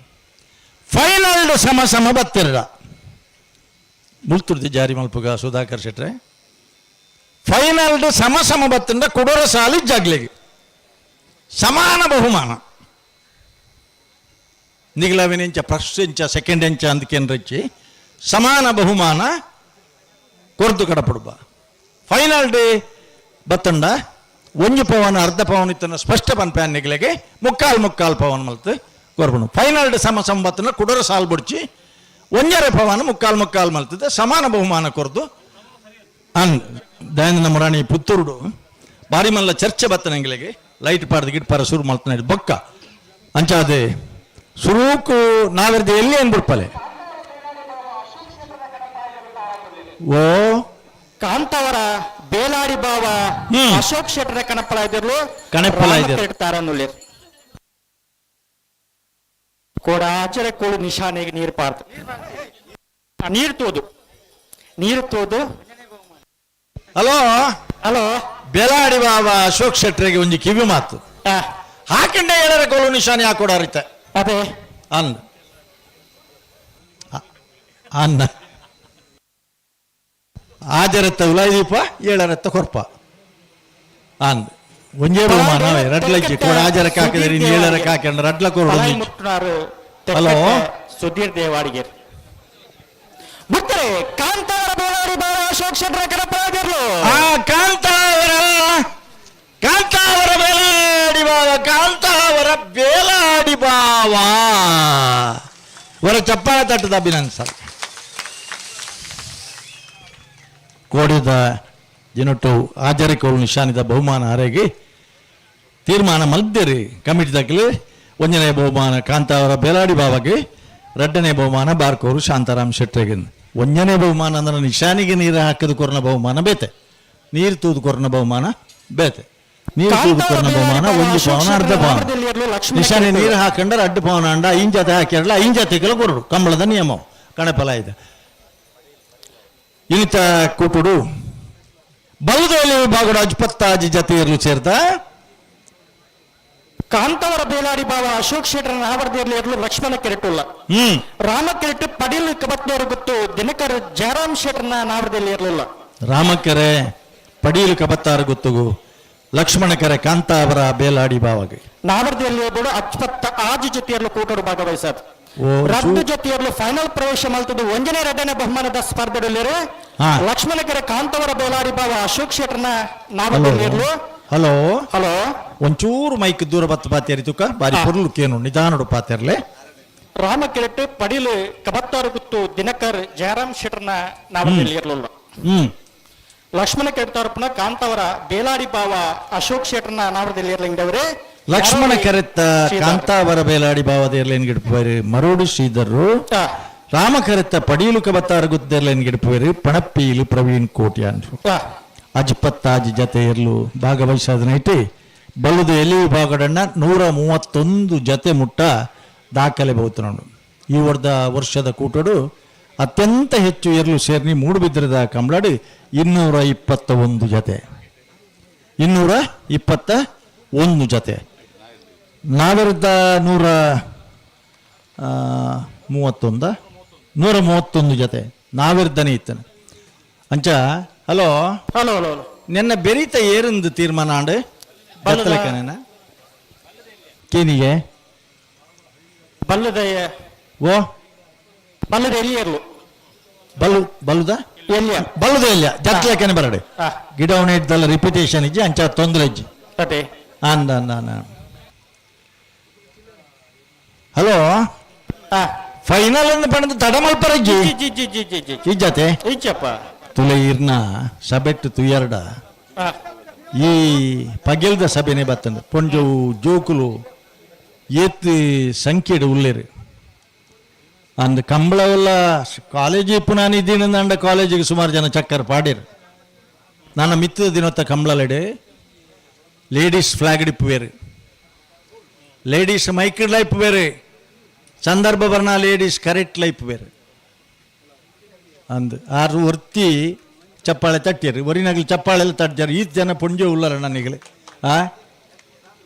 ಫೈನಲ್ ಸಮ ಸಮ ಬತ್ತಿರಡ ಮುಲ್ತುರ್ದಿ ಜಾರಿ ಮಲ್ಪುಗ ಸುಧಾಕರ್ ಶೆಟ್ರೆ. ಫೈನಲ್ ಸಮ ಸಮ ಬತ್ತಿಂದ ಕೊಡೋರ ಸಾಲಿ ಜಾಗ್ಲಿಗೆ ಸಮಾನ ಬಹುಮಾನ. ನಿಗಲವಿನ ಫಸ್ಟ್ ಎಂಚ ಸೆಕೆಂಡ್ ಎಂಚ ಅಂದಕೇನ್ರಚ್ಚಿ ಸಮಾನ ಬಹುಮಾನ ಕೊರ್ದು ಕಡಪಡುಬ. ಫೈನಲ್ ಡೇ ಬತ್ತಂಡ ಒಂಜಿ ಪವನ್ ಅರ್ಧ ಪವನ್ ಇತ್ತನ ಸ್ಪಷ್ಟ ಪನ್ಪ್ಯಾನ್ ನಿಗಲೆಗೆ ಮುಕ್ಕಾಲ್ ಮುಕ್ಕಾಲ್ ಪವನ್ ಮಲ್ತು ಕೊರ್ಬನು. ಫೈನಲ್ ಡೇ ಸಮ ಸಮ ಬತ್ತಂಡ ಕುಡರ ಸಾಲ್ ಬುಡ್ಚಿ ಒಂಜರೆ ಪವನ್ ಮುಕ್ಕಾಲ್ ಮುಕ್ಕಾಲ್ ಮಲ್ತದೆ ಸಮಾನ ಬಹುಮಾನ ಕೊರ್ದು ಅನ್ ದಯಾನಂದ ಮುರಾಣಿ ಪುತ್ತೂರುಡು ಬಾರಿ ಮಲ್ಲ ಚರ್ಚೆ ಬತ್ತನಂಗಿಲೆಗೆ ಲೈಟ್ ಪಾಡ್ದು ಗಿಟ್ ಪಾರ ಶುರು ಮಲ್ತನ ಬೊಕ್ಕ ಅಂಚಾದೆ ಸುರೂಕು ನಾವೆರ್ದು ಎಲ್ಲಿ ಏನ್ ಬಿಡ್ಪಲೆ ಓ. ಕಾಂತಾವರ ಬೇಲಾಡಿ ಬಾವ ಅಶೋಕ್ ಶೆಟ್ಟರ ಕಣಪ್ಪಳ ಇದ್ದಿರ್ಲು. ಕಣಪ್ಪಳ ಇದ್ದಿರ್ಲು. ತಾರನ್ನುಳ್ಳಿರ್ ಕೋಡ ಆಚರೆ ಕೋಳು ನಿಶಾನೆಗೆ ನೀರು ಪಾರ್ದು ನೀರು ತೋದು ನೀರು ತೋದು. ಹಲೋ. ಹಲೋ. ಬೇಲಾಡಿ ಬಾಬಾ ಅಶೋಕ್ ಶೆಟ್ಟರಿಗೆ ಒಂಜಿ ಕಿವಿ ಮಾತು. ಹಾಕಂಡೆ ಹೇಳರ ಕೋಲು ನಿಶಾನೆ ಹಾಕೊಡಾರಿತ. ಅದೇ. ಅನ್ನ ಅನ್ನ ಆಜರತ್ತ ಉಲಾಯ್ದೀಪ ಏಳರತ್ತ ಕೊರ್ಪ ಅಂದ್ ಒಂಜೇ ಬಹುಮಾನ ರಡ್ಲಜ್ಜಿ ಕೋಡ ಆಜರಕ್ಕೆ ಹಾಕಿದ್ರೆ ಇನ್ನು ಏಳರಕ್ಕೆ ಹಾಕೊಂಡ್ರೆ ರಡ್ಲ ಕೊರಡು. ಮುಟ್ಟುನಾರು. ಹಲೋ. ಸುಧೀರ್ ದೇವಾಡಿಗೇರ್ ಬಿಡ್ತಾರೆ. ಕಾಂತಾವರ ಬೇಲಾಡಿ ಬಾಬಾ ಅಶೋಕ್ ಶೆಟ್ಟರ ಕಣಪ್ಪಳ ಇದ್ದಿರ್ಲು. ಆ ಕಾಂತಾವರ ಕಾಂತಾವರ ಬೇಲಾಡಿ ಬಾವ ಕಾಂತಾವರ ಬೇಲಾಡಿ ಬಾವ ವರ ಚಪ್ಪಾಳೆ ತಟ್ಟದ ಅಭಿನಂದಿಸ. ಕೋಡಿದ ದಿನೊಟ್ಟು ಆಜರಿಕೋಳು ನಿಶಾನಿದ ಬಹುಮಾನ ಆರೈಗೆ ತೀರ್ಮಾನ ಮಲ್ದೇರಿ ಕಮಿಟಿ ದಾಖಲೆ. ಒಂದನೇ ಬಹುಮಾನ ಕಾಂತಾವರ ಬೇಲಾಡಿ ಬಾಬಾಗೆ, ಎರಡನೇ ಬಹುಮಾನ ಬಾರ್ಕೋರು ಶಾಂತಾರಾಮ್ ಶೆಟ್ಟರಿಗೆ. ಒಂದನೇ ಬಹುಮಾನ ಅಂದ್ರೆ ನಿಶಾನಿಗೆ ನೀರು ಹಾಕಿದ ಕೊರನ ಬಹುಮಾನ ಬೇತೆ, ನೀರು ತೂದು ಕೊರನ ಬಹುಮಾನ ಬೇತೆ. ನೀರು ತೂದು ಕೊರನ ಬಹುಮಾನ ಒಂದು ಪವನ ಅರ್ಧ ಪವನ. ನಿಶಾನೆ ನೀರು ಹಾಕೊಂಡ್ರೆ ಅಡ್ಡ ಪವನ ಅಂಡ ಐನ್ ಜೊತೆ ಹಾಕಿರಲ್ಲ ಐನ್ ಜೊತೆಗೆಲ್ಲ ಕೊರಡು ಕಂಬಳದ ನಿಯಮ ಕಣಪಲ ಇದೆ. ಇನಿತ ಕೂಟುಡು ಬಲದಲ್ಲಿ ವಿಭಾಗದ ಅಜ್ಪತ್ತಾಜಿ ಜತೆಯರು ಸೇರ್ದ. ಕಾಂತಾವರ ಬೇಲಾಡಿ ಬಾವ ಅಶೋಕ್ ಶೆಟ್ಟರ ನಾವರ್ದಿರ್ಲಿ ಇರಲು ಲಕ್ಷ್ಮಣ ಕೆರೆಟುಲ್ಲ. ರಾಮ ಕೆರೆಟು ಪಡೀಲ್ ಕಬತ್ನವರು ಗೊತ್ತು ದಿನಕರ್ ಜಯರಾಮ್ ಶೆಟ್ಟರ್ನ ನಾವರ್ದಲ್ಲಿ ಇರಲಿಲ್ಲ. ರಾಮಕೆರೆ ಪಡೀಲು ಕಬತ್ತಾರ ಗೊತ್ತುಗು ಲಕ್ಷ್ಮಣಕೆರೆ ಕಾಂತಾವರ ಬೇಲಾಡಿ ಬಾವಗೆ. ನಾವರ್ದಿಯಲ್ಲಿ ಬೋಡು ಅಚ್ಪತ್ತ ಆಜು ಜೊತೆಯಲ್ಲೂ ಕೂಟರು ಭಾಗವಹಿಸದು. ಓ. ರದ್ದು ಜೊತೆಯಲ್ಲೂ ಫೈನಲ್ ಪ್ರವೇಶ ಮಲ್ತದ್ದು ಒಂದನೇ ಎರಡನೇ ಬಹುಮಾನದ ಸ್ಪರ್ಧೆಯಲ್ಲಿ ಲಕ್ಷ್ಮಣಕೆರೆ ಕಾಂತವರ ಬೇಲಾಡಿ ಬಾವ ಅಶೋಕ್ ಶೆಟ್ಟರ್ನ ನಾವರ್ದಿಯಲ್ಲಿ ಇರಲು. ಹಲೋ. ಹಲೋ. ಒಂಚೂರು ಮೈಕ್ ದೂರ ಬತ್ತು ಪಾತೇರಿ ತುಕ ಬಾರಿ ಪೊರ್ಲು ಕೇನು ನಿಧಾನಡು ಪಾತೇರ್ಲೆ. ರಾಮ ಕೆರೆಟು ಪಡೀಲ್ ಕಬತ್ತಾರು ಗುತ್ತು ದಿನಕರ್ ಜಯರಾಮ್ ಶೆಟ್ಟರ್ನ ನಾವರ್ದಿಯಲ್ಲಿ ಇರಲಿಲ್ಲ. ಲಕ್ಷ್ಮಣ ಕೆರೆ ತರಪುನ ಕಾಂತವರ ಬೇಲಾಡಿ ಬಾವ ಅಶೋಕ್ ಶೆಟ್ಟರ್ನ ನಾವರ್ದಲ್ಲಿ ಇರ್ಲಿಂಗವರೇ. ಲಕ್ಷ್ಮಣ ಕೆರೆತ್ತ ಕಾಂತಾವರ ಬೇಲಾಡಿ ಬಾವದೇರ್ಲೇನ್ ಗಿಡಪುವೇರು ಮರೋಡು ಶ್ರೀಧರು. ರಾಮ ಕೆರೆತ್ತ ಪಡೀಲು ಕಬತ್ತಾರ ಗುದ್ದೇರ್ಲೇನ್ ಗಿಡಪುವೇರು ಪಣಪ್ಪೀಲು ಪ್ರವೀಣ್ ಕೋಟ್ಯಾನ್ರು. ಅಜ್ಪತ್ತಾಜಿ ಜತೆ ಇರಲು ಭಾಗವಹಿಸಾದ ನೈಟಿ ಬಲ್ಲದ ಎಲ್ಲಿ ವಿಭಾಗಡಣ್ಣ 131 ಜತೆ ಮುಟ್ಟ ದಾಖಲೆ ಬಹುತನೋಡು. ಈ ವರ್ಷದ ಕೂಟಡು ಅತ್ಯಂತ ಹೆಚ್ಚು ಎರ್ಲು ಸೇರ್ನಿ ಮೂಡುಬಿದ್ರದ ಕಂಬಳಾಡಿ 221 ಜತೆ, 221 ಜತೆ. ನಾವಿರುದ್ಧ 131, 131 ಜತೆ ನಾವಿರ್ದನೆ ಇತ್ತನ ಅಂಚ. Hello. Hello hello hello. ನಿನ್ನ ಬೆರೀತ ಏರಿಂದು ತೀರ್ಮಾನ ಆಂಡ್ ಬತ್ತಲಕನೇನ ಕೇನಿಗೆ. ಬಲ್ಲದ ಓ. ಬಲ್ಲದ ಎಲ್ಲಿ ಇರ್ಲು. ಬಲ್ಲು ಬಲ್ಲುದ ಎಲ್ಲಿಯ. ಬಲ್ಲುದ ಇಲ್ಲ ಜತ್ಲಕನೆ ಬರಡೆ. ಗಿಡ ಇದ್ದಲ್ಲ ರಿಪಿಟೇಷನ್ ಇಜ್ಜಿ ಅಂಚ ತೊಂದರೆ ಇಜ್ಜಿ. ಅದೇ. ಅಂದ ಅಂದ. ಹಲೋ. ಫೈನಲ್ ಅಂದ್ ಪಣದ ತಡಮಲ್ಪರಜ್ಜಿ. G G G G G G. ಇಜ್ಜತೆ. ಇಜ್ಜಪ್ಪ. ತುಲೆ ಇರ್ನ ಸಬೆಟ್ಟು ತುಯರ್ಡ. ಈ ಪಗೆಲ್ದ ಸಭೆನೆ ಬತ್ತಂದು ಪೊಂಜವು ಜೋಕುಲು ಏತ್ ಸಂಖ್ಯೆಡ್ ಉಲ್ಲೇರು. ಅಂದ್ ಕಂಬಳವಲ್ಲ ಕಾಲೇಜ್ ಇಪ್ಪು ನಾನು ಇದ್ದೀನಿ ಅಂಡ ಕಾಲೇಜಿಗೆ ಸುಮಾರು ಜನ ಚಕ್ಕರ್ ಪಾಡಿರು. ನನ್ನ ಮಿತ್ತದ ದಿನೊತ್ತ ಕಂಬಳಲೆಡೆ ಲೇಡೀಸ್ ಫ್ಲಾಗ್ ಇಪ್ಪುವೇರು, ಲೇಡೀಸ್ ಮೈಕ್ ಇಪ್ಪುವೇರು, ಸಂದರ್ಭ ಬರ್ನ ladies correct life ಬೇರೆ. ಅಂದ್ ಆರು ಒರ್ತಿ ಚಪ್ಪಾಳೆ ತಟ್ಟಿಯರು, ಒರಿನಗಲು ಚಪ್ಪಾಳೆ ತಟ್ಟಾರ. ಈತ್ ಜನ ಪುಂಜೆ ಉಲ್ಲರ ನನಗೆ ಆ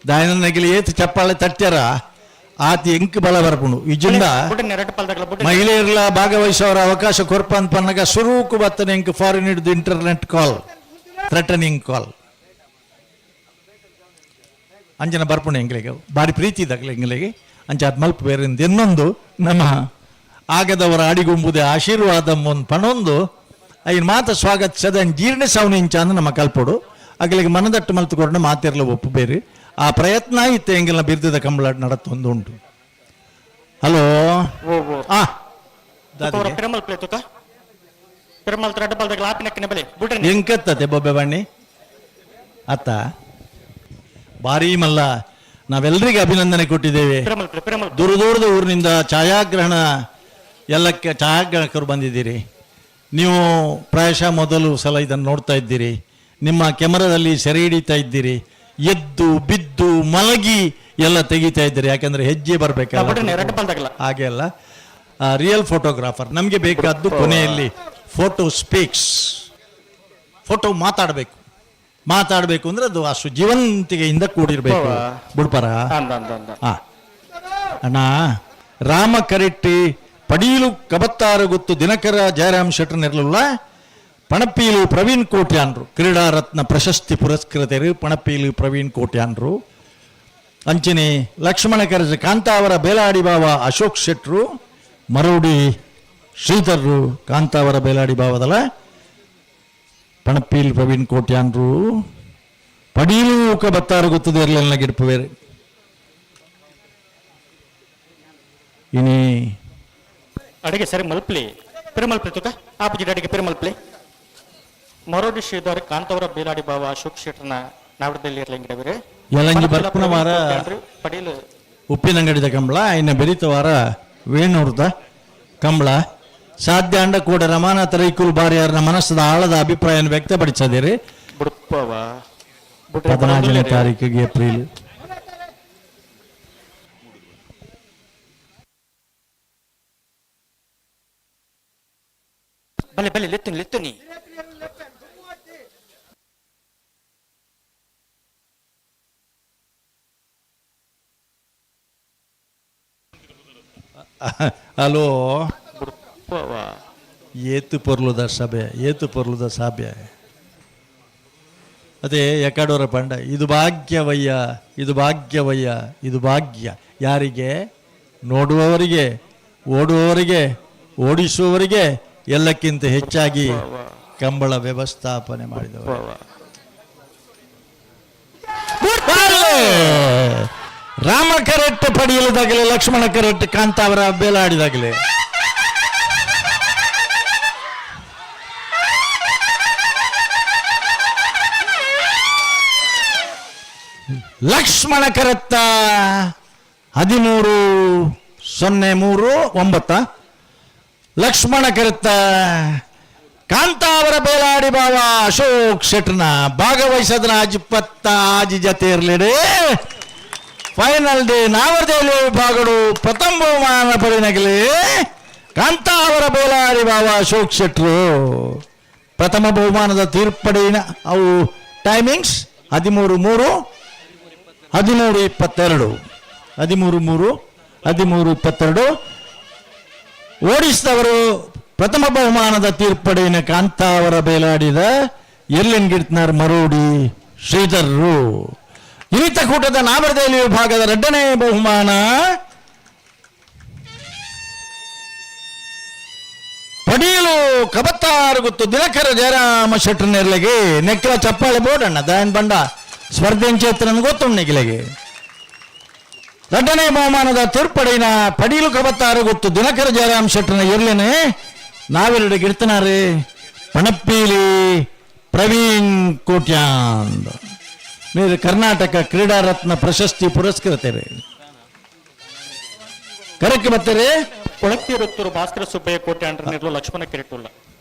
ದಾಯನಗಿಲಿ ಏತ್ ಚಪ್ಪಾಳೆ ತಟ್ಟ್ಯಾರ ಆತಿ ಎಂಕ್ ಬಲ ಬರ್ಪುಂಡು ಇಜಿಂದ. ಮಹಿಳೆಯರ್ಲ ಭಾಗವಹಿಸೋರ ಅವಕಾಶ ಕೊರ್ಪ ಅಂತ ಪನ್ನಗ ಸುರೂಕು ಬತ್ತನೆ ಎಂಕ್ ಫಾರಿನ್ ಹಿಡಿದು ಇಂಟರ್ನೆಟ್ ಕಾಲ್, ಥ್ರೆಟನಿಂಗ್ ಕಾಲ್ ಅಂಜನ ಬರ್ಪುಂಡು. ಎಂಗ್ಲಿಗೆ ಬಾರಿ ಪ್ರೀತಿ ಇದ್ದಾಗಲಿ ಎಂಗ್ಲಿಗೆ ಅಂಚ ಅದ್ ಮಲ್ಪ ಬೇರೆ ಇನ್ನೊಂದು ನಮ್ಮ ಆಗದವರ ಅಡಿಗುಂಬುದೆ ಆಶೀರ್ವಾದ ಒಂದು ಪಣೊಂದು ಐನ್ ಮಾತ ಸ್ವಾಗತಿಸದ ಜೀರ್ಣಿಸವನ ಇಂಚ ಅಂದ್ ನಮ್ಮ ಕಲ್ಪೊಡು. ಅಗಲಿಗೆ ಮನದಟ್ಟು ಮಲ್ತು ಕೊರಣ ಮಾತಿರ್ಲ ಒಪ್ಪು ಬೇರೆ ಆ ಪ್ರಯತ್ನ ಇತ್ತೆ ಎಂಗೆಲ್ಲ ಬಿರ್ದಿದ ಕಂಬಳ ನಡತ್ತೊಂದು ಉಂಟು. ಹಲೋ, ಆ ಎಂಕತ್ತದೆ ಬೊಬ್ಬೆ ಬಣ್ಣಿ ಅತ್ತ ಭಾರೀ ಮಲ್ಲ. ನಾವೆಲ್ಲರಿಗೆ ಅಭಿನಂದನೆ ಕೊಟ್ಟಿದ್ದೇವೆ. ದೂರ ದೂರದ ಊರಿನಿಂದ ಛಾಯಾಗ್ರಹಣ ಎಲ್ಲಕ್ಕೆ ಛಾಯಾಗ್ರಾಹಕರು ಬಂದಿದ್ದೀರಿ ನೀವು. ಪ್ರಾಯಶಃ ಮೊದಲು ಸಲ ಇದನ್ನು ನೋಡ್ತಾ ಇದ್ದೀರಿ. ನಿಮ್ಮ ಕ್ಯಾಮರಾದಲ್ಲಿ ಸೆರೆ ಹಿಡಿತಾ ಇದ್ದೀರಿ. ಎದ್ದು ಬಿದ್ದು ಮಲಗಿ ಎಲ್ಲ ತೆಗಿತಾ ಇದ್ದೀರಿ. ಯಾಕಂದ್ರೆ ಹೆಜ್ಜೆ ಬರಬೇಕಲ್ಲ, ಹಾಗೆ ಅಲ್ಲ. ರಿಯಲ್ ಫೋಟೋಗ್ರಾಫರ್ ನಮಗೆ ಬೇಕಾದ್ದು ಕೊನೆಯಲ್ಲಿ photo speaks. Photo ಮಾತಾಡಬೇಕು. ಮಾತಾಡಬೇಕು ಅಂದ್ರೆ ಅದು ಅಷ್ಟು ಜೀವಂತಿಕೆಯಿಂದ ಕೂಡಿರ್ಬೇಕು. ಬುಡ್ಪರ ಅಣ್ಣ ರಾಮ ಕರೆಟ್ಟಿ ಪಡೀಲು ಕಬತ್ತಾರು ಗೊತ್ತು ದಿನಕರ ಜಯರಾಮ್ ಶೆಟ್ಟರ್ನಿರಲಿಲ್ಲ. ಪಣಪೀಲು ಪ್ರವೀಣ್ ಕೋಟ್ಯಾನ್ರು ಕ್ರೀಡಾರತ್ನ ಪ್ರಶಸ್ತಿ ಪುರಸ್ಕೃತರು ಪಣಪೀಲು ಪ್ರವೀಣ್ ಕೋಟ್ಯಾನ್ರು. ಅಂಚನೆ ಲಕ್ಷ್ಮಣ ಕರಜ ಕಾಂತಾವರ ಬೇಲಾಡಿ ಬಾವ ಅಶೋಕ್ ಶೆಟ್ರು, ಮರೋಡಿ ಶ್ರೀಧರ್ರು ಕಾಂತಾವರ ಬೇಲಾಡಿ ಬಾವದಲ ಪಣಪೀಲ್ ಪ್ರವೀಣ್ ಕೋಟ್ಯಾನ್ರು ಪಡೀಲು ಬತ್ತಾರು ಗೊತ್ತದ ಇರಲಿಲ್ಲ ಗಿಡ್ಪು ಬೇರೆ. ಇನಿ ಅಡಿಗೆ ಸರಿ ಮಲ್ಪ್ಲಿ ಪಿರಮಲ್ಪ್ಲಿ ತುಕ ಆಪೋಸಿಟ್ ಅಡಿಗೆ ಪಿರಮಲ್ಪ್ಲಿ ಮರೋಡಿ ಶ್ರೀಧರ್ ಕಾಂತವರ ಬೇಲಾಡಿ ಬಾವ ಅಶೋಕ್ ಶೆಟ್ಟರ್ನ ನಾವಡದಲ್ಲಿ ಇರ್ಲಿಂಗಿಡವಿರಿ. ಯಲಂಜಿ ಬರ್ಪುನ ವಾರ ಪಡೀಲು ಉಪ್ಪಿನಂಗಡಿದ ಕಂಬಳ ಇನ್ನು ಬೆರಿತ ವಾರ ವೇಣೂರ್ದ ಕಂಬಳ ಸಾಧ್ಯ ಅಂಡ ಕೂಡ ರಮಾನಾಥ ರೈಕುಲ್ ಬಾರಿಯಾರನ ಮನಸ್ಸದ ಆಳದ ಅಭಿಪ್ರಾಯವನ್ನು ವ್ಯಕ್ತಪಡಿಸದಿರಿ. ಬುಡ್ಪವ 14ನೇ ತಾರೀಕಿಗೆ ಏಪ್ರಿಲ್. ಬಲೆ ಬಲೆ ಲೆತ್ತುನಿ ಲೆತ್ತುನಿ. ಹಲೋ, ಏತು ಪೊರ್ಲುದ ಸಭೆ, ಏತು ಪೊರ್ಲುದ ಸಭೆ. ಅದೇ ಎಕಡೋರ ಪಂಡ ಇದು ಭಾಗ್ಯವಯ್ಯ, ಇದು ಭಾಗ್ಯವಯ್ಯ, ಇದು ಭಾಗ್ಯ. ಯಾರಿಗೆ? ನೋಡುವವರಿಗೆ, ಓಡುವವರಿಗೆ, ಓಡಿಸುವವರಿಗೆ, ಎಲ್ಲಕ್ಕಿಂತ ಹೆಚ್ಚಾಗಿ ಕಂಬಳ ವ್ಯವಸ್ಥಾಪನೆ ಮಾಡಿದವರು. ರಾಮ ಕರೆಕ್ಟ್ ಪಡೆಯಲದಾಗಲಿ, ಲಕ್ಷ್ಮಣ ಕರೆಕ್ಟ್ ಕಾಂತಾವರ ಬೇಲಾಡಿದಾಗಲಿ. ಲಕ್ಷ್ಮಣ ಕರೆತ್ತ 13.039. ಲಕ್ಷ್ಮಣ ಕರೆತ್ತ ಕಾಂತಾವರ ಬೇಲಾಡಿ ಬಾವ ಅಶೋಕ್ ಶೆಟ್ನ ಭಾಗವಹಿಸದ್ರ ಆಜಿ ಜತೆ ಇರಲಿಡೆ. ಫೈನಲ್ ಡೇ ನಾವರ್ದೇಲಿ ವಿಭಾಗಡು ಪ್ರಥಮ ಬಹುಮಾನ ಪಡೆನಗಲಿ ಕಾಂತಾವರ ಬೇಲಾಡಿ ಬಾವ ಅಶೋಕ್ ಶೆಟ್ರು. ಪ್ರಥಮ ಬಹುಮಾನದ ತೀರ್ಪಡಿನ ಅವು ಟೈಮಿಂಗ್ಸ್ 13.3, 13.22, 13.3, 13.22. ಓಡಿಸಿದವರು ಪ್ರಥಮ ಬಹುಮಾನದ ತೀರ್ಪಡಿನ ಕಾಂತಾವರ ಬೇಲಾಡಿದ ಎಲ್ಲಿನ್ ಗಿಡ್ತನಾರ್ ಮರೋಡಿ ಶ್ರೀಧರ್ರು. ಕೂಟದ ನಾವರದೇಲಿ ವಿಭಾಗದ ಎರಡನೇ ಬಹುಮಾನ ಪಡೀಲು ಕಬತ್ತಾರು ಗೊತ್ತು ದಿನಕರ ಜಯರಾಮ ಶೆಟ್ಟರ್ನೆರ್ಲೆಗೆ ನೆಕ್ಕಲ ಚಪ್ಪಾಳೆ ಬೋಡಣ್ಣ ದಯನ್ ಬಂಡ ಸ್ಪರ್ಧೆ ಚೇತನ ಗೊತ್ತುಂಡು ನೆಗಿಲೆಗೆ. ಎರಡನೇ ಬಹುಮಾನದ ತೀರ್ಪಡಿನ ಪಡೀಲು ಕಬತ್ತಾರು ಗೊತ್ತು ದಿನಕರ ಜಯರಾಮ್ ಶೆಟ್ಟರ್ನ ಇರ್ಲೇನೆ ನಾವೆರಡು ಗಿಡ್ತನಾರೆ ಪಣಪ್ಪೀಲಿ ಪ್ರವೀಣ್ ಕೋಟ್ಯಾನ್ మీరు ಕರ್ನಾಟಕ ಕ್ರೀಡಾ ರತ್ನ ಪ್ರಶಸ್ತಿ ಪುರಸ್ಕೃತರು. ಕರೆಕ್ಟ್ ಬರ್ತಾರೆ. ಕೊಳಕ್ಕಿರುತ್ತೂರು ಭಾಸ್ಕರ ಸುಬ್ಬಯ್ಯ ಕೋಟ್ಯಾನ್ರ ಲಕ್ಷ್ಮಣ ಕೆರೆಟುಲ್ಲ.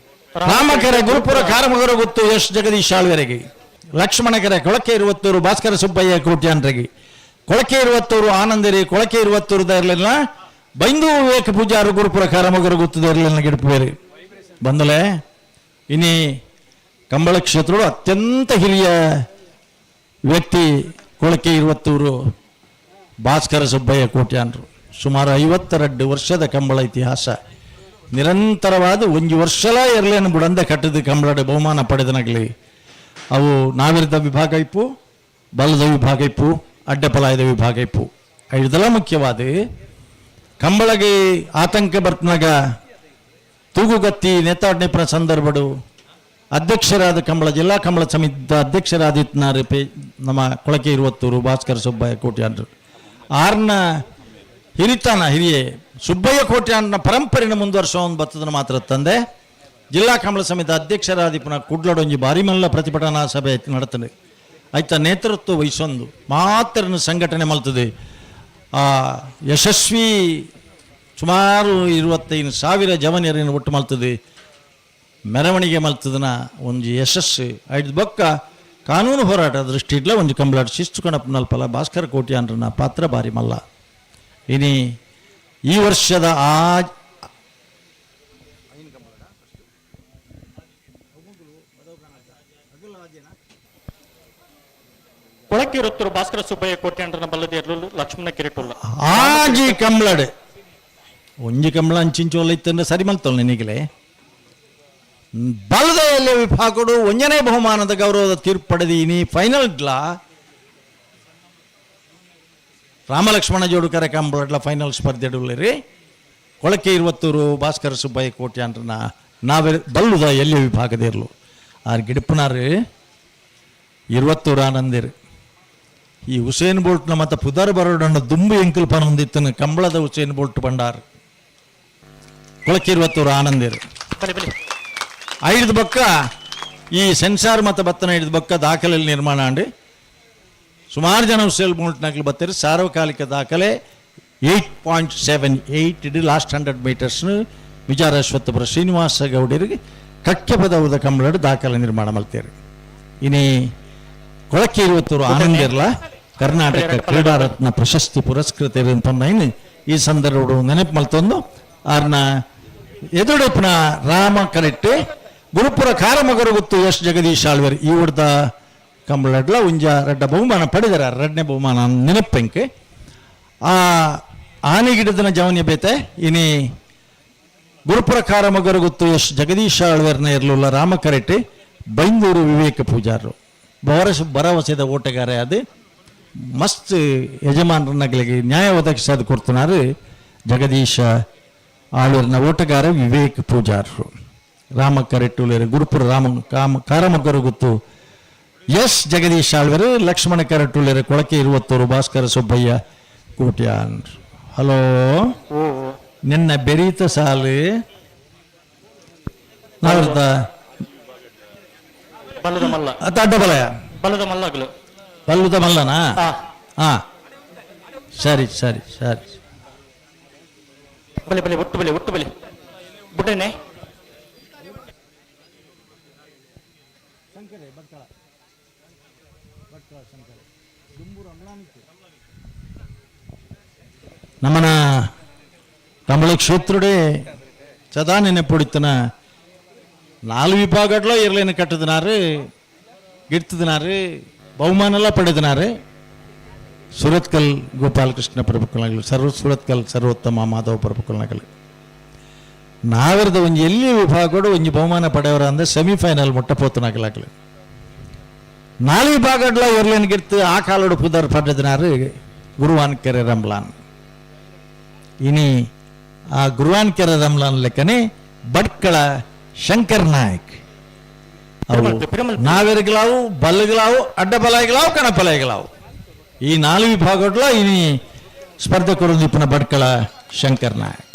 ರಾಮಕೆರೆ ಗುರುಪುರ ಕಾರಮಗರ ಗೊತ್ತು ಎಸ್ ಜಗದೀಶ್ ಆಳ್ವೆರೆಗೆ. ಲಕ್ಷ್ಮಣಕೆರೆ ಕೊಳಕೆ ಇರುವತ್ತೂರು ಭಾಸ್ಕರ ಸುಬ್ಬಯ್ಯ ಕೋಟ್ಯಾನ್ರಿಗೆ. ಕೊಳಕೆ ಇರುವತ್ತೂರು ಆನಂದರಿ. ಕೊಳಕೆ ಇರುವತ್ತೂರು ಇರಲಿಲ್ಲ ಬೈಂದು ವಿವೇಕ ಪೂಜಾರು ಗುರುಪುರ ಕಾರಮಗರ ಗೊತ್ತದ ಇರಲಿಲ್ಲ ಗಿಡಪು ಬಂದಲೆ. ಇನಿ ಕಂಬಳ ಕ್ಷೇತ್ರಗಳು ಅತ್ಯಂತ ಹಿರಿಯ ವ್ಯಕ್ತಿ ಕೊಳಕೆ ಇರುವತ್ತೂರು ಭಾಸ್ಕರ ಸುಬ್ಬಯ್ಯ ಕೋಟ್ಯಾನ್ರು. ಸುಮಾರು 52 ವರ್ಷದ ಕಂಬಳ ಇತಿಹಾಸ. ನಿರಂತರವಾದ ಒಂಜಿ ವರ್ಷಲ ಇರಲೇನು ಬುಡಂದ ಕಟ್ಟದ ಕಂಬಳಡೆ ಬಹುಮಾನ ಪಡೆದನಗಲಿ. ಅವು ನಾವಿರದ ವಿಭಾಗ ಇಪ್ಪು, ಬಲದ ವಿಭಾಗ ಇಪ್ಪು, ಅಡ್ಡಪಲಾಯದ ವಿಭಾಗ ಇಪ್ಪು. ಇದೆಲ್ಲ ಮುಖ್ಯವಾದ ಕಂಬಳಗೆ ಆತಂಕ ಬರ್ತನಾಗ ತೂಗುಗತ್ತಿ ನೇತಾಡ್ನಿಪುರ ಸಂದರ್ಭಡು ಅಧ್ಯಕ್ಷರಾದ ಕಂಬಳ ಜಿಲ್ಲಾ ಕಂಬಳ ಸಮಿತಿಯ ಅಧ್ಯಕ್ಷರಾದಿತ್ನಾರು ಪೇ ನಮ್ಮ ಕೊಳಕೆ ಇರುವತ್ತೂರು ಭಾಸ್ಕರ ಸುಬ್ಬಯ್ಯ ಕೋಟ್ಯಾನ್ರು. ಆರ್ನ ಹಿರಿತನ ಹಿರಿಯೇ ಸುಬ್ಬಯ್ಯ ಕೋಟ್ಯಾನ್ನ ಪರಂಪರೆನ ಮುಂದುವರ್ಸೋ ಬತ್ತದನ್ನು ಮಾತ್ರ ತಂದೆ ಜಿಲ್ಲಾ ಕಂಬಳ ಸಮಿತಿ ಅಧ್ಯಕ್ಷರಾದಿಪುನ ಕುಡ್ಲಡೊಂಜಿ ಬಾರಿಮಲ್ಲ ಪ್ರತಿಭಟನಾ ಸಭೆ ನಡತದೆ. ಆಯ್ತ ನೇತೃತ್ವ ವಹಿಸೊಂದು ಮಾತ್ರ ಸಂಘಟನೆ ಮಲ್ತದೆ. ಆ ಯಶಸ್ವಿ ಸುಮಾರು 25,000 ಜವನಿಯರನ್ನು ಒಟ್ಟು ಮಲ್ತದೆ, ಮೆರವಣಿಗೆ ಮಲ್ತದನ ಒಂಜಿ ಯಶಸ್ಸು. ಐದು ಬೊಕ್ಕ ಕಾನೂನು ಹೋರಾಟ ದೃಷ್ಟಿ ಇಡ್ಲ ಒಂಜಿ ಕಂಬಳಾಟ ಶಿಸ್ತು ಕಣಪ್ಪನಲ್ಪಲ ಭಾಸ್ಕರ ಕೋಟ್ಯಾನ್ರನ ಪಾತ್ರ ಬಾರಿ ಮಲ್ಲ. ಇನಿ ಈ ವರ್ಷದ ಆ ಕೊಳಕ್ಕಿರುತ್ತೂರು ಭಾಸ್ಕರ ಸುಬ್ಬಯ್ಯ ಕೋಟ್ಯಾನ್ರನ ಬಲ್ಲದ ಲಕ್ಷ್ಮಣ ಕಿರಿಟುಲ್ಲ. ಆಜಿ ಕಂಬಳಡೆ ಒಂಜಿ ಕಂಬಳ ಅಂಚಿಂಚೋಲ ಇತ್ತಂದ್ರೆ ಸರಿ ಮಲ್ತೊಲ್ ನಿನಗಲೇ. ಬಲದ ಎಲ್ಲ ವಿಭಾಗಡು ಒಂಜನೇ ಬಹುಮಾನದ ಗೌರವದ ತೀರ್ಪು ಪಡೆದೀನಿ. ಫೈನಲ್ ಗ್ಲಾ ರಾಮಲಕ್ಷ್ಮಣ ಜೋಡುಕರ ಕಂಬಳಡ್ಲ ಫೈನಲ್ ಸ್ಪರ್ಧೆ ಕೊಳಕೆ ಇರುವತ್ತೂರು ಭಾಸ್ಕರ ಸುಬ್ಬಯ್ಯ ಕೋಟ್ಯಾನ್ರನ ನಾವೇ ಬಲ್ಲುದ ಎಲ್ಲಿ ವಿಭಾಗದ ಇರಲು ಆರ್ ಗಿಡಪನಾರು ಇರುವತ್ತೂರು ಆನಂದಿರು. ಈ ಹುಸೇನ್ ಬೋಲ್ಟ್ನ ಮತ್ತು ಪುದರ್ ಬರೋಡಣ್ಣ ದುಂಬು ಎಂಕಲ್ ಪನೊಂದಿತ್ತನು ಕಂಬಳದ ಹುಸೇನ್ ಬೋಲ್ಟ್ ಬಂಡಾರ್ ಕೊಳಕೆ ಇರುವತ್ತೂರು ಆನಂದಿರು. ಐದು ಬೊಕ್ಕ ಈ ಸೆನ್ಸಾರ್ ಮತ್ತು ಬತ್ತನ ಹಿಡಿದ ಬೊಕ್ಕ ದಾಖಲೆಯಲ್ಲಿ ನಿರ್ಮಾಣ ಅಂಡಿ ಸುಮಾರು ಜನ ಹುಸೇನ್ ಬೋಲ್ಟ್ನಾಗ್ಲಿ ಬತ್ತಾರೆ. ಸಾರ್ವಕಾಲಿಕ ದಾಖಲೆ 8.78 ಇಡೀ ಲಾಸ್ಟ್ 100 ಮೀಟರ್ಸ್ನು ವಿಚಾರ ಅಶ್ವತ್ಥಪುರ ಶ್ರೀನಿವಾಸ ಗೌಡರಿಗೆ ಕಕ್ಕೆ ಪದವುದ ಕಂಬಳಡು ದಾಖಲೆ ನಿರ್ಮಾಣ ಮಲ್ತೇರು. ಇನಿ ಕೊಳಕೆ ಇರುವತ್ತೂರು ಆನಂದಿರ್ಲ ಕರ್ನಾಟಕ ಕ್ರೀಡಾರತ್ನ ಪ್ರಶಸ್ತಿ ಪುರಸ್ಕೃತರು ಪನ್ನೈನ್ ಈ ಸಂದರ್ಭ ನೆನಪು ಮಲ್ತೊಂದು ಆರ್ನ ಎದುರುಡುಪುನ ರಾಮ ಕರೆಕ್ಟ್ ಗುರುಪುರ ಕಾರಮಗರು ಗೊತ್ತು ಎಸ್ ಜಗದೀಶ್ ಆಳ್ವೇರ್ ಈ ಉಡ್ದ ಕಂಬಳಡ್ಲ ಉಂಜ ರಡ್ಡ ಬಹುಮಾನ ಪಡೆದರ ರಡ್ನೇ ಬಹುಮಾನ ನೆನಪೆಂಕೆ. ಆ ಆನೆಗಿಡದನ ಜವನ್ಯ ಬೇತೆ ಇನಿ ಗುರುಪುರ ಕಾರಮಗರು ಗೊತ್ತು ಎಸ್ ಜಗದೀಶ ಆಳ್ವೇರ್ನ ಇರಲಿಲ್ಲ ರಾಮ ಕರೆಟ್ಟಿ ಬೈಂದೂರು ವಿವೇಕ ಪೂಜಾರರು ಭರವಸೆದ ಓಟಗಾರ ಅದು ಮಸ್ತ್ ಯಜಮಾನರನ್ನಗಳಿಗೆ ನ್ಯಾಯ ಒದಗಿಸೋದು ಕೊಡ್తున్నారు ಜಗದೀಶ ಆಳ್ವೇರ್ನ ಓಟಗಾರ ವಿವೇಕ್ ಪೂಜಾರರು. ರಾಮ ಕರೆಟ್ಟುಲೇರು ಗುರುಪುರ ರಾಮ ಕಾಮ ಕಾರಮಗರು ಗೊತ್ತು ಎಸ್ ಜಗದೀಶ್ ಆಳ್ವರು ಲಕ್ಷ್ಮಣ ಕರೆಟ್ಟುಲೇರು ಕೊಳಕೆ ಇರುವತ್ತೂರು ಭಾಸ್ಕರ ಸುಬ್ಬಯ್ಯ ಕೋಟ್ಯಾನ್. ಹಲೋ, ನಿನ್ನ ಬೆರೀತ ಸಾಲು ನಾವರ್ದ ಬಲ್ಲದ ಮಲ್ಲ. ಅಡ್ಡ ಬಲಯ. ಬಲ್ಲದ ಮಲ್ಲಗಲು. ಬಲ್ಲುದ ಮಲ್ಲನಾ? ಹಾ, ಸರಿ ಸರಿ ಸರಿ. ಬಲೆ ಬಲೆ ಒಟ್ಟು ಬಲೆ ಒಟ್ಟು ಬಲೆ ಬುಡ್ಡನೆ. ನಮ್ಮನ ಕಂಬಳ ಕ್ಷೇತ್ರುಡೆ ಸದಾ ನೆನಪುಡಿತನ ನಾಲ್ಕು ವಿಭಾಗట్లో ಇರ್ಲೇನು ಕಟ್ಟದಿನಾರು ಗಿಡ್ತದಿನಾರು ಬಹುಮಾನೆಲ್ಲ ಪಡೆದಿನಾರು. ಸುರತ್ಕಲ್ ಗೋಪಾಲಕೃಷ್ಣ ಪ್ರಭುಕುಲನಾಗಲಿ ಸರ್ವ ಸುರತ್ಕಲ್ ಸರ್ವೋತ್ತಮ ಮಾಧವ ಪ್ರಭುಕುಲನಾಗಲಿ ನಾವಿರದ ಒಂಜಿ ಎಲ್ಲಿ ವಿಭಾಗಡು ಒಂಜಿ ಬಹುಮಾನ ಪಡೆಯವರ ಅಂದ್ರೆ ಸೆಮಿಫೈನಲ್ ಮುಟ್ಟ ಪೋತನಾಗಲಾಗಲಿ. ನಾಲ್ ವಿಭಾಗಡ್ಲ ಎರ್ಲೇನು ಗಿರ್ತು ಆ ಕಾಲೋಡು ಪುದರ್ ಪಡೆದಿನಾರು ಗುರುವಾನ್ ಕೆರೆ ರಂಬ್ಲಾನ್. ಇನಿ ಆ ಗುರುವಾನ್ ಕೆರೆ ರಂಬ್ಲಾನ್ ಲೆಕ್ಕನೆ ಭಟ್ಕಳ ಶಂಕರ್ ನಾಯಕ್ ಅವು ನಾವೆರ್ಗ್ಲಾವು ಬಲ್ಲಗ್ಲಾವು ಅಡ್ಡಬಲಾಯಿಗಳಾವು ಕಣಪಲಾಯಿಗಳಾವು ಈ ನಾಲ್ಕು ವಿಭಾಗಡ್ಲ ಇನಿ ಸ್ಪರ್ಧಕರು ನಿಪುಣ ಭಟ್ಕಳ ಶಂಕರ್ ನಾಯಕ್.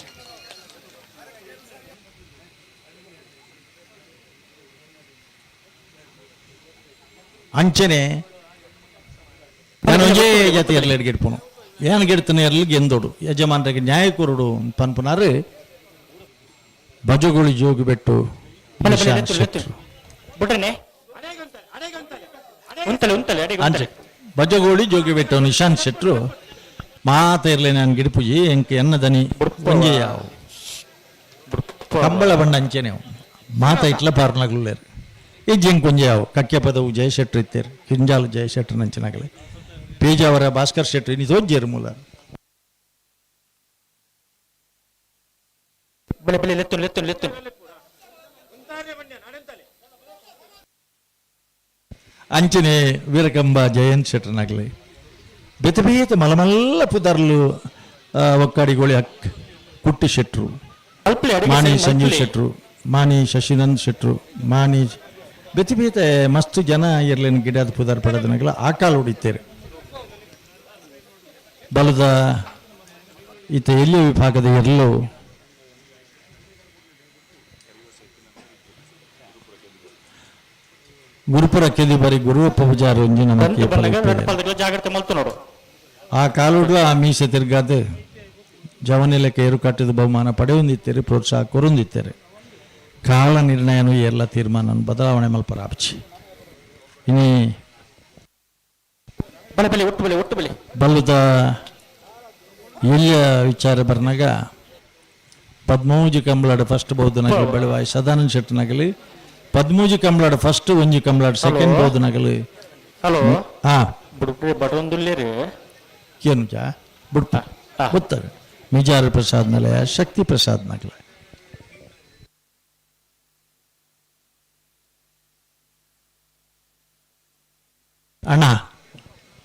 ಅಂಚನೆ ನಾನು ಒಂಜೇ ಜಾತಿ ಎರ್ಲೆಡ್ ಗೆಡ್ಪುನು ಏನ್ ಗೆಡ್ತನ ಎರ್ಲು ಗೆಂದೋಡು ಯಜಮಾನ್ರಿಗೆ ನ್ಯಾಯ ಕೊರಡು ಪನ್ಪುನಾರು ಬಜಗೋಳಿ ಜೋಗಿ ಬೆಟ್ಟು ಬಲೆ ಬಲೆ ನಿಶಾಂತ್ ಲೆತ್ತು ಲೆತ್ತು ಶೆಟ್ರು. ಬಿಡ್ರನೆ ಉಂತಲೆ ಉಂತಲೆ ಅಡಿಗೆ ಅಂಚೆ ಉಂತಲೆ ಬಜಗೋಳಿ ಜೋಗಿ ಬೆಟ್ಟು ನಿಶಾಂತ್ ಶೆಟ್ರು ಮಾತ ಇರ್ಲಿ ನಾನು ಗಿಡಿಪುಜಿ ಎಂಕ್ ಎನ್ನ ದನಿ ಒಂಜೆ ಯಾವು ಕಂಬಳ ಬಣ್ಣ ಅಂಚೆನೆ ಅವು. ಮಾತ ಇಟ್ಲ ಪಾರ್ನಗ್ಲುಲ್ಲೇರು ಈ ಜಿಂಕ್ ಒಂಜೆ ಯಾವು ಕಕ್ಕೆ ಪದವು ಜಯ ಶೆಟ್ರು ಇತ್ತೇರು ಕಿಂಜಾಲು ಜಯ ಶೆಟ್ರು ನಂಚಿನಾಗಲೆ ಪೇಜಾವರ ಭಾಸ್ಕರ್ ಶೆಟ್ರು ಇನಿ ತೋಜ್ಜೇರು ಮೂಲ. ಬಲೆ ಬಲೆ ಲೆತ್ತು ಲೆತ್ತು ಲೆತ್ತು. ಅಂಚನೆ ವೀರಕಂಬ ಜಯಂತ್ ಶೆಟ್ರನಾಗಲಿ ಬೇತೆ ಬೇತೆ ಮಲಮಲ್ಲ ಪುದರ್ಲು ಒಕ್ಕಾಡಿಗೋಳಿ ಅಕ್ ಕುಟ್ಟಿ ಶೆಟ್ರು ಮಲ್ಪಲೆ ಅಡಿಗೆ ಮಾಣಿ ಸರಿ ಸಂಜೀವ್ ಮಲ್ಪಲೆ. ಶೆಟ್ರು, ಮಾಣಿ ಶಶಿನಂದ್ ಶೆಟ್ರು, ಮಾಣಿ ಬೇತೆ ಬೇತೆ ಮಸ್ತ್ ಜನ ಇರ್ಲೇನು ಗಿಡದ ಪುದರ್ ಪಡೆದನಾಗಲ ಆ ಕಾಲ ಹೊಡಿತೇರೆ. ಬಲದ ಈತ ಎಲ್ಲಿ ವಿಭಾಗದ ಎಲ್ಲೋ ಗುರುಪುರ ಕೆದಿ ಬರಿ ಗುರುವಪ್ಪ ಪೂಜಾರಿ ಒಂಜಿ ಬಂತು ನಮಕ್ಕೆ ಬಂದಾಗ ಫಲ. ರಡ್ಡ್ ಪಾಲ್ದಗ್ಲ ಜಾಗ್ರತೆ ಮಲ್ತು ನೋಡು. ಆ ಕಾಲುಡ್ಲ ಆ ಮೀಸೆ ತಿರ್ಗಾದ ಜವನಿಲೆಕ್ಕ ಏರು ಕಟ್ಟಿದ ಬಹುಮಾನ ಪಡೆಯೊಂದಿತ್ತೇರೆ, ಪ್ರೋತ್ಸಾಹ ಕೊರೊಂದಿತ್ತೇರೆ. ಕಾಲ ನಿರ್ಣಯನು ಎಲ್ಲ ತೀರ್ಮಾನ ಬದಲಾವಣೆ ಮಲ್ಪರಾಪಚಿ ಇನಿ. ಬಲೆ ಬಲೆ ಒಟ್ಟು ಬಲೆ ಒಟ್ಟು ಬಲೆ. ಬಲ್ಲದ ಎಲ್ಲಿಯ ವಿಚಾರ ಬರ್ನಾಗ ಪದ್ಮೂಜಿ ಕಂಬಳಾಡು ಫಸ್ಟ್ ಬೌದ್ಧನಾಗಲಿ ಬೆಳವಾಯಿ ಸದಾನಂದ ಶೆಟ್ಟನಾಗಲಿ ಪದ್ಮೂಜಿ ಕಂಬಳಾಡು ಫಸ್ಟ್, ಒಂಜಿ ಕಂಬಳಾಡು ಸೆಕೆಂಡ್ ಬೌದ್ಧನಾಗಲಿ. ಹಲೋ. ಹಾ. ಬುಡ್ರಿ ಬಡೊಂದುಲ್ಲೇರಿ. ಕೇನುಜ ಬುಡ್ಪ ಗೊತ್ತಾಗ ಮಿಜಾರ ಪ್ರಸಾದ್ ನಲೆ ಶಕ್ತಿ ಪ್ರಸಾದ್ ನಗಲೆ. ಅಣ್ಣ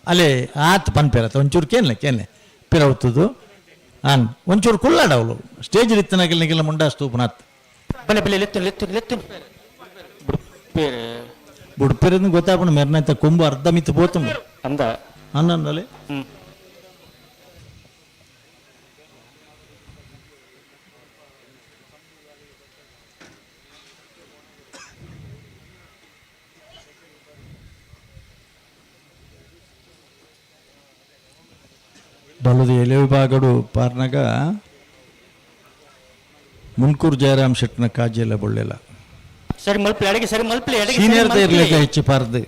ಅಲ್ಲೇ ಆತ್ ಪನ್ಪೇರತ್ತ ಒಂಚೂರು ಕೇನ್ಲೆ ಕೇನ್ಲೆ ಪಿರವುತ್ತದು ಆನ್ ಒಂಚೂರು ಕುಲ್ಲಾಡವಳು ಸ್ಟೇಜ್ ಇತ್ತನಾಗಲ್ ನಿಗಲ ಮುಂಡಾ ಸ್ತೂಪನಾತ್. ಬಲೆ ಬಲೆ ಲೆತ್ತು ಲೆತ್ತು ಲೆತ್ತು ಬುಡ್ಪೇರೆ. ಬುಡ್ಪೇರನ್ನು ಗೊತ್ತಾಪಣ ಮೆರ್ನೈತ ಕೊಂಬು ಅರ್ಧ ಮಿತ್ತು ಪೋತುಂಡು. ಅಂದ. ಅನ್ನಲ್ಲಿ. ಹ್ಮ್. ಬಲದ ಎಲೆ ವಿಭಾಗಡು ಪಾರ್ನಾಗ ಮುನ್ಕೂರು ಜಯರಾಮ್ ಶೆಟ್ನ ಕಾಜಿಯೆಲ್ಲ ಬೊಳ್ಳೆಲ್ಲ. ಸರಿ ಮಲ್ಪಲೆ ಅಡಿಗೆ ಸರಿ ಮಲ್ಪಲೆ ಅಡಿಗೆ ಸರಿ ಸೀನಿಯರ್ ಮಲ್ಪಲೆ. ಇರ್ಲಿಕ್ಕೆ ಹೆಚ್ಚು ಪಾರ್ದು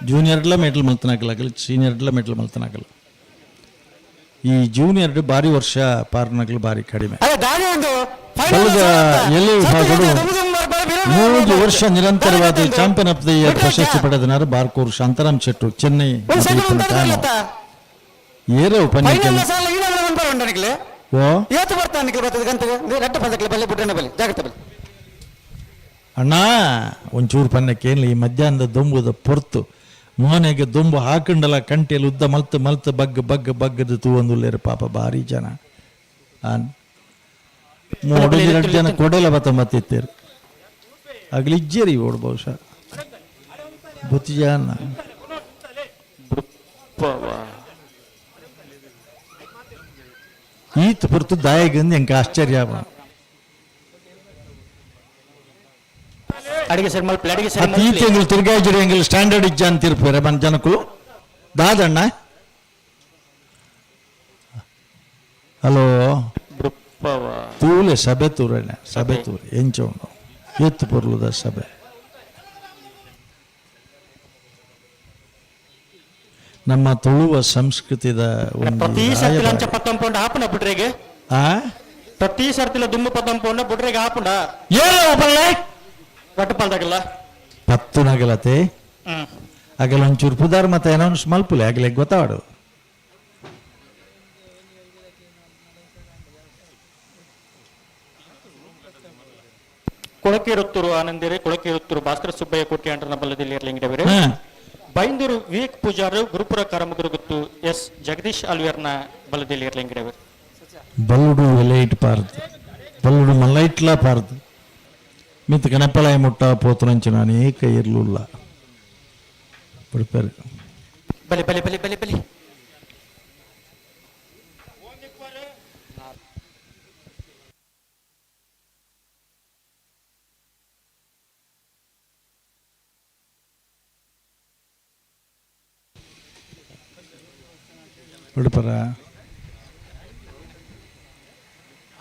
ಜೂನಿಯರ್ಲ ಮೆಡಲ್ ಮಲ್ತನಾಗಲ್ಲ, ಸೀನಿಯರ್ಲ ಮೆಡಲ್ ಮಲ್ತನಾಗಲ್ಲ. ಈ ಜೂನಿಯರ್ ಬಾರಿ ವರ್ಷ ಪಾರ್ನಾಗಲು ಬಾರಿ ಕಡಿಮೆ. ಅದೇ ದಾರಿ ಒಂದು ಬಲದ ಎಲೆ ವಿಭಾಗಡು 3 ವರ್ಷ ನಿರಂತರವಾದ ಚಾಂಪಿಯನ್ ಆಫ್ the year ಪ್ರಶಸ್ತಿ ಪಡೆದನಾರು ಬಾರ್ಕೂರು ಶಾಂತಾರಾಮ್ ಶೆಟ್ರು ಚೆನ್ನೈ. ಏರ ಉಪನ್ಯಾಸ ಓ. ಏತು ಬರ್ತಾನೆ ನಿಖಿಲ್ ಬರ್ತದೆ ಗಂಟೆಗೆ ರಟ್ಟ ಪದಕ್ಕೆ ಬಲ್ಲೆ ಬುಡ್ಡಣ್ಣ ಬಲ್ಲಿ ಜಾಗ್ರತೆ ಬಲ್ಲಿ. ಅಣ್ಣ ಒಂಚೂರು ಪನ್ನಕ್ಕೇನು ಈ ಮಧ್ಯಾಹ್ನದ ದೊಂಬುದ ಪೊರ್ತು ಮೋನೆಗೆ ದೊಂಬು ಹಾಕಂಡಲ ಕಂಟೆಯಲ್ಲಿ ಉದ್ದ ಮಲ್ತು ಮಲ್ತು ಬಗ್ಗ ಬಗ್ಗ ಬಗ್ಗದ ತೂವೊಂದುಲ್ಲೇರು ಪಾಪ ಭಾರಿ ಜನ. ಆನ್ ಮೂಡು ಎರಡು ಜನ ಕೊಡೆಲ ಬತ್ತ ಮತ್ತಿತ್ತೇರು ಅಗಲಿಜ್ಜೇರಿ ಓಡ್ ಬಹುಶಃ ಬುತ್ತಿಜಾನ. ಈತ್ ಪೊರ್ತು ದಾಯಗಂದು ಎಂಕ ಆಶ್ಚರ್ಯ. ಅಡಿಗೆ ಸರಿ ಮಲ್ಪಲೆ ಅಡಿಗೆ ಸರಿ ಈ ಮಲ್ಪಲೆ. ತಿಂಗಳು ತಿರ್ಗಾಯಿಜಿಡಿ ಎಂಗಲ್ ಸ್ಟ್ಯಾಂಡರ್ಡ್ ಇಜ್ಜ ಅಂತಿರ್ಪೇರೆ ಬನ್ ಜನಕುಲು ದಾದಣ್ಣ. ಹಲೋ. ಬುಡ್ಪವ. ತೂಲೆ ಸಭೆ ತೂರಣ್ಣ ಸಭೆ ತೂರೆ ಎಂಚ ಉಂಡು ಎತ್ತು ಪೊರ್ಲುದ ಸಭೆ. ನಮ್ಮ ತುಳುವ ಸಂಸ್ಕೃತಿದ ಒಂದು ಪ್ರತಿ ಸರ್ತಿ ಲಂಚ ರಾಯಭಾರಿ. ಪತ್ತಂಪೊಂಡ ಹಾಪುನ ಬುಡ್ರೆಗೆ. ಆ? ಪ್ರತಿ ಸರ್ತಿಲ ದುಮ್ಮು ಪತ್ತಂಪೊಂಡ ಬುಡ್ರೆಗೆ ಹಾಪುಂಡ. ಏರೋ ಬಲ್ಲೆ. ರಡ್ಡ್ ಪತ್ತು ನಗಲತೆ. ಹ್ಮ್. ಅಗಲ ಒಂಚೂರು ಪುದಾರ್ ಮತ್ತೆ ಅನೌನ್ಸ್ ಮಲ್ಪುಲೆ ಅಗಲೆ ಗೊತ್ತಾಡು. ಕೊಳಕೇರುತ್ತೂರು ಆನಂದಿರಿ ಕೊಳಕೇರುತ್ತೂರು ಭಾಸ್ಕರ ಸುಬ್ಬಯ್ಯ ಕೋಟಿ ಅಂಡ್ರನ ಬಲ್ಲದಲ್ಲಿ ಇರ್ಲಿಂಗಡವಿರಿ. ಹಾ. ಬೈಂದೂರು ವಿವೇಕ್ ಪೂಜಾರು ಗುರುಪುರ ಕರಮಗುರುಗುತ್ತು ಎಸ್ ಜಗದೀಶ್ ಅಲ್ವೇರ್ನ ಬಲದಲ್ಲಿ ಇರ್ಲಿಂಗಡವಿರಿ. ಬಲ್ಲುಡು ಎಲೈಟ್ ಪಾರ್ದು ಬಲ್ಲುಡು ಮಲ್ಲೈಟ್ಲ ಪಾರ್ದು ಮಿತ್ ಕನಪಲಾಯ ಮುಟ್ಟ ಪೋತುನಂಚಿನ ಅನೇಕ ಇರ್ಲುಲ್ಲ ಬಿಡ್ಪೇರು. ಬಲೆ ಬಲೆ ಬಲೆ ಬಲೆ ಬಲೆ. ಬುಡುಪರ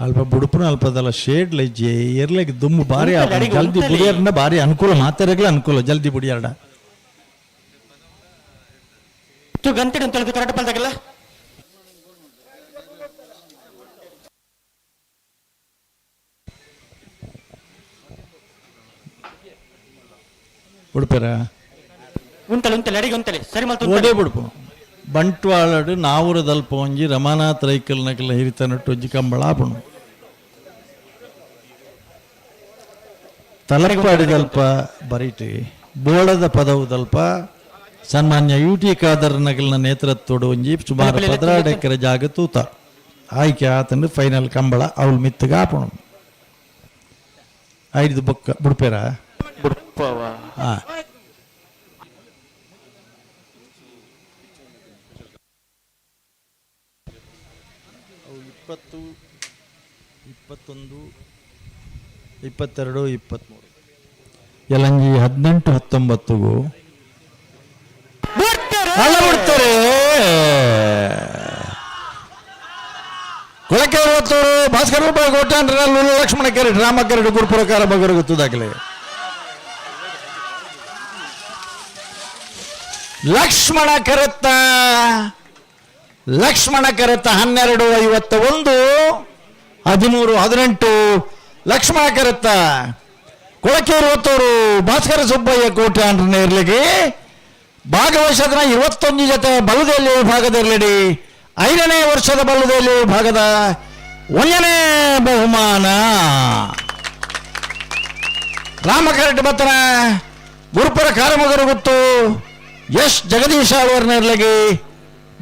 ಅಲ್ಪ ಬುಡುಪುನ ಅಲ್ಪದಲ್ಲ ಶೇಡ್ ಲಜ್ಜೆ ಎರ್ಲೆಗ್ ದುಮ್ಮು ಬಾರಿ ಉಂಟಲ್ಲ, ಆಪುಂಡು. ಅಡಿಗೆ ಜಲ್ದಿ ಉಂಟಲ್ಲ. ಬುಡಿಯರ್ನ ಬಾರಿ ಅನುಕೂಲ ಮಾತೆರೆಗ್ಲ ಅನುಕೂಲ ಜಲ್ದಿ ಬುಡಿಯರ್ಡ ತು ಗಂಟೆ ಅಂತ ಕರೆಕ್ಟ್ ಪಲ್ದಾಗಲ್ಲ. ಬುಡುಪರ ಉಂಟಲ್ಲ ಉಂಟಲ್ಲ ಅಡಿಗೆ ಉಂಟಲೆ ಸರಿ ಮಲ್ತು. ಓಡೇ ಬುಡುಪು ಬಂಟ್ವಾಳಡು ನಾವೂರದಲ್ಪ ಒಂಜಿ ರಮಾನಾಥ್ ರೈಕಲ್ ನಕಲ ಹಿರಿತನಟ್ಟು ಒಂಜಿ ಕಂಬಳ ಆಪುಂಡು. ತಲಪಾಡಿದಲ್ಪ ಬರೀಟಿ ಬೋಳದ ಪದವುದಲ್ಪ ಸನ್ಮಾನ್ಯ ಯು ಟಿ ಖಾದರ್ ನಗಲ್ನ ನೇತೃತ್ವಡು ಒಂಜಿ ಸುಮಾರು 12 ಎಕರೆ ಜಾಗ ತೂತ ಆಯ್ಕೆ ಆತಂದು ಫೈನಲ್ ಕಂಬಳ ಅವಳು ಮಿತ್ತಗ ಆಪುಂಡು. ಐದು ಬೊಕ್ಕ ಬುಡ್ಪೇರ. ಬುಡ್ಪವ. ಆ 20, 21, 22, 23 ಎಲ್ಲಂಜಿ 18 19ಗೂ ಅಲ್ಲ ಬಿಡ್ತಾರೆ. ಕೊಳಕೆ ಹೊತ್ತೂರು ಭಾಸ್ಕರ ರೂಪಾಯಿ ಕೋಟ್ಯಾಂತರ ಲಕ್ಷ್ಮಣ ಕೆರಡು ರಾಮ ಕೆರಡು ಗುರುಪುರಕಾರ ಬಗರು ಗೊತ್ತದಾಗಲೇ ಲಕ್ಷ್ಮಣ ಕರೆತ್ತ ಲಕ್ಷ್ಮಣ ಕರೆತ 12:51 13:18 ಲಕ್ಷ್ಮಣ ಕರೆತ ಕೊಳಕೇರು ಹೊತ್ತೂರು ಭಾಸ್ಕರ ಸುಬ್ಬಯ್ಯ ಕೋಟ್ಯಾಂಡ್ರ ನೇರ್ಲಿಗೆ ಭಾಗವಹಿಸದ 21 ಜೊತೆ ಬಲುದೆಯಲ್ಲಿ ವಿಭಾಗದಲ್ಲಿಡಿ 5ನೇ ವರ್ಷದ ಬಲುದೆಯಲ್ಲಿ ವಿಭಾಗದ 1ನೇ ಬಹುಮಾನ ರಾಮಕರಟ ಬತ್ತನ ಗುರುಪುರ ಕಾರಮಗರು ಗೊತ್ತು ಎಸ್ ಜಗದೀಶ ಅವರ ನೇರ್ಲಿಗೆ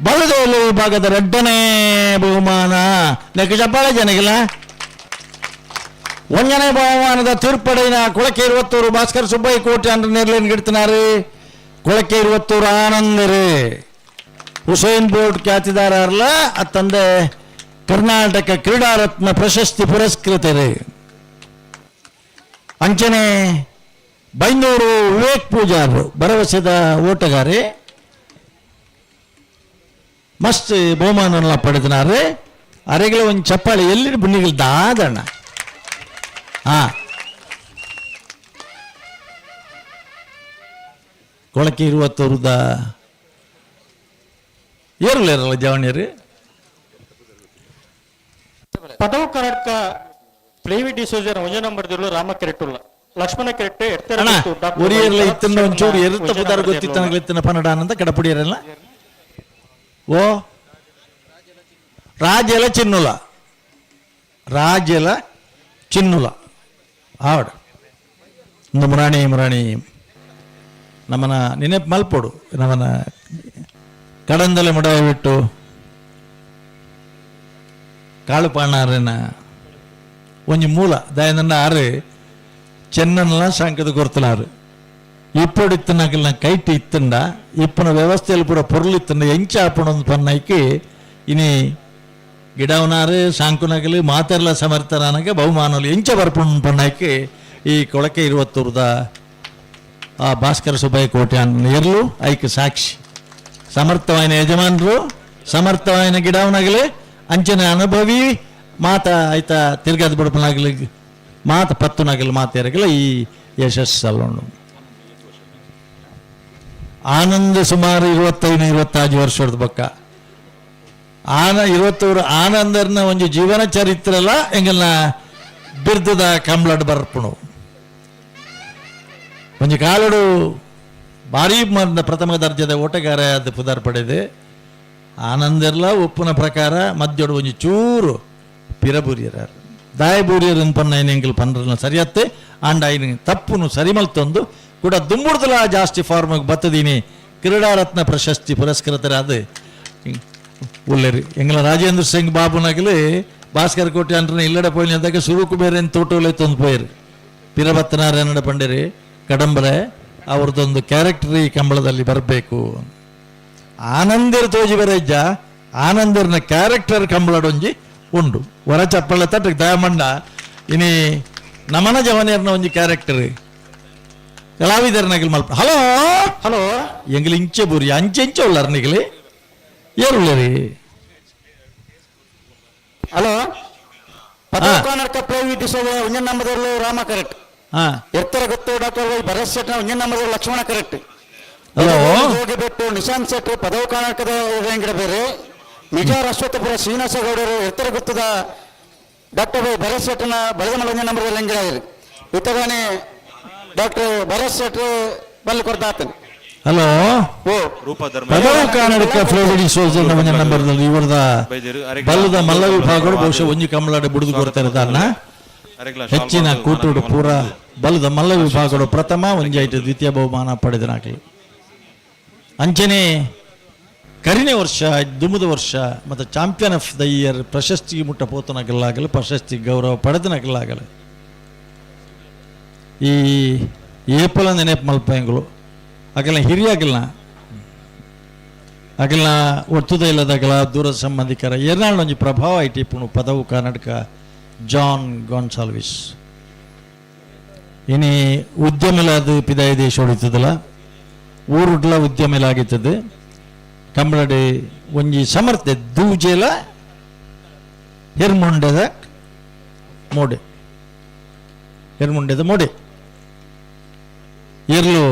ಬಲುದೇಲು ವಿಭಾಗದ 2ನೇ ಬಹುಮಾನ. ಲೆಕ್ಕ ಚಪ್ಪಾಳೆ ಜನಗಿಲ್ಲ. 1ನೇ ಬಹುಮಾನದ ತೀರ್ಪಡಿನ ಕೊಳಕೆ ಇರುವತ್ತೂರು ಭಾಸ್ಕರ್ ಸುಬ್ಬಯ್ಯ ಕೋಟೆ ಅಂದ್ರೆ ನೇರ್ಲೇನ್ ಗಿಡ್ತಿನಾರು ಕೊಳಕೆ ಇರುವತ್ತೂರು ಆನಂದರು ಹುಸೇನ್ ಬೋರ್ಡ್ ಖ್ಯಾತಿದಾರಲ್ಲ ಅತ್ತಂದೆ ಕರ್ನಾಟಕ ಕ್ರೀಡಾರತ್ನ ಪ್ರಶಸ್ತಿ ಪುರಸ್ಕೃತರು. ಅಂಚನೆ ಬೈಂದೂರು ವಿವೇಕ್ ಪೂಜಾರ್ ಭರವಸೆದ ಓಟಗಾರೆ ಮಸ್ತ್ ಬಹುಮಾನ ಪಡೆದಿನಾರು. ಅರೆಗಳ ಒಂದು ಚಪ್ಪಾಳಿ ಎಲ್ಲಿ ಬುಣ್ಣಿಗಳು ದಾದಣ್ಣ. ಹಾ ಕೊಳಕೆ ಇರುವತ್ತೂರುದ ಏರುಲೇರಲ್ಲ ಜವಣಿಯರು. ಪದವು ಕರ್ನಾಟಕ ಪ್ಲೇವಿ ಡಿಸೋಜರ್ ಒಂಜ ನಂಬರ್ ದಿರ್ಲು ರಾಮ ಕೆರೆಟುಲ್ಲ ಲಕ್ಷ್ಮಣ ಕೆರೆಟ್ಟೆ ಎಡ್ತೆರ ಅಣ್ಣ ಗೊತ್ತು ಡಾಕ್ಟರ್ ಒರಿಯರ್ಲ ವೈ ಇತ್ತನ್ನ ಒಂಚೂರು ಎರುತ್ತ ಒಂಜ ಪುದಾರ್ ನಂಬರ್ ಗೊತ್ತಿತ್ತ ದಿರ್ಲು. ಇತ್ತಿನ ಪನ್ನಡ ಅಂತ ಕಡಪುಡಿಯರಲ್ಲ. ಓ ರಾಜೆಲ ಚಿನ್ನುಲ ರಾಜೆಲ ಚಿನ್ನುಲ ಆವಡ ಇಂದು ಮುರಾಣಿ ಮುರಾಣಿ ನಮ್ಮನ ನೆನಪು ಮಲ್ಪೋಡು ನಮ್ಮನ ಕಡಂದಲೆ ಮುಡಾಯ ಬಿಟ್ಟು ಕಾಳು ಪಾಣಾರನ ಒಂಜಿ ಮೂಲ ದಯನನ್ನ ಆರು ಚೆನ್ನನ್ಲ ಸಂಕದ ಕೊರ್ತಲಾರು ಇಪ್ಪಡು ಇತ್ತನಕಲ್ನ ಕೈಟ್ ಇತ್ತಂಡ ಇಪ್ಪನ ವ್ಯವಸ್ಥೆಯಲ್ಲಿ ಪೂರ ಪೊರ್ಲು ಇತ್ತಂಡ ಎಂಚ ಆಪಣೊಂದು ಪನ್ನೈಕಿ ಇನಿ ಗಿಡವನಾರು ಸಾಂಕುನಗಲು ಮಾತೆರ್ಲ ಸಮರ್ಥರಾನಗ ಬಹುಮಾನಲು ಎಂಚ ಬರ್ಪುಣ ಪನ್ನೈಕಿ ಈ ಕೊಳಕೆ ಇರುವತ್ತೂರ್ದ ಆ ಭಾಸ್ಕರ ಸುಬ್ಬಯ್ಯ ಕೋಟ್ಯಾನ್ ಎರ್ಲು ಐಕ್ ಸಾಕ್ಷಿ ಸಮರ್ಥವಾಯಿನ ಯಜಮಾನರು ಸಮರ್ಥವಾಯಿನ ಗಿಡವನಾಗಲಿ ಅಂಚನೆ ಅನುಭವಿ ಮಾತ ಆಯ್ತಾ ತಿರ್ಗಾದ ಬಡಪನಾಗಲಿ ಮಾತ ಪತ್ತುನಾಗಲಿ ಮಾತೇರಗಲ ಈ ಯಶಸ್ಸಲ್ಲುಂಡು. ಆನಂದ ಸುಮಾರು 25 25 ವರ್ಷದ ಬಕ್ಕ ಆನ ಇರುವತ್ತೂರು ಆನಂದರ್ನ ಒಂದು ಜೀವನ ಚರಿತ್ರೆಲ್ಲ ಎಂಗಲ್ನ ಬಿರ್ದದ ಕಂಬ್ಲಡ್ ಬರ್ಪುಣು ಒಂಜಿ ಕಾಲಡು ಭಾರೀ ಮಂದ ಪ್ರಥಮ ದರ್ಜದ ಓಟಗಾರ ಅದು ಪುದಾರ್ ಪಡೆದು ಆನಂದರ್ಲ ಒಪ್ಪುನ ಪ್ರಕಾರ ಮದ್ಯೊಡು ಒಂಜಿ ಚೂರು ಪಿರಬೂರಿಯರಾರು ದಾಯಬೂರಿಯರ್ ಪನ್ನ ಎಂಗಲ್ ಪನ್ರನ ಸರಿಯತ್ತೆ ಆಂಡ ಐನ ತಪ್ಪುನು ಸರಿಮಲ್ತೊಂದು ಕೂಡ ದುಂಬುಡ್ದಲ ಜಾಸ್ತಿ ಫಾರ್ಮಿಗೆ ಬತ್ತದೀನಿ ಕ್ರೀಡಾರತ್ನ ಪ್ರಶಸ್ತಿ ಪುರಸ್ಕೃತರಾದ ಉಲ್ಲೇರಿ ಎಂಗಲ ರಾಜೇಂದ್ರ ಸಿಂಗ್ ಬಾಬುನಾಗಲಿ ಭಾಸ್ಕರ್ ಕೋಟೆ ಅಂದ್ರೆ ಇಲ್ಲಡೆ ಪೋಯಿನ ಸುರುಕು ಬೇರೆ ತೋಟೋಲೆ ತಂದು ಪೋಯರು ಪಿರಬತ್ತನಾರ ಎನ್ನಡ ಪಂಡಿರಿ ಕಡಂಬರೆ ಅವ್ರದ್ದೊಂದು ಕ್ಯಾರೆಕ್ಟರ್ ಈ ಕಂಬಳದಲ್ಲಿ ಬರಬೇಕು. ಆನಂದಿರ್ ತೋಜಿ ಬರೆಜ್ಜ ಆನಂದಿರ್ನ ಕ್ಯಾರೆಕ್ಟರ್ ಕಂಬಳಡೊಂಜಿ ಉಂಡು ಹೊರ ಚಪ್ಪಳ ತಟ್ಟಕ್ಕೆ ದಯಮಂಡ ಇನಿ ನಮನ ಜವನಿಯರ್ನ ಒಂಜಿ ಕ್ಯಾರೆಕ್ಟರ್ ಕಲಾವಿದರ್ನಗಲ್ ಮಲ್ಪ. ಹಲೋ ಹಲೋ ಎಂಗಲ್ ಇಂಚೆ ಬುರಿ ಅಂಚೆ ಇಂಚೆ ಉಳ್ಳಾರ ನಿಗಲಿ ಏರುಳ್ಳರಿ. ಪದವು ಕರ್ನಾಟಕ ಪ್ಲೇವಿ ಡಿಸೋಜ ಒಂಜಿ ನಂಬರ್ಲು ರಾಮ ಕರೆಕ್ಟ್. ಹಾ. ಎತ್ತರ ಗೊತ್ತು ಡಾಕ್ಟರ್ ವೈ ಭರತ್ ಶೆಟ್ನ ಒಂಜಿ ನಂಬರ್ ಲಕ್ಷ್ಮಣ ಕರೆಕ್ಟ್. ಹಲೋ. ಹೋಗಿಬಿಟ್ಟು ನಿಶಾಂತ್ ಶೆಟ್ಟಿ ಪದವು ಕರ್ನಾಟಕದ ಗಿಡ ಬೇರೆ ಮಿಜಾರ್ ಅಶ್ವತ್ಥಪುರ ಶ್ರೀನಿವಾಸ ಗೌಡರು ಎತ್ತರ ಗೊತ್ತದ ಡಾಕ್ಟರ್ ವೈ ಭರತ್ ಶೆಟ್ಟನ ಬಲದ ಒಂಜಿ ನಂಬರ್ ಗಿಡ ಇತ್ತಗಾನೆ ಡಾಕ್ಟರ್ ಭರತ್ ಶೆಟ್ರು ಬಲ್ಲಿ ಕೊಡ್ತಾತನ್. ಹಲೋ. ಓ. ರೂಪಾ ಧರ್ಮ ಪದವು ಕರ್ನಾಟಕ ಫ್ಲೋರಿಡಿ ಸೋಜರ್ ಒಂಜಿ ನಂಬರ್ದಲ್ಲಿ ಇವರದ ಬಲ್ಲದ ಮಲ್ಲ ವಿಭಾಗಗಳು ಬಹುಶಃ ಒಂಜಿ ಕಂಬಳಾಡೆ ಬುಡಿದು ಕೊಡ್ತಾ ಇರ್ತಾರನ್ನ. ಹೆಚ್ಚಿನ ಕೂಟುಡು ಪೂರ ಬಲದ ಮಲ್ಲ ವಿಭಾಗಗಳು ಪ್ರಥಮ, ಒಂಜಿ ಐಟು ದ್ವಿತೀಯ ಬಹುಮಾನ ಪಡೆದನಾಗಲಿ. ಅಂಚನೆ ಕರಿನೇ ವರ್ಷ, ದುಮದ ವರ್ಷ ಮತ್ತು ಚಾಂಪಿಯನ್ ಆಫ್ the year ಪ್ರಶಸ್ತಿ ಮುಟ್ಟ ಪೋತನಗಲ್ಲಾಗಲಿ, ಪ್ರಶಸ್ತಿ ಗೌರವ ಪಡೆದನಗಲ್ಲಾಗಲಿ. ಈ ಏಪಲ ನೆನಪು ಮಲ್ಪಂಗಳು ಅಗಲ ಹಿರಿಯಾಗಲ್ನ ಅಗಲ್ನ ಒತ್ತುದ ಇಲ್ಲದಗಲ ದೂರ ಸಂಬಂಧಿಕರ ಏರ್ನಾಳ್ ಒಂಜಿ ಪ್ರಭಾವ ಐಟಿ ಪುಣು. ಪದವು ಕರ್ನಾಟಕ ಜಾನ್ ಗಾನ್ಸಾಲ್ವಿಸ್ ಇನಿ ಉದ್ಯಮಿಲಾದ ಪಿದಾಯ ದೇಶ ಹೊಡಿತದಲ್ಲ, ಊರುಡ್ಲ ಉದ್ಯಮಿಲಾಗಿತ್ತದ. ಕಂಬಳಡಿ ಒಂಜಿ ಸಮರ್ಥೆ ದೂಜೆಲ ಹೆರ್ಮುಂಡೆದ ಮೋಡೆ, ಹೆರ್ಮುಂಡೆದ ಮೋಡೆ ಇರ್ಲು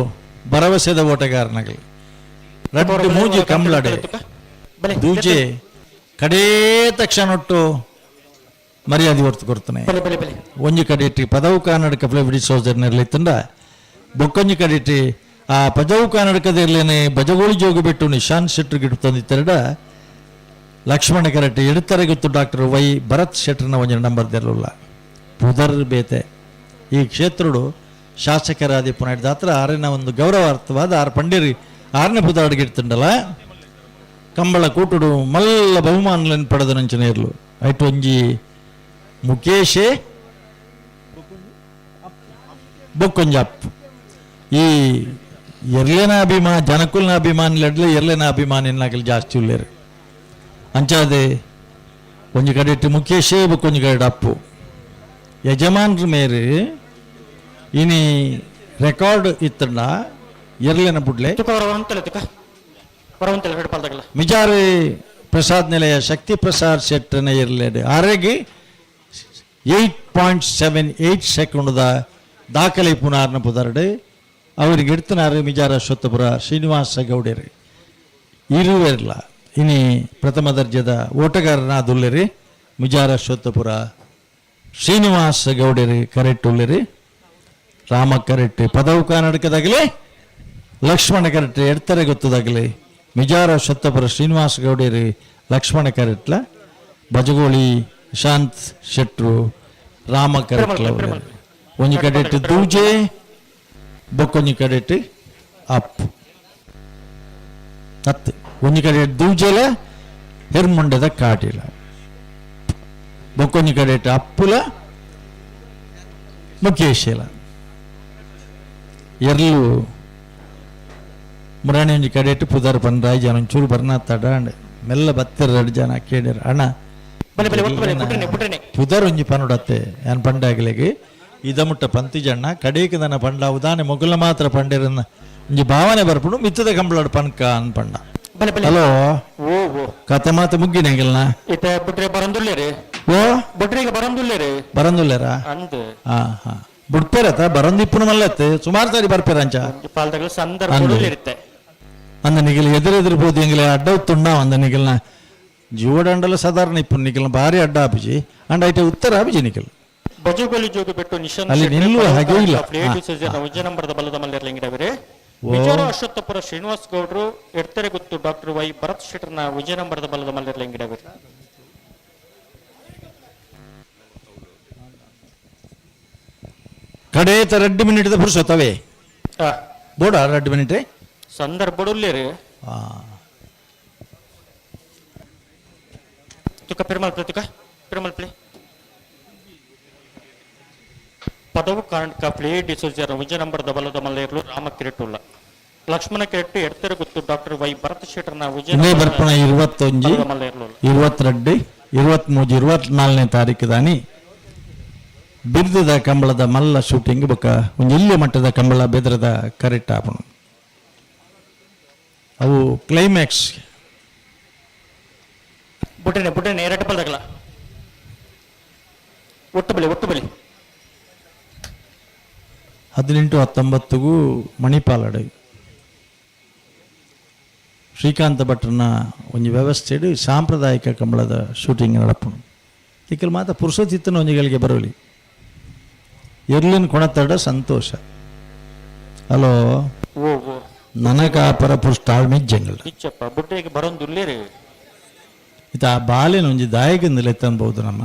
ಭರವಸೆದ ಓಟಗಾರನಗಲಿ. ರಡ್ಡು ಮೂಜಿ ಕಂಬಳಡೆ ಬಲೆ. ದೂಜೆ ಕಡೇ ತಕ್ಷಣ ಒಟ್ಟು ಮರ್ಯಾದೆ ಹೊರ್ತು ಕೊಡ್ತಾನೆ. ಬಲೆ ಬಲೆ ಬಲೆ. ಒಂಜಿ ಕಡೆಟಿ ಪದವು ಕನ್ನಡಕ ಫ್ಲೇವಿಡಿ ಸೋಜರ್ನಿರ್ಲಿತ್ತಂಡ, ಬೊಕ್ಕೊಂಜಿ ಕಡೆಟಿ ಆ ಪದವು ಕನ್ನಡಕದಿರ್ಲೇನೆ ಬಜಗೋಳಿ ಜೋಗು ಬಿಟ್ಟು ನಿಶಾಂತ್ ಶೆಟ್ರು ಗಿಟ್ಟು ತಂದಿತ್ತೆರಡ. ಲಕ್ಷ್ಮಣ ಕರಟೆ ಎಡ್ತಾರೆ ಗೊತ್ತು ಡಾಕ್ಟರ್ ವೈ ಭರತ್ ಶೆಟ್ಟರ್ನ ಒಂಜಿ ನಂಬರ್ ದೆರಲಿಲ್ಲ. ಪುದರ್ ಬೇತೆ. ಈ ಕ್ಷೇತ್ರಡು ಶಾಸಕರಾದಿ ಪುನಃ ಆರಿನ ಒಂದು ಗೌರವಾರ್ಥವಾದ ಆರು ಪಂಡಿರಿ ಆರನೇ ಪುದಾರ್ಗಿಡ್ತಂಡಲ್ಲ. ಕಂಬಳ ಕೂಟುಡು ಮಲ್ಲ ಬಹುಮಾನలను ಪಡೆದ ನಂಚಿನ ಇರ್ಲು. ಐಟ್ ಒಂಜಿ ಮುಕೇಶೆ, ಬೊಕ್ಕೊಂಜಿ ಅಪ್. ಈ ಎರ್ಲೇನ ಅಭಿಮಾನ ಜನಕುಲ್ನ ಅಭಿಮಾನಿಲಡ್ಲೆ ಎರ್ಲೇನ ಅಭಿಮಾನಿನಾಗಲಿ ಜಾಸ್ತಿ ಉಳ್ಳೇರು. ಅಂಚಾದೆ ಒಂಜಿ ಕಡೆಟ್ ಮುಕೇಶೇ, ಬೊಕ್ಕೊಂಜಿ ಕಡೆ ಅಪ್ಪು. ಯಜಮಾನ್ರ ಮೇರೆ ಇನಿ ರೆಕಾರ್ಡ್ ಇತ್ತಂಡ ಎರ್ಲೇನ ಬುಡ್ಲೆ. ತುಕ ಹೊರ ಅಂತಲೆ, ತುಕ ಹೊರವಂತಲೆ ಎರಡು ಪಾಲ್ದಾಗಲ್ಲ. ಮಿಜಾರಿ ಪ್ರಸಾದ್ ನಿಲಯ ಶಕ್ತಿ ಪ್ರಸಾದ್ ಶೆಟ್ಟನ ಇರಲೇಡು ಆರೆಗೆ 8.78 ಸೆಕೆಂಡ್ದ ದಾಖಲೆ ಪುನಾರ್ನ ಪುದರ್ಡು ಅವರಿಗೆ ಎಡ್ತನಾರು ಮಿಜಾರ ಅಶ್ವತ್ಥಪುರ ಶ್ರೀನಿವಾಸ ಗೌಡರು ಇರುವೆರ್ಲ. ಇನಿ ಪ್ರಥಮ ದರ್ಜದ ಓಟಗಾರನಾದುಲ್ಲೆರಿ. ಮಿಜಾರ ಅಶ್ವತ್ಥಪುರ ಶ್ರೀನಿವಾಸ ಗೌಡರಿ ಕರೆಕ್ಟ್ ಉಲ್ಲೆರಿ. ರಾಮ ಕರೆಕ್ಟ್ ಪದವು ಕರ್ನಾಟಕದಾಗಲಿ, ಲಕ್ಷ್ಮಣ ಕರೆಕ್ಟ್ ಎಡ್ತಾರೆ ಗೊತ್ತದಾಗಲಿ. ಮಿಜಾರ ಅಶ್ವತ್ಥಪುರ ಶ್ರೀನಿವಾಸ ಗೌಡರಿ ಲಕ್ಷ್ಮಣ ಕರೆಟ್ಲ, ಬಜಗೋಳಿ ಶಾಂತ್ ಶೆಟ್ರು ರಾಮ ಕರೆಟ್ಲ. ಒಂಜಿ ಕಡೆಟ್ ದೂಜೆ, ಬೊಕ್ಕೊಂಜಿ ಕಡೆಟ್ ಅಪ್ ಅತ್. ಒಂಜಿ ಕಡೆ ದೂಜೆಲ ಹೆರ್ಮುಂಡದ ಕಾಟಿಲ, ಬೊಕ್ಕೊಂಜಿ ಕಡೆಟ್ ಅಪ್ಪುಲ ಮುಖೇಶಿಲ. ಎರ್ಲು ಮುರಾಣಿ ಒಂಜಿ ಕಡೆಟ್ ಪುದರ್ ಪಂಡ್ರಾಯ್ ಜನ ಒಂಚೂರು ಬರ್ನಾತ್ತಾಡ ಅಂಡ್ ಮೆಲ್ಲ ಬತ್ತಿರ ರಡ್ಡ್ ಜನ ಕೇಳಿರ್ ಅಣ್ಣ. ಬಲೆ ಬಲೆ ಒತ್ತು ಬಲೆ, ಪುಟ್ರನೆ ಪುಟ್ರನೆ. ಪುದರ್ ಒಂಜಿ ಪನುಡತ್ತೆ ಯಾನ್ ಪಂಡಾಗಲಿಗೆ ಇದಮುಟ್ಟ ಪಂತಿ ಜಣ್ಣ ಕಡೇಕ್ ದನ ಪಂಡ ಉದಾನೆ ಮೊಗಲ ಮಾತ್ರ ಪಂಡಿರನ್ನ ಒಂಜಿ ಭಾವನೆ ಬರ್ಪುಂಡು, ಮಿತ್ತದ ಕಂಬಳಡ್ ಪನ್ಕ ಅನ್ ಪಂಡ. ಬಲೆ ಬಲೆ. ಹಲೋ. ಓ ಓ. ಕತೆ ಮಾತ ಮುಗ್ಗಿನೆಂಗಲ್ನ. ಇತ್ತ ಬುಟ್ರೆ ಬರಂದುಲ್ಲೇರಿ. ಓ. ಬುಟ್ರಿಗೆ ಬರಂದುಲ್ಲೇರಿ. ಬರಂದುಲ್ಲೇರಾ? ಅಂದ್. ಹಾ ಹಾ, ಬುಡ್ಪೇರತ ಬರಂದಿಪ್ಪುನ ಮಲ್ಲತ್ತೆ, ಸುಮಾರು ಸಾರಿ ಬರ್ಪೇರಂಚ. ಒಂಜಿ ಪಾಲ್ದಾಗಲ ಸಂದರ್ಭ ಅಂದ್. ಇರುತ್ತೆ. ಅಂದ ನಿಗಲ್ ಎದುರೆದುರು ಪೋದು ಎಂಗ್ಲೆ ಅಡ್ಡ ಉತ್ತುಂಡ. ಅಂದ ನಿಗಲ್ನ ಜೀವಡಂಡಲ ಸಾಧಾರಣ ಇಪ್ಪು, ನಿಗಲ್ನ ಭಾರಿ ಅಡ್ಡ ಆಪಿಜಿ ಅಂಡ್ ಐಟೆ ಉತ್ತರ ಆಪಿಜಿ ನಿಗಲ್. ಬಜುಗೋಲಿ ಜೋಗು ಬಿಟ್ಟು ನಿಶಾಂತ್ ಅಲ್ಲಿ ಶೆಟ್ಟಿ ನಿಲ್ಲುವ ಪದವು ಹಾಗೆ ಇಲ್ಲ. ಕರ್ನಾಟಕ ಫ್ಲೇಟ್ ಡಿಸೋಜರ್ನ ಉಜ್ಜ ನಂಬರದ ಬಲದ ಮಲ್ಲೆರ್ಲಿಂಗಿಡವರೆ. ವಿಚಾರ ಅಶ್ವತ್ಥಪುರ ಶ್ರೀನಿವಾಸ್ ಗೌಡ್ರು ಎಡ್ತೆರೆ ಗುತ್ತು ಡಾಕ್ಟರ್ ವೈ ಭರತ್ ಶೆಟ್ಟರ್ನ ವಿಜಯ ನಂಬರದ ಬಲದ ಮಲ್ಲೆರ್ಲಿಂಗಿಡವರೆ. ಕಡೇತ 2 ಮಿನಿಟ್ ಪುರುಷೋತ್ತವೇ. ಬೋಡ 2 ಮಿನಿಟ್. ಸಂದರ್ಭ ಉಲ್ಲೇರಿ. ತುಕ ಪೆರುಮಲ್ ಪ್ಲೇ, ತುಕ ಪೆರುಮಲ್ ಪ್ಲೇ. ಪದವು ಕರ್ನಾಟಕ ಪ್ಲೇ ಡಿಸೋಜರ್ ವಿಜಯ ನಂಬರದ ಬಲದ ಮಲ್ಲೇರ್ಲು ರಾಮ ಕಿರೆಟ್ಟುಲ್ಲ. ಲಕ್ಷ್ಮಣ ಕಿರೆಟ್ಟು ಎಡ್ತೆರೆ ಗುತ್ತು ಡಾಕ್ಟರ್ ವೈ ಭರತ್ ಶೆಟ್ಟರ್ನ ವಿಜಯ ಇನ್ನೇ ನಂಬರದ ಬರ್ಪಣ 21 ಬಲದ ಮಲ್ಲೇರ್ಲು. 22, 23, 24ನೇ ತಾರೀಕು ದಾನಿ ಬಿರ್ದದ ಕಂಬಳದ ಮಲ್ಲ ಶೂಟಿಂಗ್ ಬೊಕ್ಕ ಒಂಜಿ ಇಲ್ಯ ಮಟ್ಟದ ಕಂಬಳ ಬೆದ್ರದ ಕರೆಕ್ಟ್ ಆಪುಂಡು. ಅವು ಕ್ಲೈಮ್ಯಾಕ್ಸ್. ಬುಡ್ರನೆ ಬುಡ್ರನೆ ಎರಡು ಪಲ್ದಗಲ. ಒಟ್ಟು ಬಲೆ ಒಟ್ಟು ಬಲೆ. 18-19ಗೂ ಮಣಿಪಾಲಡು ಶ್ರೀಕಾಂತ ಭಟ್ರನ ಒಂಜಿ ವ್ಯವಸ್ಥೆಡ್ ಸಾಂಪ್ರದಾಯಿಕ ಕಂಬಳದ ಶೂಟಿಂಗ್ ನಡಪುಂಡು. ಇಕ್ಕಲ್ ಮಾತ ಪುರುಷೋತ್ತಿತ್ತನ ಒಂಜಿಗಳಿಗೆ ಬರೋಲಿ ಎರ್ಲಿನ ಕೊಣತಡ ಸಂತೋಷ. ಹಲೋ. ಓ ಓ. ನನಗ ಪರ ಪುರುಷ ತಾಳ್ಮೆ ಜಂಗಲ್. ಇಚ್ಚಪ್ಪ ಬುಡ್ಡೆಗೆ ಬರೋಂದುಲ್ಲೇರಿ. ಇತ ಆ ಬಾಲಿನ ಒಂಜಿ ದಾಯಗಂದು ಲೆತ್ತನ್ಬೋದು ನಮ್ಮ.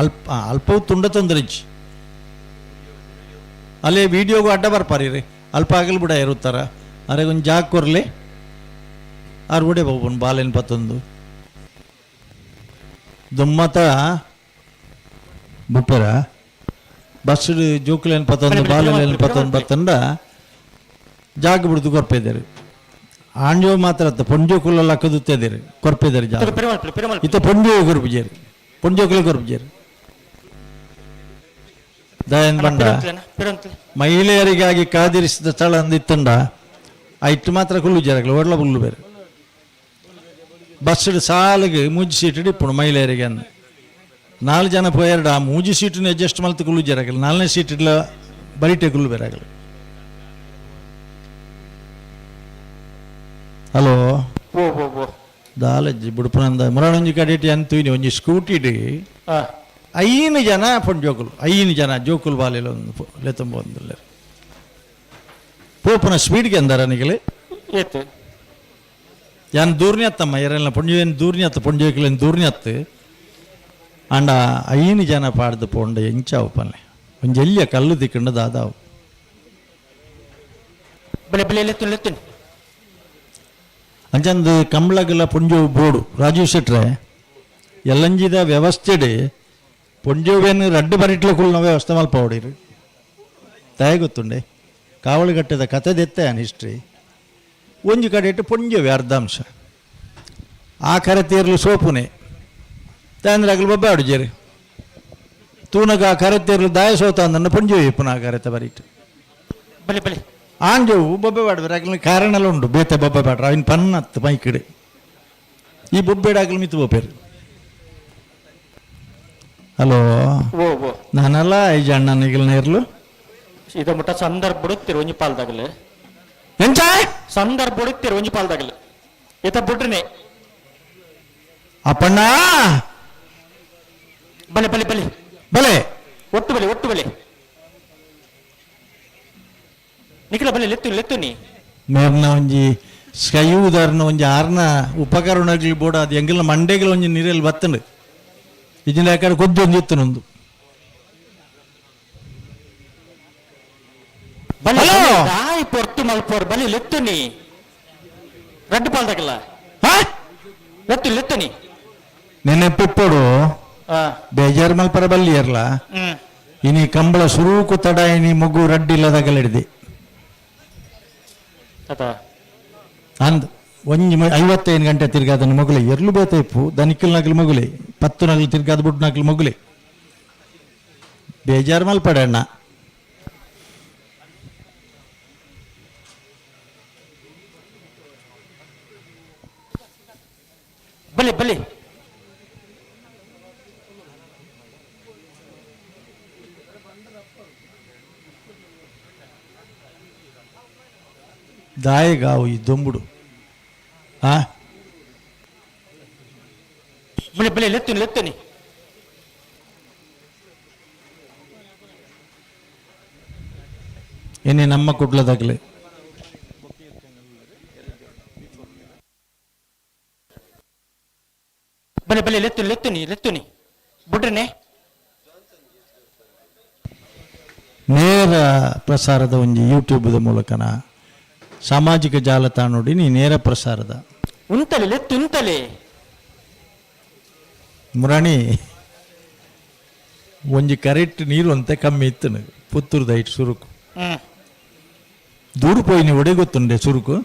ಅಲ್ಪ ಅಲ್ಪವು ತುಂಡ ತೊಂದರೆ ಅಲ್ಲೇ ವಿಡಿಯೋಗೂ ಅಡ್ಡ ಬರ್ಪಾರಿ ರೀ. ಅಲ್ಪ ಆಗಲ್ ಬಿಡ ಇರುತ್ತಾರ ಅರೆ ಒಂದು ಜಾಗ ಕೊರ್ಲಿ ಆರು ಬಿಡೆ ಬಾಬು ಬಾಲೇನು ಪತ್ತೊಂದು ದುಮ್ಮತ ಬುಪ್ಪರ ಬಸ್ ಜೋಕುಲೇನು ಪತ್ತೊಂದು ಬಾಲೇನು ಪತ್ತೊಂದು ಬತ್ತಂಡ ಜಾಗ ಬಿಡ್ದು ಕೊರ್ಪಿದ್ದೀರಿ. ಆಂಜೋ ಮಾತ್ರ ಅತ್ತ ಪೊಂಜೋಕುಲೆಲ್ಲ ಕದುತ್ತಿದ್ದೀರಿ ಕೊರ್ಪಿದ್ದೀರಿ ಜಾಗ. ಪಿರಮಲ್ಪಲೆ ಪಿರಮಲ್ಪಲೆ. ಇತ್ತ ಪೊಂಜೋ ಕೊರ್ಪಿಜೇರಿ ಪೊಂಜೋಕುಲೆ ಕೊರ್ಪಿಜೇರಿ ದಯನ್ ಬಂಡ. ಪಿರಂತ್ಲೆ. ಮಹಿಳೆಯರಿಗಾಗಿ ಕಾದಿರಿಸಿದ ಸ್ಥಳ ಅಂದಿತ್ತಂಡ ಆ ಇಟ್ಟು ಮಾತ್ರ ಕುಲ್ಲು ಜರಗಲು ಒಡ್ಲ ಬುಲ್ಲು ಬೇರೆ ಬಸ್ ಸಾಲಿಗೆ ಮೂಜಿ ಸೀಟ್ ಇಪ್ಪುಣು ಮಹಿಳೆಯರಿಗೆ ಅಂದ ನಾಲ್ಕು ಜನ ಪೋಯರ್ಡ ಆ ಮೂಜಿ ಸೀಟನ್ನ ಅಡ್ಜಸ್ಟ್ ಮಲ್ತು ಕುಲ್ಲು ಜರಗಲು ನಾಲ್ನೇ ಸೀಟ್ ಇಡ್ಲ ಬರಿಟೆ ಕುಲ್ಲು ಬೇರೆ ಆಗಲು. ಹಲೋ. ಓ ಓ ಓ. ದಾಲಜ್ಜಿ ಬುಡುಪನಂದ ಮುರಾಣಂಜಿ ಕಡೆಟಿ ಅಂತೂನಿ ಒಂಜಿ ಸ್ಕೂಟಿ ಆ. ಐನು ಜನ ಪೊಂಜೋಕುಲು ಐನು ಜನ ಜೋಕುಲು ಬಾಲೆಲ ಒಂದು ಲೆತ್ತೊಂಬ ಒಂದು ಪೋಪುನ ಸ್ಪೀಡ್ಗೆ ಅಂದಾರ ನಿಗಲೆ. ಏತ್. ಯಾನ್ ದೂರ್ನಿ ಅತ್ತಮ್ಮ ಎರಲ್ನ ಪೊಂಜೋನ್ ದೂರ್ನಿ ಅತ್ತ ಪೊಂಜೋಕುಲೆನ್ ದೂರ್ನಿ ಅತ್ತು ಆಂಡ ಐನು ಜನ ಪಾಡ್ದು ಪೋಂಡ ಎಂಚಾವು ಪನ್ನೆ ಒಂಜಿ ಎಲ್ಯ ಕಲ್ಲು ತಿಕ್ಕಂಡ ದಾದಾವು. ಬಲೆ ಬಲೆ ಲೆತ್ತುನ್ ಲೆತ್ತುನ್. ಅಂಚಂದು ಕಂಬ್ಳಗಲ ಪೊಂಜೋ ಬೋಡು ರಾಜೀವ್ ಶೆಟ್ರೆ ಎಲ್ಲಂಜಿದ ವ್ಯವಸ್ಥೆಡ್ ಪೊಂಜೋವೇನು ರಡ್ಡು ಬರಿಟ್ಲ ಕುಲ್ನ ವ್ಯವಸ್ಥೆ ಮಲ್ಪ ಹೊಡೀರಿ ತಾಯಿ ಗೊತ್ತುಂಡೆ ಕಾವಲುಗಟ್ಟದ ಕತೆ ದೆತ್ತೆ ಹಿಸ್ಟ್ರಿ ಒಂಜಿ ಕಡೆ ಇಟ್ಟು ಪೊಂಜೋವೆ ಅರ್ಧಾಂಶ ಆ ಕರೆ ತೀರ್ಲು ಸೋಪುನೆ ತಾಂದ್ರೆ ಅಗಲು ಬೊಬ್ಬೆ ಆಡುಜೇರಿ ತೂನಗ ಆ ಕರೆ ತೀರ್ಲು ದಾಯ ಸೋತ ಅಂದನ್ನ ಪೊಂಜೋವೆ ಪುನಃ ಕರೆತ ಬರಿಟ್ಟು. ಬಲೆ ಬಲೆ. ಆಂಜೋವು ಬೊಬ್ಬೆ ಬಾಡ್ಬೇರೆ ಅಗಲ ಕಾರಣಲ ಉಂಡು ಬೇತೆ ಬೊಬ್ಬೆ ಬಾಡ್ರ ಅವಿನ ಪನ್ನತ್ತು ಮೈಕಿಡೆ ಈ ಬೊಬ್ಬೆಡ್ ಅಗಲು ಮಿತ್ತು ಬೋಪೇರು. ಹಲೋ. ಓ ಓ. ನಾನಲ್ಲ ಐಜ ಅಣ್ಣ ನಿಗಲ್ನ ಇರ್ಲು. ಇದ ಮುಟ್ಟ ಸಂದರ್ಭ ಬಿಡುತ್ತೀರಿ ಒಂಜಿ ಪಾಲ್ದಾಗಲೆ. ಎಂಚ? ಸಂದರ್ಭ ಬಿಡುತ್ತೀರಿ ಒಂಜಿ ಪಾಲ್ದಾಗಲೆ ಇತ ಬಿಡ್ರಿನೆ. ಅಪ್ಪಣ್ಣ. ಬಲೆ ಬಲೆ ಬಲೆ. ಬಲೆ. ಒಟ್ಟು ಬಲೆ ಒಟ್ಟು ಬಲೆ ನಿಖಿಲ ಬಲೆ ಲೆತ್ತು ಲೆತ್ತುನಿ. ಮೇರ್ನ ಒಂಜಿ ಸ್ಕೈಯುದಾರ್ನ ಒಂಜಿ ಆರ್ನ ಉಪಕರಣಗಳು ಬೋಡ ಅದು ಎಂಗಲ್ನ ಮಂಡೆಗಳ ಒಂಜಿ ನೀರಲ್ಲಿ ಬತ್ತಂಡು ಇಜಿನ ಯಾಕಡೆ ಕೊದ್ದು ಒಂಜಿ ಇತ್ತು ಬಲೆ. ಹಲೋ. ದಾಯಿ ಪೊರ್ತು ಮಲ್ಪೋರ್ ಬಲೆ ಲೆತ್ತುನಿ ರಡ್ಡು ಪಾಲ್ದಾಗಲ್ಲ. ಹಾ. ಲೆತ್ತು ಲೆತ್ತುನಿ. ನೆನಪಿಪ್ಪಡು. ಆ. ಬೇಜಾರ್ ಮಲ್ಪರ ಬಲ್ಲಿ ಇರ್ಲ. ಹ್ಮ್. ಇನಿ ಕಂಬಳ ಸುರೂಕು ತಡ ಇನಿ ಮಗು ರಡ್ಡಿಲ್ಲದಾಗಲಿಡ್ದಿ. ಅತ. ಅಂದ್ ಒಂಜಿ 55 ಗಂಟೆ ತಿರ್ಗಾದನ ಮಗುಲೆ ಎರ್ಲು ಬೇತೈಪು ದನಿಕ್ಕಲ್ ನಗಲು ಮಗುಲೆ ಪತ್ತು ನಗಲು ತಿರ್ಗಾದ ಬುಡ್ ನಗಲು ಮಗುಲೆ ಬೇಜಾರ್ ಮಲ್ಪಡ ಅಣ್ಣ. ಬಲೆ ಬಲೆ. ದಾಯಗಾವು ಈ ದೊಂಬುಡು ಆ. ಬಲೆ ಬಲೆ ಲೆತ್ತುನಿ ಲೆತ್ತುನಿ. ಏನೇ ನಮ್ಮ ಕುಡ್ಲದಾಗಲಿ. ಬಲೆ ಬಲೆ ಲೆತ್ತುನಿ ಲೆತ್ತುನಿ ಲೆತ್ತುನಿ ಬಿಡ್ರಿನೆ. ನೇರ ಪ್ರಸಾರದ ಒಂಜಿ ಯೂಟ್ಯೂಬ್ದ ಮೂಲಕನ ಸಾಮಾಜಿಕ ಜಾಲತಾಣ ನೋಡಿ ನೀ ನೇರ ಪ್ರಸಾರದ. ಉಂತಲೆ ಲೆತ್ತು ಉಂತಲೆ. ಮುರಾಣಿ ಒಂಜಿ ಕರೆಕ್ಟ್ ನೀರು ಅಂತ ಕಮ್ಮಿ ಇತ್ತು ಪುತ್ತೂರ್ದ ಐಟ್ ಸುರುಕು. ಹ್ಮ್. ದೂರು ಪೋಯಿನಿ ಒಡೆ ಗೊತ್ತುಂಡೆ ಸುರುಕು.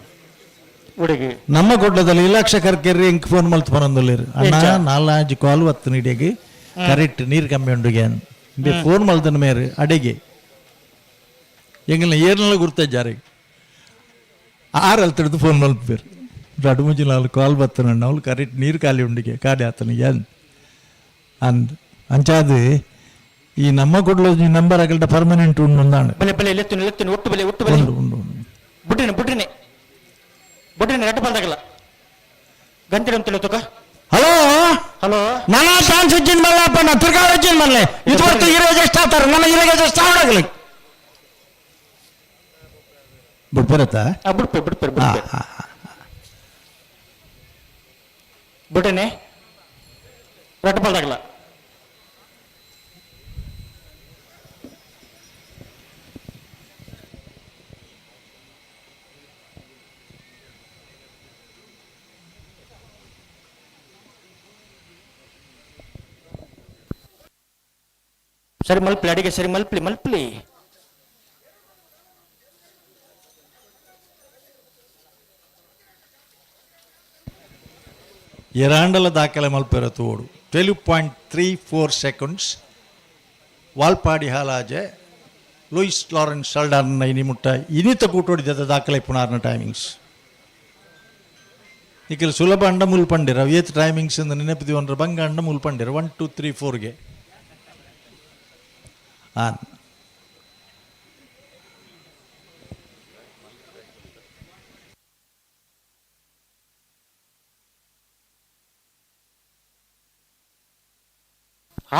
ಹುಡುಗಿ. ನಮ್ಮ ಗುಡ್ಡದಲ್ಲಿ ಇಲಾಕ್ಷ ಕರ್ಕೆರ್ರಿ ಇಂಕ್ ಫೋನ್ ಮಲ್ತು ಪನೊಂದುಲ್ಲೇರು ಅಣ್ಣ. ಎಂಚ? ನಾಲ್ನಾಜಿ ಕಾಲ್ ವತ್ತು ನೀಡಿಯಾಗಿ ಕರೆಕ್ಟ್ ನೀರು ಕಮ್ಮಿ ಉಂಡುಗೆ ಬೆ ಫೋನ್ ಮಲ್ದನ ಮೇರು ಅಡೆಗೆ ಎಂಗಲ್ನ ಏರ್ನೆಲ್ಲ ಗುರ್ತಜ್ಜಾರೆ ಆರು ಅಲ್ಲಿ ಫೋನ್ ಮಲ್ಪೇರು ರಡು ಮುಂಚೆ ನಾಲ್ಕು ಕಾಲ್ ಬತ್ತನ ಅವಳು ಕರೆಕ್ಟ್ ನೀರು ಖಾಲಿ ಉಂಡಿಗೆ ಖಾಲಿ ಆತನಿಗೆ ಅಂದ್ ಅಂದ್ ಅಂಚಾದ್ ಈ ನಮ್ಮ ಕುಡ್ಲ ನಂಬರ್ ಅಗಲ್ಟ ಪರ್ಮನೆಂಟ್ ಉಂಡು ಅಂದಾಂಡ್. ಬಲೆ ಬಲೆ ಲೆತ್ತುನಿ ಲೆತ್ತುನಿ ಒಟ್ಟು ಬಲೆ ಒಟ್ಟು ಬಲೆ. ಉಂಡು ಉಂಡು ಉಂಡು. ಬುಡ್ರಿನಿ ಬುಡ್ರಿನಿ ಬುಡ್ರಿನಿ ರಡ್ಡು ಬಾಲ್ದಾಗಲ್ಲ ಗಂತಿಡ ಅಂತ ತುಕ. ಹಲೋ. ಹಲೋ. ನನ್ನ ಚಾನ್ಸ್ ಇಜ್ಜಿನ ಬಲ್ಲಪ್ಪ, ನಾ ತಿರ್ಗಾ ಇಜ್ಜಿನ ಬಲ್ಲೆ. ಇದು ಹೊರ್ತು ಇರೋದು ಎಷ್ಟು ಆತಾರ ನನ್ನ ಇರೋದು ಎಷ್ಟು ಆಡಗಲಿ ಬಿಡ್ಬರತ್ತಾ? ಆ, ಬಿಡ್ಪೆ ಬಿಡ್ಪೆ ಬಿಡ್ಪೆ. ಬಿಡ್ರಿನಿ ರಡ್ಡು ಬಾಲ್ದಾಗಲ್ಲ. ಸರಿ ಮಲ್ಪ್ಲಿ ಅಡಿಗೆ ಸರಿ ಮಲ್ಪ್ಲಿ ಮಲ್ಪ್ಲಿ. ಎರಾಂಡಲ ದಾಖಲೆ ಮಲ್ಪೆರ ತೋಡು 12.34 ಸೆಕೆಂಡ್ಸ್. ವಾಲ್ಪಾಡಿ ಹಾಲಾಜೆ ಲೂಯಿಸ್ ಲಾರೆನ್ಸ್ ಸಲ್ಡಾರ್ನ ಇನಿ ಮುಟ್ಟ ಇನಿತ ಕೂಟೋಡಿದ ದಾಖಲೆ ಪುನಾರ್ನ ಟೈಮಿಂಗ್ಸ್. ನಿಖಲ್ ಸುಲಭ ಅಂಡ ಮುಲ್ ಪಂಡಿರ ಏತ್ ಟೈಮಿಂಗ್ಸ್ ಇಂದ ನೆನಪಿದಿ ಒಂದ್ರ ಬಂಗ ಅಂಡ ಮುಲ್ ಪಂಡಿರ 1 2 3 4ಗೆ. ಆ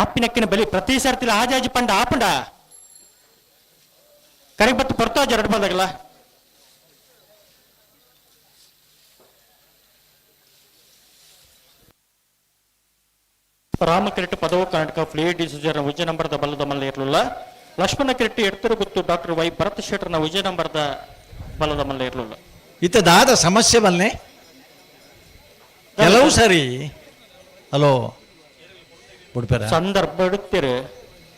ಆಪಿನಕ್ಕಿನ ಬಲಿ ಪ್ರತಿ ಸರ್ತಿಲ ಆಜಾಜಿ ಪಂಡ ಆಪಂಡ ಕರೆಗೆ ಬತ್ತು ಪೊರ್ತಾಜ ಎರಡು ಬಂದಾಗಲ್ಲ. ರಾಮ ಕಿರೆಟ್ ಪದವು ಕರ್ನಾಟಕ ಫ್ಲೀ ಡಿಸೀಜರ್ ವಿಜಯ ನಂಬರದ ಬಲದ ಮಲ್ಲ ಇರಲಿಲ್ಲ. ಲಕ್ಷ್ಮಣ ಕಿರೆಟ್ಟಿ ಎಡ್ತರು ಗೊತ್ತು ಡಾಕ್ಟರ್ ವೈ ಭರತ್ ಶೆಟ್ಟರ್ನ ವಿಜಯ ನಂಬರದ ಬಲದ ಮಲ್ಲ ಇರಲಿಲ್ಲ. ಇತ್ತ ದಾದ ಸಮಸ್ಯೆ ಬಲ್ಲೆ ಕೆಲವು ಸರಿ. ಹಲೋ, ಬಿಡ್ಪೇರ. ಸಂದರ್ಭ ಇಡುತ್ತೀರಿ.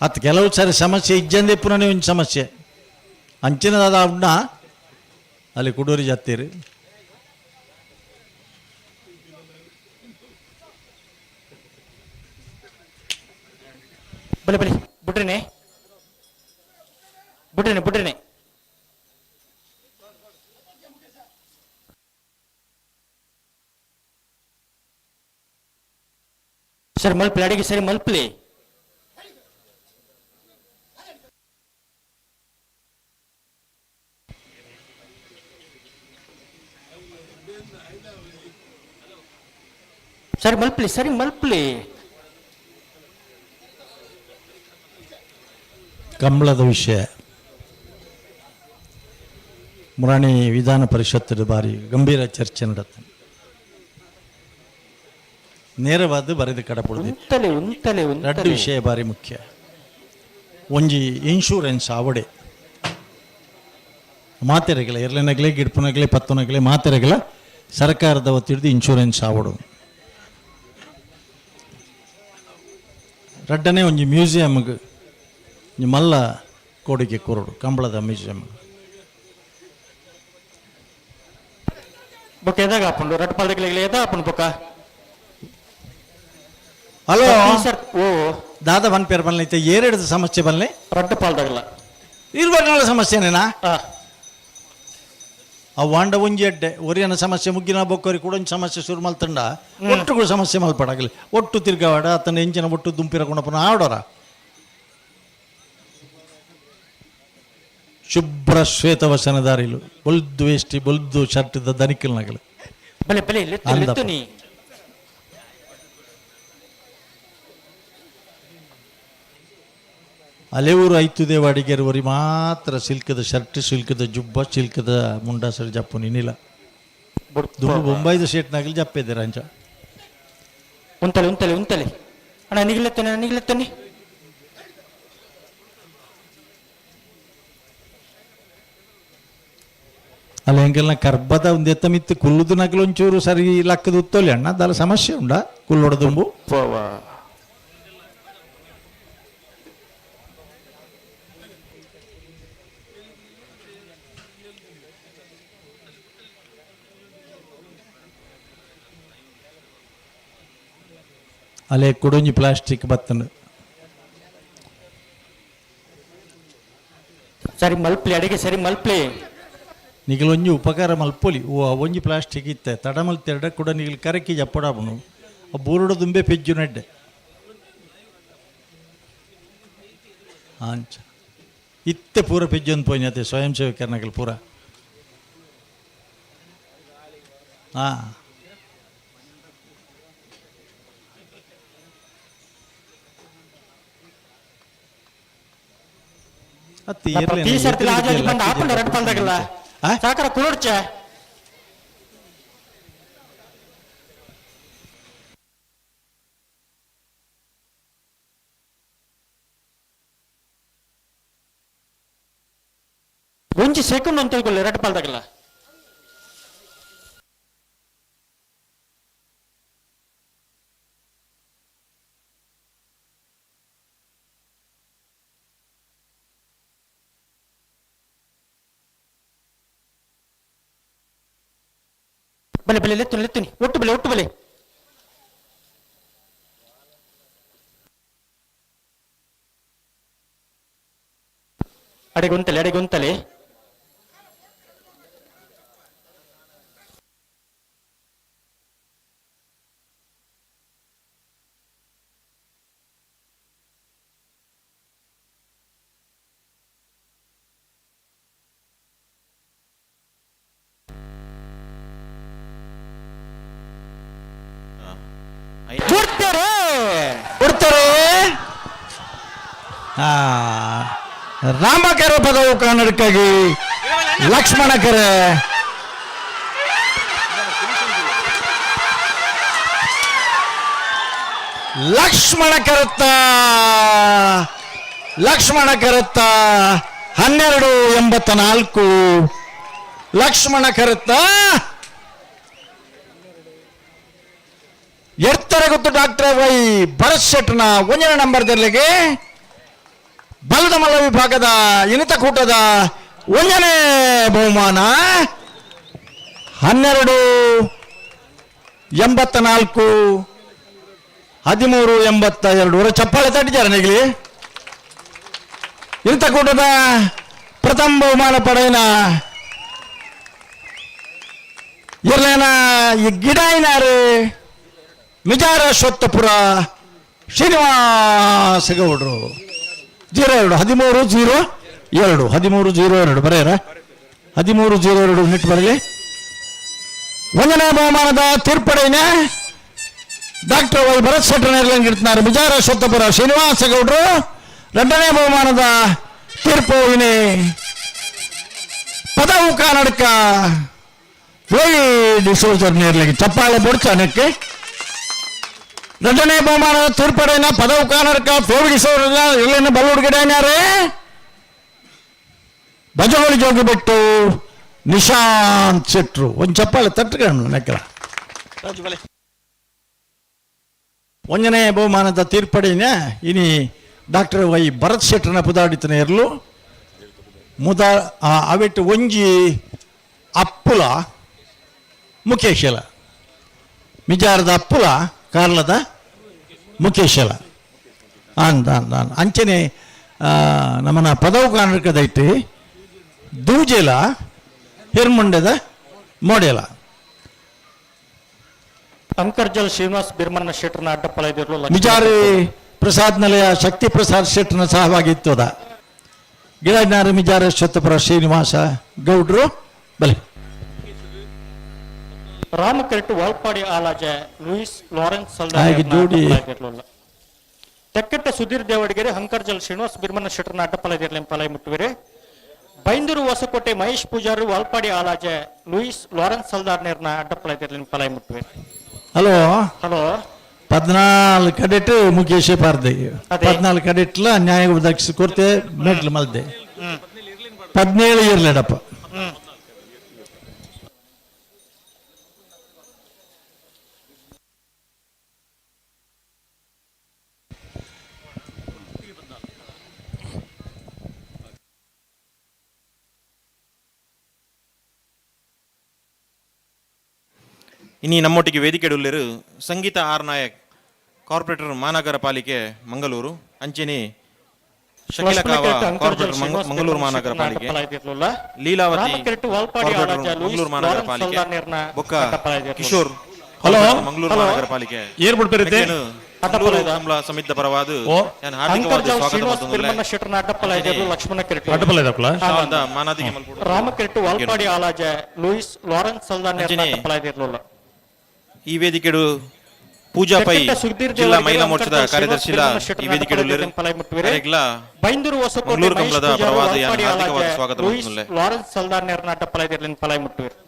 ಅತ್ ಕೆಲವು ಸಾರಿ ಸಮಸ್ಯೆ ಇಜ್ಜಂದೆ ಪುನಃ ಒಂದು ಸಮಸ್ಯೆ ಅಂಚಿನದಾದ ಉಂಡ ಅಲ್ಲಿ ಕುಡೂರಿ ಜತ್ತೀರಿ. ಬಲೆ ಬಲೆ ಬಿಡ್ರಿನೆ ಬಿಡ್ರಿನೆ ಬಿಡ್ರಿನೆ. ಸರಿ ಮಲ್ಪ್ಲಿ ಅಡಿಗೆ ಸರಿ ಮಲ್ಪ್ಲಿ. ಸರಿ ಮಲ್ಪ್ಲಿ ಸರಿ ಮಲ್ಪ್ಲಿ. ಕಂಬಳದ ವಿಷಯ ಮುರಾಣಿ ವಿಧಾನ ಪರಿಷತ್ತು ಬಾರಿ ಗಂಭೀರ ಚರ್ಚೆ ನಡತ್ತೆ. ನೇರವಾದ ಬರೆದು ಕಡಪುಡ್ದು. ಉಂತಲೆ ಉಂತಲೆ ರಡ್ಡು ಉಂತಲೆ. ವಿಷಯ ಬಾರಿ ಮುಖ್ಯ. ಒಂಜಿ ಇನ್ಶೂರೆನ್ಸ್ ಆವಡೆ ಮಾತೆರೆಗಲ ಎರ್ಲೆನಗಲೆ ಗಿಡ್ಪುನಗಲೆ ಪತ್ತುನಗಲೆ ಮಾತೆರೆಗಲ ಸರ್ಕಾರದ ವತಿಡ್ದು ಇನ್ಶೂರೆನ್ಸ್ ಆವಡು. ರಡ್ಡನೇ ಒಂಜಿ ಮ್ಯೂಸಿಯಮ್ಗೆ ಒಂಜಿ ಮಲ್ಲ ಕೊಡುಗೆ ಕೊರಡು ಕಂಬಳದ ಮ್ಯೂಸಿಯಂ. ಬೊಕ್ಕ ಎದಾಗ ಆಪುಂಡು ರಡ್ಡು ಪಾಲ್ದಕ್ಲೆಗ್ಲೆ ಎದ ಆಪುಂಡು ಬೊಕ್ಕ. ಹಲೋ. ಸರ್ ಓ. ದಾದ ಬನ್ ಪೇರ್ ಬನ್ಲೆ ಇತ್ತೆ ಏರೆಡ್ದ ಸಮಸ್ಯೆ ಬನ್ಲೆ. ರಡ್ಡು ಪಾಲ್ದಾಗಲ. ಇರ್ಬರ್ನಾಳ ಸಮಸ್ಯೆನೇನಾ? ಆ. ಆ ವಾಂಡ ಒಂಜಿ ಅಡ್ಡೆ ಒರಿಯನ ಸಮಸ್ಯೆ ಮುಗ್ಗಿನ ಬೊಕ್ಕರಿ ಕೂಡ ಒಂಜಿ ಸಮಸ್ಯೆ ಶುರು ಮಲ್ತಂಡ ಒಟ್ಟು ಕೂಡ ಸಮಸ್ಯೆ ಮಲ್ಪಡಾಗಲಿ ಒಟ್ಟು ತಿರ್ಗಾವಾಡ ಆತನ ಎಂಚಿನ ಒಟ್ಟು ದುಂಪಿರ ಗುಣಪನ ಆಡೋರ. ಶುಭ್ರ ಶ್ವೇತವಸನದಾರಿಲು ಬೊಲ್ದು ವೇಷ್ಟಿ ಬೊಲ್ದು ಶರ್ಟ್ ದನಿಕಲ್ ನಗಲು. ಬಲೆ ಬಲೆ ಲೆತ್ತು. ಅಂದಪ್ಪ. ಲೆತ್ತು ನೀ. ಅಲೆಊರು ಐತುದೇವ ಅಡಿಗೆರು ಒರಿ ಮಾತ್ರ ಸಿಲ್ಕದ ಶರ್ಟ್ ಸಿಲ್ಕದ ಜುಬ್ಬ ಸಿಲ್ಕದ ಮುಂಡಾಸರು ಜಪ್ಪು ನಿನ್ನಿಲ್ಲ. ದುಡ್ಡು ಬೊಂಬಾಯ್ದ ಶೇಟ್ನಾಗಲಿ ಜಪ್ಪಿದ್ದೀರ ಅಂಚ. ಉಂತಲೆ ಉಂತಲೆ ಉಂತಲೆ ಅಣ್ಣ ನಿಗ್ಲೆತ್ತನೆ ನಿಗ್ಲೆತ್ತನೆ. ಅಲ್ಲ ಎಂಕೆಲ್ನ ಕರ್ಬದ ಒಂದು ಎತ್ತ ಮಿತ್ತು ಕುಲ್ಲುದು ನಗಲು ಒಂಚೂರು ಸರಿ ಲಕ್ಕದ ಉತ್ತೋಲಿ ಅಣ್ಣ ದಾಲ ಸಮಸ್ಯೆ ಉಂಡ ಕುಲ್ಲೊಡ ದುಂಬು. ಅಲ್ಲೇ ಕುಡೊಂಜಿ ಪ್ಲಾಸ್ಟಿಕ್ ಬತ್ತನು. ಸರಿ ಮಲ್ಪ್ಲಿ ಅಡಿಗೆ ಸರಿ ಮಲ್ಪ್ಲಿ. ನಿಗಲೊಂಜಿ ಉಪಕಾರ ಮಲ್ಪೊಲಿ. ಓ ಒಂಜಿ ಪ್ಲಾಸ್ಟಿಕ್ ಇತ್ತೆ ತಡ ಮಲ್ತೆರಡ ಕೂಡ ನಿಗಲ್ ಕರಕಿ ಜಪ್ಪಡಾಪುನು ಆ ಬೂರುಡ ದುಂಬೆ ಪೆಜ್ಜು ನೆಡ್ಡೆ. ಅಂಚ ಇತ್ತೆ ಪೂರ ಪಿಜ್ಜೊಂದು ಪೋಯಿನತೆ ಸ್ವಯಂ ಸೇವಕರ್ನಕಲ್ ಪೂರ. ಹಾ ಅತ್ತಿ ಇರ್ಲಿ. ಪ್ರತಿ ಸರ್ತಿ ಆಜಾಜಿ ಬಂದು ಆಪುಂಡ ರಡ್ಡ್ ಪಲ್ದಾಗಲ್ಲ. ಆ? ಸಾಕರ ಕುಲುಡ್ಚೆ. ಒಂಜಿ ಸೆಕೆಂಡ್ ಅಂತ ತಿಳ್ಕೊಳ್ಳಿ ರಡ್ಡ್ ಪಲ್ದಾಗಲ್ಲ. ಬಲೆ ಬಲೆ ಲೆತ್ತುನಿ ಲೆತ್ತುನಿ ಒಟ್ಟು ಬಲೆ ಒಟ್ಟು ಬಲೆ. ಅಡೆಗೊಂತಲೆ ಅಡೆಗೊಂತಲೆ. ಕೊಡ್ತಾರೆ. ಕೊಡ್ತಾರೆ. ಆ ರಾಮಕೆರೆ ಪದವು ಕನ್ನಡಕ್ಕಾಗಿ ಲಕ್ಷ್ಮಣ ಕೆರೆ. ಲಕ್ಷ್ಮಣ ಕೆರೆತ್ತ, ಲಕ್ಷ್ಮಣ ಕೆರೆತ್ತ 12.84. ಲಕ್ಷ್ಮಣ ಕೆರೆತ್ತ ಎತ್ತರ ಗೊತ್ತು ಡಾಕ್ಟರ್ ವೈ ಭರತ್ ಶೆಟ್ನ ಒಂದನೇ ನಂಬರ್ ದಲ್ಲಿಗೆ ಬಲದ ಮಲ್ಲ ವಿಭಾಗದ ಇನಿತ ಕೂಟದ ಒಂದನೇ ಬಹುಮಾನ 12.84, 13.82. ವರ ಚಪ್ಪಾಳೆ ತಟ್ಟಿದ್ದಾರೆ ನಿಗಲಿ. ಇನಿತ ಕೂಟದ ಪ್ರಥಮ ಬಹುಮಾನ ಪಡೆಯನ ಇರ್ಲೇನ ಈ ಗಿಡ ಏನಾರು ಮಿಜಾರ ಸ್ವತ್ತಪುರ ಶ್ರೀನಿವಾಸ ಗೌಡರು. 02 13.02, 13.02 ಬರೆಯರ, 13.02 ನಿಟ್ಟು ಬರಲಿ. ಒಂದನೇ ಬಹುಮಾನದ ತೀರ್ಪಡೆಯ ಡಾಕ್ಟರ್ ವೈ ಭರತ್ ಶೆಟ್ಟರ್ ಮಿಜಾರ ಸ್ವತ್ತಪುರ ಶ್ರೀನಿವಾಸ ಗೌಡರು. ಎರಡನೇ ಬಹುಮಾನದ ತೀರ್ಪು ಇನಿ ಪದವು ಕರ್ನಾಟಕ ವೈ ಡಿಸೋಜರ್ ನೇರ್ಲಿಗೆ ಚಪ್ಪಾಳೆ ಬೊಡ್ಚಾನಕ್ಕೆ. ಎರಡನೇ ಬಹುಮಾನದ ತೀರ್ಪಡೆಯನ್ನ ಪದವು ಕರ್ನಾಟಕ ಫೇವರಿಸೋರ ಇಲ್ಲಿನ ಬಲ್ಲುಡ್ಗಡೆಯಾರೆ ಬಜಗೋಳಿ ಜೋಗಿ ಬಿಟ್ಟು ನಿಶಾಂತ್ ಶೆಟ್ರು. ಒಂದು ಚಪ್ಪಾಳೆ ತಟ್ಟುಕೊಂಡು ನೆಕ್ಕಲ. ಒಂದನೇ ಬಹುಮಾನದ ತೀರ್ಪಡೆಯನ್ನ ಇನಿ ಡಾಕ್ಟರ್ ವೈ ಭರತ್ ಶೆಟ್ಟರ್ನ ಪುದಾಡಿತನ ಇರಲು ಮುದ ಅವೆಟ್ಟು ಒಂಜಿ ಅಪ್ಪುಲ ಮುಖೇಶಲ ಮಿಜಾರದ ಅಪ್ಪುಲ ಕಾರ್ಲದ ಮುಖೇಶಲ ಅಂದ ಅಂದ ಅಂಚನೆ ನಮ್ಮನ ಪದವು ಕಾರಣಕದೈತಿ ದೂಜೆಲ ಹೆರ್ಮುಂಡೆದ ಮೋಡೆಲ. ಅಂಕರ್ಜಲ್ ಶ್ರೀನಿವಾಸ್ ಬಿರ್ಮನ್ನ ಶೆಟ್ಟರ್ನ ಅಡ್ಡಪ್ಪಲ. ಮಿಜಾರಿ ಪ್ರಸಾದ್ ನಿಲಯ ಶಕ್ತಿ ಪ್ರಸಾದ್ ಶೆಟ್ಟರ್ನ ಸಹವಾಗಿತ್ತು ಅದ ಗಿಡನಾರು ಮಿಜಾರ ಶ್ವತ್ತಪುರ ಶ್ರೀನಿವಾಸ ಗೌಡ್ರು ಬಲೆ. ರಾಮಕರೆಟ್ಟು ವಾಲ್ಪಾಡಿ ಆಲಾಜ ಲೂಯಿಸ್ ಲಾರೆನ್ಸ್. ಹಾಗೆ ಜೋಡಿ. ತೆಕ್ಕಟ್ಟ ಸುಧೀರ್ ದೇವಡಿಗೆರೆ ಹಂಕರ್ಜಲ್ ಶ್ರೀನಿವಾಸ್ ಬಿರ್ಮನ್ನ ಶೆಟ್ಟರ್ನ ಅಡ್ಡಪ್ಪಲ ಪಲಾಯಿ ಮುಟ್ಟುವಿರೆ. ಬೈಂದೂರು ಹೊಸಕೋಟೆ ಮಹೇಶ್ ಪೂಜಾರು ವಾಲ್ಪಾಡಿ ಆಲಾಜೆ ಲೂಯಿಸ್ ಲಾರೆನ್ಸ್ ಸಲ್ದಾರ್ನೇರ್ನ ಅಡ್ಡಪ್ಪಲ ಪಲಾಯಿ ಮುಟ್ಟುವಿರೆ. ಹಲೋ. ಹಲೋ. 14 ಕಡೆಟ್ ಮುಖೇಶ್ ಪಾರ್ದೆ. ಅದೇ. 14 ಕಡೆಟ್ಲ ನ್ಯಾಯ ಒದಗಿಸಿ ಕೊರ್ತೆ ಮೆಟ್ಲು ಮಲ್ದೆ 17 ಇರ್ಲೇಡಪ್ಪ. ಇನಿ ನಮ್ಮೊಟ್ಟಿಗೆ ವೇದಿಕೆಡುಲ್ಲೆರು ಸಂಗೀತ ಆರ್ ನಾಯಕ್ ಕಾರ್ಪೊರೇಟರ್ ಮಾನಗರ ಪಾಲಿಕೆ ಮಂಗಳೂರು, ಅಂಚೆನೆ ಶಕೀಲ ಕಾವ ಕಾರ್ಪೊರೇಟರ್ ಮಂಗಳೂರು ಮಹಾನಗರ ಪಾಲಿಕೆ, ಲೀಲಾವತಿ ಕಾರ್ಪೊರೇಟರ್ ಮಂಗಳೂರು ಮಹಾನಗರ ಪಾಲಿಕೆ, ಬೊಕ್ಕ ಕಿಶೋರ್ ಹಲೋ. ಮಂಗಳೂರು ಮಹಾನಗರ ಪಾಲಿಕೆ. ಏರ್ ಬಿಡ್ಪೇರಿತ್ತೆ. ಮಂಗಳೂರು ಕಂಬಳ ಸಮಿತಿ ಪರವಾದ ಓ. ಯಾನ್ ಹಾರ್ದಿಕವಾದ ಅಂಕರ್ಜಾಲ್ ಸ್ವಾಗತ ಶ್ರೀನಿವಾಸ್ ಮಲ್ತೊಂದುಲ್ಲೆ. ಬಿರ್ಮಣ್ಣ ಶೆಟ್ಟರ್ನ ಅಡ್ಡಪ್ಪಲ ಇದಿರ್ಲು ಲಕ್ಷ್ಮಣ ಕೆರೆಟ್ ಅಡ್ಡಪಲ್ಲ ಶಾಲ್ದ ಮಾನಾದಿಗೆ ಮಲ್ಪೊಡು. ರಾಮಕೆರೆಟ್ ವಾಲ್ಪಾಡಿ ಆಲಾಜೆ ಲೂಯಿಸ್ ಲಾರೆನ್ಸ್ ಸಲ್ದಾನ್ ಅಂಚನೆ ಅಡ್ಡಪ್ಪಲ ಇದಿರ್ಲು ಈ ವೇದಿಕೆಡು ಪೂಜಾ ಪೈ ತೆಕ್ಕಟ್ಟ ಸುಧೀರ್ ಜಿಲ್ಲಾ ದೇವಡಿಗೆರೆ ಮಹಿಳಾ ಮೋರ್ಚಾದ ಅಂಕರ್ಜಾಲ್ ಕಾರ್ಯದರ್ಶಿಲ ಶ್ರೀನಿವಾಸ್ ಈ ಬಿರ್ಮಣ್ಣ ವೇದಿಕೆಡು ಉಲ್ಲೆರ್. ಪಲೈ ಮುಟ್ಟುವೆರೆ. ಅರೆಗ್ಲ ಬೈಂದೂರು ಹೊಸಕೋಟೆ ಮಂಗಳೂರು ಮಹೇಶ್ ಕಂಬಳದ ಪೂಜಾರು ಪರವಾದ ಯಾನ್ ವಾಲ್ಪಾಡಿ ಹಾರ್ದಿಕವಾದ ಆಲಾಜೆ ಸ್ವಾಗತ ಲೂಯಿಸ್ ಮಲ್ತೊಂದುಲ್ಲೆ. ಲಾರೆನ್ಸ್ ಸಲ್ದಾನ್ ಅಡ್ಡಪ್ಪಲ ಇದಿರ್ಲಿನ ಪಲೈ ಮುಟ್ಟುವೆರ್.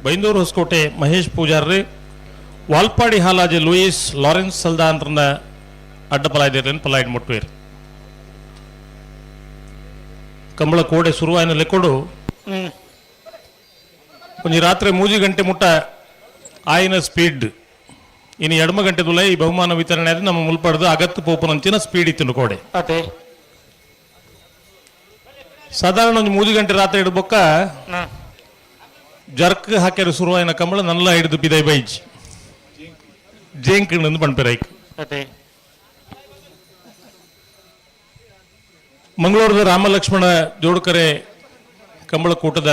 ಬೈಂದೂರು ಹೊಸಕೋಟೆ ಮಹೇಶ್ ಪೂಜಾರ್ರಿ ವಾಲ್ಪಾಡಿ ಹಾಲಾಜೆ ಲೂಯಿಸ್ ಲಾರೆನ್ಸ್ ಸಲ್ದಾನ್ರನ್ನ ಅಡ್ಡಪಲಾಯ್ದಿರ್ಲಿನ ಪಲಾಯ್ಡ್ ಮುಟ್ಟುವೇರು. ಕಂಬಳ ಕೋಡೆ ಶುರುವಾಯಿನ ಲೆಕ್ಕೊಡು ಒಂಜಿ ರಾತ್ರಿ ಮೂಜಿ ಗಂಟೆ ಮುಟ್ಟ ಆಯಿನ ಸ್ಪೀಡ್ ಇನ್ನು ಎಡಮ ಗಂಟೆ ದುಲ ಈ ಬಹುಮಾನ ವಿತರಣೆ ಆದ್ರೆ ನಮ್ಮ ಮುಲ್ಪಡ್ದು ಅಗತ್ತು ಪೋಪನಂಚಿನ ಸ್ಪೀಡ್ ಇತ್ತು ಕೋಡೆ. ಅದೇ. ಸಾಧಾರಣ ಒಂದು ಮೂಜಿ ಗಂಟೆ ರಾತ್ರಿ ಹಿಡ್ಬೊಕ್ಕ ಜರ್ಕ್ ಹಾಕ್ಯಾರ ಶುರುವಾಯಿನ ಕಂಬಳ ನಲ್ಲ ಹಿಡಿದು ಬಿದೈ ಬೈಜ್ ಜೇಂಕ್ ಪಣ್ಪೆರೈಕ್. ಅದೇ. ಮಂಗಳೂರದ ರಾಮಲಕ್ಷ್ಮಣ ಜೋಡ್ಕರೆ ಕಂಬಳಕೂಟದ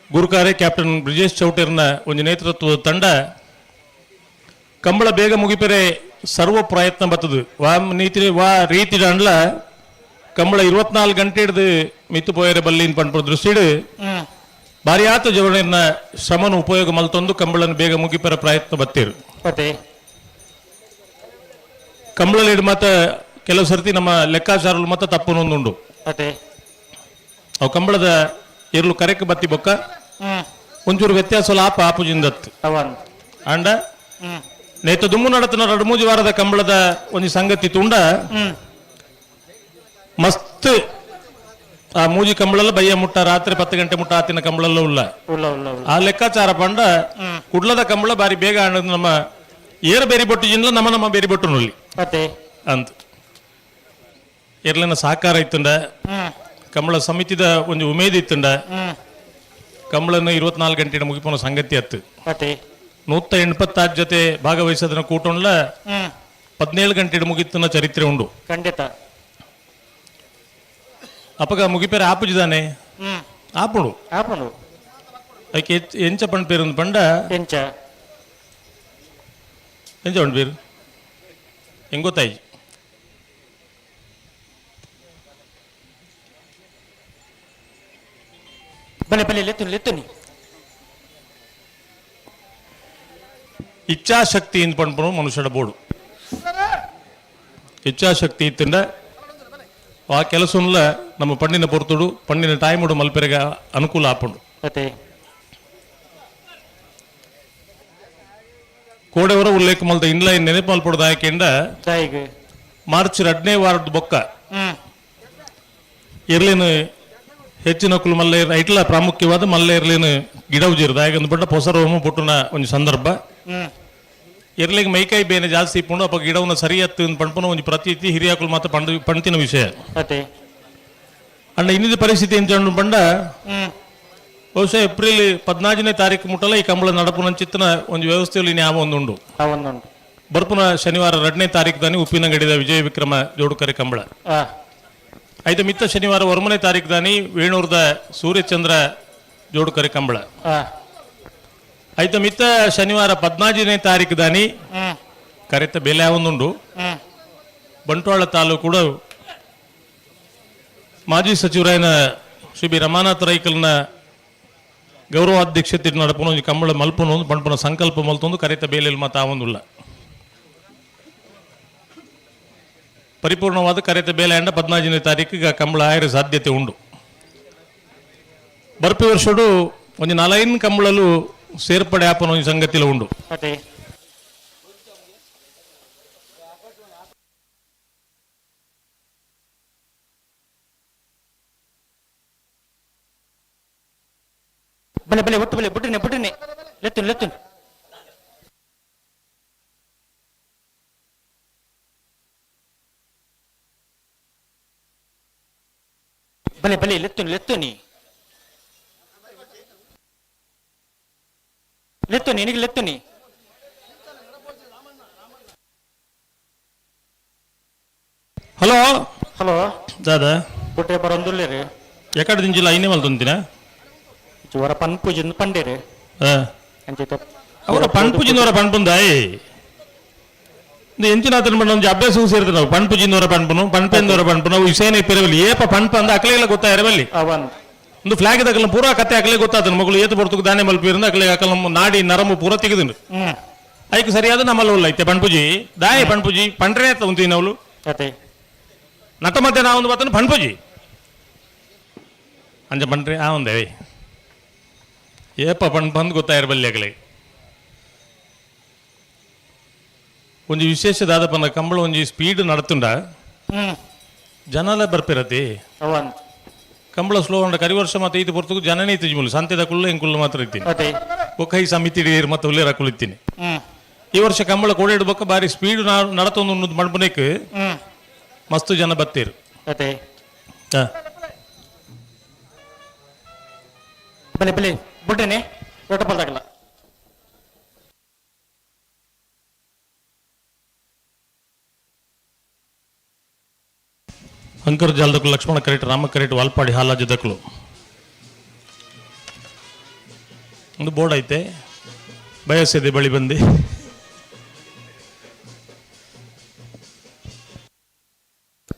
ಗುರುಕಾರೆ ಕ್ಯಾಪ್ಟನ್ ಬ್ರಿಜೇಶ್ ಚೌಟೇರ್ನ ಒಂದು ನೇತೃತ್ವದ ತಂಡ ಕಂಬಳ ಬೇಗ ಮುಗಿಪೆರೆ ಸರ್ವ ಪ್ರಯತ್ನ ಬರ್ತದೆ. ವಾ ನೀತಿ ವಾ ರೀತಿ ಅಂಡ್ಲ ಕಂಬಳ 24 ಗಂಟೆ ಹಿಡ್ದು ಮಿತ್ತು ಪೋಯರೆ ಬಲ್ಲಿನ್ ಪನ್ಪುನ ದೃಷ್ಟಿಡ್ ಬಾರಿಯಾತ ಜವಳಿನ ಶ್ರಮನ ಉಪಯೋಗ ಮಲ್ತೊಂದು ಕಂಬಳನ ಬೇಗ ಮುಗಿಪೆರ ಪ್ರಯತ್ನ ಬತ್ತೀರು. ಅದೇ. ಕಂಬಳಲ್ಲಿ ಮಾತ ಕೆಲವು ಸರ್ತಿ ನಮ್ಮ ಲೆಕ್ಕಾಚಾರలు ಮತ್ತ ತಪ್ಪುನೊಂದುಂಡು. ಅದೇ. ಅವು ಕಂಬಳದ ಇರ್ಲು ಕರೆಕ್ ಬತ್ತಿ ಬೊಕ್ಕ ಒಂಚೂರು ವ್ಯತ್ಯಾಸ ಆಪ ಆಪುಜಿಂದತ್ತು. ಅವನ್. ಅಂಡ ನೇತ ದುಮ್ಮು ನಡತನ ಎರಡು ಮೂಜಿ ವಾರದ ಕಂಬಳದ ಒಂಜಿ ಸಂಗತಿ ತುಂಡ ಮಸ್ತ್ ಆ ಮೂಜಿ ಕಂಬಳಲ್ಲ ಬಯ್ಯ ಮುಟ್ಟ ರಾತ್ರಿ 10 ಗಂಟೆ ಮುಟ್ಟ ಆತಿನ ಕಂಬಳಲ್ಲ ಉಲ್ಲ. ಉಲ್ಲ ಉಲ್ಲ ಉಲ್ಲ. ಆ ಲೆಕ್ಕಾಚಾರ ಪಂಡ ಕುಡ್ಲದ ಕಂಬಳ ಬಾರಿ ಬೇಗ ಅನ್ನೋದು ನಮ್ಮ ಏರ ಬೇರಿ ಬೊಟ್ಟು ಜಿನ್ಲ ನಮ್ಮ ನಮ್ಮ ಬೇರಿ ಬೊಟ್ಟು ನುಲ್ಲಿ ಅದೇ. ಅಂತ ಎರ್ಲಿನ ಸಹಕಾರ ಇತ್ತುಂಡ ಕಂಬಳ ಸಮಿತಿದ ಒಂಜಿ ಉಮೇದ್ ಇತ್ತುಂಡ ಕಂಬಳನ್ನು 24 ಗಂಟೆ ಮುಗಿಪೋನ ಸಂಗತಿ ಅತ್ತು. ಅದೇ. 186 ಜೊತೆ ಭಾಗವಹಿಸೋದನ್ನ ಕೂಟೊಂಡ್ಲ 17 ಗಂಟೆ ಮುಗಿತ್ತನ ಚರಿತ್ರೆ ಉಂಡು. ಖಂಡಿತ. ಅಪಗ ಮುಗಿಪೇರೆ ಆಪುಜಿದಾನೆ ಆಪುಡು. ಆಪುಂಡು. ಐಕೆ ಎಂಚ ಪಂಡ್ ಪೇರು ಪಂಡ. ಎಂಚ? ಎಂಚ ಪಂಡ್ ಪೇರು ಹೆಂಗ್ ಗೊತ್ತಾಯಿ? ಬಲೆ ಬಲೆ ಲೆತ್ತುನಿ ಲೆತ್ತುನಿ. ಇಚ್ಛಾಶಕ್ತಿ ಇಂದ್ ಪಂಡ್ಪುನು ಮನುಷ್ಯಡ ಬೋಡು. ಇಚ್ಛಾಶಕ್ತಿ ಇತ್ತಿಂಡ ಆ ಕೆಲಸನ್ಲ ನಮ್ಮ ಪಣ್ಣಿನ ಪೊರ್ತುಡು ಪಣ್ಣಿನ ಟೈಮುಡು ಮಲ್ಪೆರೆಗ ಅನುಕೂಲ ಆಪುಂಡು. ಅದೇ. ಕೋಡೆವರ ಉಲ್ಲೇಖ ಮಲ್ತ ಇನ್ಲೈನ್ ನೆನಪು ಮಲ್ಪೊಡು ದಾಯಕೆಂಡ ದಾಯಿಗ್ ಮಾರ್ಚ್ 2ನೇ ವಾರದ ಬೊಕ್ಕ ಇರ್ಲಿನ ಹೆಚ್ಚಿನ ಕುಲು ಮಲ್ಲೆ ಐಟ್ಲ ಪ್ರಾಮುಖ್ಯವಾದ ಮಲ್ಲೆ ಇರ್ಲಿನ ಗಿಡವುಜಿರ್ ದಾಯಕಂದು ಪಂಡ ಪೊಸರೋಮ ಪುಟ್ಟುನ ಒಂಜಿ ಸಂದರ್ಭ ಇರ್ಲಿಗೆ ಮೈಕೈ ಬೇನೆ ಜಾಸ್ತಿ ಇಪ್ಪುಂಡು. ಅಪ್ಪ ಗಿಡವನ್ನ ಸರಿ ಅತ್ತು ಪಂಡ್ಪುನ ಒಂಜಿ ಪ್ರತೀತಿ ಹಿರಿಯಾಕುಲು ಮಾತ್ರ ಪಂಡು ಪಂತಿನ ವಿಷಯ. ಅದೇ. ಅಂಡ ಇನ್ನಿದ ಪರಿಸ್ಥಿತಿ ಎಂಚಂಡು ಪಂಡ ಬಹುಶಃ ಏಪ್ರಿಲ್ 14ನೇ ತಾರೀಕು ಮುಟ್ಟಲ ಈ ಕಂಬಳ ನಡಪುನಂಚಿತ್ತನ ಒಂದು ವ್ಯವಸ್ಥೆಯಲ್ಲಿ ಯಾವ ಒಂದುಂಡು. ಅವನ್ನೊಂದು. ಬರ್ಪುನ ಶನಿವಾರ 2ನೇ ತಾರೀಕು ದಾನಿ ಉಪ್ಪಿನಂಗಡಿದ ವಿಜಯ ವಿಕ್ರಮ ಜೋಡುಕರೆ ಕಂಬಳ. ಐತ ಮಿತ್ತ ಶನಿವಾರ 1ನೇ ತಾರೀಕು ದಾನಿ ವೇಣೂರ್ದ ಸೂರ್ಯಚಂದ್ರ ಜೋಡುಕರೆ ಕಂಬಳ. ಐತ ಮಿತ್ತ ಶನಿವಾರ 14ನೇ ತಾರೀಕು ದಾನಿ ಕರೆತ ಬೆಲೆ ಒಂದುಂಡು. ಬಂಟ್ವಾಳ ತಾಲೂಕು ಕೂಡ ಮಾಜಿ ಸಚಿವರಾಯನ ಶ್ರೀ ಬಿ ರಮಾನಾಥ ರೈಕಲ್ನ ಗೌರವಾಧ್ಯಕ್ಷತೆ ನಡಪುನ ಒಂಜಿ ಕಂಬಳ ಮಲ್ಪುನ ಒಂದು ಪಂಪುನ ಸಂಕಲ್ಪ ಮಲ್ತೊಂದು ಕರೆತ ಬೇಲೆಯಲ್ಲಿ ಮಾತ ಆವೊಂದುಲ್ಲ. ಪರಿಪೂರ್ಣವಾದ ಕರೆತ ಬೇಲೆ ಅಂಡ 14ನೇ ತಾರೀಕಿಗೆ ಕಂಬಳ ಆಯರ ಸಾಧ್ಯತೆ ಉಂಡು. ಬರ್ಪಿ ವರ್ಷಡು ಒಂಜಿ ನಾಲೈನ್ ಕಂಬಳಲು ಸೇರ್ಪಡೆ ಆಪನ ಒಂಜಿ ಸಂಗತಿಲ ಉಂಡು. ಅದೇ. ಬಲೆ ಬಲೆ ಒಟ್ಟು ಬಲೆ ಬುಡ್ಡಿನೆ ಬುಡ್ಡಿನೆ ಲೆತ್ತುನಿ ಲೆತ್ತುನಿ. ಬಲೆ ಬಲೆ ಲೆತ್ತುನಿ ಲೆತ್ತುನಿ ಲೆತ್ತುನಿ ನಿನಗೆ ಲೆತ್ತುನಿ. ಹಲೋ. ಹಲೋ. ದಾದಾ. ಬುಟ್ರೆ ಬರೊಂದುಲ್ಲೇರು. ಎಕಡೆ ದಿಂಜಿಲ್ಲ ಐನೇ ಮಲ್ತೊಂತಿನ? ವರ ಪನ್ಪುಜಿಂದು ಪಂಡೇರು. ಅಂಚೆ. ಅವರ ಪಣ್ಪುಜಿನವರ ಪಣ್ಪುಂದಾಯ್ ಎಂಚಿನಾತನ ಬಣ್ಣ ಒಂಜಿ ಅಭ್ಯಾಸ ಸೇರ್ತದೆ. ನಾವು ಪಣ್ಪುಜಿನವರ ಪಣ್ಪುನು ಪಣ್ಪೆಂದವರ ಪಣ್ಪುನು ಅವು ಸೇನೆ ಪೆರವಲ್ಲಿ ಏಪ ಪಣ್ಪ ಅಂದ ಅಕ್ಲೆಗೆಲ್ಲ ಗೊತ್ತಾಯಿರವಲ್ಲಿ. ಅವನ್. ಒಂದು ಫ್ಲಾಗ್ ದಕಲ ಪೂರಾ ಕತೆ ಅಕ್ಲೆ ಗೊತ್ತಾತನ ಮಗಳು ಏತು ಬರ್ತುకు ದಾನೆ ಮಲ್ಪಿರಂದ ಅಕ್ಲೆ ಅಕಲ ನಾಡಿ ನರಮು ಪೂರ ತೆಗೆದುಂಡು. ಐಕ್ ಸರಿಯಾದ ನಮ್ಮಲ್ಲ ಉಲ್ಲ ಐತೆ ಪಣ್ಪುಜಿ ದಾಯ ಪಣ್ಪುಜಿ ಪಂಡ್ರೆ ಉಂತಿನವಳು. ಅದೇ. ನಟ ಮಧ್ಯೆ ನಾವೊಂದು ಬತ್ತನ ಪಣ್ಪುಜಿ ಅಂಚ ಪಂಡ್ರೆ ಆ ಒಂದೇ ಏಪ ಪಣ್ ಬಂದು ಗೊತ್ತಾಯಿರಬಲ್ಲಿ ಅಗಲೆ. ಒಂಜಿ ವಿಶೇಷ ದಾದಪನ ಕಂಬಳ ಒಂಜಿ ಸ್ಪೀಡ್ ನಡತುಂಡ. ಜನಲ ಬರ್ಪಿರತಿ. ಅವನ್. ಕಂಬಳ ಸ್ಲೋ ಉಂಡ. ಕರಿ ವರ್ಷ ಮತ್ತೆ ಇದು ಪೊರ್ತುಗು ಜನನೇ ಇತ್ತು ಸಂತೆದ ಕುಳ್ಳ ಎಂಕುಳ್ಳ ಮಾತ್ರ ಇತ್ತೀನಿ. ಅದೇ. ಬೊಕ್ಕ ಈ ಸಮಿತಿ ಹಿಡಿಯರು ಮತ್ತೆ ಉಲ್ಲೇರ ಕುಳಿತೀನಿ. ಈ ವರ್ಷ ಕಂಬಳ ಕೋಡೆಡು ಬೊಕ್ಕ ಬಾರಿ ಸ್ಪೀಡ್ ನಡತೊಂದು ಮಣ್ಪುನೇಕ್ ಮಸ್ತ್ ಜನ ಬತ್ತೀರು. ಅದೇ. ಬಲೆ ಬಲೆ ಬುಡ್ಡನೆ ದೊಡ್ಡ ಬಲ್ದಾಗಲ್ಲ. ಅಂಕರ್ ಜಾಲದಕ್ಕಲು ಲಕ್ಷ್ಮಣ ಕರೆಟ್, ರಾಮ ಕರೆಟ್, ವಾಲ್ಪಾಡಿ ಹಾಲಾಜದಕ್ಕಲು ಒಂದು ಬೋರ್ಡ್ ಐತೆ. ಬಯಸಿದೆ ಬಳಿ ಬಂದು.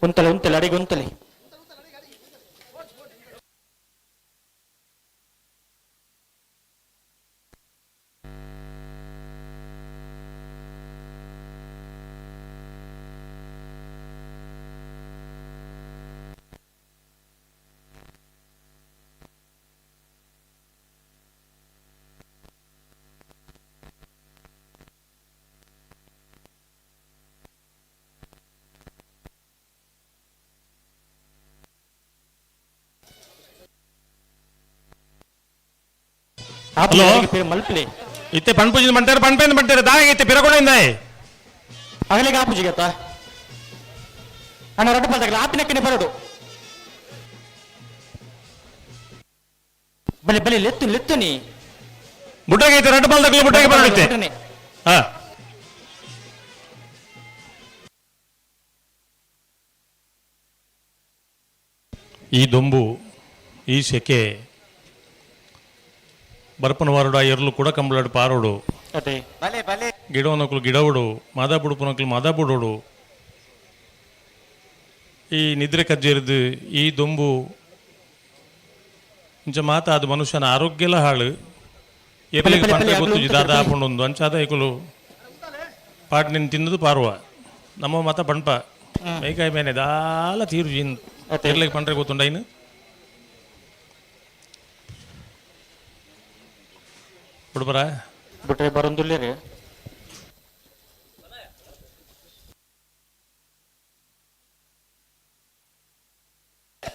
ಉಂತಲೆ ಉಂತಲೆ ಅಡಿಗೆ ಉಂತಲೆ. ಹಲೋ. ಮಲ್ಪಲೆ. ಇತ್ತೆ ಪಣ್ಪುಜಿನ ಬಂಟಾರೆ ಪಣ್ಪೇಂದ ಬಂಟಾರೆ ದಾಗೈತೆ ಪಿರಗೊಂಡಿಂದ. ಅಗಲಿಗೆ ಆಪುಜಿಗತ್ತ ಅಣ್ಣ ರಡ್ಡು ಬಲ್ದಾಗಲ್ಲ ಆಪಿನಕ್ಕನೆ ಬರೋಡು. ಬಲೆ ಬಲೆ ಲೆತ್ತು ಲೆತ್ತುನಿ. ಬುಟ್ಟಾಗೈತೆ ರಡ್ಡು ಬಾಲ್ದಕ್ಕಲು ಬುಟ್ಟಾಗೆ ಬರೋಡೈತೆ. ಬುಡ್ಡನೆ. ಹಾ. ಈ ದೊಂಬು ಈ ಸೆಕೆ ಬರ್ಪನ ವಾರುಡ ಎರ್ಲು ಕೂಡ ಕಂಬಳಾಡು ಪಾರೋಡು. ಅದೇ. ಗಿಡವನಕ್ಲು ಗಿಡವಡು ಮಾದಾ ಬುಡುಪನಕ್ಲು ಮಾದಾ ಬುಡೋಡು. ಈ ನಿದ್ರೆ ಕಜ್ಜೇರಿದು ಈ ದೊಂಬು ಇಂಚ ಮಾತ ಅದು ಮನುಷ್ಯನ ಆರೋಗ್ಯಲ ಹಾಳು. ಎರ್ಲಿಗೆ ಬಲೆ, ಬಲೆ, ಪಂಡ್ರೆ ಅಗ್ಲು ಗೊತ್ತುಜಿ ಉಂಟು ದಾದಾ ಬಲೆ. ಆಪುಂಡೊಂದು ಅಂಚಾದ ಐಕುಲು ಪಾಟ್ ನಿನ್ ತಿನ್ನದು ಪಾರುವ ನಮ್ಮ ಮತ ಪಣ್ಪ ಮೇಕಾಯಿ ಮೇನೆ ದಾಲ ತೀರು ಜಿಂದು. ಅದೇ. ಎರ್ಲಿಗೆ ಪಂಡ್ರೆ ಗೊತ್ತುಂಡೈನು ಬುಡ್ಬರ. ಬಿಟ್ರೆ ಬರೋಂದುಲ್ಲೇರಿ.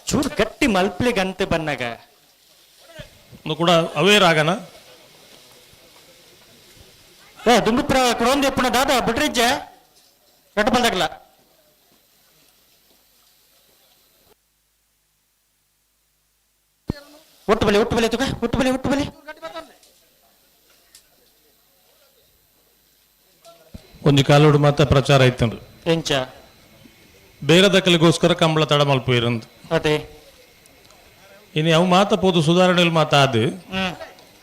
ಚೂರು ಗಟ್ಟಿ ಮಲ್ಪ್ಲಿ ಗಂತೆ ಬನ್ನಾಗ. ಒಂದು ಕೂಡ ಅವೇರ್ ಆಗನ. ಏ ದುಂಡುಪುರ ಕೊಡೊಂದು ಎಪ್ಪುನ ದಾದಾ ಬಿಟ್ರಿಜ್ಜ ರಡ್ಡು ಬಲ್ದಾಗಲ್ಲ. ಒಟ್ಟು ಬಲೆ ಒಟ್ಟು ಬಲೆ ತುಗ ಒಟ್ಟು ಬಲೆ ಒಟ್ಟು ಬಲೆ. ಒಂಜಿ ಕಾಲೋಡು ಮಾತ ಪ್ರಚಾರ ಐತಂದ್ರು. ಎಂಚ? ಬೇರೆ ದಕ್ಕಲಿಗೋಸ್ಕರ ಕಂಬಳ ತಡ ಮಲ್ಪು ಇರಂದು. ಅದೇ. ಇನ್ನು ಅವು ಮಾತ ಪೋದು ಸುಧಾರಣೆಲ್ ಮಾತ ಅದು.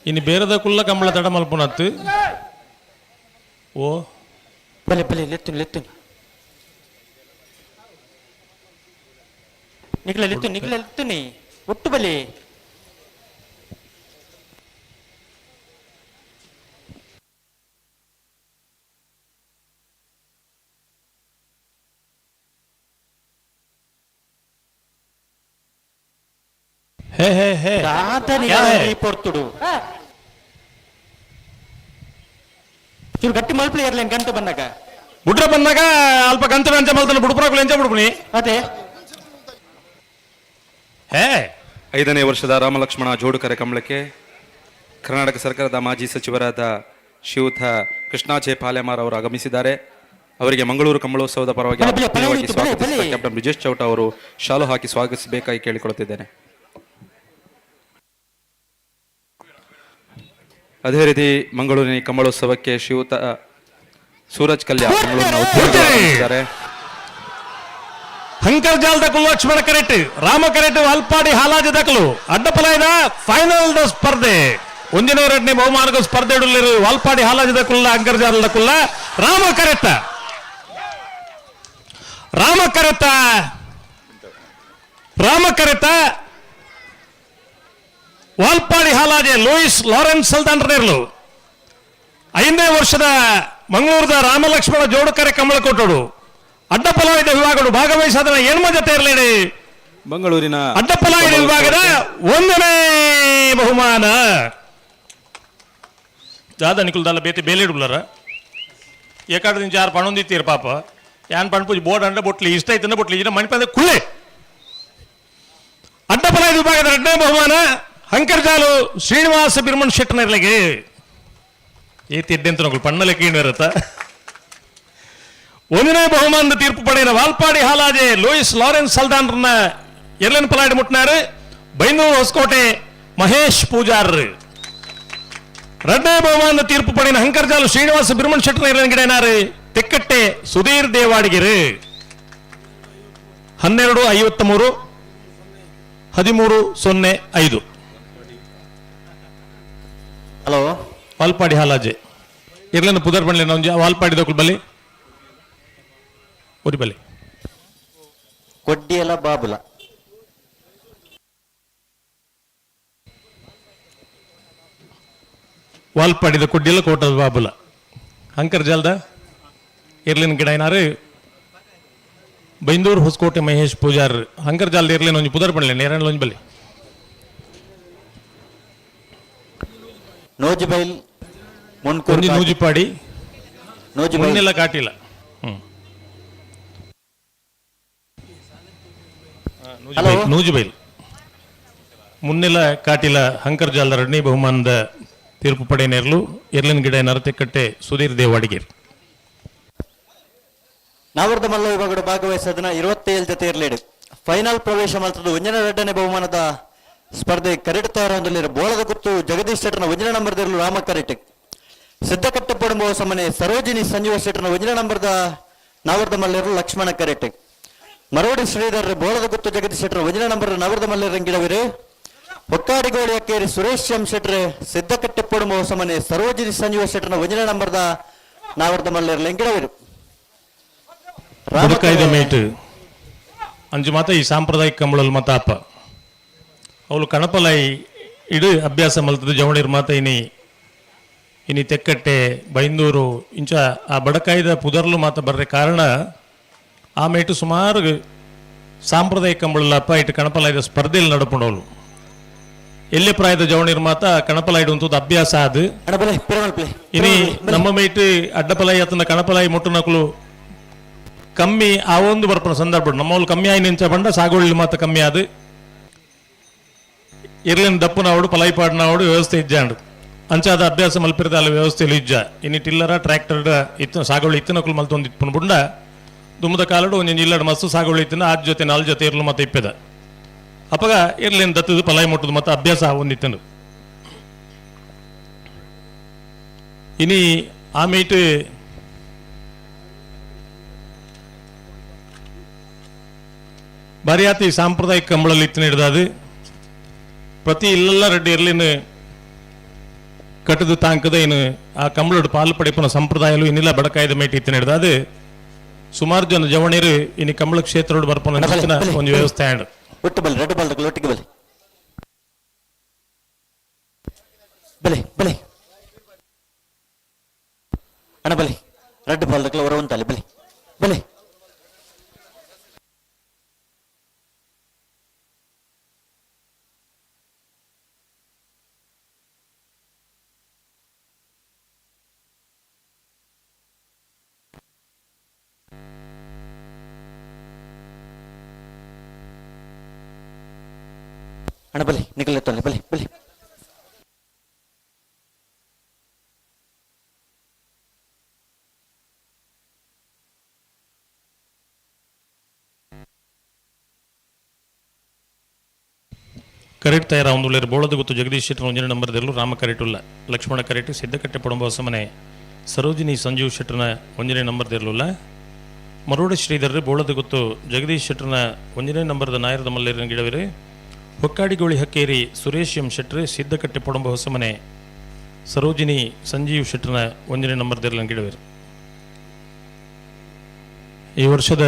ಇನ್ನು ಬೇರೆದ ಕುಲ್ಲ ಕಂಬಳ ತಡ ಮಲ್ಪುನತ್ತು ಓ. ಬಲೆ ಬಲೆ ಲೆತ್ತುನಿ ಲೆತ್ತುನಿ ನಿಗ್ಲ ಲೆತ್ತು ನಿಗ್ಲ ಲೆತ್ತುನಿ ಒಟ್ಟು ಬಲೆ. ಹೇ ಹೇ ಹೇ. ದಾದನಿಗೆ ಕ್ಯಾ ಹೈ? ಈ ಪೊರ್ತುಡು ಚೂರು ಗಟ್ಟಿ ಮಲ್ಪಲಿ ಇರ್ಲೇನು ಗಂಟೆ ಬಂದಾಗ. ಬುಡ್ರ ಬಂದಾಗ ಅಲ್ಪ ಗಂತ ಅಂಚ ಮಲ್ತಾನೆ ಬುಡ್ಪುರಕುಲು ಎಂಚ ಬುಡ್ಪುನಿ. ಅದೇ. ಹೇ. 5ನೇ ವರ್ಷದ ರಾಮಲಕ್ಷ್ಮಣ ಜೋಡುಕರೆ ಕಂಬಳಕ್ಕೆ ಕರ್ನಾಟಕ ಸರ್ಕಾರದ ಮಾಜಿ ಸಚಿವರಾದ ಶ್ರೀಯುತ ಕೃಷ್ಣಾಜೆ ಪಾಲೆಮಾರ್ ಅವರು ಆಗಮಿಸಿದ್ದಾರೆ. ಅವರಿಗೆ ಮಂಗಳೂರು ಕಂಬಳೋತ್ಸವದ ಪರವಾಗಿ ಬಲೆ, ಬಲೆ, ಆತ್ಮೀಯವಾಗಿ ಬಲೆ, ಸ್ವಾಗತಿಸಿದ ಬಲೆ. ಕ್ಯಾಪ್ಟನ್ ಬ್ರಿಜೇಶ್ ಚೌಟ ಅವರು ಶಾಲು ಹಾಕಿ ಸ್ವಾಗತಿಸಬೇಕಾಗಿ ಕೇಳಿಕೊಳ್ಳುತ್ತಿದ್ದೇನೆ. ಅದೇ ರೀತಿ ಮಂಗಳೂರಿನ ಈ ಕಂಬಳೋತ್ಸವಕ್ಕೆ ಶ್ರೀಯುತ ಸೂರಜ್ ಕಲ್ಯಾಣ್ ಮಂಗಳೂರಿನ ಉದ್ಯಮಿಗಳು ಆಗಮಿಸಿದ್ದಾರೆ. ಹಂಕರ್ಜಾಲ್ ದಕಲು ಲಕ್ಷ್ಮಣ ಕರೆಟ್, ರಾಮ ಕರೆಟ್ ವಾಲ್ಪಾಡಿ ಹಾಲಾಜ ದಕಲು ಅಡ್ಡಪಲಾಯದ ಫೈನಲ್ the ಸ್ಪರ್ಧೆ. ಒಂದಿನ ಎರಡನೇ ಬಹುಮಾನಕ ಸ್ಪರ್ಧೆ ಇಡಲಿರು ವಾಲ್ಪಾಡಿ ಹಾಲಾಜ ದಕುಲ್ಲ, ಅಂಕರ್ಜಾಲ್ ದಕುಲ್ಲ, ರಾಮ ಕರೆತ್ತ, ರಾಮ ಕರೆತ್ತ, ರಾಮ ಕರೆತ್ತ, ವಾಲ್ಪಾಡಿ ಹಾಲಾಜೆ ಲೂಯಿಸ್ ಲಾರೆನ್ಸ್ ಸಲ್ದಾನ್ರನೇರ್ಲು. 5ನೇ ವರ್ಷದ ಮಂಗಳೂರದ ರಾಮಲಕ್ಷ್ಮಣ ಜೋಡುಕರೆ ಕಮಲಕೊಟ್ಟಡು ಅಡ್ಡಪಲಾಯದ ವಿಭಾಗಗಳು ಭಾಗವಹಿಸಾದ ಎಣ್ಮ ಜೊತೆ ಇರಲಿ. ಮಂಗಳೂರಿನ ಅಡ್ಡಪಲಾಯದ ವಿಭಾಗದ 1ನೇ ಬಹುಮಾನ ಜಾದ ನಿಕುಲ್ದಲ್ಲ ಬೇತೆ ಬೇಲಿಡುಲ್ಲರ ಏಕಾಡ ಚಾರ್ ಪಣೊಂದಿತ್ತೀರ ಪಾಪ ಯಾನ್ ಪಣಪೂಜಿ ಬೋರ್ಡ್ ಅಂಡ ಬೊಟ್ಲಿ ಇಷ್ಟ ಐತಂದ ಬೊಟ್ಲಿ ಇನ್ನ ಮಣಿಪಂದ ಕುಳ್ಳೆ. ಅಡ್ಡಪಲಾಯದ ವಿಭಾಗದ 2ನೇ ಬಹುಮಾನ ಹಂಕರ್ಜಾಲು ಶ್ರೀನಿವಾಸ ಬಿರ್ಮಣ್ ಶೆಟ್ಟನರ್ಲಿಗೆ. ಏತಿ ಎಡ್ಡೆಂತ ನಕುಲು ಪಣ್ಣಲೆ ಕೀಣು. 1ನೇ ಬಹುಮಾನದ ತೀರ್ಪು ಪಡೆದ ವಾಲ್ಪಾಡಿ ಹಾಲಾಜೆ ಲೂಯಿಸ್ ಲಾರೆನ್ಸ್ ಸಲ್ದಾನ್ರನ್ನ ಎರಲನ್ ಪಲಾಡಿ ಮುಟ್ನಾರು ಬೈಂದೂರು ಹೊಸಕೋಟೆ ಮಹೇಶ್ ಪೂಜಾರ್. 2ನೇ ಬಹುಮಾನದ ತೀರ್ಪು ಪಡೆದ ಹಂಕರ್ಜಾಲು ಶ್ರೀನಿವಾಸ ಬಿರ್ಮಣ್ ಶೆಟ್ಟರ್ ಎರಲನ್ ಗಿಡನಾರು ತೆಕ್ಕಟ್ಟೆ ಸುಧೀರ್ ದೇವಾಡಿಗೆರು. 12:53, 13:05. ಹಲೋ. ವಾಲ್ಪಾಡಿ ಹಾಲಾಜೆ ಇರ್ಲನ್ನ ಪುದರ್ ಬಂಡ್ಲೆ ಒಂಜಿ ವಾಲ್ಪಾಡಿ ದೊಕ್ಕಲು ಬಲ್ಲಿ ಉರಿ ಬಲ್ಲಿ. ಕೊಡ್ಡಿಯಲ ಬಾಬುಲ. ವಾಲ್ಪಾಡಿದ ಕೊಡ್ಡಿಲ ಕೋಟದ ಬಾಬುಲ ಹಂಕರ್ ಜಲ್ದ ಇರ್ಲಿನ ಗಿಡ ಏನಾರು ಬೈಂದೂರು ಹೊಸಕೋಟೆ ಮಹೇಶ್ ಪೂಜಾರ್. ಹಂಕರ್ ಜಾಲ್ದ ಇರ್ಲಿನ ಒಂಜಿ ಪುದರ್ ಬಂಡ್ಲೆ ನೇರಣ ಒಂಜಿ ಬಲ್ಲಿ. ನೋಜುಬೈಲ್ ಮುನ್ಕೂರು. ಒಂಜಿ ನೂಜಿಪಾಡಿ. ನೋಜುಬೈಲ್. ಮುನ್ನೆಲ್ಲ ಕಾಟಿಲ್ಲ. ಹಲೋ. ನೂಜುಬೈಲ್ ಮುನ್ನೆಲ ಕಾಟಿಲ ಹಂಕರ್ ಜಾಲ್ದ 2ನೇ ಬಹುಮಾನದ ತೀರ್ಪು ಪಡೆ ನೇರಲು ಎರ್ಲಿನ ಗಿಡ ನರತೆಕಟ್ಟೆ ಸುಧೀರ್ ದೇವಾಡಿಗೇರ್. ನಾವರ್ದ ಮಲ್ಲ ವಿಭಾಗದ ಭಾಗವಹಿಸೋದನ್ನ 27 ಜೊತೆ ಇರಲೇಡು ಫೈನಲ್ ಪ್ರವೇಶ ಮಲ್ತದ್ದು. ಒಂಜನ ಎರಡನೇ ಬಹುಮಾನದ ಸ್ಪರ್ಧೆ ಕರೆಟ್ ತಯಾರೊಂದಿಲ್ಲ. ಬೋಳದ ಗುತ್ತು ಜಗದೀಶ್ ಶೆಟ್ಟರ್ನ ಒಂಜನ ನಂಬರ್ದಿರಲು ರಾಮ ಕರೆಟ್. ಸಿದ್ದಕಟ್ಟೆ ಪೊಡಂಬ ಸಮನೆ ಸರೋಜಿನಿ ಸಂಜೀವ ಶೆಟ್ಟರ್ನ ಒಂಜನ ನಂಬರ್ದ ನಾವರ್ದ ಮಲ್ಲರು ಲಕ್ಷ್ಮಣ ಕರೆಟ್. ಮರೋಡಿ ಶ್ರೀಧರ್ ಬೋಳದ ಗುತ್ತು ಜಗದೀಶ್ ಶೆಟ್ಟರ್ ಒಂಜನ ನಂಬರ್ ನವರ್ದ ಮಲ್ಲರಂಗಿಡವಿರು. ಹೊಕ್ಕಾಡಿಗೋಳಿ ಅಕ್ಕೇರಿ ಸುರೇಶ್ ಎಂ ಶೆಟ್ರ್ ಸಿದ್ದಕಟ್ಟೆ ಪೊಡಂಬ ಸಮನೆ ಸರೋಜಿನಿ ಸಂಜೀವ ಶೆಟ್ಟರ್ನ ಒಂಜನ ನಂಬರ್ದ ನಾವರ್ದ ಮಲ್ಲರು ಲೆಂಗಿಡವಿರು. ಬುಡಕಾಯ್ದ ಮೇಟ್ ಅಂಚು ಮಾತ ಈ ಸಾಂಪ್ರದಾಯಿಕ ಕಂಬಳಲ್ ಮಾತ ಅಪ್ಪ ಅವಳು ಕಣಪಲೈ ಇಡು ಅಭ್ಯಾಸ ಮಲ್ತದ ಜವಣಿರ್ ಮಾತ ಇನಿ ಇನಿ ತೆಕ್ಕಟ್ಟೆ ಬೈಂದೂರು ಇಂಚ ಆ ಬಡಕಾಯ್ದ ಪುದರ್ಲು ಮಾತ ಬರ್ರೆ ಕಾರಣ ಆ ಮೇಟು ಸುಮಾರು ಸಾಂಪ್ರದಾಯಿಕ ಕಂಬಳಲ್ಲಪ್ಪ ಇಟ್ಟು ಕಣಪಲಾಯ್ದ ಸ್ಪರ್ಧೆಯಲ್ಲಿ ನಡಪುಂಡವಳು. ಎಲ್ಲೆ ಪ್ರಾಯದ ಜವಣಿರ್ ಮಾತ ಕಣಪಲಾಯ್ಡು ಅಂತದ್ದು ಅಭ್ಯಾಸ ಅದು. ಅಣ್ಣ ಬಲೆ ಪಿರಮಲ್ ಪ್ಲೇ. ಇನಿ ನಮ್ಮ ಮೇಟ್ ಅಡ್ಡಪಲಾಯಿ ಅತನ ಕಣಪಲಾಯಿ ಮುಟ್ಟುನಕುಲು ಕಮ್ಮಿ. ಆ ಒಂದು ಬರ್ಪನ ಸಂದರ್ಭ ನಮ್ಮವ್ಲು ಕಮ್ಮಿ ಆಯಿ ನಿಂಚ ಬಂಡ ಸಾಗುವಳಿ ಮಾತ ಕಮ್ಮಿ ಆದು ಇರ್ಲಿನ ದಪ್ಪನವಡು ಪಲಾಯಿ ಪಾಡಿನವಡು ವ್ಯವಸ್ಥೆ ಇಜ್ಜಾಂಡು. ಅಂಚಾದ ಅಭ್ಯಾಸ ಮಲ್ಪಿರದ ಅಲ್ಲಿ ವ್ಯವಸ್ಥೆಯಲ್ಲಿ ಇಜ್ಜ. ಇನಿ ಟಿಲ್ಲರ ಟ್ರ್ಯಾಕ್ಟರ್ ಇತ್ತು ಸಾಗುವಳಿ ಇತ್ತಿನಕುಲು ಮಲ್ತೊಂದು ಇತ್ಪುನ ಬುಂಡ ದುಮ್ಮದ ಕಾಲಡು ಒಂಜೊಂಜಿ ಇಲ್ಲಡ್ ಮಸ್ತ್ ಸಾಗುವಳಿ ಇತ್ತಿನ ಆಜ್ ಜೊತೆ ನಾಲ್ ಜೊತೆ ಇರ್ಲು ಮತ್ತೆ ಇಪ್ಪೆದ ಅಪಗ ಇರ್ಲಿನ ದತ್ತದು ಪಲಾಯಿ ಮುಟ್ಟುದು ಮತ್ತೆ ಅಭ್ಯಾಸ ಒಂದಿತ್ತನು. ಇನಿ ಆ ಮೀಟ್ ಬರಿಯಾತಿ ಸಾಂಪ್ರದಾಯಿಕ ಕಂಬಳಲ್ಲಿ ಇತ್ತು ಹಿಡ್ದಾದು ಪ್ರತಿ ಇಲ್ಲೆಲ್ಲ ರೆಡ್ಡಿ ಇರ್ಲಿನ ಕಟ್ಟದು ತಾಂಕದ ಇನ್ನು ಆ ಕಂಬಳಡು ಪಾಲು ಪಡೆಪುನ ಸಂಪ್ರದಾಯಲು ಇನ್ನಿಲ್ಲ. ಬಡಕಾಯ್ದ ಮೇಟಿ ಇತ್ತು ಹಿಡ್ದಾದು ಸುಮಾರು ಜನ ಜವಣಿರು ಇನ್ನು ಕಂಬಳ ಕ್ಷೇತ್ರಡು ಬರ್ಪುನ ಬಲೆ, ಬಲೆ, ಒಂದು ವ್ಯವಸ್ಥೆ ಆಂಡ್. ಒಟ್ಟು ಬಲೆ ರೆಡ್ ಬಾಲ್ ಒಟ್ಟಿಗೆ ಬಲೆ ಬಲೆ ಬಲೆ ಅಣ್ಣ ಬಲೆ ರೆಡ್ ಬಾಲ್ ಹೊರ ಉಂಟಲ್ಲಿ ಬಲೆ ಬಲೆ. ಅಣ್ಣ ಬಲೆ ನಿಖಲ್ ತೊಲೆ ಬಲೆ ಬಲೆ. ಕರೆಕ್ಟ್ ತಯಾರಾವೊಂದುಲ್ಲೆರ್ ಬೋಳದ ಗುತ್ತು ಜಗದೀಶ್ ಶೆಟ್ಟರ್ ಒಂಜನೇ ನಂಬರ್ ದೆರ್ಲು ರಾಮ ಕರೆಟುಲ್ಲ ಲಕ್ಷ್ಮಣ ಕರೆಟ್ ಸಿದ್ದಕಟ್ಟೆ ಪೊಡಂಬ ಹೊಸಮನೆ ಸರೋಜಿನಿ ಸಂಜೀವ್ ಶೆಟ್ಟರ್ನ ಒಂಜನೇ ನಂಬರ್ ದೆರ್ಲುಲ್ಲ ಮರೋಡ ಶ್ರೀಧರ್ ಬೋಳದ ಗುತ್ತು ಜಗದೀಶ್ ಶೆಟ್ಟರ್ನ ಒಂಜನೇ ನಂಬರ್ದ ನಾಯರದ ಮಲ್ಲೇರಿನ ಗಿಡವಿರು ಹೊಕ್ಕಾಡಿಗೋಳಿ ಹಕ್ಕೇರಿ ಸುರೇಶ್ ಎಂ ಶೆಟ್ರ್ ಸಿದ್ದಕಟ್ಟೆ ಪೊಡಂಬ ಹೊಸಮನೆ ಸರೋಜಿನಿ ಸಂಜೀವ್ ಶೆಟ್ಟರ್ನ ಒಂಜನೇ ನಂಬರ್ ದೆರ್ಲನ್ ಗಿಡವಿರು. ಈ ವರ್ಷದ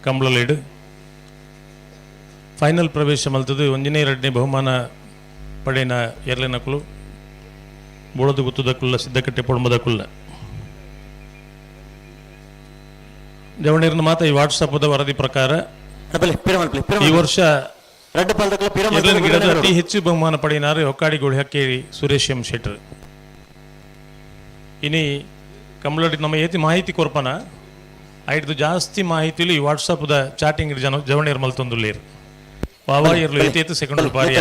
ಕಂಬಳಲೇಡು ಫೈನಲ್ ಪ್ರವೇಶ ಮಲ್ತದು ಒಂಜನೇ ಎರಡನೇ ಬಹುಮಾನ ಪಡೆಯನ ಎರಲೆನಕುಲು ಬೋಳದ ಗುತ್ತುದಕುಲ್ಲ ಸಿದ್ದಕಟ್ಟೆ ಪೊಡಂಬದಕುಲ್ಲ ಜವಣೀರ್ನ ಮಾತ ಈ ವಾಟ್ಸಪ್ದ ವರದಿ ಪ್ರಕಾರ ಬಲೆ ಪಿರ ಮಲ್ಪಲೆ ಪಿರ ಈ ವರ್ಷ ರಡ್ಡ್ ಪಾಲ್ದಕ್ಲ ಪಿರ ಎರ್ಲೆನ ಗಿಡದ ಮಲ್ಪಲೆ ಅತಿ ಹೆಚ್ಚು ಬಹುಮಾನ ಪಡೆಯಿನಾರು ಹೊಕ್ಕಾಡಿಗೋಳಿ ಹಕ್ಕೇರಿ ಸುರೇಶ್ ಎಂ ಶೆಟ್ಟರ್. ಇನಿ ಕಂಬಳಡಿ ನಮ್ಮ ಏತಿ ಮಾಹಿತಿ ಕೊರ್ಪನ ಐಡ್ದು ಜಾಸ್ತಿ ಮಾಹಿತಿಲು ಈ ವಾಟ್ಸಪ್ದ ಚಾಟಿಂಗ್ ಜನ ಜವಣೀರ್ ಮಲ್ತೊಂದುಲ್ಲೇರು ವಾವಾ ಇರ್ಲು ಏತು ಏತು ಸೆಕೆಂಡ್ ಪಾರಿಯ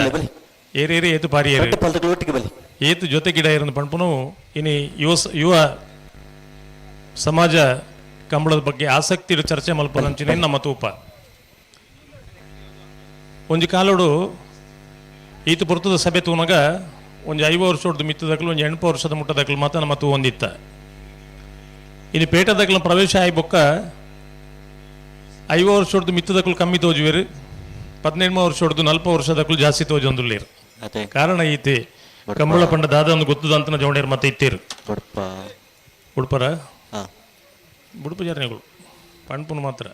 ಏರೇರಿ ಏತು ಪಾರಿಯರು ರಡ್ಡ್ ಪಾಲ್ದಕ್ಲ ಒಟ್ಟಿಗೆ ಬಲೆ ಏತು ಜೊತೆ ಗಿಡ ಇರಂದು ಪಣ್ಪುನು. ಇನಿ ಯುವ ಯುವ ಸಮಾಜ ಕಂಬಳದ ಬಗ್ಗೆ ಆಸಕ್ತಿ ಇಡು ಚರ್ಚೆ ಮಲ್ಪನಂಚಿನ ನಮ್ಮ ತೂಪ. ಒಂಜಿ ಕಾಲೋಡು ಈತ ಪೊರ್ತದ ಸಭೆ ತೂನಗ ಒಂಜಿ 50 ವರ್ಷದ ಮಿತ್ತದಕ್ಲು ಒಂಜಿ 80 ವರ್ಷದ ಮುಟ್ಟದಕ್ಲು ಮಾತ್ರ ನಮ್ಮ ತೂ ಒಂದಿತ್ತ. ಇನ್ನು ಪೇಟದಕ್ಲ ಪ್ರವೇಶ ಆಯಿ ಬೊಕ್ಕ 50 ವರ್ಷದ ಮಿತ್ತದಕ್ಲು ಕಮ್ಮಿ ತೋಜುವೆರು, 18 ವರ್ಷದ 40 ವರ್ಷದಕ್ಲು ಜಾಸ್ತಿ ತೋಜೊಂದುಲ್ಲೇರು. ಅದೇ. ಕಾರಣ ಈತೆ ಕಂಬಳ ಪಂಡ ದಾದ ಒಂದು ಗೊತ್ತದಂತನ ಜವಣೇರು ಮತ್ತೆ ಇತ್ತೇರು. ಬಡಪ. ಉಡುಪರ ಹಾ. ಉಡುಪು ಜರ್ನಿಗಳು ಪಣ್ಪುನು ಮಾತ್ರ.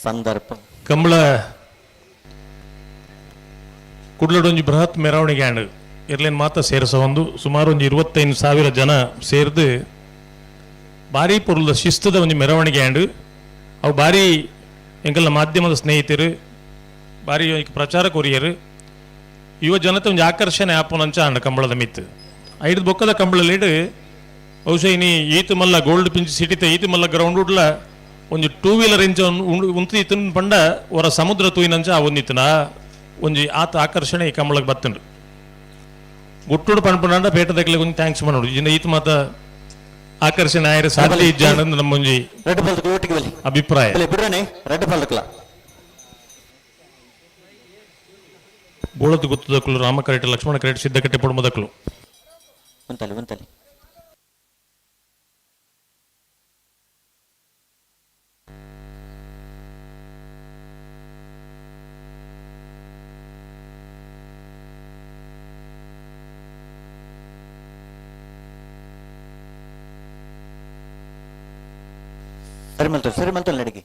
ಸಂದರ್ಭ. ಕಂಬಳ ಕುಡ್ಲಡೊಂಜಿ ಬೃಹತ್ ಮೆರವಣಿಗೆ ಆಂಡ್ ಇರ್ಲೇನ್ ಮಾತ ಸೇರ್ಸ ಒಂದು ಸುಮಾರು ಒಂಜಿ 25,000 ಜನ ಸೇರ್ದು ಭಾರಿ ಪೊರುಲ್ದ ಶಿಸ್ತದ ಒಂಜಿ ಮೆರವಣಿಗೆ ಆಂಡ್. ಅವು ಭಾರಿ ಎಂಕಲ್ನ ಮಾಧ್ಯಮದ ಸ್ನೇಹಿತರು ಭಾರಿ ಪ್ರಚಾರ ಕೊರಿಯರು ಯುವ ಜನತೆ ಒಂಜಿ ಆಕರ್ಷಣೆ ಆಪುನಂಚ ಆಂಡ್ ಕಂಬಳದ ಮಿತ್ತು. ಐದು ಬೊಕ್ಕದ ಕಂಬಳಲಿಡ್ ಬಹುಶಃ ಇನಿ ಈತು ಮಲ್ಲ ಗೋಲ್ಡ್ ಪಿಂಚ್ ಸಿಟಿತ ಈತು ಮಲ್ಲ ಗ್ರೌಂಡ್ ಉಡ್ಲ ಒಂಜಿ ಟೂ ವೀಲರ್ ಇಂಚ ಉಂತು ಇತ್ತನ್ ಪಂಡ ಹೊರ ಸಮುದ್ರ ತೂಯಿನಂಚ ಆ ಒಂದಿತ್ತನ ಒಂಜಿ ಆತ ಆಕರ್ಷಣೆ ಈ ಕಂಬಳಕ್ಕೆ ಬತ್ತುಂಡು. ಗುಟ್ಟುಡು ಪಣ್ಪುಂಡ ಪೇಟದಕ್ಲೆ ಒಂಜಿ thanks ಮಾಡೋಡು ಇನ್ನು ಈತ ಮಾತ ಆಕರ್ಷಣೆ ಆಯರೆ ಸಾಧ್ಯ ಇಜ್ಜಾಂಡ್ ನಮ್ಮ ಒಂಜಿ ರಡ್ಡ್ ಪಾಲ್ದಕ್ಲ ಒಟ್ಟಿಗೆ ಬಲೆ ಅಭಿಪ್ರಾಯ. ಬಲೆ ಬಿಡ್ರನೆ ರಡ್ಡ್ ಪಾಲ್ದಕ್ಲ. ಬೋಳದ ಗುತ್ತದಕ್ಕಲು ರಾಮ ಕರೆಟ್ ಲಕ್ಷ್ಮಣ ಕರೆಟ್ ಸಿದ್ದಕಟ್ಟೆ ಪೊಡಮದಕ್ಕಲು. ಉಂತಲಿ ಉಂತಲಿ. ಸರಿ ಮಲ್ತೋಲ್ ಸರಿ ಮಲ್ತೋಲ್ ನಡಿಗೆ.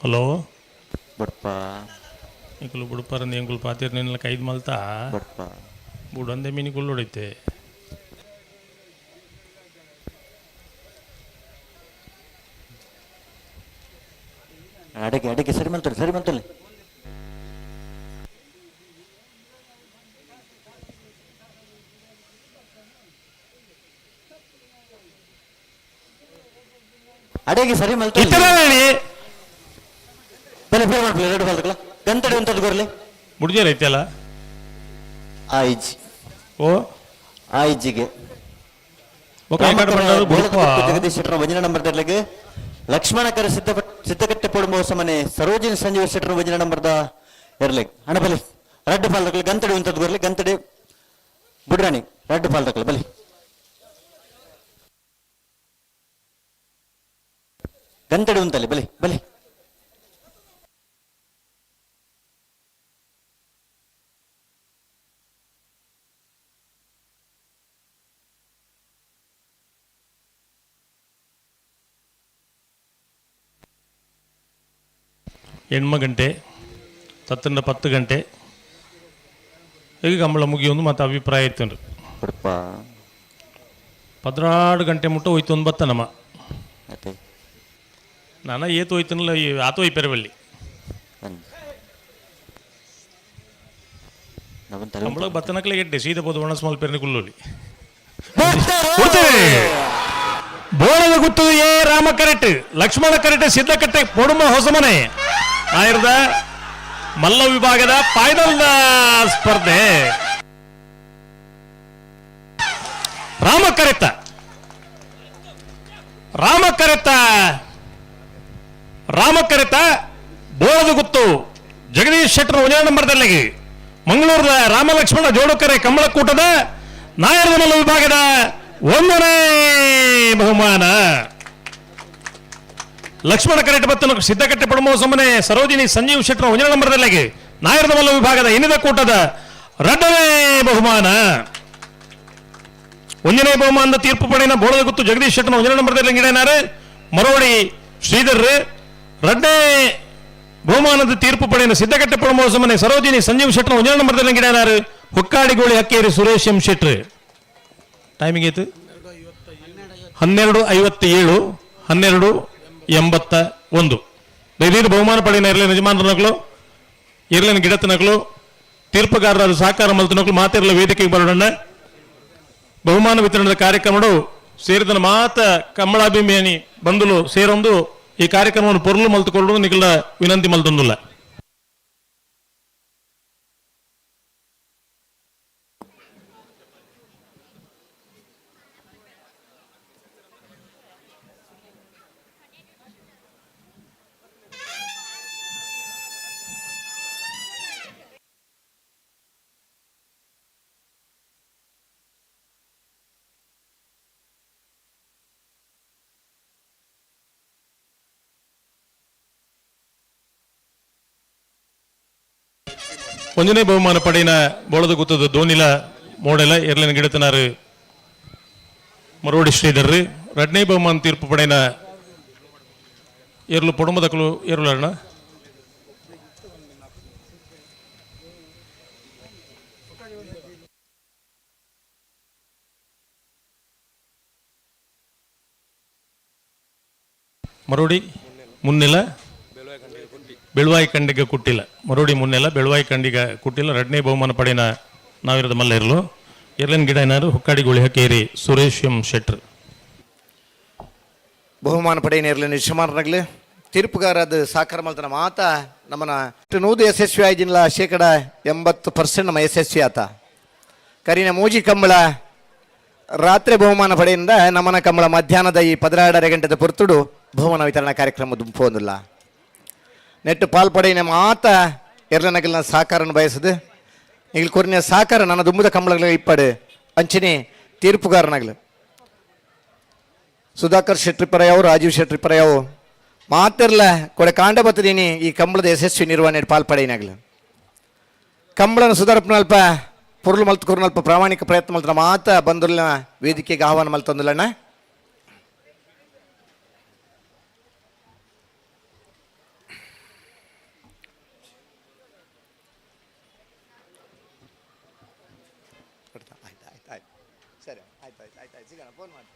ಹಲೋ. ಬಡಪ. ಇಂಕುಲು ಬುಡುಪಾರಂದು ಎಂಕುಲು ಪಾತಿರ್ ನಿನ್ನ ಕೈದ್ ಮಲ್ತಾ. ಬಡಪ. ಬುಡಂದೆ ಮೀನಿ ಗುಲ್ಲೊಡೈತೆ. ಅಡಿಗೆ ಅಡಿಗೆ ಸರಿ ಮಲ್ತೋಲ್ ಸರಿ ಮಲ್ತೋಲ್. ಅಡಿಗೆ ಸರಿ ಮಲ್ತೋಲ್. ಬಲೆ ಪ್ಲೇ ಮಾಡ್ಲಿ ಎರಡು ಬಾಲ್ದಕ್ಲ ಗಂತಡೆ ಉಂತದ್ದು ಗೊರ್ಲಿ. ಬುಡ್ಜೇರ್ ಐತಲ್ಲ. ಆ ಇಜ್ಜಿ. ಓ. ಆ ಇಜ್ಜಿಗೆ. ಬೊಕ್ಕ ಏಕಾಡ್ ಬಂಡಾರು ಬುಡುಪ. ಜಗದೀಶ್ ಶೆಟ್ಟರ್ ವಜನ ನಂಬರ್ ದರ್ಲೆಗ್ ಲಕ್ಷ್ಮಣ ಕರ ಸಿದ್ಧ ಸಿದ್ಧಕಟ್ಟೆ ಪೊಡುಂಬ ಸಮನೆ ಸರೋಜಿನಿ ಸಂಜೀವ ಶೆಟ್ಟರ್ ವಜನ ನಂಬರ್ದ ಎರ್ಲೆಗ್ ಹಣ ಬಲಿ ರಡ್ಡು ಪಾಲ್ದಕ್ಲ ಗಂತಡೆ ಉಂತದ್ದು ಗೊರ್ಲಿ ಗಂತಡೆ ಬುಡ್ರಾಣಿ ರಡ್ಡು ಪಾಲ್ದಕ್ಲ ಬಲಿ ಗಂತಡೆ ಉಂತಲಿ ಬಲಿ ಬಲಿ. 8 ಗಂಟೆ ತತ್ತಂಡ 10 ಗಂಟೆ ಈಗ ಕಂಬಳ ಮುಗಿಯೊಂದು ಮತ್ತು ಅಭಿಪ್ರಾಯ ಇತ್ತು. ಬಡಪ. 16 ಗಂಟೆ ಮುಟ್ಟ ಹೋಯ್ತು ಒಂದು ಬತ್ತ ನಮ್ಮ. ಅದೇ. ನಾನ ಏತು ಹೋಯ್ತನಲ್ಲ ಈ ಆತೋ ಈ ಪೆರವಲ್ಲಿ. ಕಂಬಳ ಬತ್ತನಕ್ಲೆ ಗೆಡ್ಡೆ ಸೀದಾ ಪೋದು ಒಣ ಸ್ಮಾಲ್ ಪೆರ್ನಿ ಕುಲ್ಲೋಲಿ. ಬೋಳದ ಗುತ್ತು ಎ ರಾಮ ಕರೆಟ್, ಲಕ್ಷ್ಮಣ ಕರೆಟ್ ಸಿದ್ದಕಟ್ಟೆ ಪೊಡುಮ ಹೊಸಮನೆ ಆಯುರ್ದ ಮಲ್ಲ ವಿಭಾಗದ ಫೈನಲ್ ಸ್ಪರ್ಧೆ. ರಾಮ ಕರೆತ, ರಾಮ ಕರೆತ, ರಾಮ ಕರೆತ ಬೋಳದ ಗುತ್ತು ಜಗದೀಶ್ ಶೆಟ್ಟರ್ ಒಂದೇ ನಂಬರ್ದಲ್ಲಿ ಮಂಗಳೂರದ ರಾಮಲಕ್ಷ್ಮಣ ಜೋಡುಕರೆ ಕಂಬಳಕೂಟದ ನಾಯರದ ಮಲ್ಲ ವಿಭಾಗದ ಒಂದನೇ ಬಹುಮಾನ. ಲಕ್ಷ್ಮಣ ಕರೆಟ್ ಬತ್ತನ ಸಿದ್ದಕಟ್ಟೆ ಪಡಮೋ ಸಮನೆ ಸರೋಜಿನಿ ಸಂಜೀವ್ ಶೆಟ್ಟರ್ ಒಂದನೇ ನಂಬರ್ದಲ್ಲಿ ನಾಯರದ ಮಲ್ಲ ವಿಭಾಗದ ಇನ್ನಿದ ಕೂಟದ ಎರಡನೇ ಬಹುಮಾನ. ಒಂದನೇ ಬಹುಮಾನದ ತೀರ್ಪು ಪಡೆಯನ ಬೋಳದ ಗುತ್ತು ಜಗದೀಶ್ ಶೆಟ್ಟರ್ ಒಂದನೇ ನಂಬರ್ದಲ್ಲಿ ಗಿಡನಾರೆ ಮರೋಡಿ ಶ್ರೀಧರ್. ಎರಡನೇ ಬಹುಮಾನದ ತೀರ್ಪು ಪಡೆಯನ ಸಿದ್ದಕಟ್ಟೆ ಪಡಮೋ ಸಮನೆ ಸರೋಜಿನಿ ಸಂಜೀವ್ ಶೆಟ್ಟರ್ ಒಂದನೇ ನಂಬರ್ದಲ್ಲಿ ಗಿಡನಾರು ಹೊಕ್ಕಾಡಿಗೋಳಿ ಹಕ್ಕೇರಿ ಸುರೇಶ್ ಎಂ ಶೆಟ್ರ್. ಟೈಮಿಂಗ್ ಆಯ್ತು 12:57, 12:81. ದಯದೀರು ಬಹುಮಾನ ಪಡೆಯನ ಇರಲಿನ ಯಜಮಾನರನಗಳು, ಇರ್ಲಿನ ಗಿಡತನಗಳು, ತೀರ್ಪುಗಾರರಾದ ಸಹಕಾರ ಮಲ್ತನಗಳು ಮಾತಿರಲ ವೇದಿಕೆಗೆ ಬರೋಣ. ಬಹುಮಾನ ವಿತರಣದ ಕಾರ್ಯಕ್ರಮಡು ಸೇರಿದ ಮಾತ ಕಮ್ಮಳಾಭಿಮಾನಿ ಬಂಧುಲು ಸೇರೊಂದು ಈ ಕಾರ್ಯಕ್ರಮವನ್ನು ಪೊರ್ಲು ಮಲ್ತುಕೊಳ್ಳು ನಿಗಲ ವಿನಂತಿ ಮಲ್ತೊಂದುಲ್ಲ. ಒಂಜನೇ ಬಹುಮಾನ ಪಡೆಯಿನ ಬೋಳದ ಗುತ್ತದ ದೋನಿಲ ಮೋಡೆಲ ಎರ್ಲಿನ ಗಿಡತನಾರು ಮರೋಡಿ ಶ್ರೀಧರ್. ಎರಡನೇ ಬಹುಮಾನ ತೀರ್ಪು ಪಡೆಯಿನ ಎರ್ಲು ಪೊಡುಮದಕಲು ಎರುಲರ್ಣ ಮರೋಡಿ ಮುನ್ನೆಲ ಬೆಳುವಾಯಿ ಕಂಡಿಗ ಕುಟ್ಟಿಲ್ಲ. ಮರೋಡಿ ಮುನ್ನೆಲ ಬೆಳುವಾಯಿ ಕಂಡಿಗ ಕುಟ್ಟಿಲ್ಲ. ಎರಡನೇ ಬಹುಮಾನ ಪಡೆಯನ ನಾವಿರದ ಮಲ್ಲ ಇರಲು ಎರ್ಲಿನ ಗಿಡ ಏನಾರು ಹುಕ್ಕಾಡಿಗೋಳಿ ಹಕ್ಕೇರಿ ಸುರೇಶ್ ಎಂ ಶೆಟ್ರ್. ಬಹುಮಾನ ಪಡೆಯನ ಇರಲಿ ಯಜಮಾನರಾಗಲಿ ತೀರ್ಪುಗಾರದ ಸಾಕಾರ ಮಲ್ತನ ಮಾತ ನಮ್ಮನ ನೂದು ಯಶಸ್ವಿ ಆಯ್ದಿಲ್ಲ 80% ನಮ್ಮ ಯಶಸ್ವಿ ಆತ. ಕರಿನ ಮೂಜಿ ಕಂಬಳ ರಾತ್ರಿ ಬಹುಮಾನ ಪಡೆಯಿಂದ ನಮ್ಮನ ಕಂಬಳ ಮಧ್ಯಾಹ್ನದ ಈ 12.5 ಗಂಟೆದ ಪೊರ್ತುಡು ಬಹುಮಾನ ವಿತರಣಾ ಕಾರ್ಯಕ್ರಮ ದುಂಪೋದಿಲ್ಲ. ನೆಟ್ಟು ಪಾಲ್ಪಡೆಯ ಮಾತ ಎರ್ಲನಗಲ್ನ ಸಹಕಾರನ ಬಯಸದು ಇಲ್ಲಿ ಕೊರಿನ ಸಹಕಾರ ನನ್ನ ದುಂಬುದ ಕಂಬಳಗಳ ಇಪ್ಪಡು ಅಂಚನೆ ತೀರ್ಪುಗಾರನಾಗಲು ಸುಧಾಕರ್ ಶೆಟ್ರಿಪರಯಾವು ರಾಜೀವ್ ಶೆಟ್ರಿಪರಯಾವು ಮಾತಿರ್ಲ ಕೊಡೆ ಕಾಂಡ ಬತ್ತದೀನಿ ಈ ಕಂಬಳದ ಯಶಸ್ವಿ ನಿರ್ವಹಣೆ ಪಾಲ್ಪಡೆಯನಾಗಲು ಕಂಬಳನ ಸುಧಾರಪ್ಪನಲ್ಪ ಪೊರುಳು ಮಲ್ತು ಪ್ರಾಮಾಣಿಕ ಪ್ರಯತ್ನ ಮಲ್ತನ ಮಾತ ಬಂದುಲ್ಲ ವೇದಿಕೆಗೆ ಆಹ್ವಾನ ಮಲ್ತೊಂದುಲ್ಲಣ್ಣ. ಆಯ್ತು ಆಯ್ತು ಆಯ್ತು ಸರಿ ಆಯ್ತು ಆಯ್ತು ಆಯ್ತು ಆಯ್ತು ಸಿಗೋಣ ಫೋನ್ ಮಾಡಿ.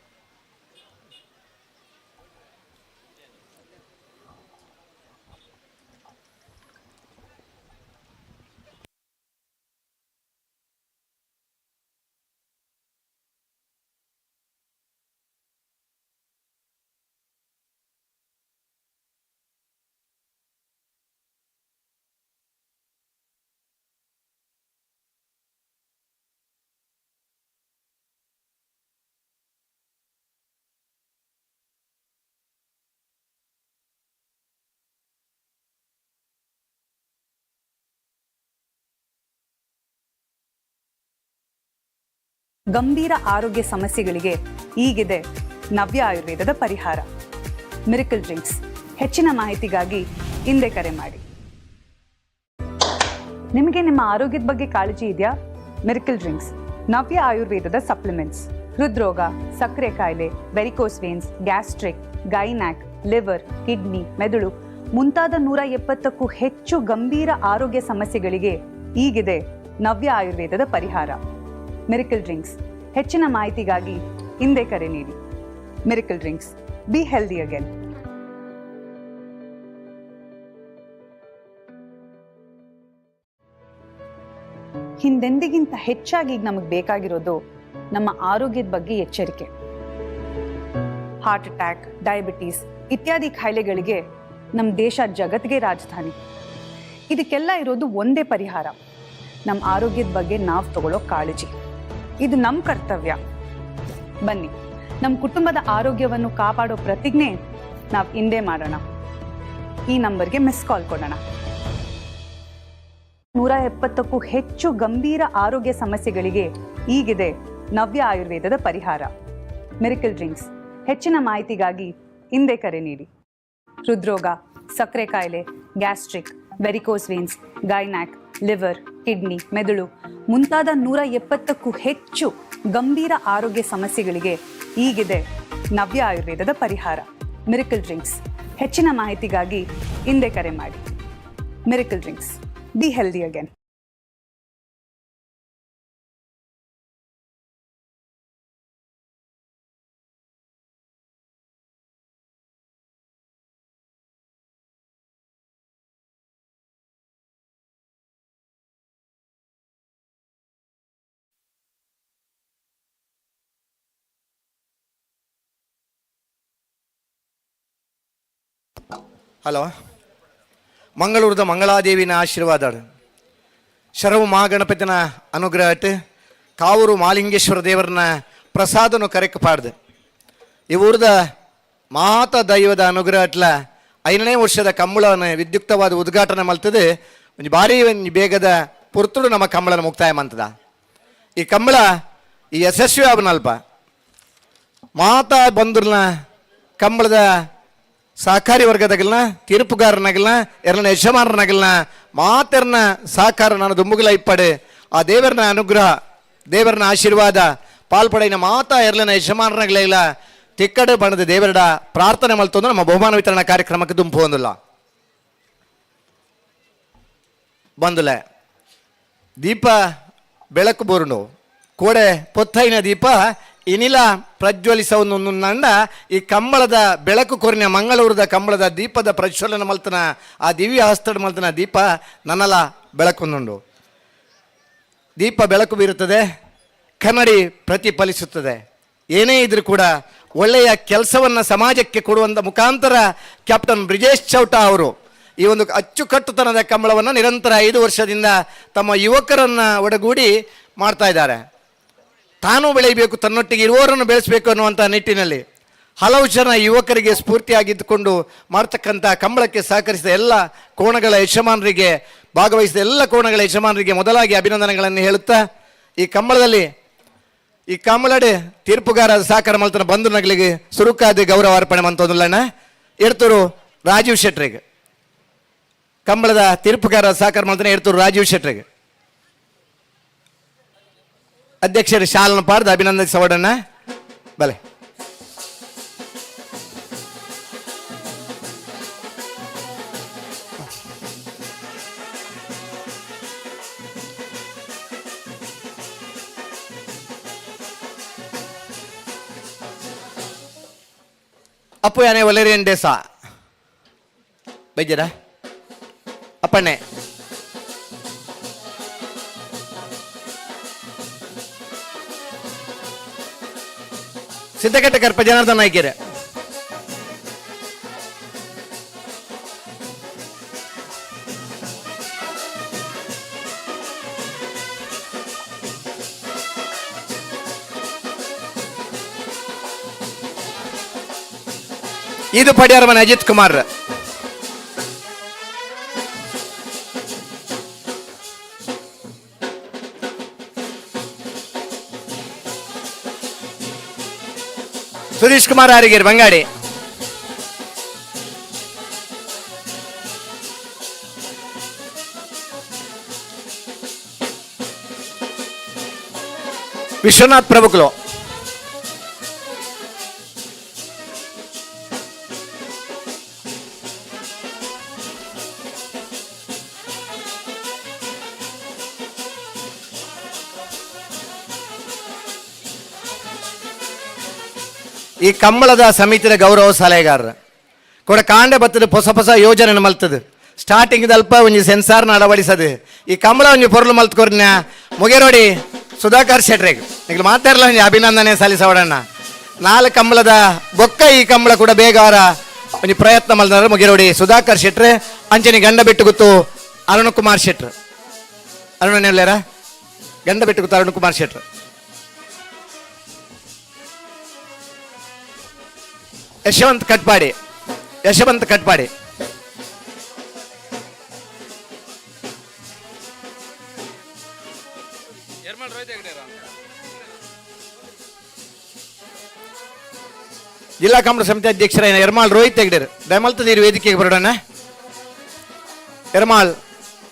ಗಂಭೀರ ಆರೋಗ್ಯ ಸಮಸ್ಯೆಗಳಿಗೆ ಈಗಿದೆ ನವ್ಯ ಆಯುರ್ವೇದದ ಪರಿಹಾರ ಮಿರಕಲ್ ಡ್ರಿಂಕ್ಸ್. ಹೆಚ್ಚಿನ ಮಾಹಿತಿಗಾಗಿ ಹಿಂದೆ ಕರೆ ಮಾಡಿ. ನಿಮಗೆ ನಿಮ್ಮ ಆರೋಗ್ಯದ ಬಗ್ಗೆ ಕಾಳಜಿ ಇದೆಯಾ? ಮಿರಕಲ್ ಡ್ರಿಂಕ್ಸ್ ನವ್ಯ ಆಯುರ್ವೇದದ ಸಪ್ಲಿಮೆಂಟ್ಸ್. ಹೃದ್ರೋಗ, ಸಕ್ಕರೆ ಕಾಯಿಲೆ, varicose veins, gastric, gynaec, liver, kidney, ಮೆದುಳು ಮುಂತಾದ 170ಕ್ಕೂ ಹೆಚ್ಚು ಗಂಭೀರ ಆರೋಗ್ಯ ಸಮಸ್ಯೆಗಳಿಗೆ ಈಗಿದೆ ನವ್ಯ ಆಯುರ್ವೇದದ ಪರಿಹಾರ ಮಿರಕಲ್ ಡ್ರಿಂಕ್ಸ್. ಹೆಚ್ಚಿನ ಮಾಹಿತಿಗಾಗಿ ಹಿಂದೆ ಕರೆ ನೀಡಿ. Miracle drinks, be healthy again. ಹಿಂದೆಂದಿಗಿಂತ ಹೆಚ್ಚಾಗಿ ಈಗ ನಮಗೆ ಬೇಕಾಗಿರೋದು ನಮ್ಮ ಆರೋಗ್ಯದ ಬಗ್ಗೆ ಎಚ್ಚರಿಕೆ. Heart attack, diabetes ಇತ್ಯಾದಿ ಕಾಯಿಲೆಗಳಿಗೆ ನಮ್ಮ ದೇಶ ಜಗತ್ತಿಗೆ ರಾಜಧಾನಿ. ಇದಕ್ಕೆಲ್ಲ ಇರೋದು ಒಂದೇ ಪರಿಹಾರ, ನಮ್ಮ ಆರೋಗ್ಯದ ಬಗ್ಗೆ ನಾವು ತಗೊಳ್ಳೋ ಕಾಳಜಿ. ಇದು ನಮ್ಮ ಕರ್ತವ್ಯ. ಬನ್ನಿ, ನಮ್ಮ ಕುಟುಂಬದ ಆರೋಗ್ಯವನ್ನು ಕಾಪಾಡೋ ಪ್ರತಿಜ್ಞೆ ನಾವು ಇಂದೇ ಮಾಡೋಣ. ಈ ನಂಬರ್ಗೆ ಮಿಸ್ ಕಾಲ್ ಕೊಡೋಣ. 170ಕ್ಕೂ ಹೆಚ್ಚು ಗಂಭೀರ ಆರೋಗ್ಯ ಸಮಸ್ಯೆಗಳಿಗೆ ಈಗಿದೆ ನವ್ಯ ಆಯುರ್ವೇದದ ಪರಿಹಾರ, ಮಿರಕಲ್ ಡ್ರಿಂಕ್ಸ್. ಹೆಚ್ಚಿನ ಮಾಹಿತಿಗಾಗಿ ಇಂದೇ ಕರೆ ನೀಡಿ. ಹೃದ್ರೋಗ, ಸಕ್ಕರೆ ಕಾಯಿಲೆ, gastric, varicose veins, gynaec, liver, kidney, ಮೆದುಳು ಮುಂತಾದ 170ಕ್ಕೂ ಹೆಚ್ಚು ಗಂಭೀರ ಆರೋಗ್ಯ ಸಮಸ್ಯೆಗಳಿಗೆ ಈಗಿದೆ ನವ್ಯ ಆಯುರ್ವೇದದ ಪರಿಹಾರ, ಮಿರಕಲ್ ಡ್ರಿಂಕ್ಸ್. ಹೆಚ್ಚಿನ ಮಾಹಿತಿಗಾಗಿ ಇಂದೇ ಕರೆ ಮಾಡಿ. Miracle drinks, be healthy again. Hello, ಮಂಗಳೂರದ ಮಂಗಳಾದೇವಿನ ಆಶೀರ್ವಾದ, ಶರವು ಮಹಾಗಣಪತಿನ ಅನುಗ್ರಹ, ಕಾವೂರು ಮಾಲಿಂಗೇಶ್ವರ ದೇವರನ್ನ ಪ್ರಸಾದನು ಕರೆಕ್ ಪಾಡ್ದು, ಈ ಊರದ ಮಾತ ದೈವದ ಅನುಗ್ರಹ ಅಟ್ಲ 5ನೇ ವರ್ಷದ ಕಂಬಳವನ್ನು ವಿದ್ಯುಕ್ತವಾದ ಉದ್ಘಾಟನೆ ಮಲ್ತದೆ. ಒಂಜಿ ಭಾರಿ ಒಂಜಿ ಬೇಗದ ಪುರ್ತುಡು ನಮ್ಮ ಕಂಬಳನ ಮುಕ್ತಾಯ ಮಂತದ. ಈ ಕಂಬಳ ಈ ಯಶಸ್ವಿ ಆಬನಲ್ಪ ಮಾತಾ ಬಂದ್ರನ ಕಂಬಳದ ಸಹಕಾರಿ ವರ್ಗದಾಗಲ್ನ, ತೀರ್ಪುಗಾರನಾಗಲ್ನ, ಎರಡನ ಯಜಮಾನರನಾಗಲ್ನ, ಮಾತೆರ್ನ ಸಹಕಾರ ನಾನು ದುಂಬುಗಲ ಇಪ್ಪಡೆ. ಆ ದೇವರನ ಅನುಗ್ರಹ, ದೇವರನ ಆಶೀರ್ವಾದ ಪಾಲ್ಪಡೆಯ ಮಾತಾ ಎರಲನ ಯಜಮಾನರಾಗಲಿಲ್ಲ ತಿಕ್ಕಡೆ ಬಣ್ಣದ ದೇವರಡ ಪ್ರಾರ್ಥನೆ ಮಲ್ತಂದ್ರೆ ನಮ್ಮ ಬಹುಮಾನ ವಿತರಣಾ ಕಾರ್ಯಕ್ರಮಕ್ಕೆ ದುಂಪು ಹೊಂದಿಲ್ಲ ಬಂದುಲೆ. ದೀಪ ಬೆಳಕು ಬೋರುಂಡು ಕೋಡೆ ಪೊತ್ತೈನ ದೀಪ ಇನಿಲ ಪ್ರಜ್ವಲಿಸವನ್ನು ನಂಡ ಈ ಕಂಬಳದ ಬೆಳಕು ಕೊರಿನ ಮಂಗಳೂರದ ಕಂಬಳದ ದೀಪದ ಪ್ರಜ್ವಲನ ಮಲ್ತನ ಆ ದಿವ್ಯ ಹಸ್ತಡ ಮಲ್ತನ ದೀಪ ನನ್ನಲ ಬೆಳಕುಂದುಂಡು. ದೀಪ ಬೆಳಕು ಬೀರುತ್ತದೆ, ಕನ್ನಡಿ ಪ್ರತಿಫಲಿಸುತ್ತದೆ. ಏನೇ ಇದ್ರೂ ಕೂಡ ಒಳ್ಳೆಯ ಕೆಲಸವನ್ನು ಸಮಾಜಕ್ಕೆ ಕೊಡುವಂಥ ಮುಖಾಂತರ ಕ್ಯಾಪ್ಟನ್ ಬ್ರಿಜೇಶ್ ಚೌಟ ಅವರು ಈ ಒಂದು ಅಚ್ಚುಕಟ್ಟುತನದ ಕಂಬಳವನ್ನು ನಿರಂತರ 5 ವರ್ಷದಿಂದ ತಮ್ಮ ಯುವಕರನ್ನು ಒಡಗೂಡಿ ಮಾಡ್ತಾ ಇದ್ದಾರೆ. ತಾನು ಬೆಳೆಯಬೇಕು, ತನ್ನೊಟ್ಟಿಗೆ ಇರುವವರನ್ನು ಬೆಳೆಸಬೇಕು ಅನ್ನುವಂಥ ನಿಟ್ಟಿನಲ್ಲಿ ಹಲವು ಜನ ಯುವಕರಿಗೆ ಸ್ಫೂರ್ತಿಯಾಗಿದ್ದುಕೊಂಡು ಮಾಡ್ತಕ್ಕಂಥ ಕಂಬಳಕ್ಕೆ ಸಹಕರಿಸಿದ ಎಲ್ಲ ಕೋಣಗಳ ಯಜಮಾನರಿಗೆ, ಭಾಗವಹಿಸಿದ ಎಲ್ಲ ಕೋಣಗಳ ಯಜಮಾನರಿಗೆ ಮೊದಲಾಗಿ ಅಭಿನಂದನೆಗಳನ್ನು ಹೇಳುತ್ತಾ, ಈ ಕಂಬಳದಲ್ಲಿ ಈ ಕಂಬಳಡೆ ತೀರ್ಪುಗಾರ ಸಹಕಾರ ಮಲ್ತನ ಬಂಧು ನಗಲಿಗೆ ಸುರುಕಾದಿ ಗೌರವ ಅರ್ಪಣೆ ಮಂತೊಂದುಲ್ಲಣ್ಣ ಎಡ್ತೂರು ರಾಜೀವ್ ಶೆಟ್ರಿಗೆ. ಕಂಬಳದ ತೀರ್ಪುಗಾರ ಸಹಕಾರ ಮಲ್ತನ ಎಡ್ತೂರು ರಾಜೀವ್ ಶೆಟ್ರಿಗೆ ಅಧ್ಯಕ್ಷರು ಶಾಲನ ಪಾಡ್ದು ಅಭಿನಂದಿಸೋಡಣ್ಣ. ಬಲೆ ಅಪ್ಪು ಯಾನೆ ಒಲೆರಿಯನ್ ಡೇಸಾ ಬೈಜರ ಅಪ್ಪಣ್ಣೆ ಸಿದ್ದಘಟ್ಟ ಕರ್ಪ ಜನಾರ್ದನ್ ನಾಯ್ಕೆರೆ. ಇದು ಪಡಿಯಾರಮನೆ ಅಜಿತ್ ಕುಮಾರ್. ಸುಧೀಶ್ ಕುಮಾರ್ ಆರಿಗೇರಿ ಬಂಗಾಡಿ. ವಿಶ್ವನಾಥ್ ಪ್ರಭುಕುಲು. ಈ ಕಂಬಳದ ಸಮಿತಿಯ ಗೌರವ ಸಲಹೆಗಾರರು ಕೂಡ ಕಾಂಡೆ ಬತ್ತದ ಹೊಸ ಹೊಸ ಯೋಜನೆ ಮಲ್ತದೆ. ಸ್ಟಾರ್ಟಿಂಗ್ ಅಲ್ಪ ಒಂಜಿ ಸೆನ್ಸಾರ್ನ ಅಳವಡಿಸದು ಈ ಕಂಬಳ ಒಂಜಿ ಪೊರ್ಲು ಮಲ್ತ್ಕೊರ್ನ ಮುಗೇರೋಡಿ ಸುಧಾಕರ್ ಶೆಟ್ರಿಗೆ ನಿಗ್ಲು ಮಾತಾಡಲ್ಲ ಒಂಜಿ ಅಭಿನಂದನೆ ಸಲ್ಲಿಸೋಡಣ್ಣ. ನಾಲ್ ಕಂಬಳದ ಬೊಕ್ಕ ಈ ಕಂಬಳ ಕೂಡ ಬೇಗಾರ ಒಂಜಿ ಪ್ರಯತ್ನ ಮಲ್ದಾರ ಮುಗಿರೋಡಿ ಸುಧಾಕರ್ ಶೆಟ್ರೆ ಅಂಚನೆ ಗಂಡ ಬಿಟ್ಟು ಗೊತ್ತು ಅರುಣ್ ಕುಮಾರ್ ಶೆಟ್ರು. ಅರುಣ್ ಗಂಡ ಬಿಟ್ಟು ಗೊತ್ತು ಅರುಣ್ ಕುಮಾರ್ ಶೆಟ್ರು. ಯಶವಂತ್ ಕಟ್ಪಾಡಿ, ಯಶವಂತ್ ಕಟ್ಪಾಡಿ. ಜಿಲ್ಲಾ ಕಾಂಗ್ರೆಸ್ ಸಮಿತಿ ಅಧ್ಯಕ್ಷರಾದ ಎರ್ಮಾಳ್ ರೋಹಿತ್ ಹೆಗ್ಡೆರ್ ದಯಮಲ್ತ ನೀರು ವೇದಿಕೆಗೆ ಬರೋಣ. ಎರ್ಮಾಳ್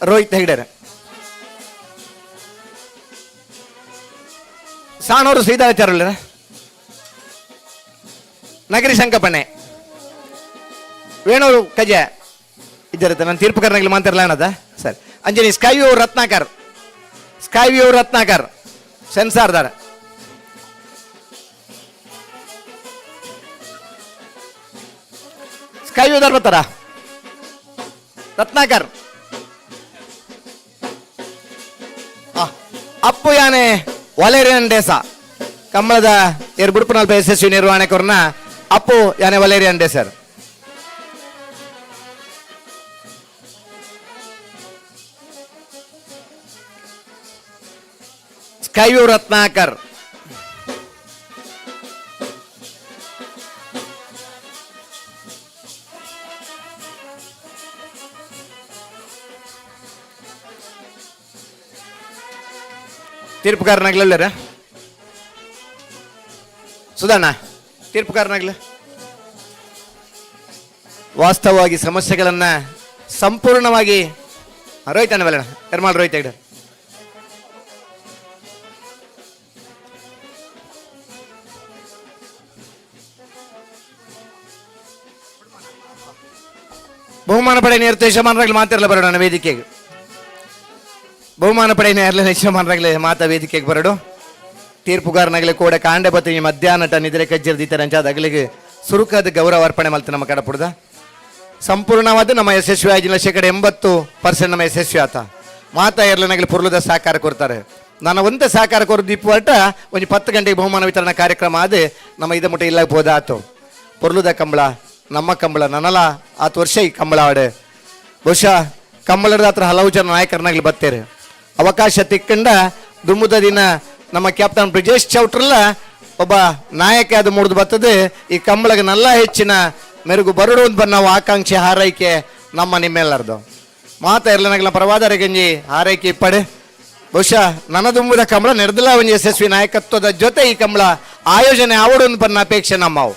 ರೋಹಿತ್ ಹೆಗ್ಡೆರ್, ಸಾಣೂರು ಶ್ರೀಧರಾಚಾರ್ಯ, ನಗರಿ ಶಂಕಪಣ್ಣೆ, ವೇಣೂರು ಕಜೆ ಇದ್ದಾರೆ. ನಾನು ತೀರ್ಪು ಕರ್ನಾಗಲಿ ಮಾತಾಡಲ್ಲ ಅನ್ನದ ಸರಿ. ಅಂಜನಿ ಸ್ಕೈವ್ಯೂ ರತ್ನಾಕರ್, ಸ್ಕೈವ್ಯೂ ರತ್ನಾಕರ್ ಸೆನ್ಸಾರ್ದಾರ. ಸ್ಕೈವ್ಯೂದಾರ್ ಬರ್ತಾರ ರತ್ನಾಕರ್. ಅಪ್ಪು ಯಾನೆ ವಲೇರಿಯನ್ ಡೇಸ ಕಮ್ಮಳದ ಏರ್ ಬುಡುಪುನಲ್ಪ ಯಶಸ್ವಿ ನಿರ್ವಹಣೆ ಕೊರ್ನ ಅಪ್ಪು ಯಾನೆ ವಲೇರಿಯನ್ ಡೇಸರ್. ಸ್ಕೈವ್ಯೂ ರತ್ನಾಕರ್. ತೀರ್ಪುಕಾರನಾಗ್ಲಲ್ಲರ ಸುಧಣ್ಣ, ತೀರ್ಪುಕಾರನಾಗ್ಲ. ವಾಸ್ತವವಾಗಿ ಸಮಸ್ಯೆಗಳನ್ನ ಸಂಪೂರ್ಣವಾಗಿ ರೋಹಿತ್ ಅಣ್ಣ ಬಲ್ಲಣ್ಣ, ಎರ್ಮಾಳ್ ರೋಹಿತ್ ಹೆಗ್ಡೆ. ಬಹುಮಾನ ಪಡೆ ನೇರ್ತು ಯಜಮಾನರಾಗ್ಲಿ ಮಾತಿರಲ್ಲ ಬರೋಣ ವೇದಿಕೆಗೆ. ಬಹುಮಾನ ಪಡೆಯ ನೇರ್ಲ ಯಜಮಾನರಾಗ್ಲಿ ಮಾತಾ ವೇದಿಕೆಗೆ ಬರಡು. ತೀರ್ಪುಗಾರನಾಗಲಿ ಕೂಡ ಕಾಂಡೆ ಬತ್ತಿ ಮಧ್ಯಾಹ್ನ ಟನ್ ಇದ್ರೆ ಕಜ್ಜಿರ್ದಿತ್ತಾರೆ ಅಂಚಾದ ಅಗಲಿಗೆ ಸುರುಕಾದ ಗೌರವ ಅರ್ಪಣೆ ಮಲ್ತ ನಮ್ಮ ಕಡಪುಡ್ದ. ಸಂಪೂರ್ಣವಾದ ನಮ್ಮ ಯಶಸ್ವಿ ಆಗಿಲ್ಲ 80% ನಮ್ಮ ಯಶಸ್ವಿ ಆತ. ಮಾತಾ ಎರ್ಲನಾಗಲಿ ಪುರ್ಲದ ಸಹಕಾರ ಕೊಡ್ತಾರೆ. ನನ್ನ ಒಂದೇ ಸಹಕಾರ ಕೊರು ದೀಪ ಒಂದು 10 ಗಂಟೆಗೆ ಬಹುಮಾನ ವಿತರಣಾ ಕಾರ್ಯಕ್ರಮ ಅದೇ ನಮ್ಮ ಇದ ಮುಟ್ಟ ಇಲ್ಲ ಹೋದಾತು. ಪೊರ್ಲುದ ಕಂಬಳ ನಮ್ಮ ಕಂಬಳ ನನ್ನಲ ಆತು ವರ್ಷ ಈ ಕಂಬಳ ಆಡೆ. ಬಹುಶಃ ಕಂಬಳದ ಹತ್ರ ಹಲವು ಜನ ನಾಯಕರನ್ನಾಗಲಿ ಬರ್ತಾರೆ. ಅವಕಾಶ ತಿಕ್ಕಂಡ ದುಮ್ಮುದ ದಿನ ನಮ್ಮ ಕ್ಯಾಪ್ಟನ್ ಬ್ರಿಜೇಶ್ ಚೌಟ್ರಲ್ಲ ಒಬ್ಬ ನಾಯಕ ಅದು ಮೂಡ್ದು ಬರ್ತದೆ. ಈ ಕಂಬಳಗೆ ನಲ್ಲ ಹೆಚ್ಚಿನ ಮೆರುಗು ಬರಡು ಅಂತ ನಾವು ಆಕಾಂಕ್ಷೆ ಹಾರೈಕೆ ನಮ್ಮ ನಿಮ್ಮೆಲ್ಲರದು. ಮಾತಾ ಇರ್ಲನಾಗಲ ಪರವಾದ ಗಂಜಿ ಹಾರೈಕೆ ಇಪ್ಪಡೆ. ಬಹುಶಃ ನನದುಂಬುದ ಕಂಬಳ ನೆರೆದಿಲ್ಲ ಒಂದು ಯಶಸ್ವಿ ನಾಯಕತ್ವದ ಜೊತೆ ಈ ಕಂಬಳ ಆಯೋಜನೆ ಆವಡು ಅಂತ ಬನ್ನ ಅಪೇಕ್ಷೆ ನಮ್ಮವು.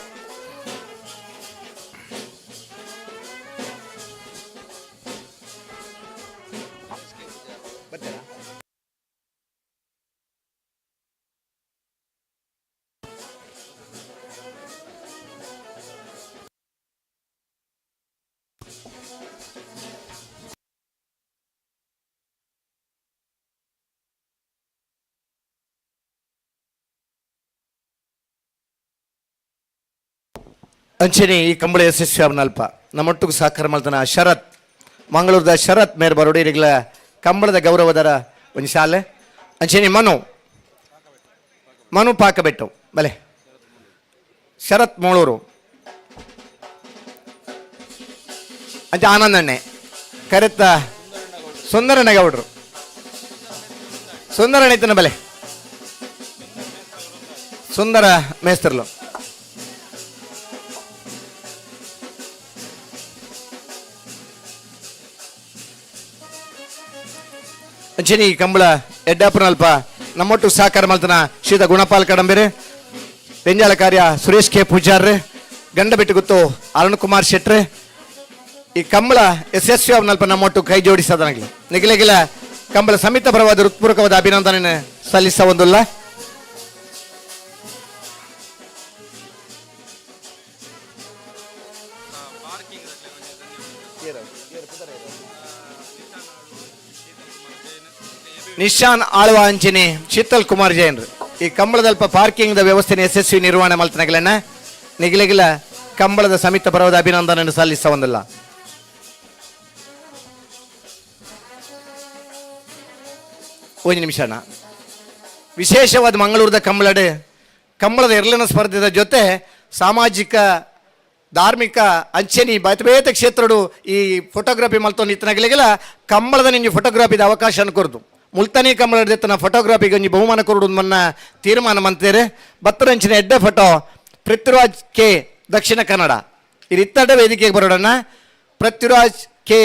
ಅಂಚನೆ ಈ ಕಂಬಳ ಯಶಸ್ವಿ ಅವನಲ್ಪ ನಮ್ಮೊಟ್ಟಿಗೆ ಸಹಕಾರ ಮಲ್ತನ ಶರತ್, ಮಂಗಳೂರದ ಶರತ್ ಮೇರ್ ಬರೋಡಿರಿಗ್ಲ ಕಂಬಳದ ಗೌರವದರ ಒಂದು ಶಾಲೆ. ಅಂಚನೆ ಮನು, ಮನು ಪಾಕಬೆಟ್ಟು ಬಲೆ, ಶರತ್ ಮೂಳೂರು, ಅಂಚೆ ಆನಂದಣ್ಣೆ ಕರೆತ್ತ ಸುಂದರಣ್ಣಗೌಡ್ರು, ಸುಂದರಣ್ಣ ಬಲೆ, ಸುಂದರ ಮೇಸ್ತರ್ಲು. ಅಂಚನೆ ಈ ಕಂಬಳ ಎಡ್ಡಾಪುರನಲ್ಪ ನಮ್ಮೊಟ್ಟು ಸಹಕಾರ ಮಲ್ತನ ಶ್ರೀತ ಗುಣಪಾಲ್ ಕಡಂಬೇರೆ, ಬೆಂಜಾಳ ಕಾರ್ಯ ಸುರೇಶ್ ಕೆ ಪೂಜಾರ್ರೆ, ಗಂಡ ಬಿಟ್ಟು ಅರುಣ್ ಕುಮಾರ್ ಶೆಟ್ರೆ. ಈ ಕಂಬಳ ಯಶಸ್ವಿ ಅವನಲ್ಪ ನಮ್ಮೊಟ್ಟು ಕೈ ಜೋಡಿಸದನಾಗಲಿ ನಿಗಿಲೆಗಿಲ ಕಂಬಳ ಸಮಿತ ಪರವಾದ ಹೃತ್ಪೂರ್ವಕವಾದ ಅಭಿನಂದನೆ ಸಲ್ಲಿಸ ಒಂದುಲ್ಲ. ನಿಶಾನ್ ಆಳ್ವ ಅಂಚಿನಿ ಶೀತಲ್ ಕುಮಾರ್ ಜೈನ್ರು ಈ ಕಂಬಳದಲ್ಪ ಪಾರ್ಕಿಂಗ್ the ವ್ಯವಸ್ಥೆ ಯಶಸ್ವಿ ನಿರ್ವಹಣೆ ಮಲ್ತನಗಲನ್ನ ನಿಗಿಲೆಗಿಲ ಕಂಬಳದ ಸಮಿತ ಪರವಾದ ಅಭಿನಂದನೆ ಸಲ್ಲಿಸ ಒಂದಲ್ಲ. ಒಂದು ನಿಮಿಷ. ವಿಶೇಷವಾದ ಮಂಗಳೂರದ ಕಂಬಳಡು ಕಂಬಳದ ಎರಲಿನ ಸ್ಪರ್ಧೆದ ಜೊತೆ ಸಾಮಾಜಿಕ ಧಾರ್ಮಿಕ ಅಂಚೆನಿ ಬೇತೆ ಬೇತೆ ಕ್ಷೇತ್ರಡು ಈ ಫೋಟೋಗ್ರಫಿ ಮಲ್ತೊಂದು ಇತ್ತನಗಲಿಗೆಲ್ಲ ಕಂಬಳದ ನಿಂಜಿ ಫೋಟೋಗ್ರಫಿದ ಅವಕಾಶ ಕೊರ್ದು ಮುಲ್ತಾನಿ ಕಂಬಳದ ಫೋಟೋಗ್ರಫಿಗೆ ಒಂಜಿ ಬಹುಮಾನ ಕೊರಡು ಮನ್ನ ತೀರ್ಮಾನ ಮಂತೇರೆ. ಬತ್ತರಂಚಿನ ಎಡ್ಡೆ ಫೋಟೋ ಪೃಥ್ವಿರಾಜ್ ಕೆ, ದಕ್ಷಿಣ ಕನ್ನಡ. ಇದು ಇತ್ತಡ ವೇದಿಕೆಗೆ ಬರೋಡಣ್ಣ. ಪೃಥ್ವಿರಾಜ್ ಕೆ,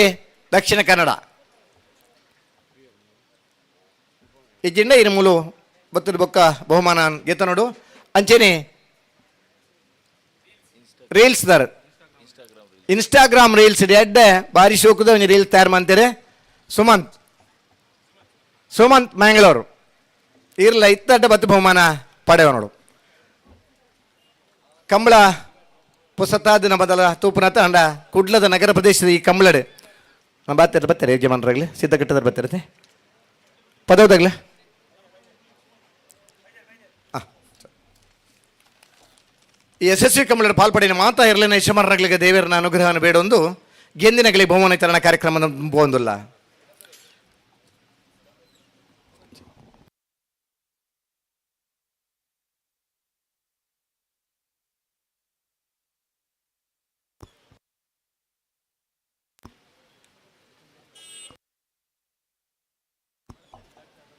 ದಕ್ಷಿಣ ಕನ್ನಡ. ಈ ಜಿಂಡ ಇರು ಮೂಲು ಬತ್ತದ ಬೊಕ್ಕ ಬಹುಮಾನ ಗೆತ್ತ ನೋಡು. ಅಂಚೆನೆ ರೀಲ್ಸ್ there Instagram reels ಎಡ್ಡೆ ಬಾರಿ ಶೋಕದ ಒಂಜಿ ರೀಲ್ಸ್ ತಯಾರು ಮಾಡ್ತಾರೆ. ಸುಮಂತ್, ಸುಮಂತ್ ಮ್ಯಾಂಗ್ಳೂರು. ಇರ್ಲ ಇತ್ತಡ್ಡ ಬತ್ತು ಬಹುಮಾನ ಪಡೆವ ನೋಡು. ಕಂಬಳ ಪುಸತಾದಿನ ಬದಲ ತೂಪುನತ ಅಂಡ ಕುಡ್ಲದ ನಗರ ಪ್ರದೇಶದ ಈ ಕಂಬಳಡೆ ನಮ್ಮ ಬಾತ್ತಾರೆ ಬರ್ತಾರೆ ಯಜಮಾನರಾಗಲಿ ಸಿದ್ಧಕಟ್ಟದ ಬರ್ತಿರತ್ತೆ ಪದವದಾಗ್ಲೆ. ಈ ಯಶಸ್ವಿ ಕಂಬಳದ ಪಾಲ್ಪಡಿನ ಮಾತಾ ಇರಲಿನ ಯಜಮಾನರಾಗ್ಲಿಗೆ ದೇವರನ ಅನುಗ್ರಹನ ಬೇಡೊಂದು ಗೆಂದಿನಗಲಿ ಬಹುಮಾನ ವಿತರಣಾ ಕಾರ್ಯಕ್ರಮ ಬಂದಿಲ್ಲ.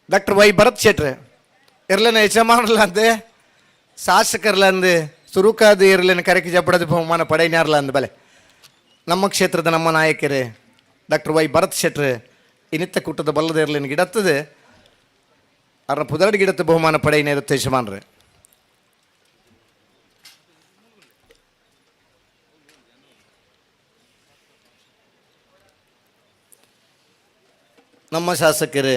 ಡಾಕ್ಟರ್ ವೈ ಭರತ್ ಶೆಟ್ರೆ ಇರ್ಲೇನ ಯಜಮಾನರ್ಲಂದೆ ಶಾಸಕರ್ಲಂದು ಸುರುಕಾದ ಇರ್ಲೇನ ಕರೆಕೆ ಜಬ್ಬಡದ ಬಹುಮಾನ ಪಡೆಯನಾರ್ಲ ಅಂದ ಬಲೆ ನಮ್ಮ ಕ್ಷೇತ್ರದ ನಮ್ಮ ನಾಯಕರೇ ಡಾಕ್ಟರ್ ವೈ ಭರತ್ ಶೆಟ್ರೆ ಇನ್ನಿತ್ತ ಕೂಟದ ಬಲ್ಲದ ಇರ್ಲೇನ ಗಿಡತ್ತದೆ ಅರ್ನ ಪುದರಡಿ ಗಿಡತ್ತ ಬಹುಮಾನ ಪಡೆಯನೇರುತ್ತೆ ಯಜಮಾನ್ರೆ. ನಮ್ಮ ಶಾಸಕರೇ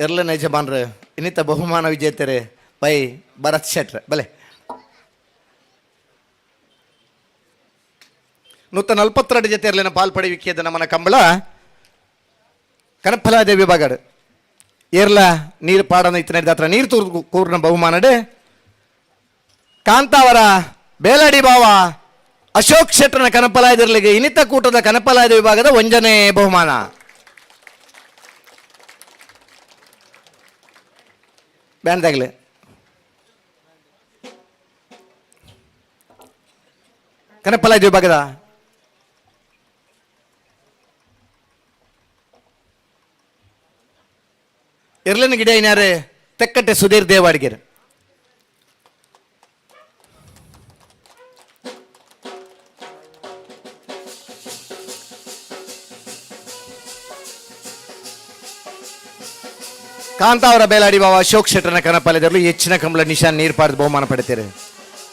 ಎರ್ಲನ ಯಜಮಾನ್ರೆ ಇನ್ನಿತ ಬಹುಮಾನ ವಿಜೇತರೇ ಬೈ ಭರತ್ ಶೆಟ್ರೆ ಬಲೆ. 142 ಜೊತೆ ಇರಲಿನ ಪಾಲ್ಪಡೆಯುವಿಕೆದ ನಮ್ಮನ ಕಂಬಳ ಕನಪಲಾದೇವಿ ವಿಭಾಗಡು ಏರ್ಲ ನೀರು ಪಾಡನ ಇತ್ತನ ಹತ್ರ ನೀರು ತೂರು ಕೂರ್ನ ಬಹುಮಾನಡೆ ಕಾಂತಾವರ ಬೇಲಾಡಿ ಬಾವ ಅಶೋಕ್ ಶೆಟ್ಟರ್ನ ಕನಪಲಾಯದಿರ್ಲಿಗೆ ಇನ್ನಿತ ಕೂಟದ ಕನಪಲಾಯದ ವಿಭಾಗದ ಒಂಜನೇ ಬಹುಮಾನ. ಬ್ಯಾಂಡ್ದಾಗಲಿ ಕನಪಲಾಯದ ವಿಭಾಗದ ಇರ್ಲಿನ ಗಿಡ ಏನಾರೆ ತೆಕ್ಕಟ್ಟೆ ಸುಧೀರ್ ದೇವಾಡಿಗೆರೆ. ಕಾಂತಾವರ ಬೇಲಾಡಿ ಬಾವ ಅಶೋಕ್ ಶೆಟ್ಟರ್ನ ಕನಪಾಲೆದರು ಹೆಚ್ಚಿನ ಕಂಬಳ ನಿಶಾನ್ ನೀರು ಪಾರ್ದು ಬಹುಮಾನ ಪಡಿತೀರಿ.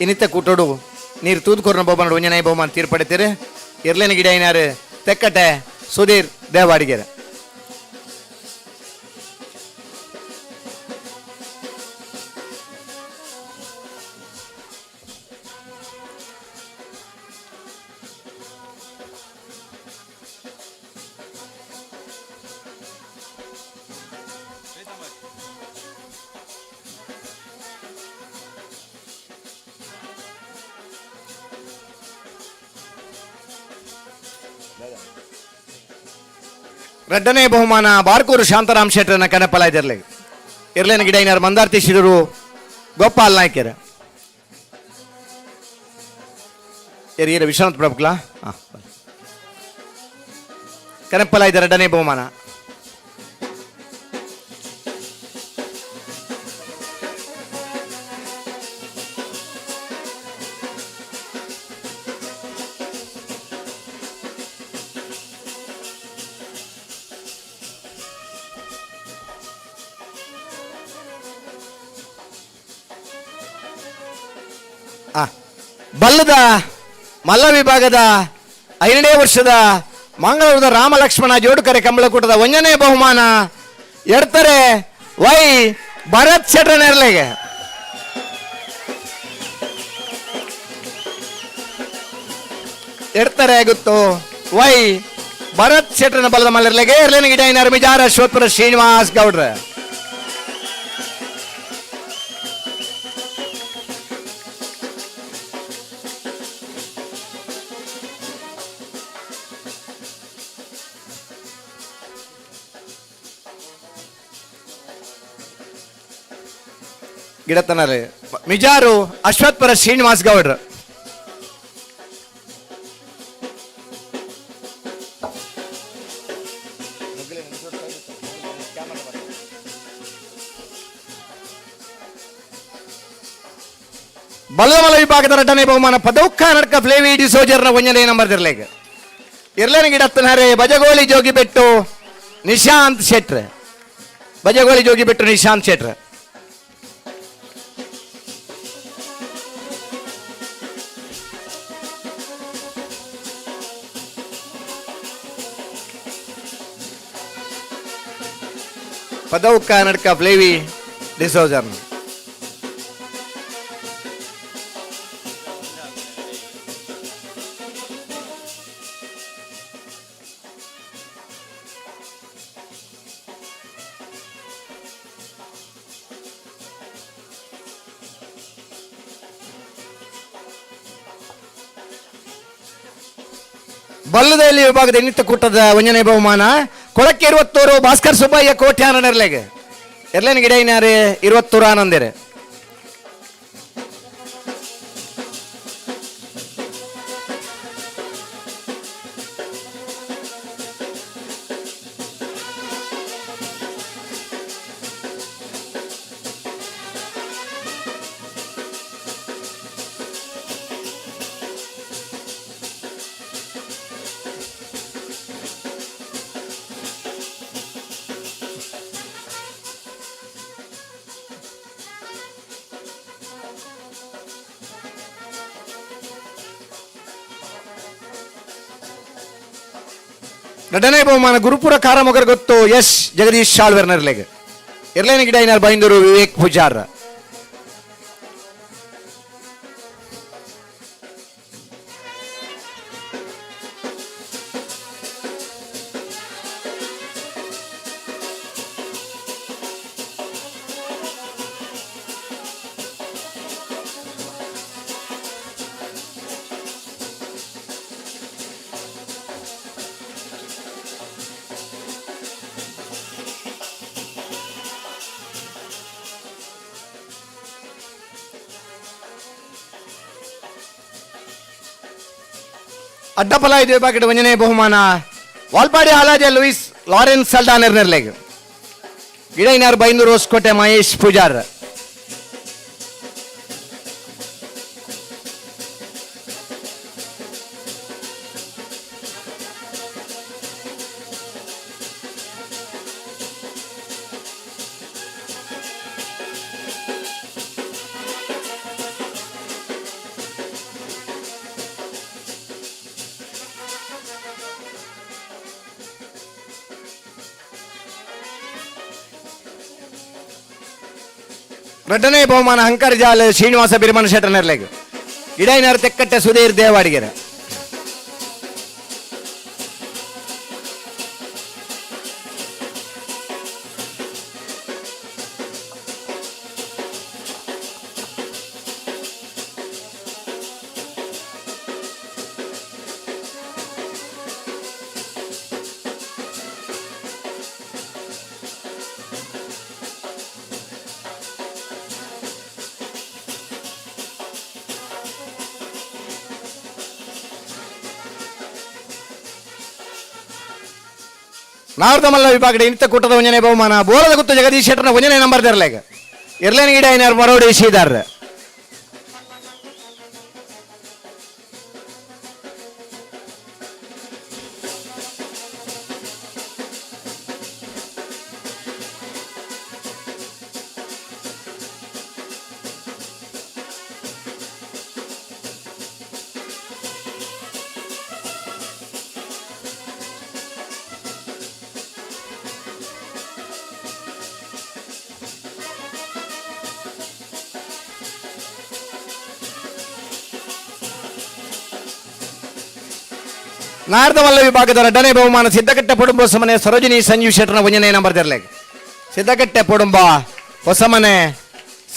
ಇನ್ನಿತ ಕೂಟೋಡು ನೀರು ತೂದುಕೊರ್ನ ಬಹುಮಾನ ಒಂಜನಾಯಿ ಬಹುಮಾನ ತೀರ್ ಪಡಿತೀರಿ. ಇರ್ಲೇನ ಗಿಡ ಏನಾರು ತೆಕ್ಕಟ್ಟೆ ಸುಧೀರ್ ದೇವಾಡಿಗೆರೆ. ಎರಡನೇ ಬಹುಮಾನ ಬಾರ್ಕೂರು ಶಾಂತಾರಾಮ್ ಶೆಟ್ಟರನ್ನ ಕನಪಲ ಇದಿರ್ಲಿ ಇರ್ಲೇನ ಗಿಡ ಏನಾರು ಮಂದಾರ್ತಿ ಶಿರೂರು ಗೋಪಾಲ್ ನಾಯ್ಕರ್ ಏರ ವಿಶ್ವನಾಥ್ ಪ್ರಭುಕ್ಲಾ ಹಾಂ ಕನಪಲ ಇದೆ ಎರಡನೇ ಬಹುಮಾನ. ಬಲ್ಲದ ಮಲ್ಲ ವಿಭಾಗದ 5ನೇ ವರ್ಷದ ಮಂಗಳೂರದ ರಾಮಲಕ್ಷ್ಮಣ ಜೋಡುಕರೆ ಕಂಬಳಕೂಟದ 1ನೇ ಬಹುಮಾನ ಎಡ್ತಾರೆ ವೈ ಭರತ್ ಶೆಟ್ಟರ್ನೆರ್ಲೆಗೆ. ಎಡ್ತಾರೆ ಗೊತ್ತು ವೈ ಭರತ್ ಶೆಟ್ಟರ್ನ ಬಲದ ಮಲ್ಲರ್ಲೆಗೆ ಎರ್ಲೇನ ಗಿಡ ಏನಾರು ಮಿಜಾರ ಅಶ್ವತ್ಪುರ ಶ್ರೀನಿವಾಸ್ ಗೌಡ್ರ. ಗಿಡತನರೇ ಮಿಜಾರು ಅಶ್ವತ್ಪುರ ಶ್ರೀನಿವಾಸ್ ಗೌಡ್ರು. ಬಲ್ಲಮಲ ವಿಭಾಗದ ರಟನೆ ಬಹುಮಾನ ಪದೌಕ್ಕ ನಡ್ಕ ಫ್ಲೇವಿ ಡಿಸೋಜರ್ನ ಒಂಜನೇ ನಂಬರ್ ಇರ್ಲೇಗ ಇರ್ಲೇನ ಗಿಡತ್ತನಾರೆ ಬಜಗೋಳಿ ಜೋಗಿಬೆಟ್ಟು ನಿಶಾಂತ್ ಶೆಟ್ರ್. ಬಜಗೋಳಿ ಜೋಗಿಬೆಟ್ಟು ನಿಶಾಂತ್ ಶೆಟ್ರ್. ಪದೌಕ್ಕ ನಡ್ಕ ಫ್ಲೇವಿ ಡಿಸೋಜರ್ನ. ಬಲ್ಲದಲ್ಲಿ ವಿಭಾಗದ ಇನ್ನಿತ ಕೂಟದ ಒಂಜನೇ ಬಹುಮಾನ ಕೊಳಕ್ಕೆ 21 ಭಾಸ್ಕರ್ ಸುಬ್ಬಯ್ಯ ಕೋಟ್ಯಾನ ನೆರ್ಲೆಗೆ ಎರ್ಲೇನ ಗಿಡ ಇನ್ನಾರೆ 21 ಆನಂದಿರೆ. ಎರಡನೇ ಬಹುಮಾನ ಗುರುಪುರ ಕಾರಮೊಗರ್ ಗೊತ್ತು ಎಸ್ ಜಗದೀಶ್ ಶಾಳ್ವೆರ್ ನೆರ್ಲೆಗ್ ಎರ್ಲೇನ ಗಿಡ ಇನ್ನಾರ್ ಬೈಂದೂರು ವಿವೇಕ್ ಪೂಜಾರ್. ಅಡ್ಡಪಲ ಇದು ವಿಭಾಗದ ಒಂಜನೇ ಬಹುಮಾನ ವಾಲ್ಪಾಡಿ ಹಾಲಾಜೆ ಲೂಯಿಸ್ ಲಾರೆನ್ಸ್ ಸಲ್ಡಾನರ್ ನೆರ್ಲೆಗ್ ಗಿಡೈನಾರ್ ಬೈಂದೂರು ಹೊಸಕೋಟೆ ಮಹೇಶ್ ಪೂಜಾರ್. ಎರಡನೇ ಬಹುಮಾನ ಹಂಕರ್ ಜಾಲ್ ಶ್ರೀನಿವಾಸ ಬಿರ್ಮಣ ಶೆಟ್ಟರ್ ನೆರ್ಲೆಗ್ ಗಿಡೈನಾರ್ ತೆಕ್ಕಟ್ಟೆ ಸುಧೀರ್ ದೇವಾಡಿಗೆರೆ. ನಾರ್ದಮಲ್ಲ ವಿಭಾಗದ ಇಂತ ಕೂಟದ ಒಂಜನೇ ಬಹುಮಾನ ಬೋಲದ ಗುತ್ತು ಜಗದೀಶ್ ಶೆಟ್ಟರ್ನ ಒಂಜನೇ ನಂಬರ್ ತೆರಲೇಗ ಎರ್ಲೇನ ಗಿಡ ಐನಾರು ಮರೋಡಿ ಶ್ರೀಧರ್. ನಾರ್ದಮಲ್ಲ ವಿಭಾಗದ ಎರಡನೇ ಬಹುಮಾನ ಸಿದ್ದಕಟ್ಟೆ ಪೊಡುಂಬ ಹೊಸಮನೆ ಸರೋಜಿನಿ ಸಂಜೀವ್ ಶೆಟ್ಟರ್ನ ಒಂಜನೇ ನಂಬರ್ ತೆರಲೇಗ ಸಿದ್ದಕಟ್ಟೆ ಪೊಡುಂಬ ಹೊಸಮನೆ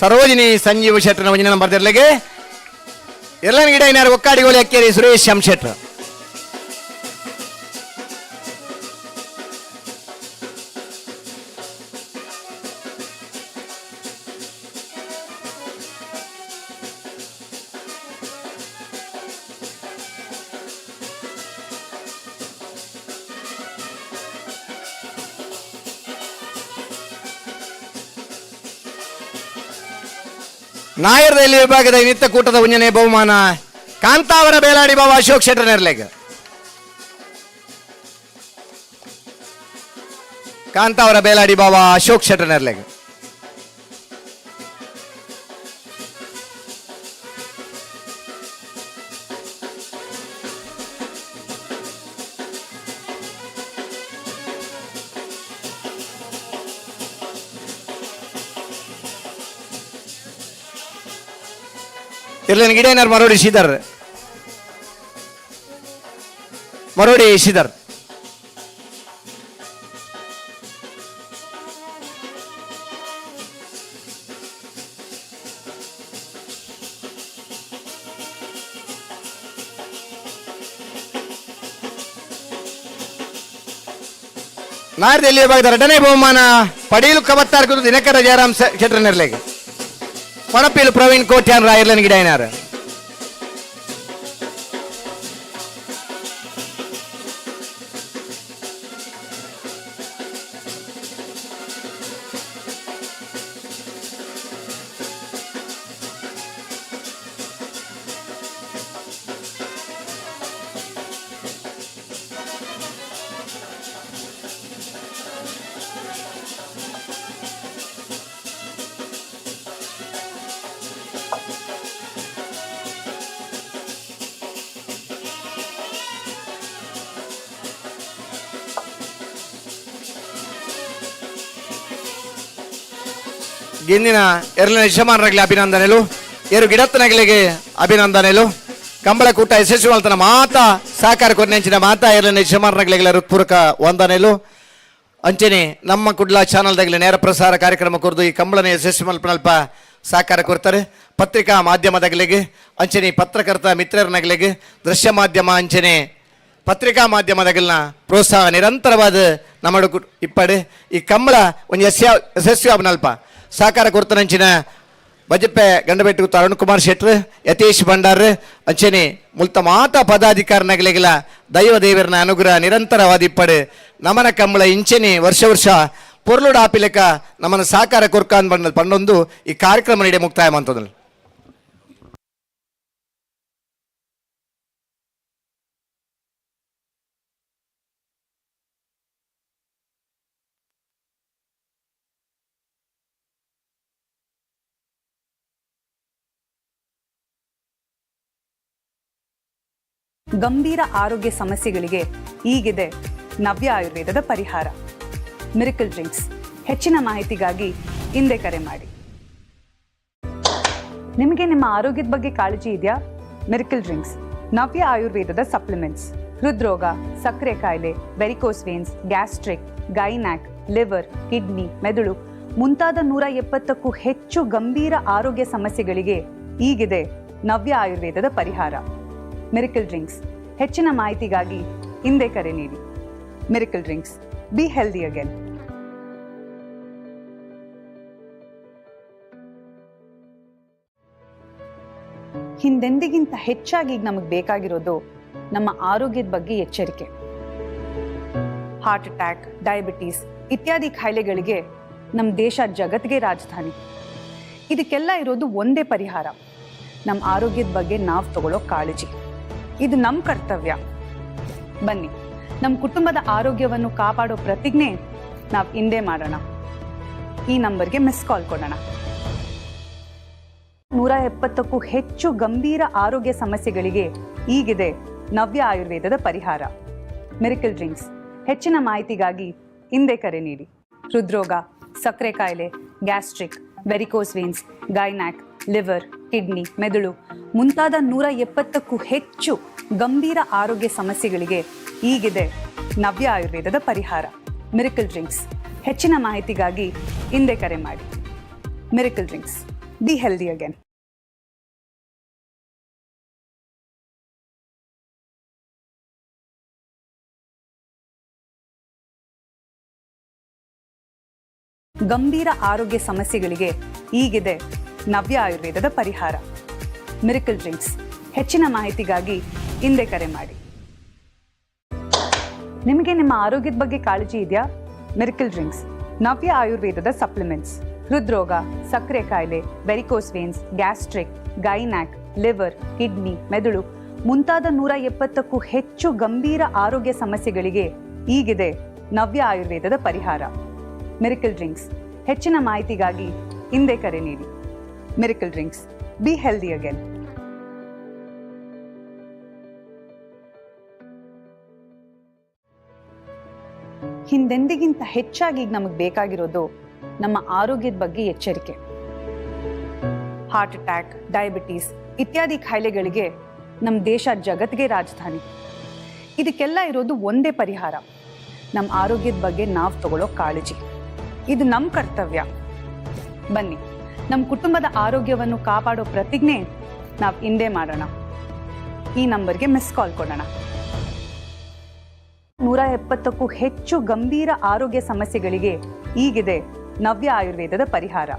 ಸರೋಜಿನಿ ಸಂಜೀವ್ ಶೆಟ್ಟರ್ನ ಒಂಜನೇ ನಂಬರ್ ತೆರಲೇಗೆ ಎಲ್ಲನ ಗಿಡ ಏನಾರು ಒಕ್ಕಾಡಿಗೋಳಿ ಅಕ್ಕೇರಿ ಸುರೇಶ್ ಎಂ ಶೆಟ್ರ್. ನಾಯರ್ದಲ್ಲಿ ವಿಭಾಗದ ನಿತ್ಯ ಕೂಟದ ಒಂಜನೇ ಬಹುಮಾನ ಕಾಂತಾವರ ಬೇಲಾಡಿ ಬಾಬಾ ಅಶೋಕ್ ಶೆಟ್ಟರ್ ನೆರ್ಲೆಗ್. ಕಾಂತಾವರ ಬೇಲಾಡಿ ಬಾಬಾ ಅಶೋಕ್ ಶೆಟ್ಟರ್ ನೆರ್ಲೆಗ್. ಇರ್ಲೇನು ಗಿಡೇನಾರು ಮರೋಡಿ ಶ್ರೀಧರ್, ಮರೋಡಿ ಶ್ರೀಧರ್. ನಾರ್ದಲ್ಲಿ ವಿಭಾಗದ ಎರಡನೇ ಬಹುಮಾನ ಪಡೀಲು ಕಬತ್ತಾರ್ಕುದು ದಿನಕರ ಜಯರಾಮ್ ಶೆಟ್ಟರ್ ನೆರ್ಲೆಗ್. ಪಣಪೀಲು ಪ್ರವೀಣ್ ಕೋಟ್ಯಾನ್ ರಾಯರ್ಲನ್ ಗಿಡಾಯನಾರ್. ಗಿಂದಿನ ಎರಡನೇ ಯಜಮಾನರಾಗಲಿ ಅಭಿನಂದನೆಲು, ಏರು ಗಿಡತ್ತನಗಲಿಗೆ ಅಭಿನಂದನೆಲು. ಕಂಬಳಕೂಟ ಯಶಸ್ವಿ ಮಲ್ತನ ಮಾತಾ ಸಹಕಾರ ಕೊರ್ನೆಂಚಿನ ಮಾತಾ ಎರಡನೇ ಯಜಮಾನರಾಗಲಿಗೆ ಹೃತ್ಪೂರ್ವಕ ವಂದನೆಲು. ಅಂಚನೆ ನಮ್ಮ ಕುಡ್ಲ ಚಾನಲ್ದಾಗಲಿ ನೇರ ಪ್ರಸಾರ ಕಾರ್ಯಕ್ರಮ ಕೊರ್ದು ಈ ಕಂಬಳನ ಯಶಸ್ವಿ ಮಲ್ಪನಲ್ಪ ಸಹಕಾರ ಕೊಡ್ತಾರೆ. ಪತ್ರಿಕಾ ಮಾಧ್ಯಮದಾಗಲಿಗೆ ಅಂಚನೆ ಪತ್ರಕರ್ತ ಮಿತ್ರರನಗಲಿಗೆ ದೃಶ್ಯ ಮಾಧ್ಯಮ ಅಂಚನೆ ಪತ್ರಿಕಾ ಮಾಧ್ಯಮದಾಗಲಿನ ಪ್ರೋತ್ಸಾಹ ನಿರಂತರವಾದ ನಮ್ಮ ಇಪ್ಪಡು ಈ ಕಂಬಳ ಒಂದು ಯಶಸ್ವಿ ಅಬ್ನಲ್ಪ ಸಹಕಾರ ಕೊಡ್ತಾನಂಚಿನ ಬಜಪೆ ಗಂಡಬೆಟ್ಟು ಅರುಣ್ ಕುಮಾರ್ ಶೆಟ್ರು, ಯತೀಶ್ ಭಂಡಾರ್ ಅಂಚನೆ ಮುಲ್ತ ಮಾತಾ ಪದಾಧಿಕಾರಿನಗಲಿಗೆಲ್ಲ ದೈವ ದೇವರನ ಅನುಗ್ರಹ ನಿರಂತರವಾದ ಇಪ್ಪಡು. ನಮನ ಕಂಬಳ ಇಂಚನೆ ವರ್ಷ ವರ್ಷ ಪೊರ್ಲುಡು ಆಪಿಲೆಕ ನಮ್ಮನ ಸಹಕಾರ ಕೊರ್ಕಾನ್ ಬಂದ ಪಂಡೊಂದು ಈ ಕಾರ್ಯಕ್ರಮ ನೀಡಿ ಮುಕ್ತಾಯ ಮಂತದಲ್ಲ. ಗಂಭೀರ ಆರೋಗ್ಯ ಸಮಸ್ಯೆಗಳಿಗೆ ಈಗಿದೆ ನವ್ಯ ಆಯುರ್ವೇದದ ಪರಿಹಾರ ಮಿರಕಲ್ ಡ್ರಿಂಕ್ಸ್. ಹೆಚ್ಚಿನ ಮಾಹಿತಿಗಾಗಿ ಹಿಂದೆ ಕರೆ ಮಾಡಿ. ನಿಮಗೆ ನಿಮ್ಮ ಆರೋಗ್ಯದ ಬಗ್ಗೆ ಕಾಳಜಿ ಇದೆಯಾ? ಮಿರಕಲ್ ಡ್ರಿಂಕ್ಸ್ ನವ್ಯ ಆಯುರ್ವೇದದ ಸಪ್ಲಿಮೆಂಟ್ಸ್. ಹೃದ್ರೋಗ, ಸಕ್ಕರೆ ಕಾಯಿಲೆ, varicose veins, gastric, gynaec, liver, kidney, ಮೆದುಳು ಮುಂತಾದ 170ಕ್ಕೂ ಹೆಚ್ಚು ಗಂಭೀರ ಆರೋಗ್ಯ ಸಮಸ್ಯೆಗಳಿಗೆ ಈಗಿದೆ ನವ್ಯ ಆಯುರ್ವೇದದ ಪರಿಹಾರ ಮಿರಕಲ್ ಡ್ರಿಂಕ್ಸ್. ಹೆಚ್ಚಿನ ಮಾಹಿತಿಗಾಗಿ ಹಿಂದೆ ಕರೆ ನೀಡಿ. Miracle drinks, be healthy again. ಹಿಂದೆಂದಿಗಿಂತ ಹೆಚ್ಚಾಗಿ ಈಗ ನಮಗೆ ಬೇಕಾಗಿರೋದು ನಮ್ಮ ಆರೋಗ್ಯದ ಬಗ್ಗೆ ಎಚ್ಚರಿಕೆ. ಹಾರ್ಟ್ ಅಟ್ಯಾಕ್, ಡಯಾಬಿಟೀಸ್ ಇತ್ಯಾದಿ ಕಾಯಿಲೆಗಳಿಗೆ ನಮ್ಮ ದೇಶ ಜಗತ್ತಿಗೆ ರಾಜಧಾನಿ. ಇದಕ್ಕೆಲ್ಲ ಇರೋದು ಒಂದೇ ಪರಿಹಾರ, ನಮ್ಮ ಆರೋಗ್ಯದ ಬಗ್ಗೆ ನಾವು ತಗೊಳ್ಳೋ ಕಾಳಜಿ. ಇದು ನಮ್ಮ ಕರ್ತವ್ಯ. ಬನ್ನಿ, ನಮ್ಮ ಕುಟುಂಬದ ಆರೋಗ್ಯವನ್ನು ಕಾಪಾಡೋ ಪ್ರತಿಜ್ಞೆ ನಾವು ಇಂದೇ ಮಾಡೋಣ. ಈ ನಂಬರ್ಗೆ ಮಿಸ್ ಕಾಲ್ ಕೊಡೋಣ. 170ಕ್ಕೂ ಹೆಚ್ಚು ಗಂಭೀರ ಆರೋಗ್ಯ ಸಮಸ್ಯೆಗಳಿಗೆ ಈಗಿದೆ ನವ್ಯ ಆಯುರ್ವೇದದ ಪರಿಹಾರ ಮಿರಕಲ್ ಡ್ರಿಂಕ್ಸ್. ಹೆಚ್ಚಿನ ಮಾಹಿತಿಗಾಗಿ ಹಿಂದೆ ಕರೆ ನೀಡಿ. ಹೃದ್ರೋಗ, ಸಕ್ಕರೆ ಕಾಯಿಲೆ, gastric, varicose veins, gynaec, liver, kidney, ಮೆದುಳು ಮುಂತಾದ 170ಕ್ಕೂ ಹೆಚ್ಚು ಗಂಭೀರ ಆರೋಗ್ಯ ಸಮಸ್ಯೆಗಳಿಗೆ ಈಗಿದೆ ನವ್ಯ ಆಯುರ್ವೇದದ ಪರಿಹಾರ ಮಿರಕಲ್ ಡ್ರಿಂಕ್ಸ್. ಹೆಚ್ಚಿನ ಮಾಹಿತಿಗಾಗಿ ಹಿಂದೆ ಕರೆ ಮಾಡಿ. Miracle drinks, be healthy again. ಗಂಭೀರ ಆರೋಗ್ಯ ಸಮಸ್ಯೆಗಳಿಗೆ ಈಗಿದೆ ನವ್ಯ ಆಯುರ್ವೇದದ ಪರಿಹಾರ ಮಿರಕಲ್ ಡ್ರಿಂಕ್ಸ್. ಹೆಚ್ಚಿನ ಮಾಹಿತಿಗಾಗಿ ಹಿಂದೆ ಕರೆ ಮಾಡಿ. ನಿಮಗೆ ನಿಮ್ಮ ಆರೋಗ್ಯದ ಬಗ್ಗೆ ಕಾಳಜಿ ಇದೆಯಾ? ಮಿರಕಲ್ ಡ್ರಿಂಕ್ಸ್ ನವ್ಯ ಆಯುರ್ವೇದದ ಸಪ್ಲಿಮೆಂಟ್ಸ್. ಹೃದ್ರೋಗ, ಸಕ್ಕರೆ ಕಾಯಿಲೆ, varicose veins, gastric, gynaec, liver, kidney, ಮೆದುಳು ಮುಂತಾದ 170ಕ್ಕೂ ಹೆಚ್ಚು ಗಂಭೀರ ಆರೋಗ್ಯ ಸಮಸ್ಯೆಗಳಿಗೆ ಈಗಿದೆ ನವ್ಯ ಆಯುರ್ವೇದದ ಪರಿಹಾರ. Miracle drinks. ಹೆಚ್ಚಿನ ಮಾಹಿತಿಗಾಗಿ ಇಂದೇ ಕರೆ ನೀಡಿ. Miracle drinks, be healthy again. ಹಿಂದೆಂದಿಗಿಂತ ಹೆಚ್ಚಾಗಿ ಈಗ ನಮಗೆ ಬೇಕಾಗಿರೋದು ನಮ್ಮ ಆರೋಗ್ಯದ ಬಗ್ಗೆ ಎಚ್ಚರಿಕೆ. ಹಾರ್ಟ್ ಅಟ್ಯಾಕ್, ಡಯಾಬಿಟೀಸ್ ಇತ್ಯಾದಿ ಕಾಯಿಲೆಗಳಿಗೆ ನಮ್ಮ ದೇಶ ಜಗತ್ತಿಗೆ ರಾಜಧಾನಿ. ಇದಕ್ಕೆಲ್ಲ ಇರೋದು ಒಂದೇ ಪರಿಹಾರ, ನಮ್ಮ ಆರೋಗ್ಯದ ಬಗ್ಗೆ ನಾವು ತಗೊಳ್ಳೋ ಕಾಳಜಿ. ಇದು ನಮ್ಮ ಕರ್ತವ್ಯ. ಬನ್ನಿ, ನಮ್ಮ ಕುಟುಂಬದ ಆರೋಗ್ಯವನ್ನು ಕಾಪಾಡೋ ಪ್ರತಿಜ್ಞೆ ನಾವು ಇಂದೇ ಮಾಡೋಣ. ಈ ನಂಬರ್ಗೆ ಮಿಸ್ ಕಾಲ್ ಕೊಡೋಣ. 170ಕ್ಕೂ ಹೆಚ್ಚು ಗಂಭೀರ ಆರೋಗ್ಯ ಸಮಸ್ಯೆಗಳಿಗೆ ಈಗಿದೆ ನವ್ಯ ಆಯುರ್ವೇದದ ಪರಿಹಾರ.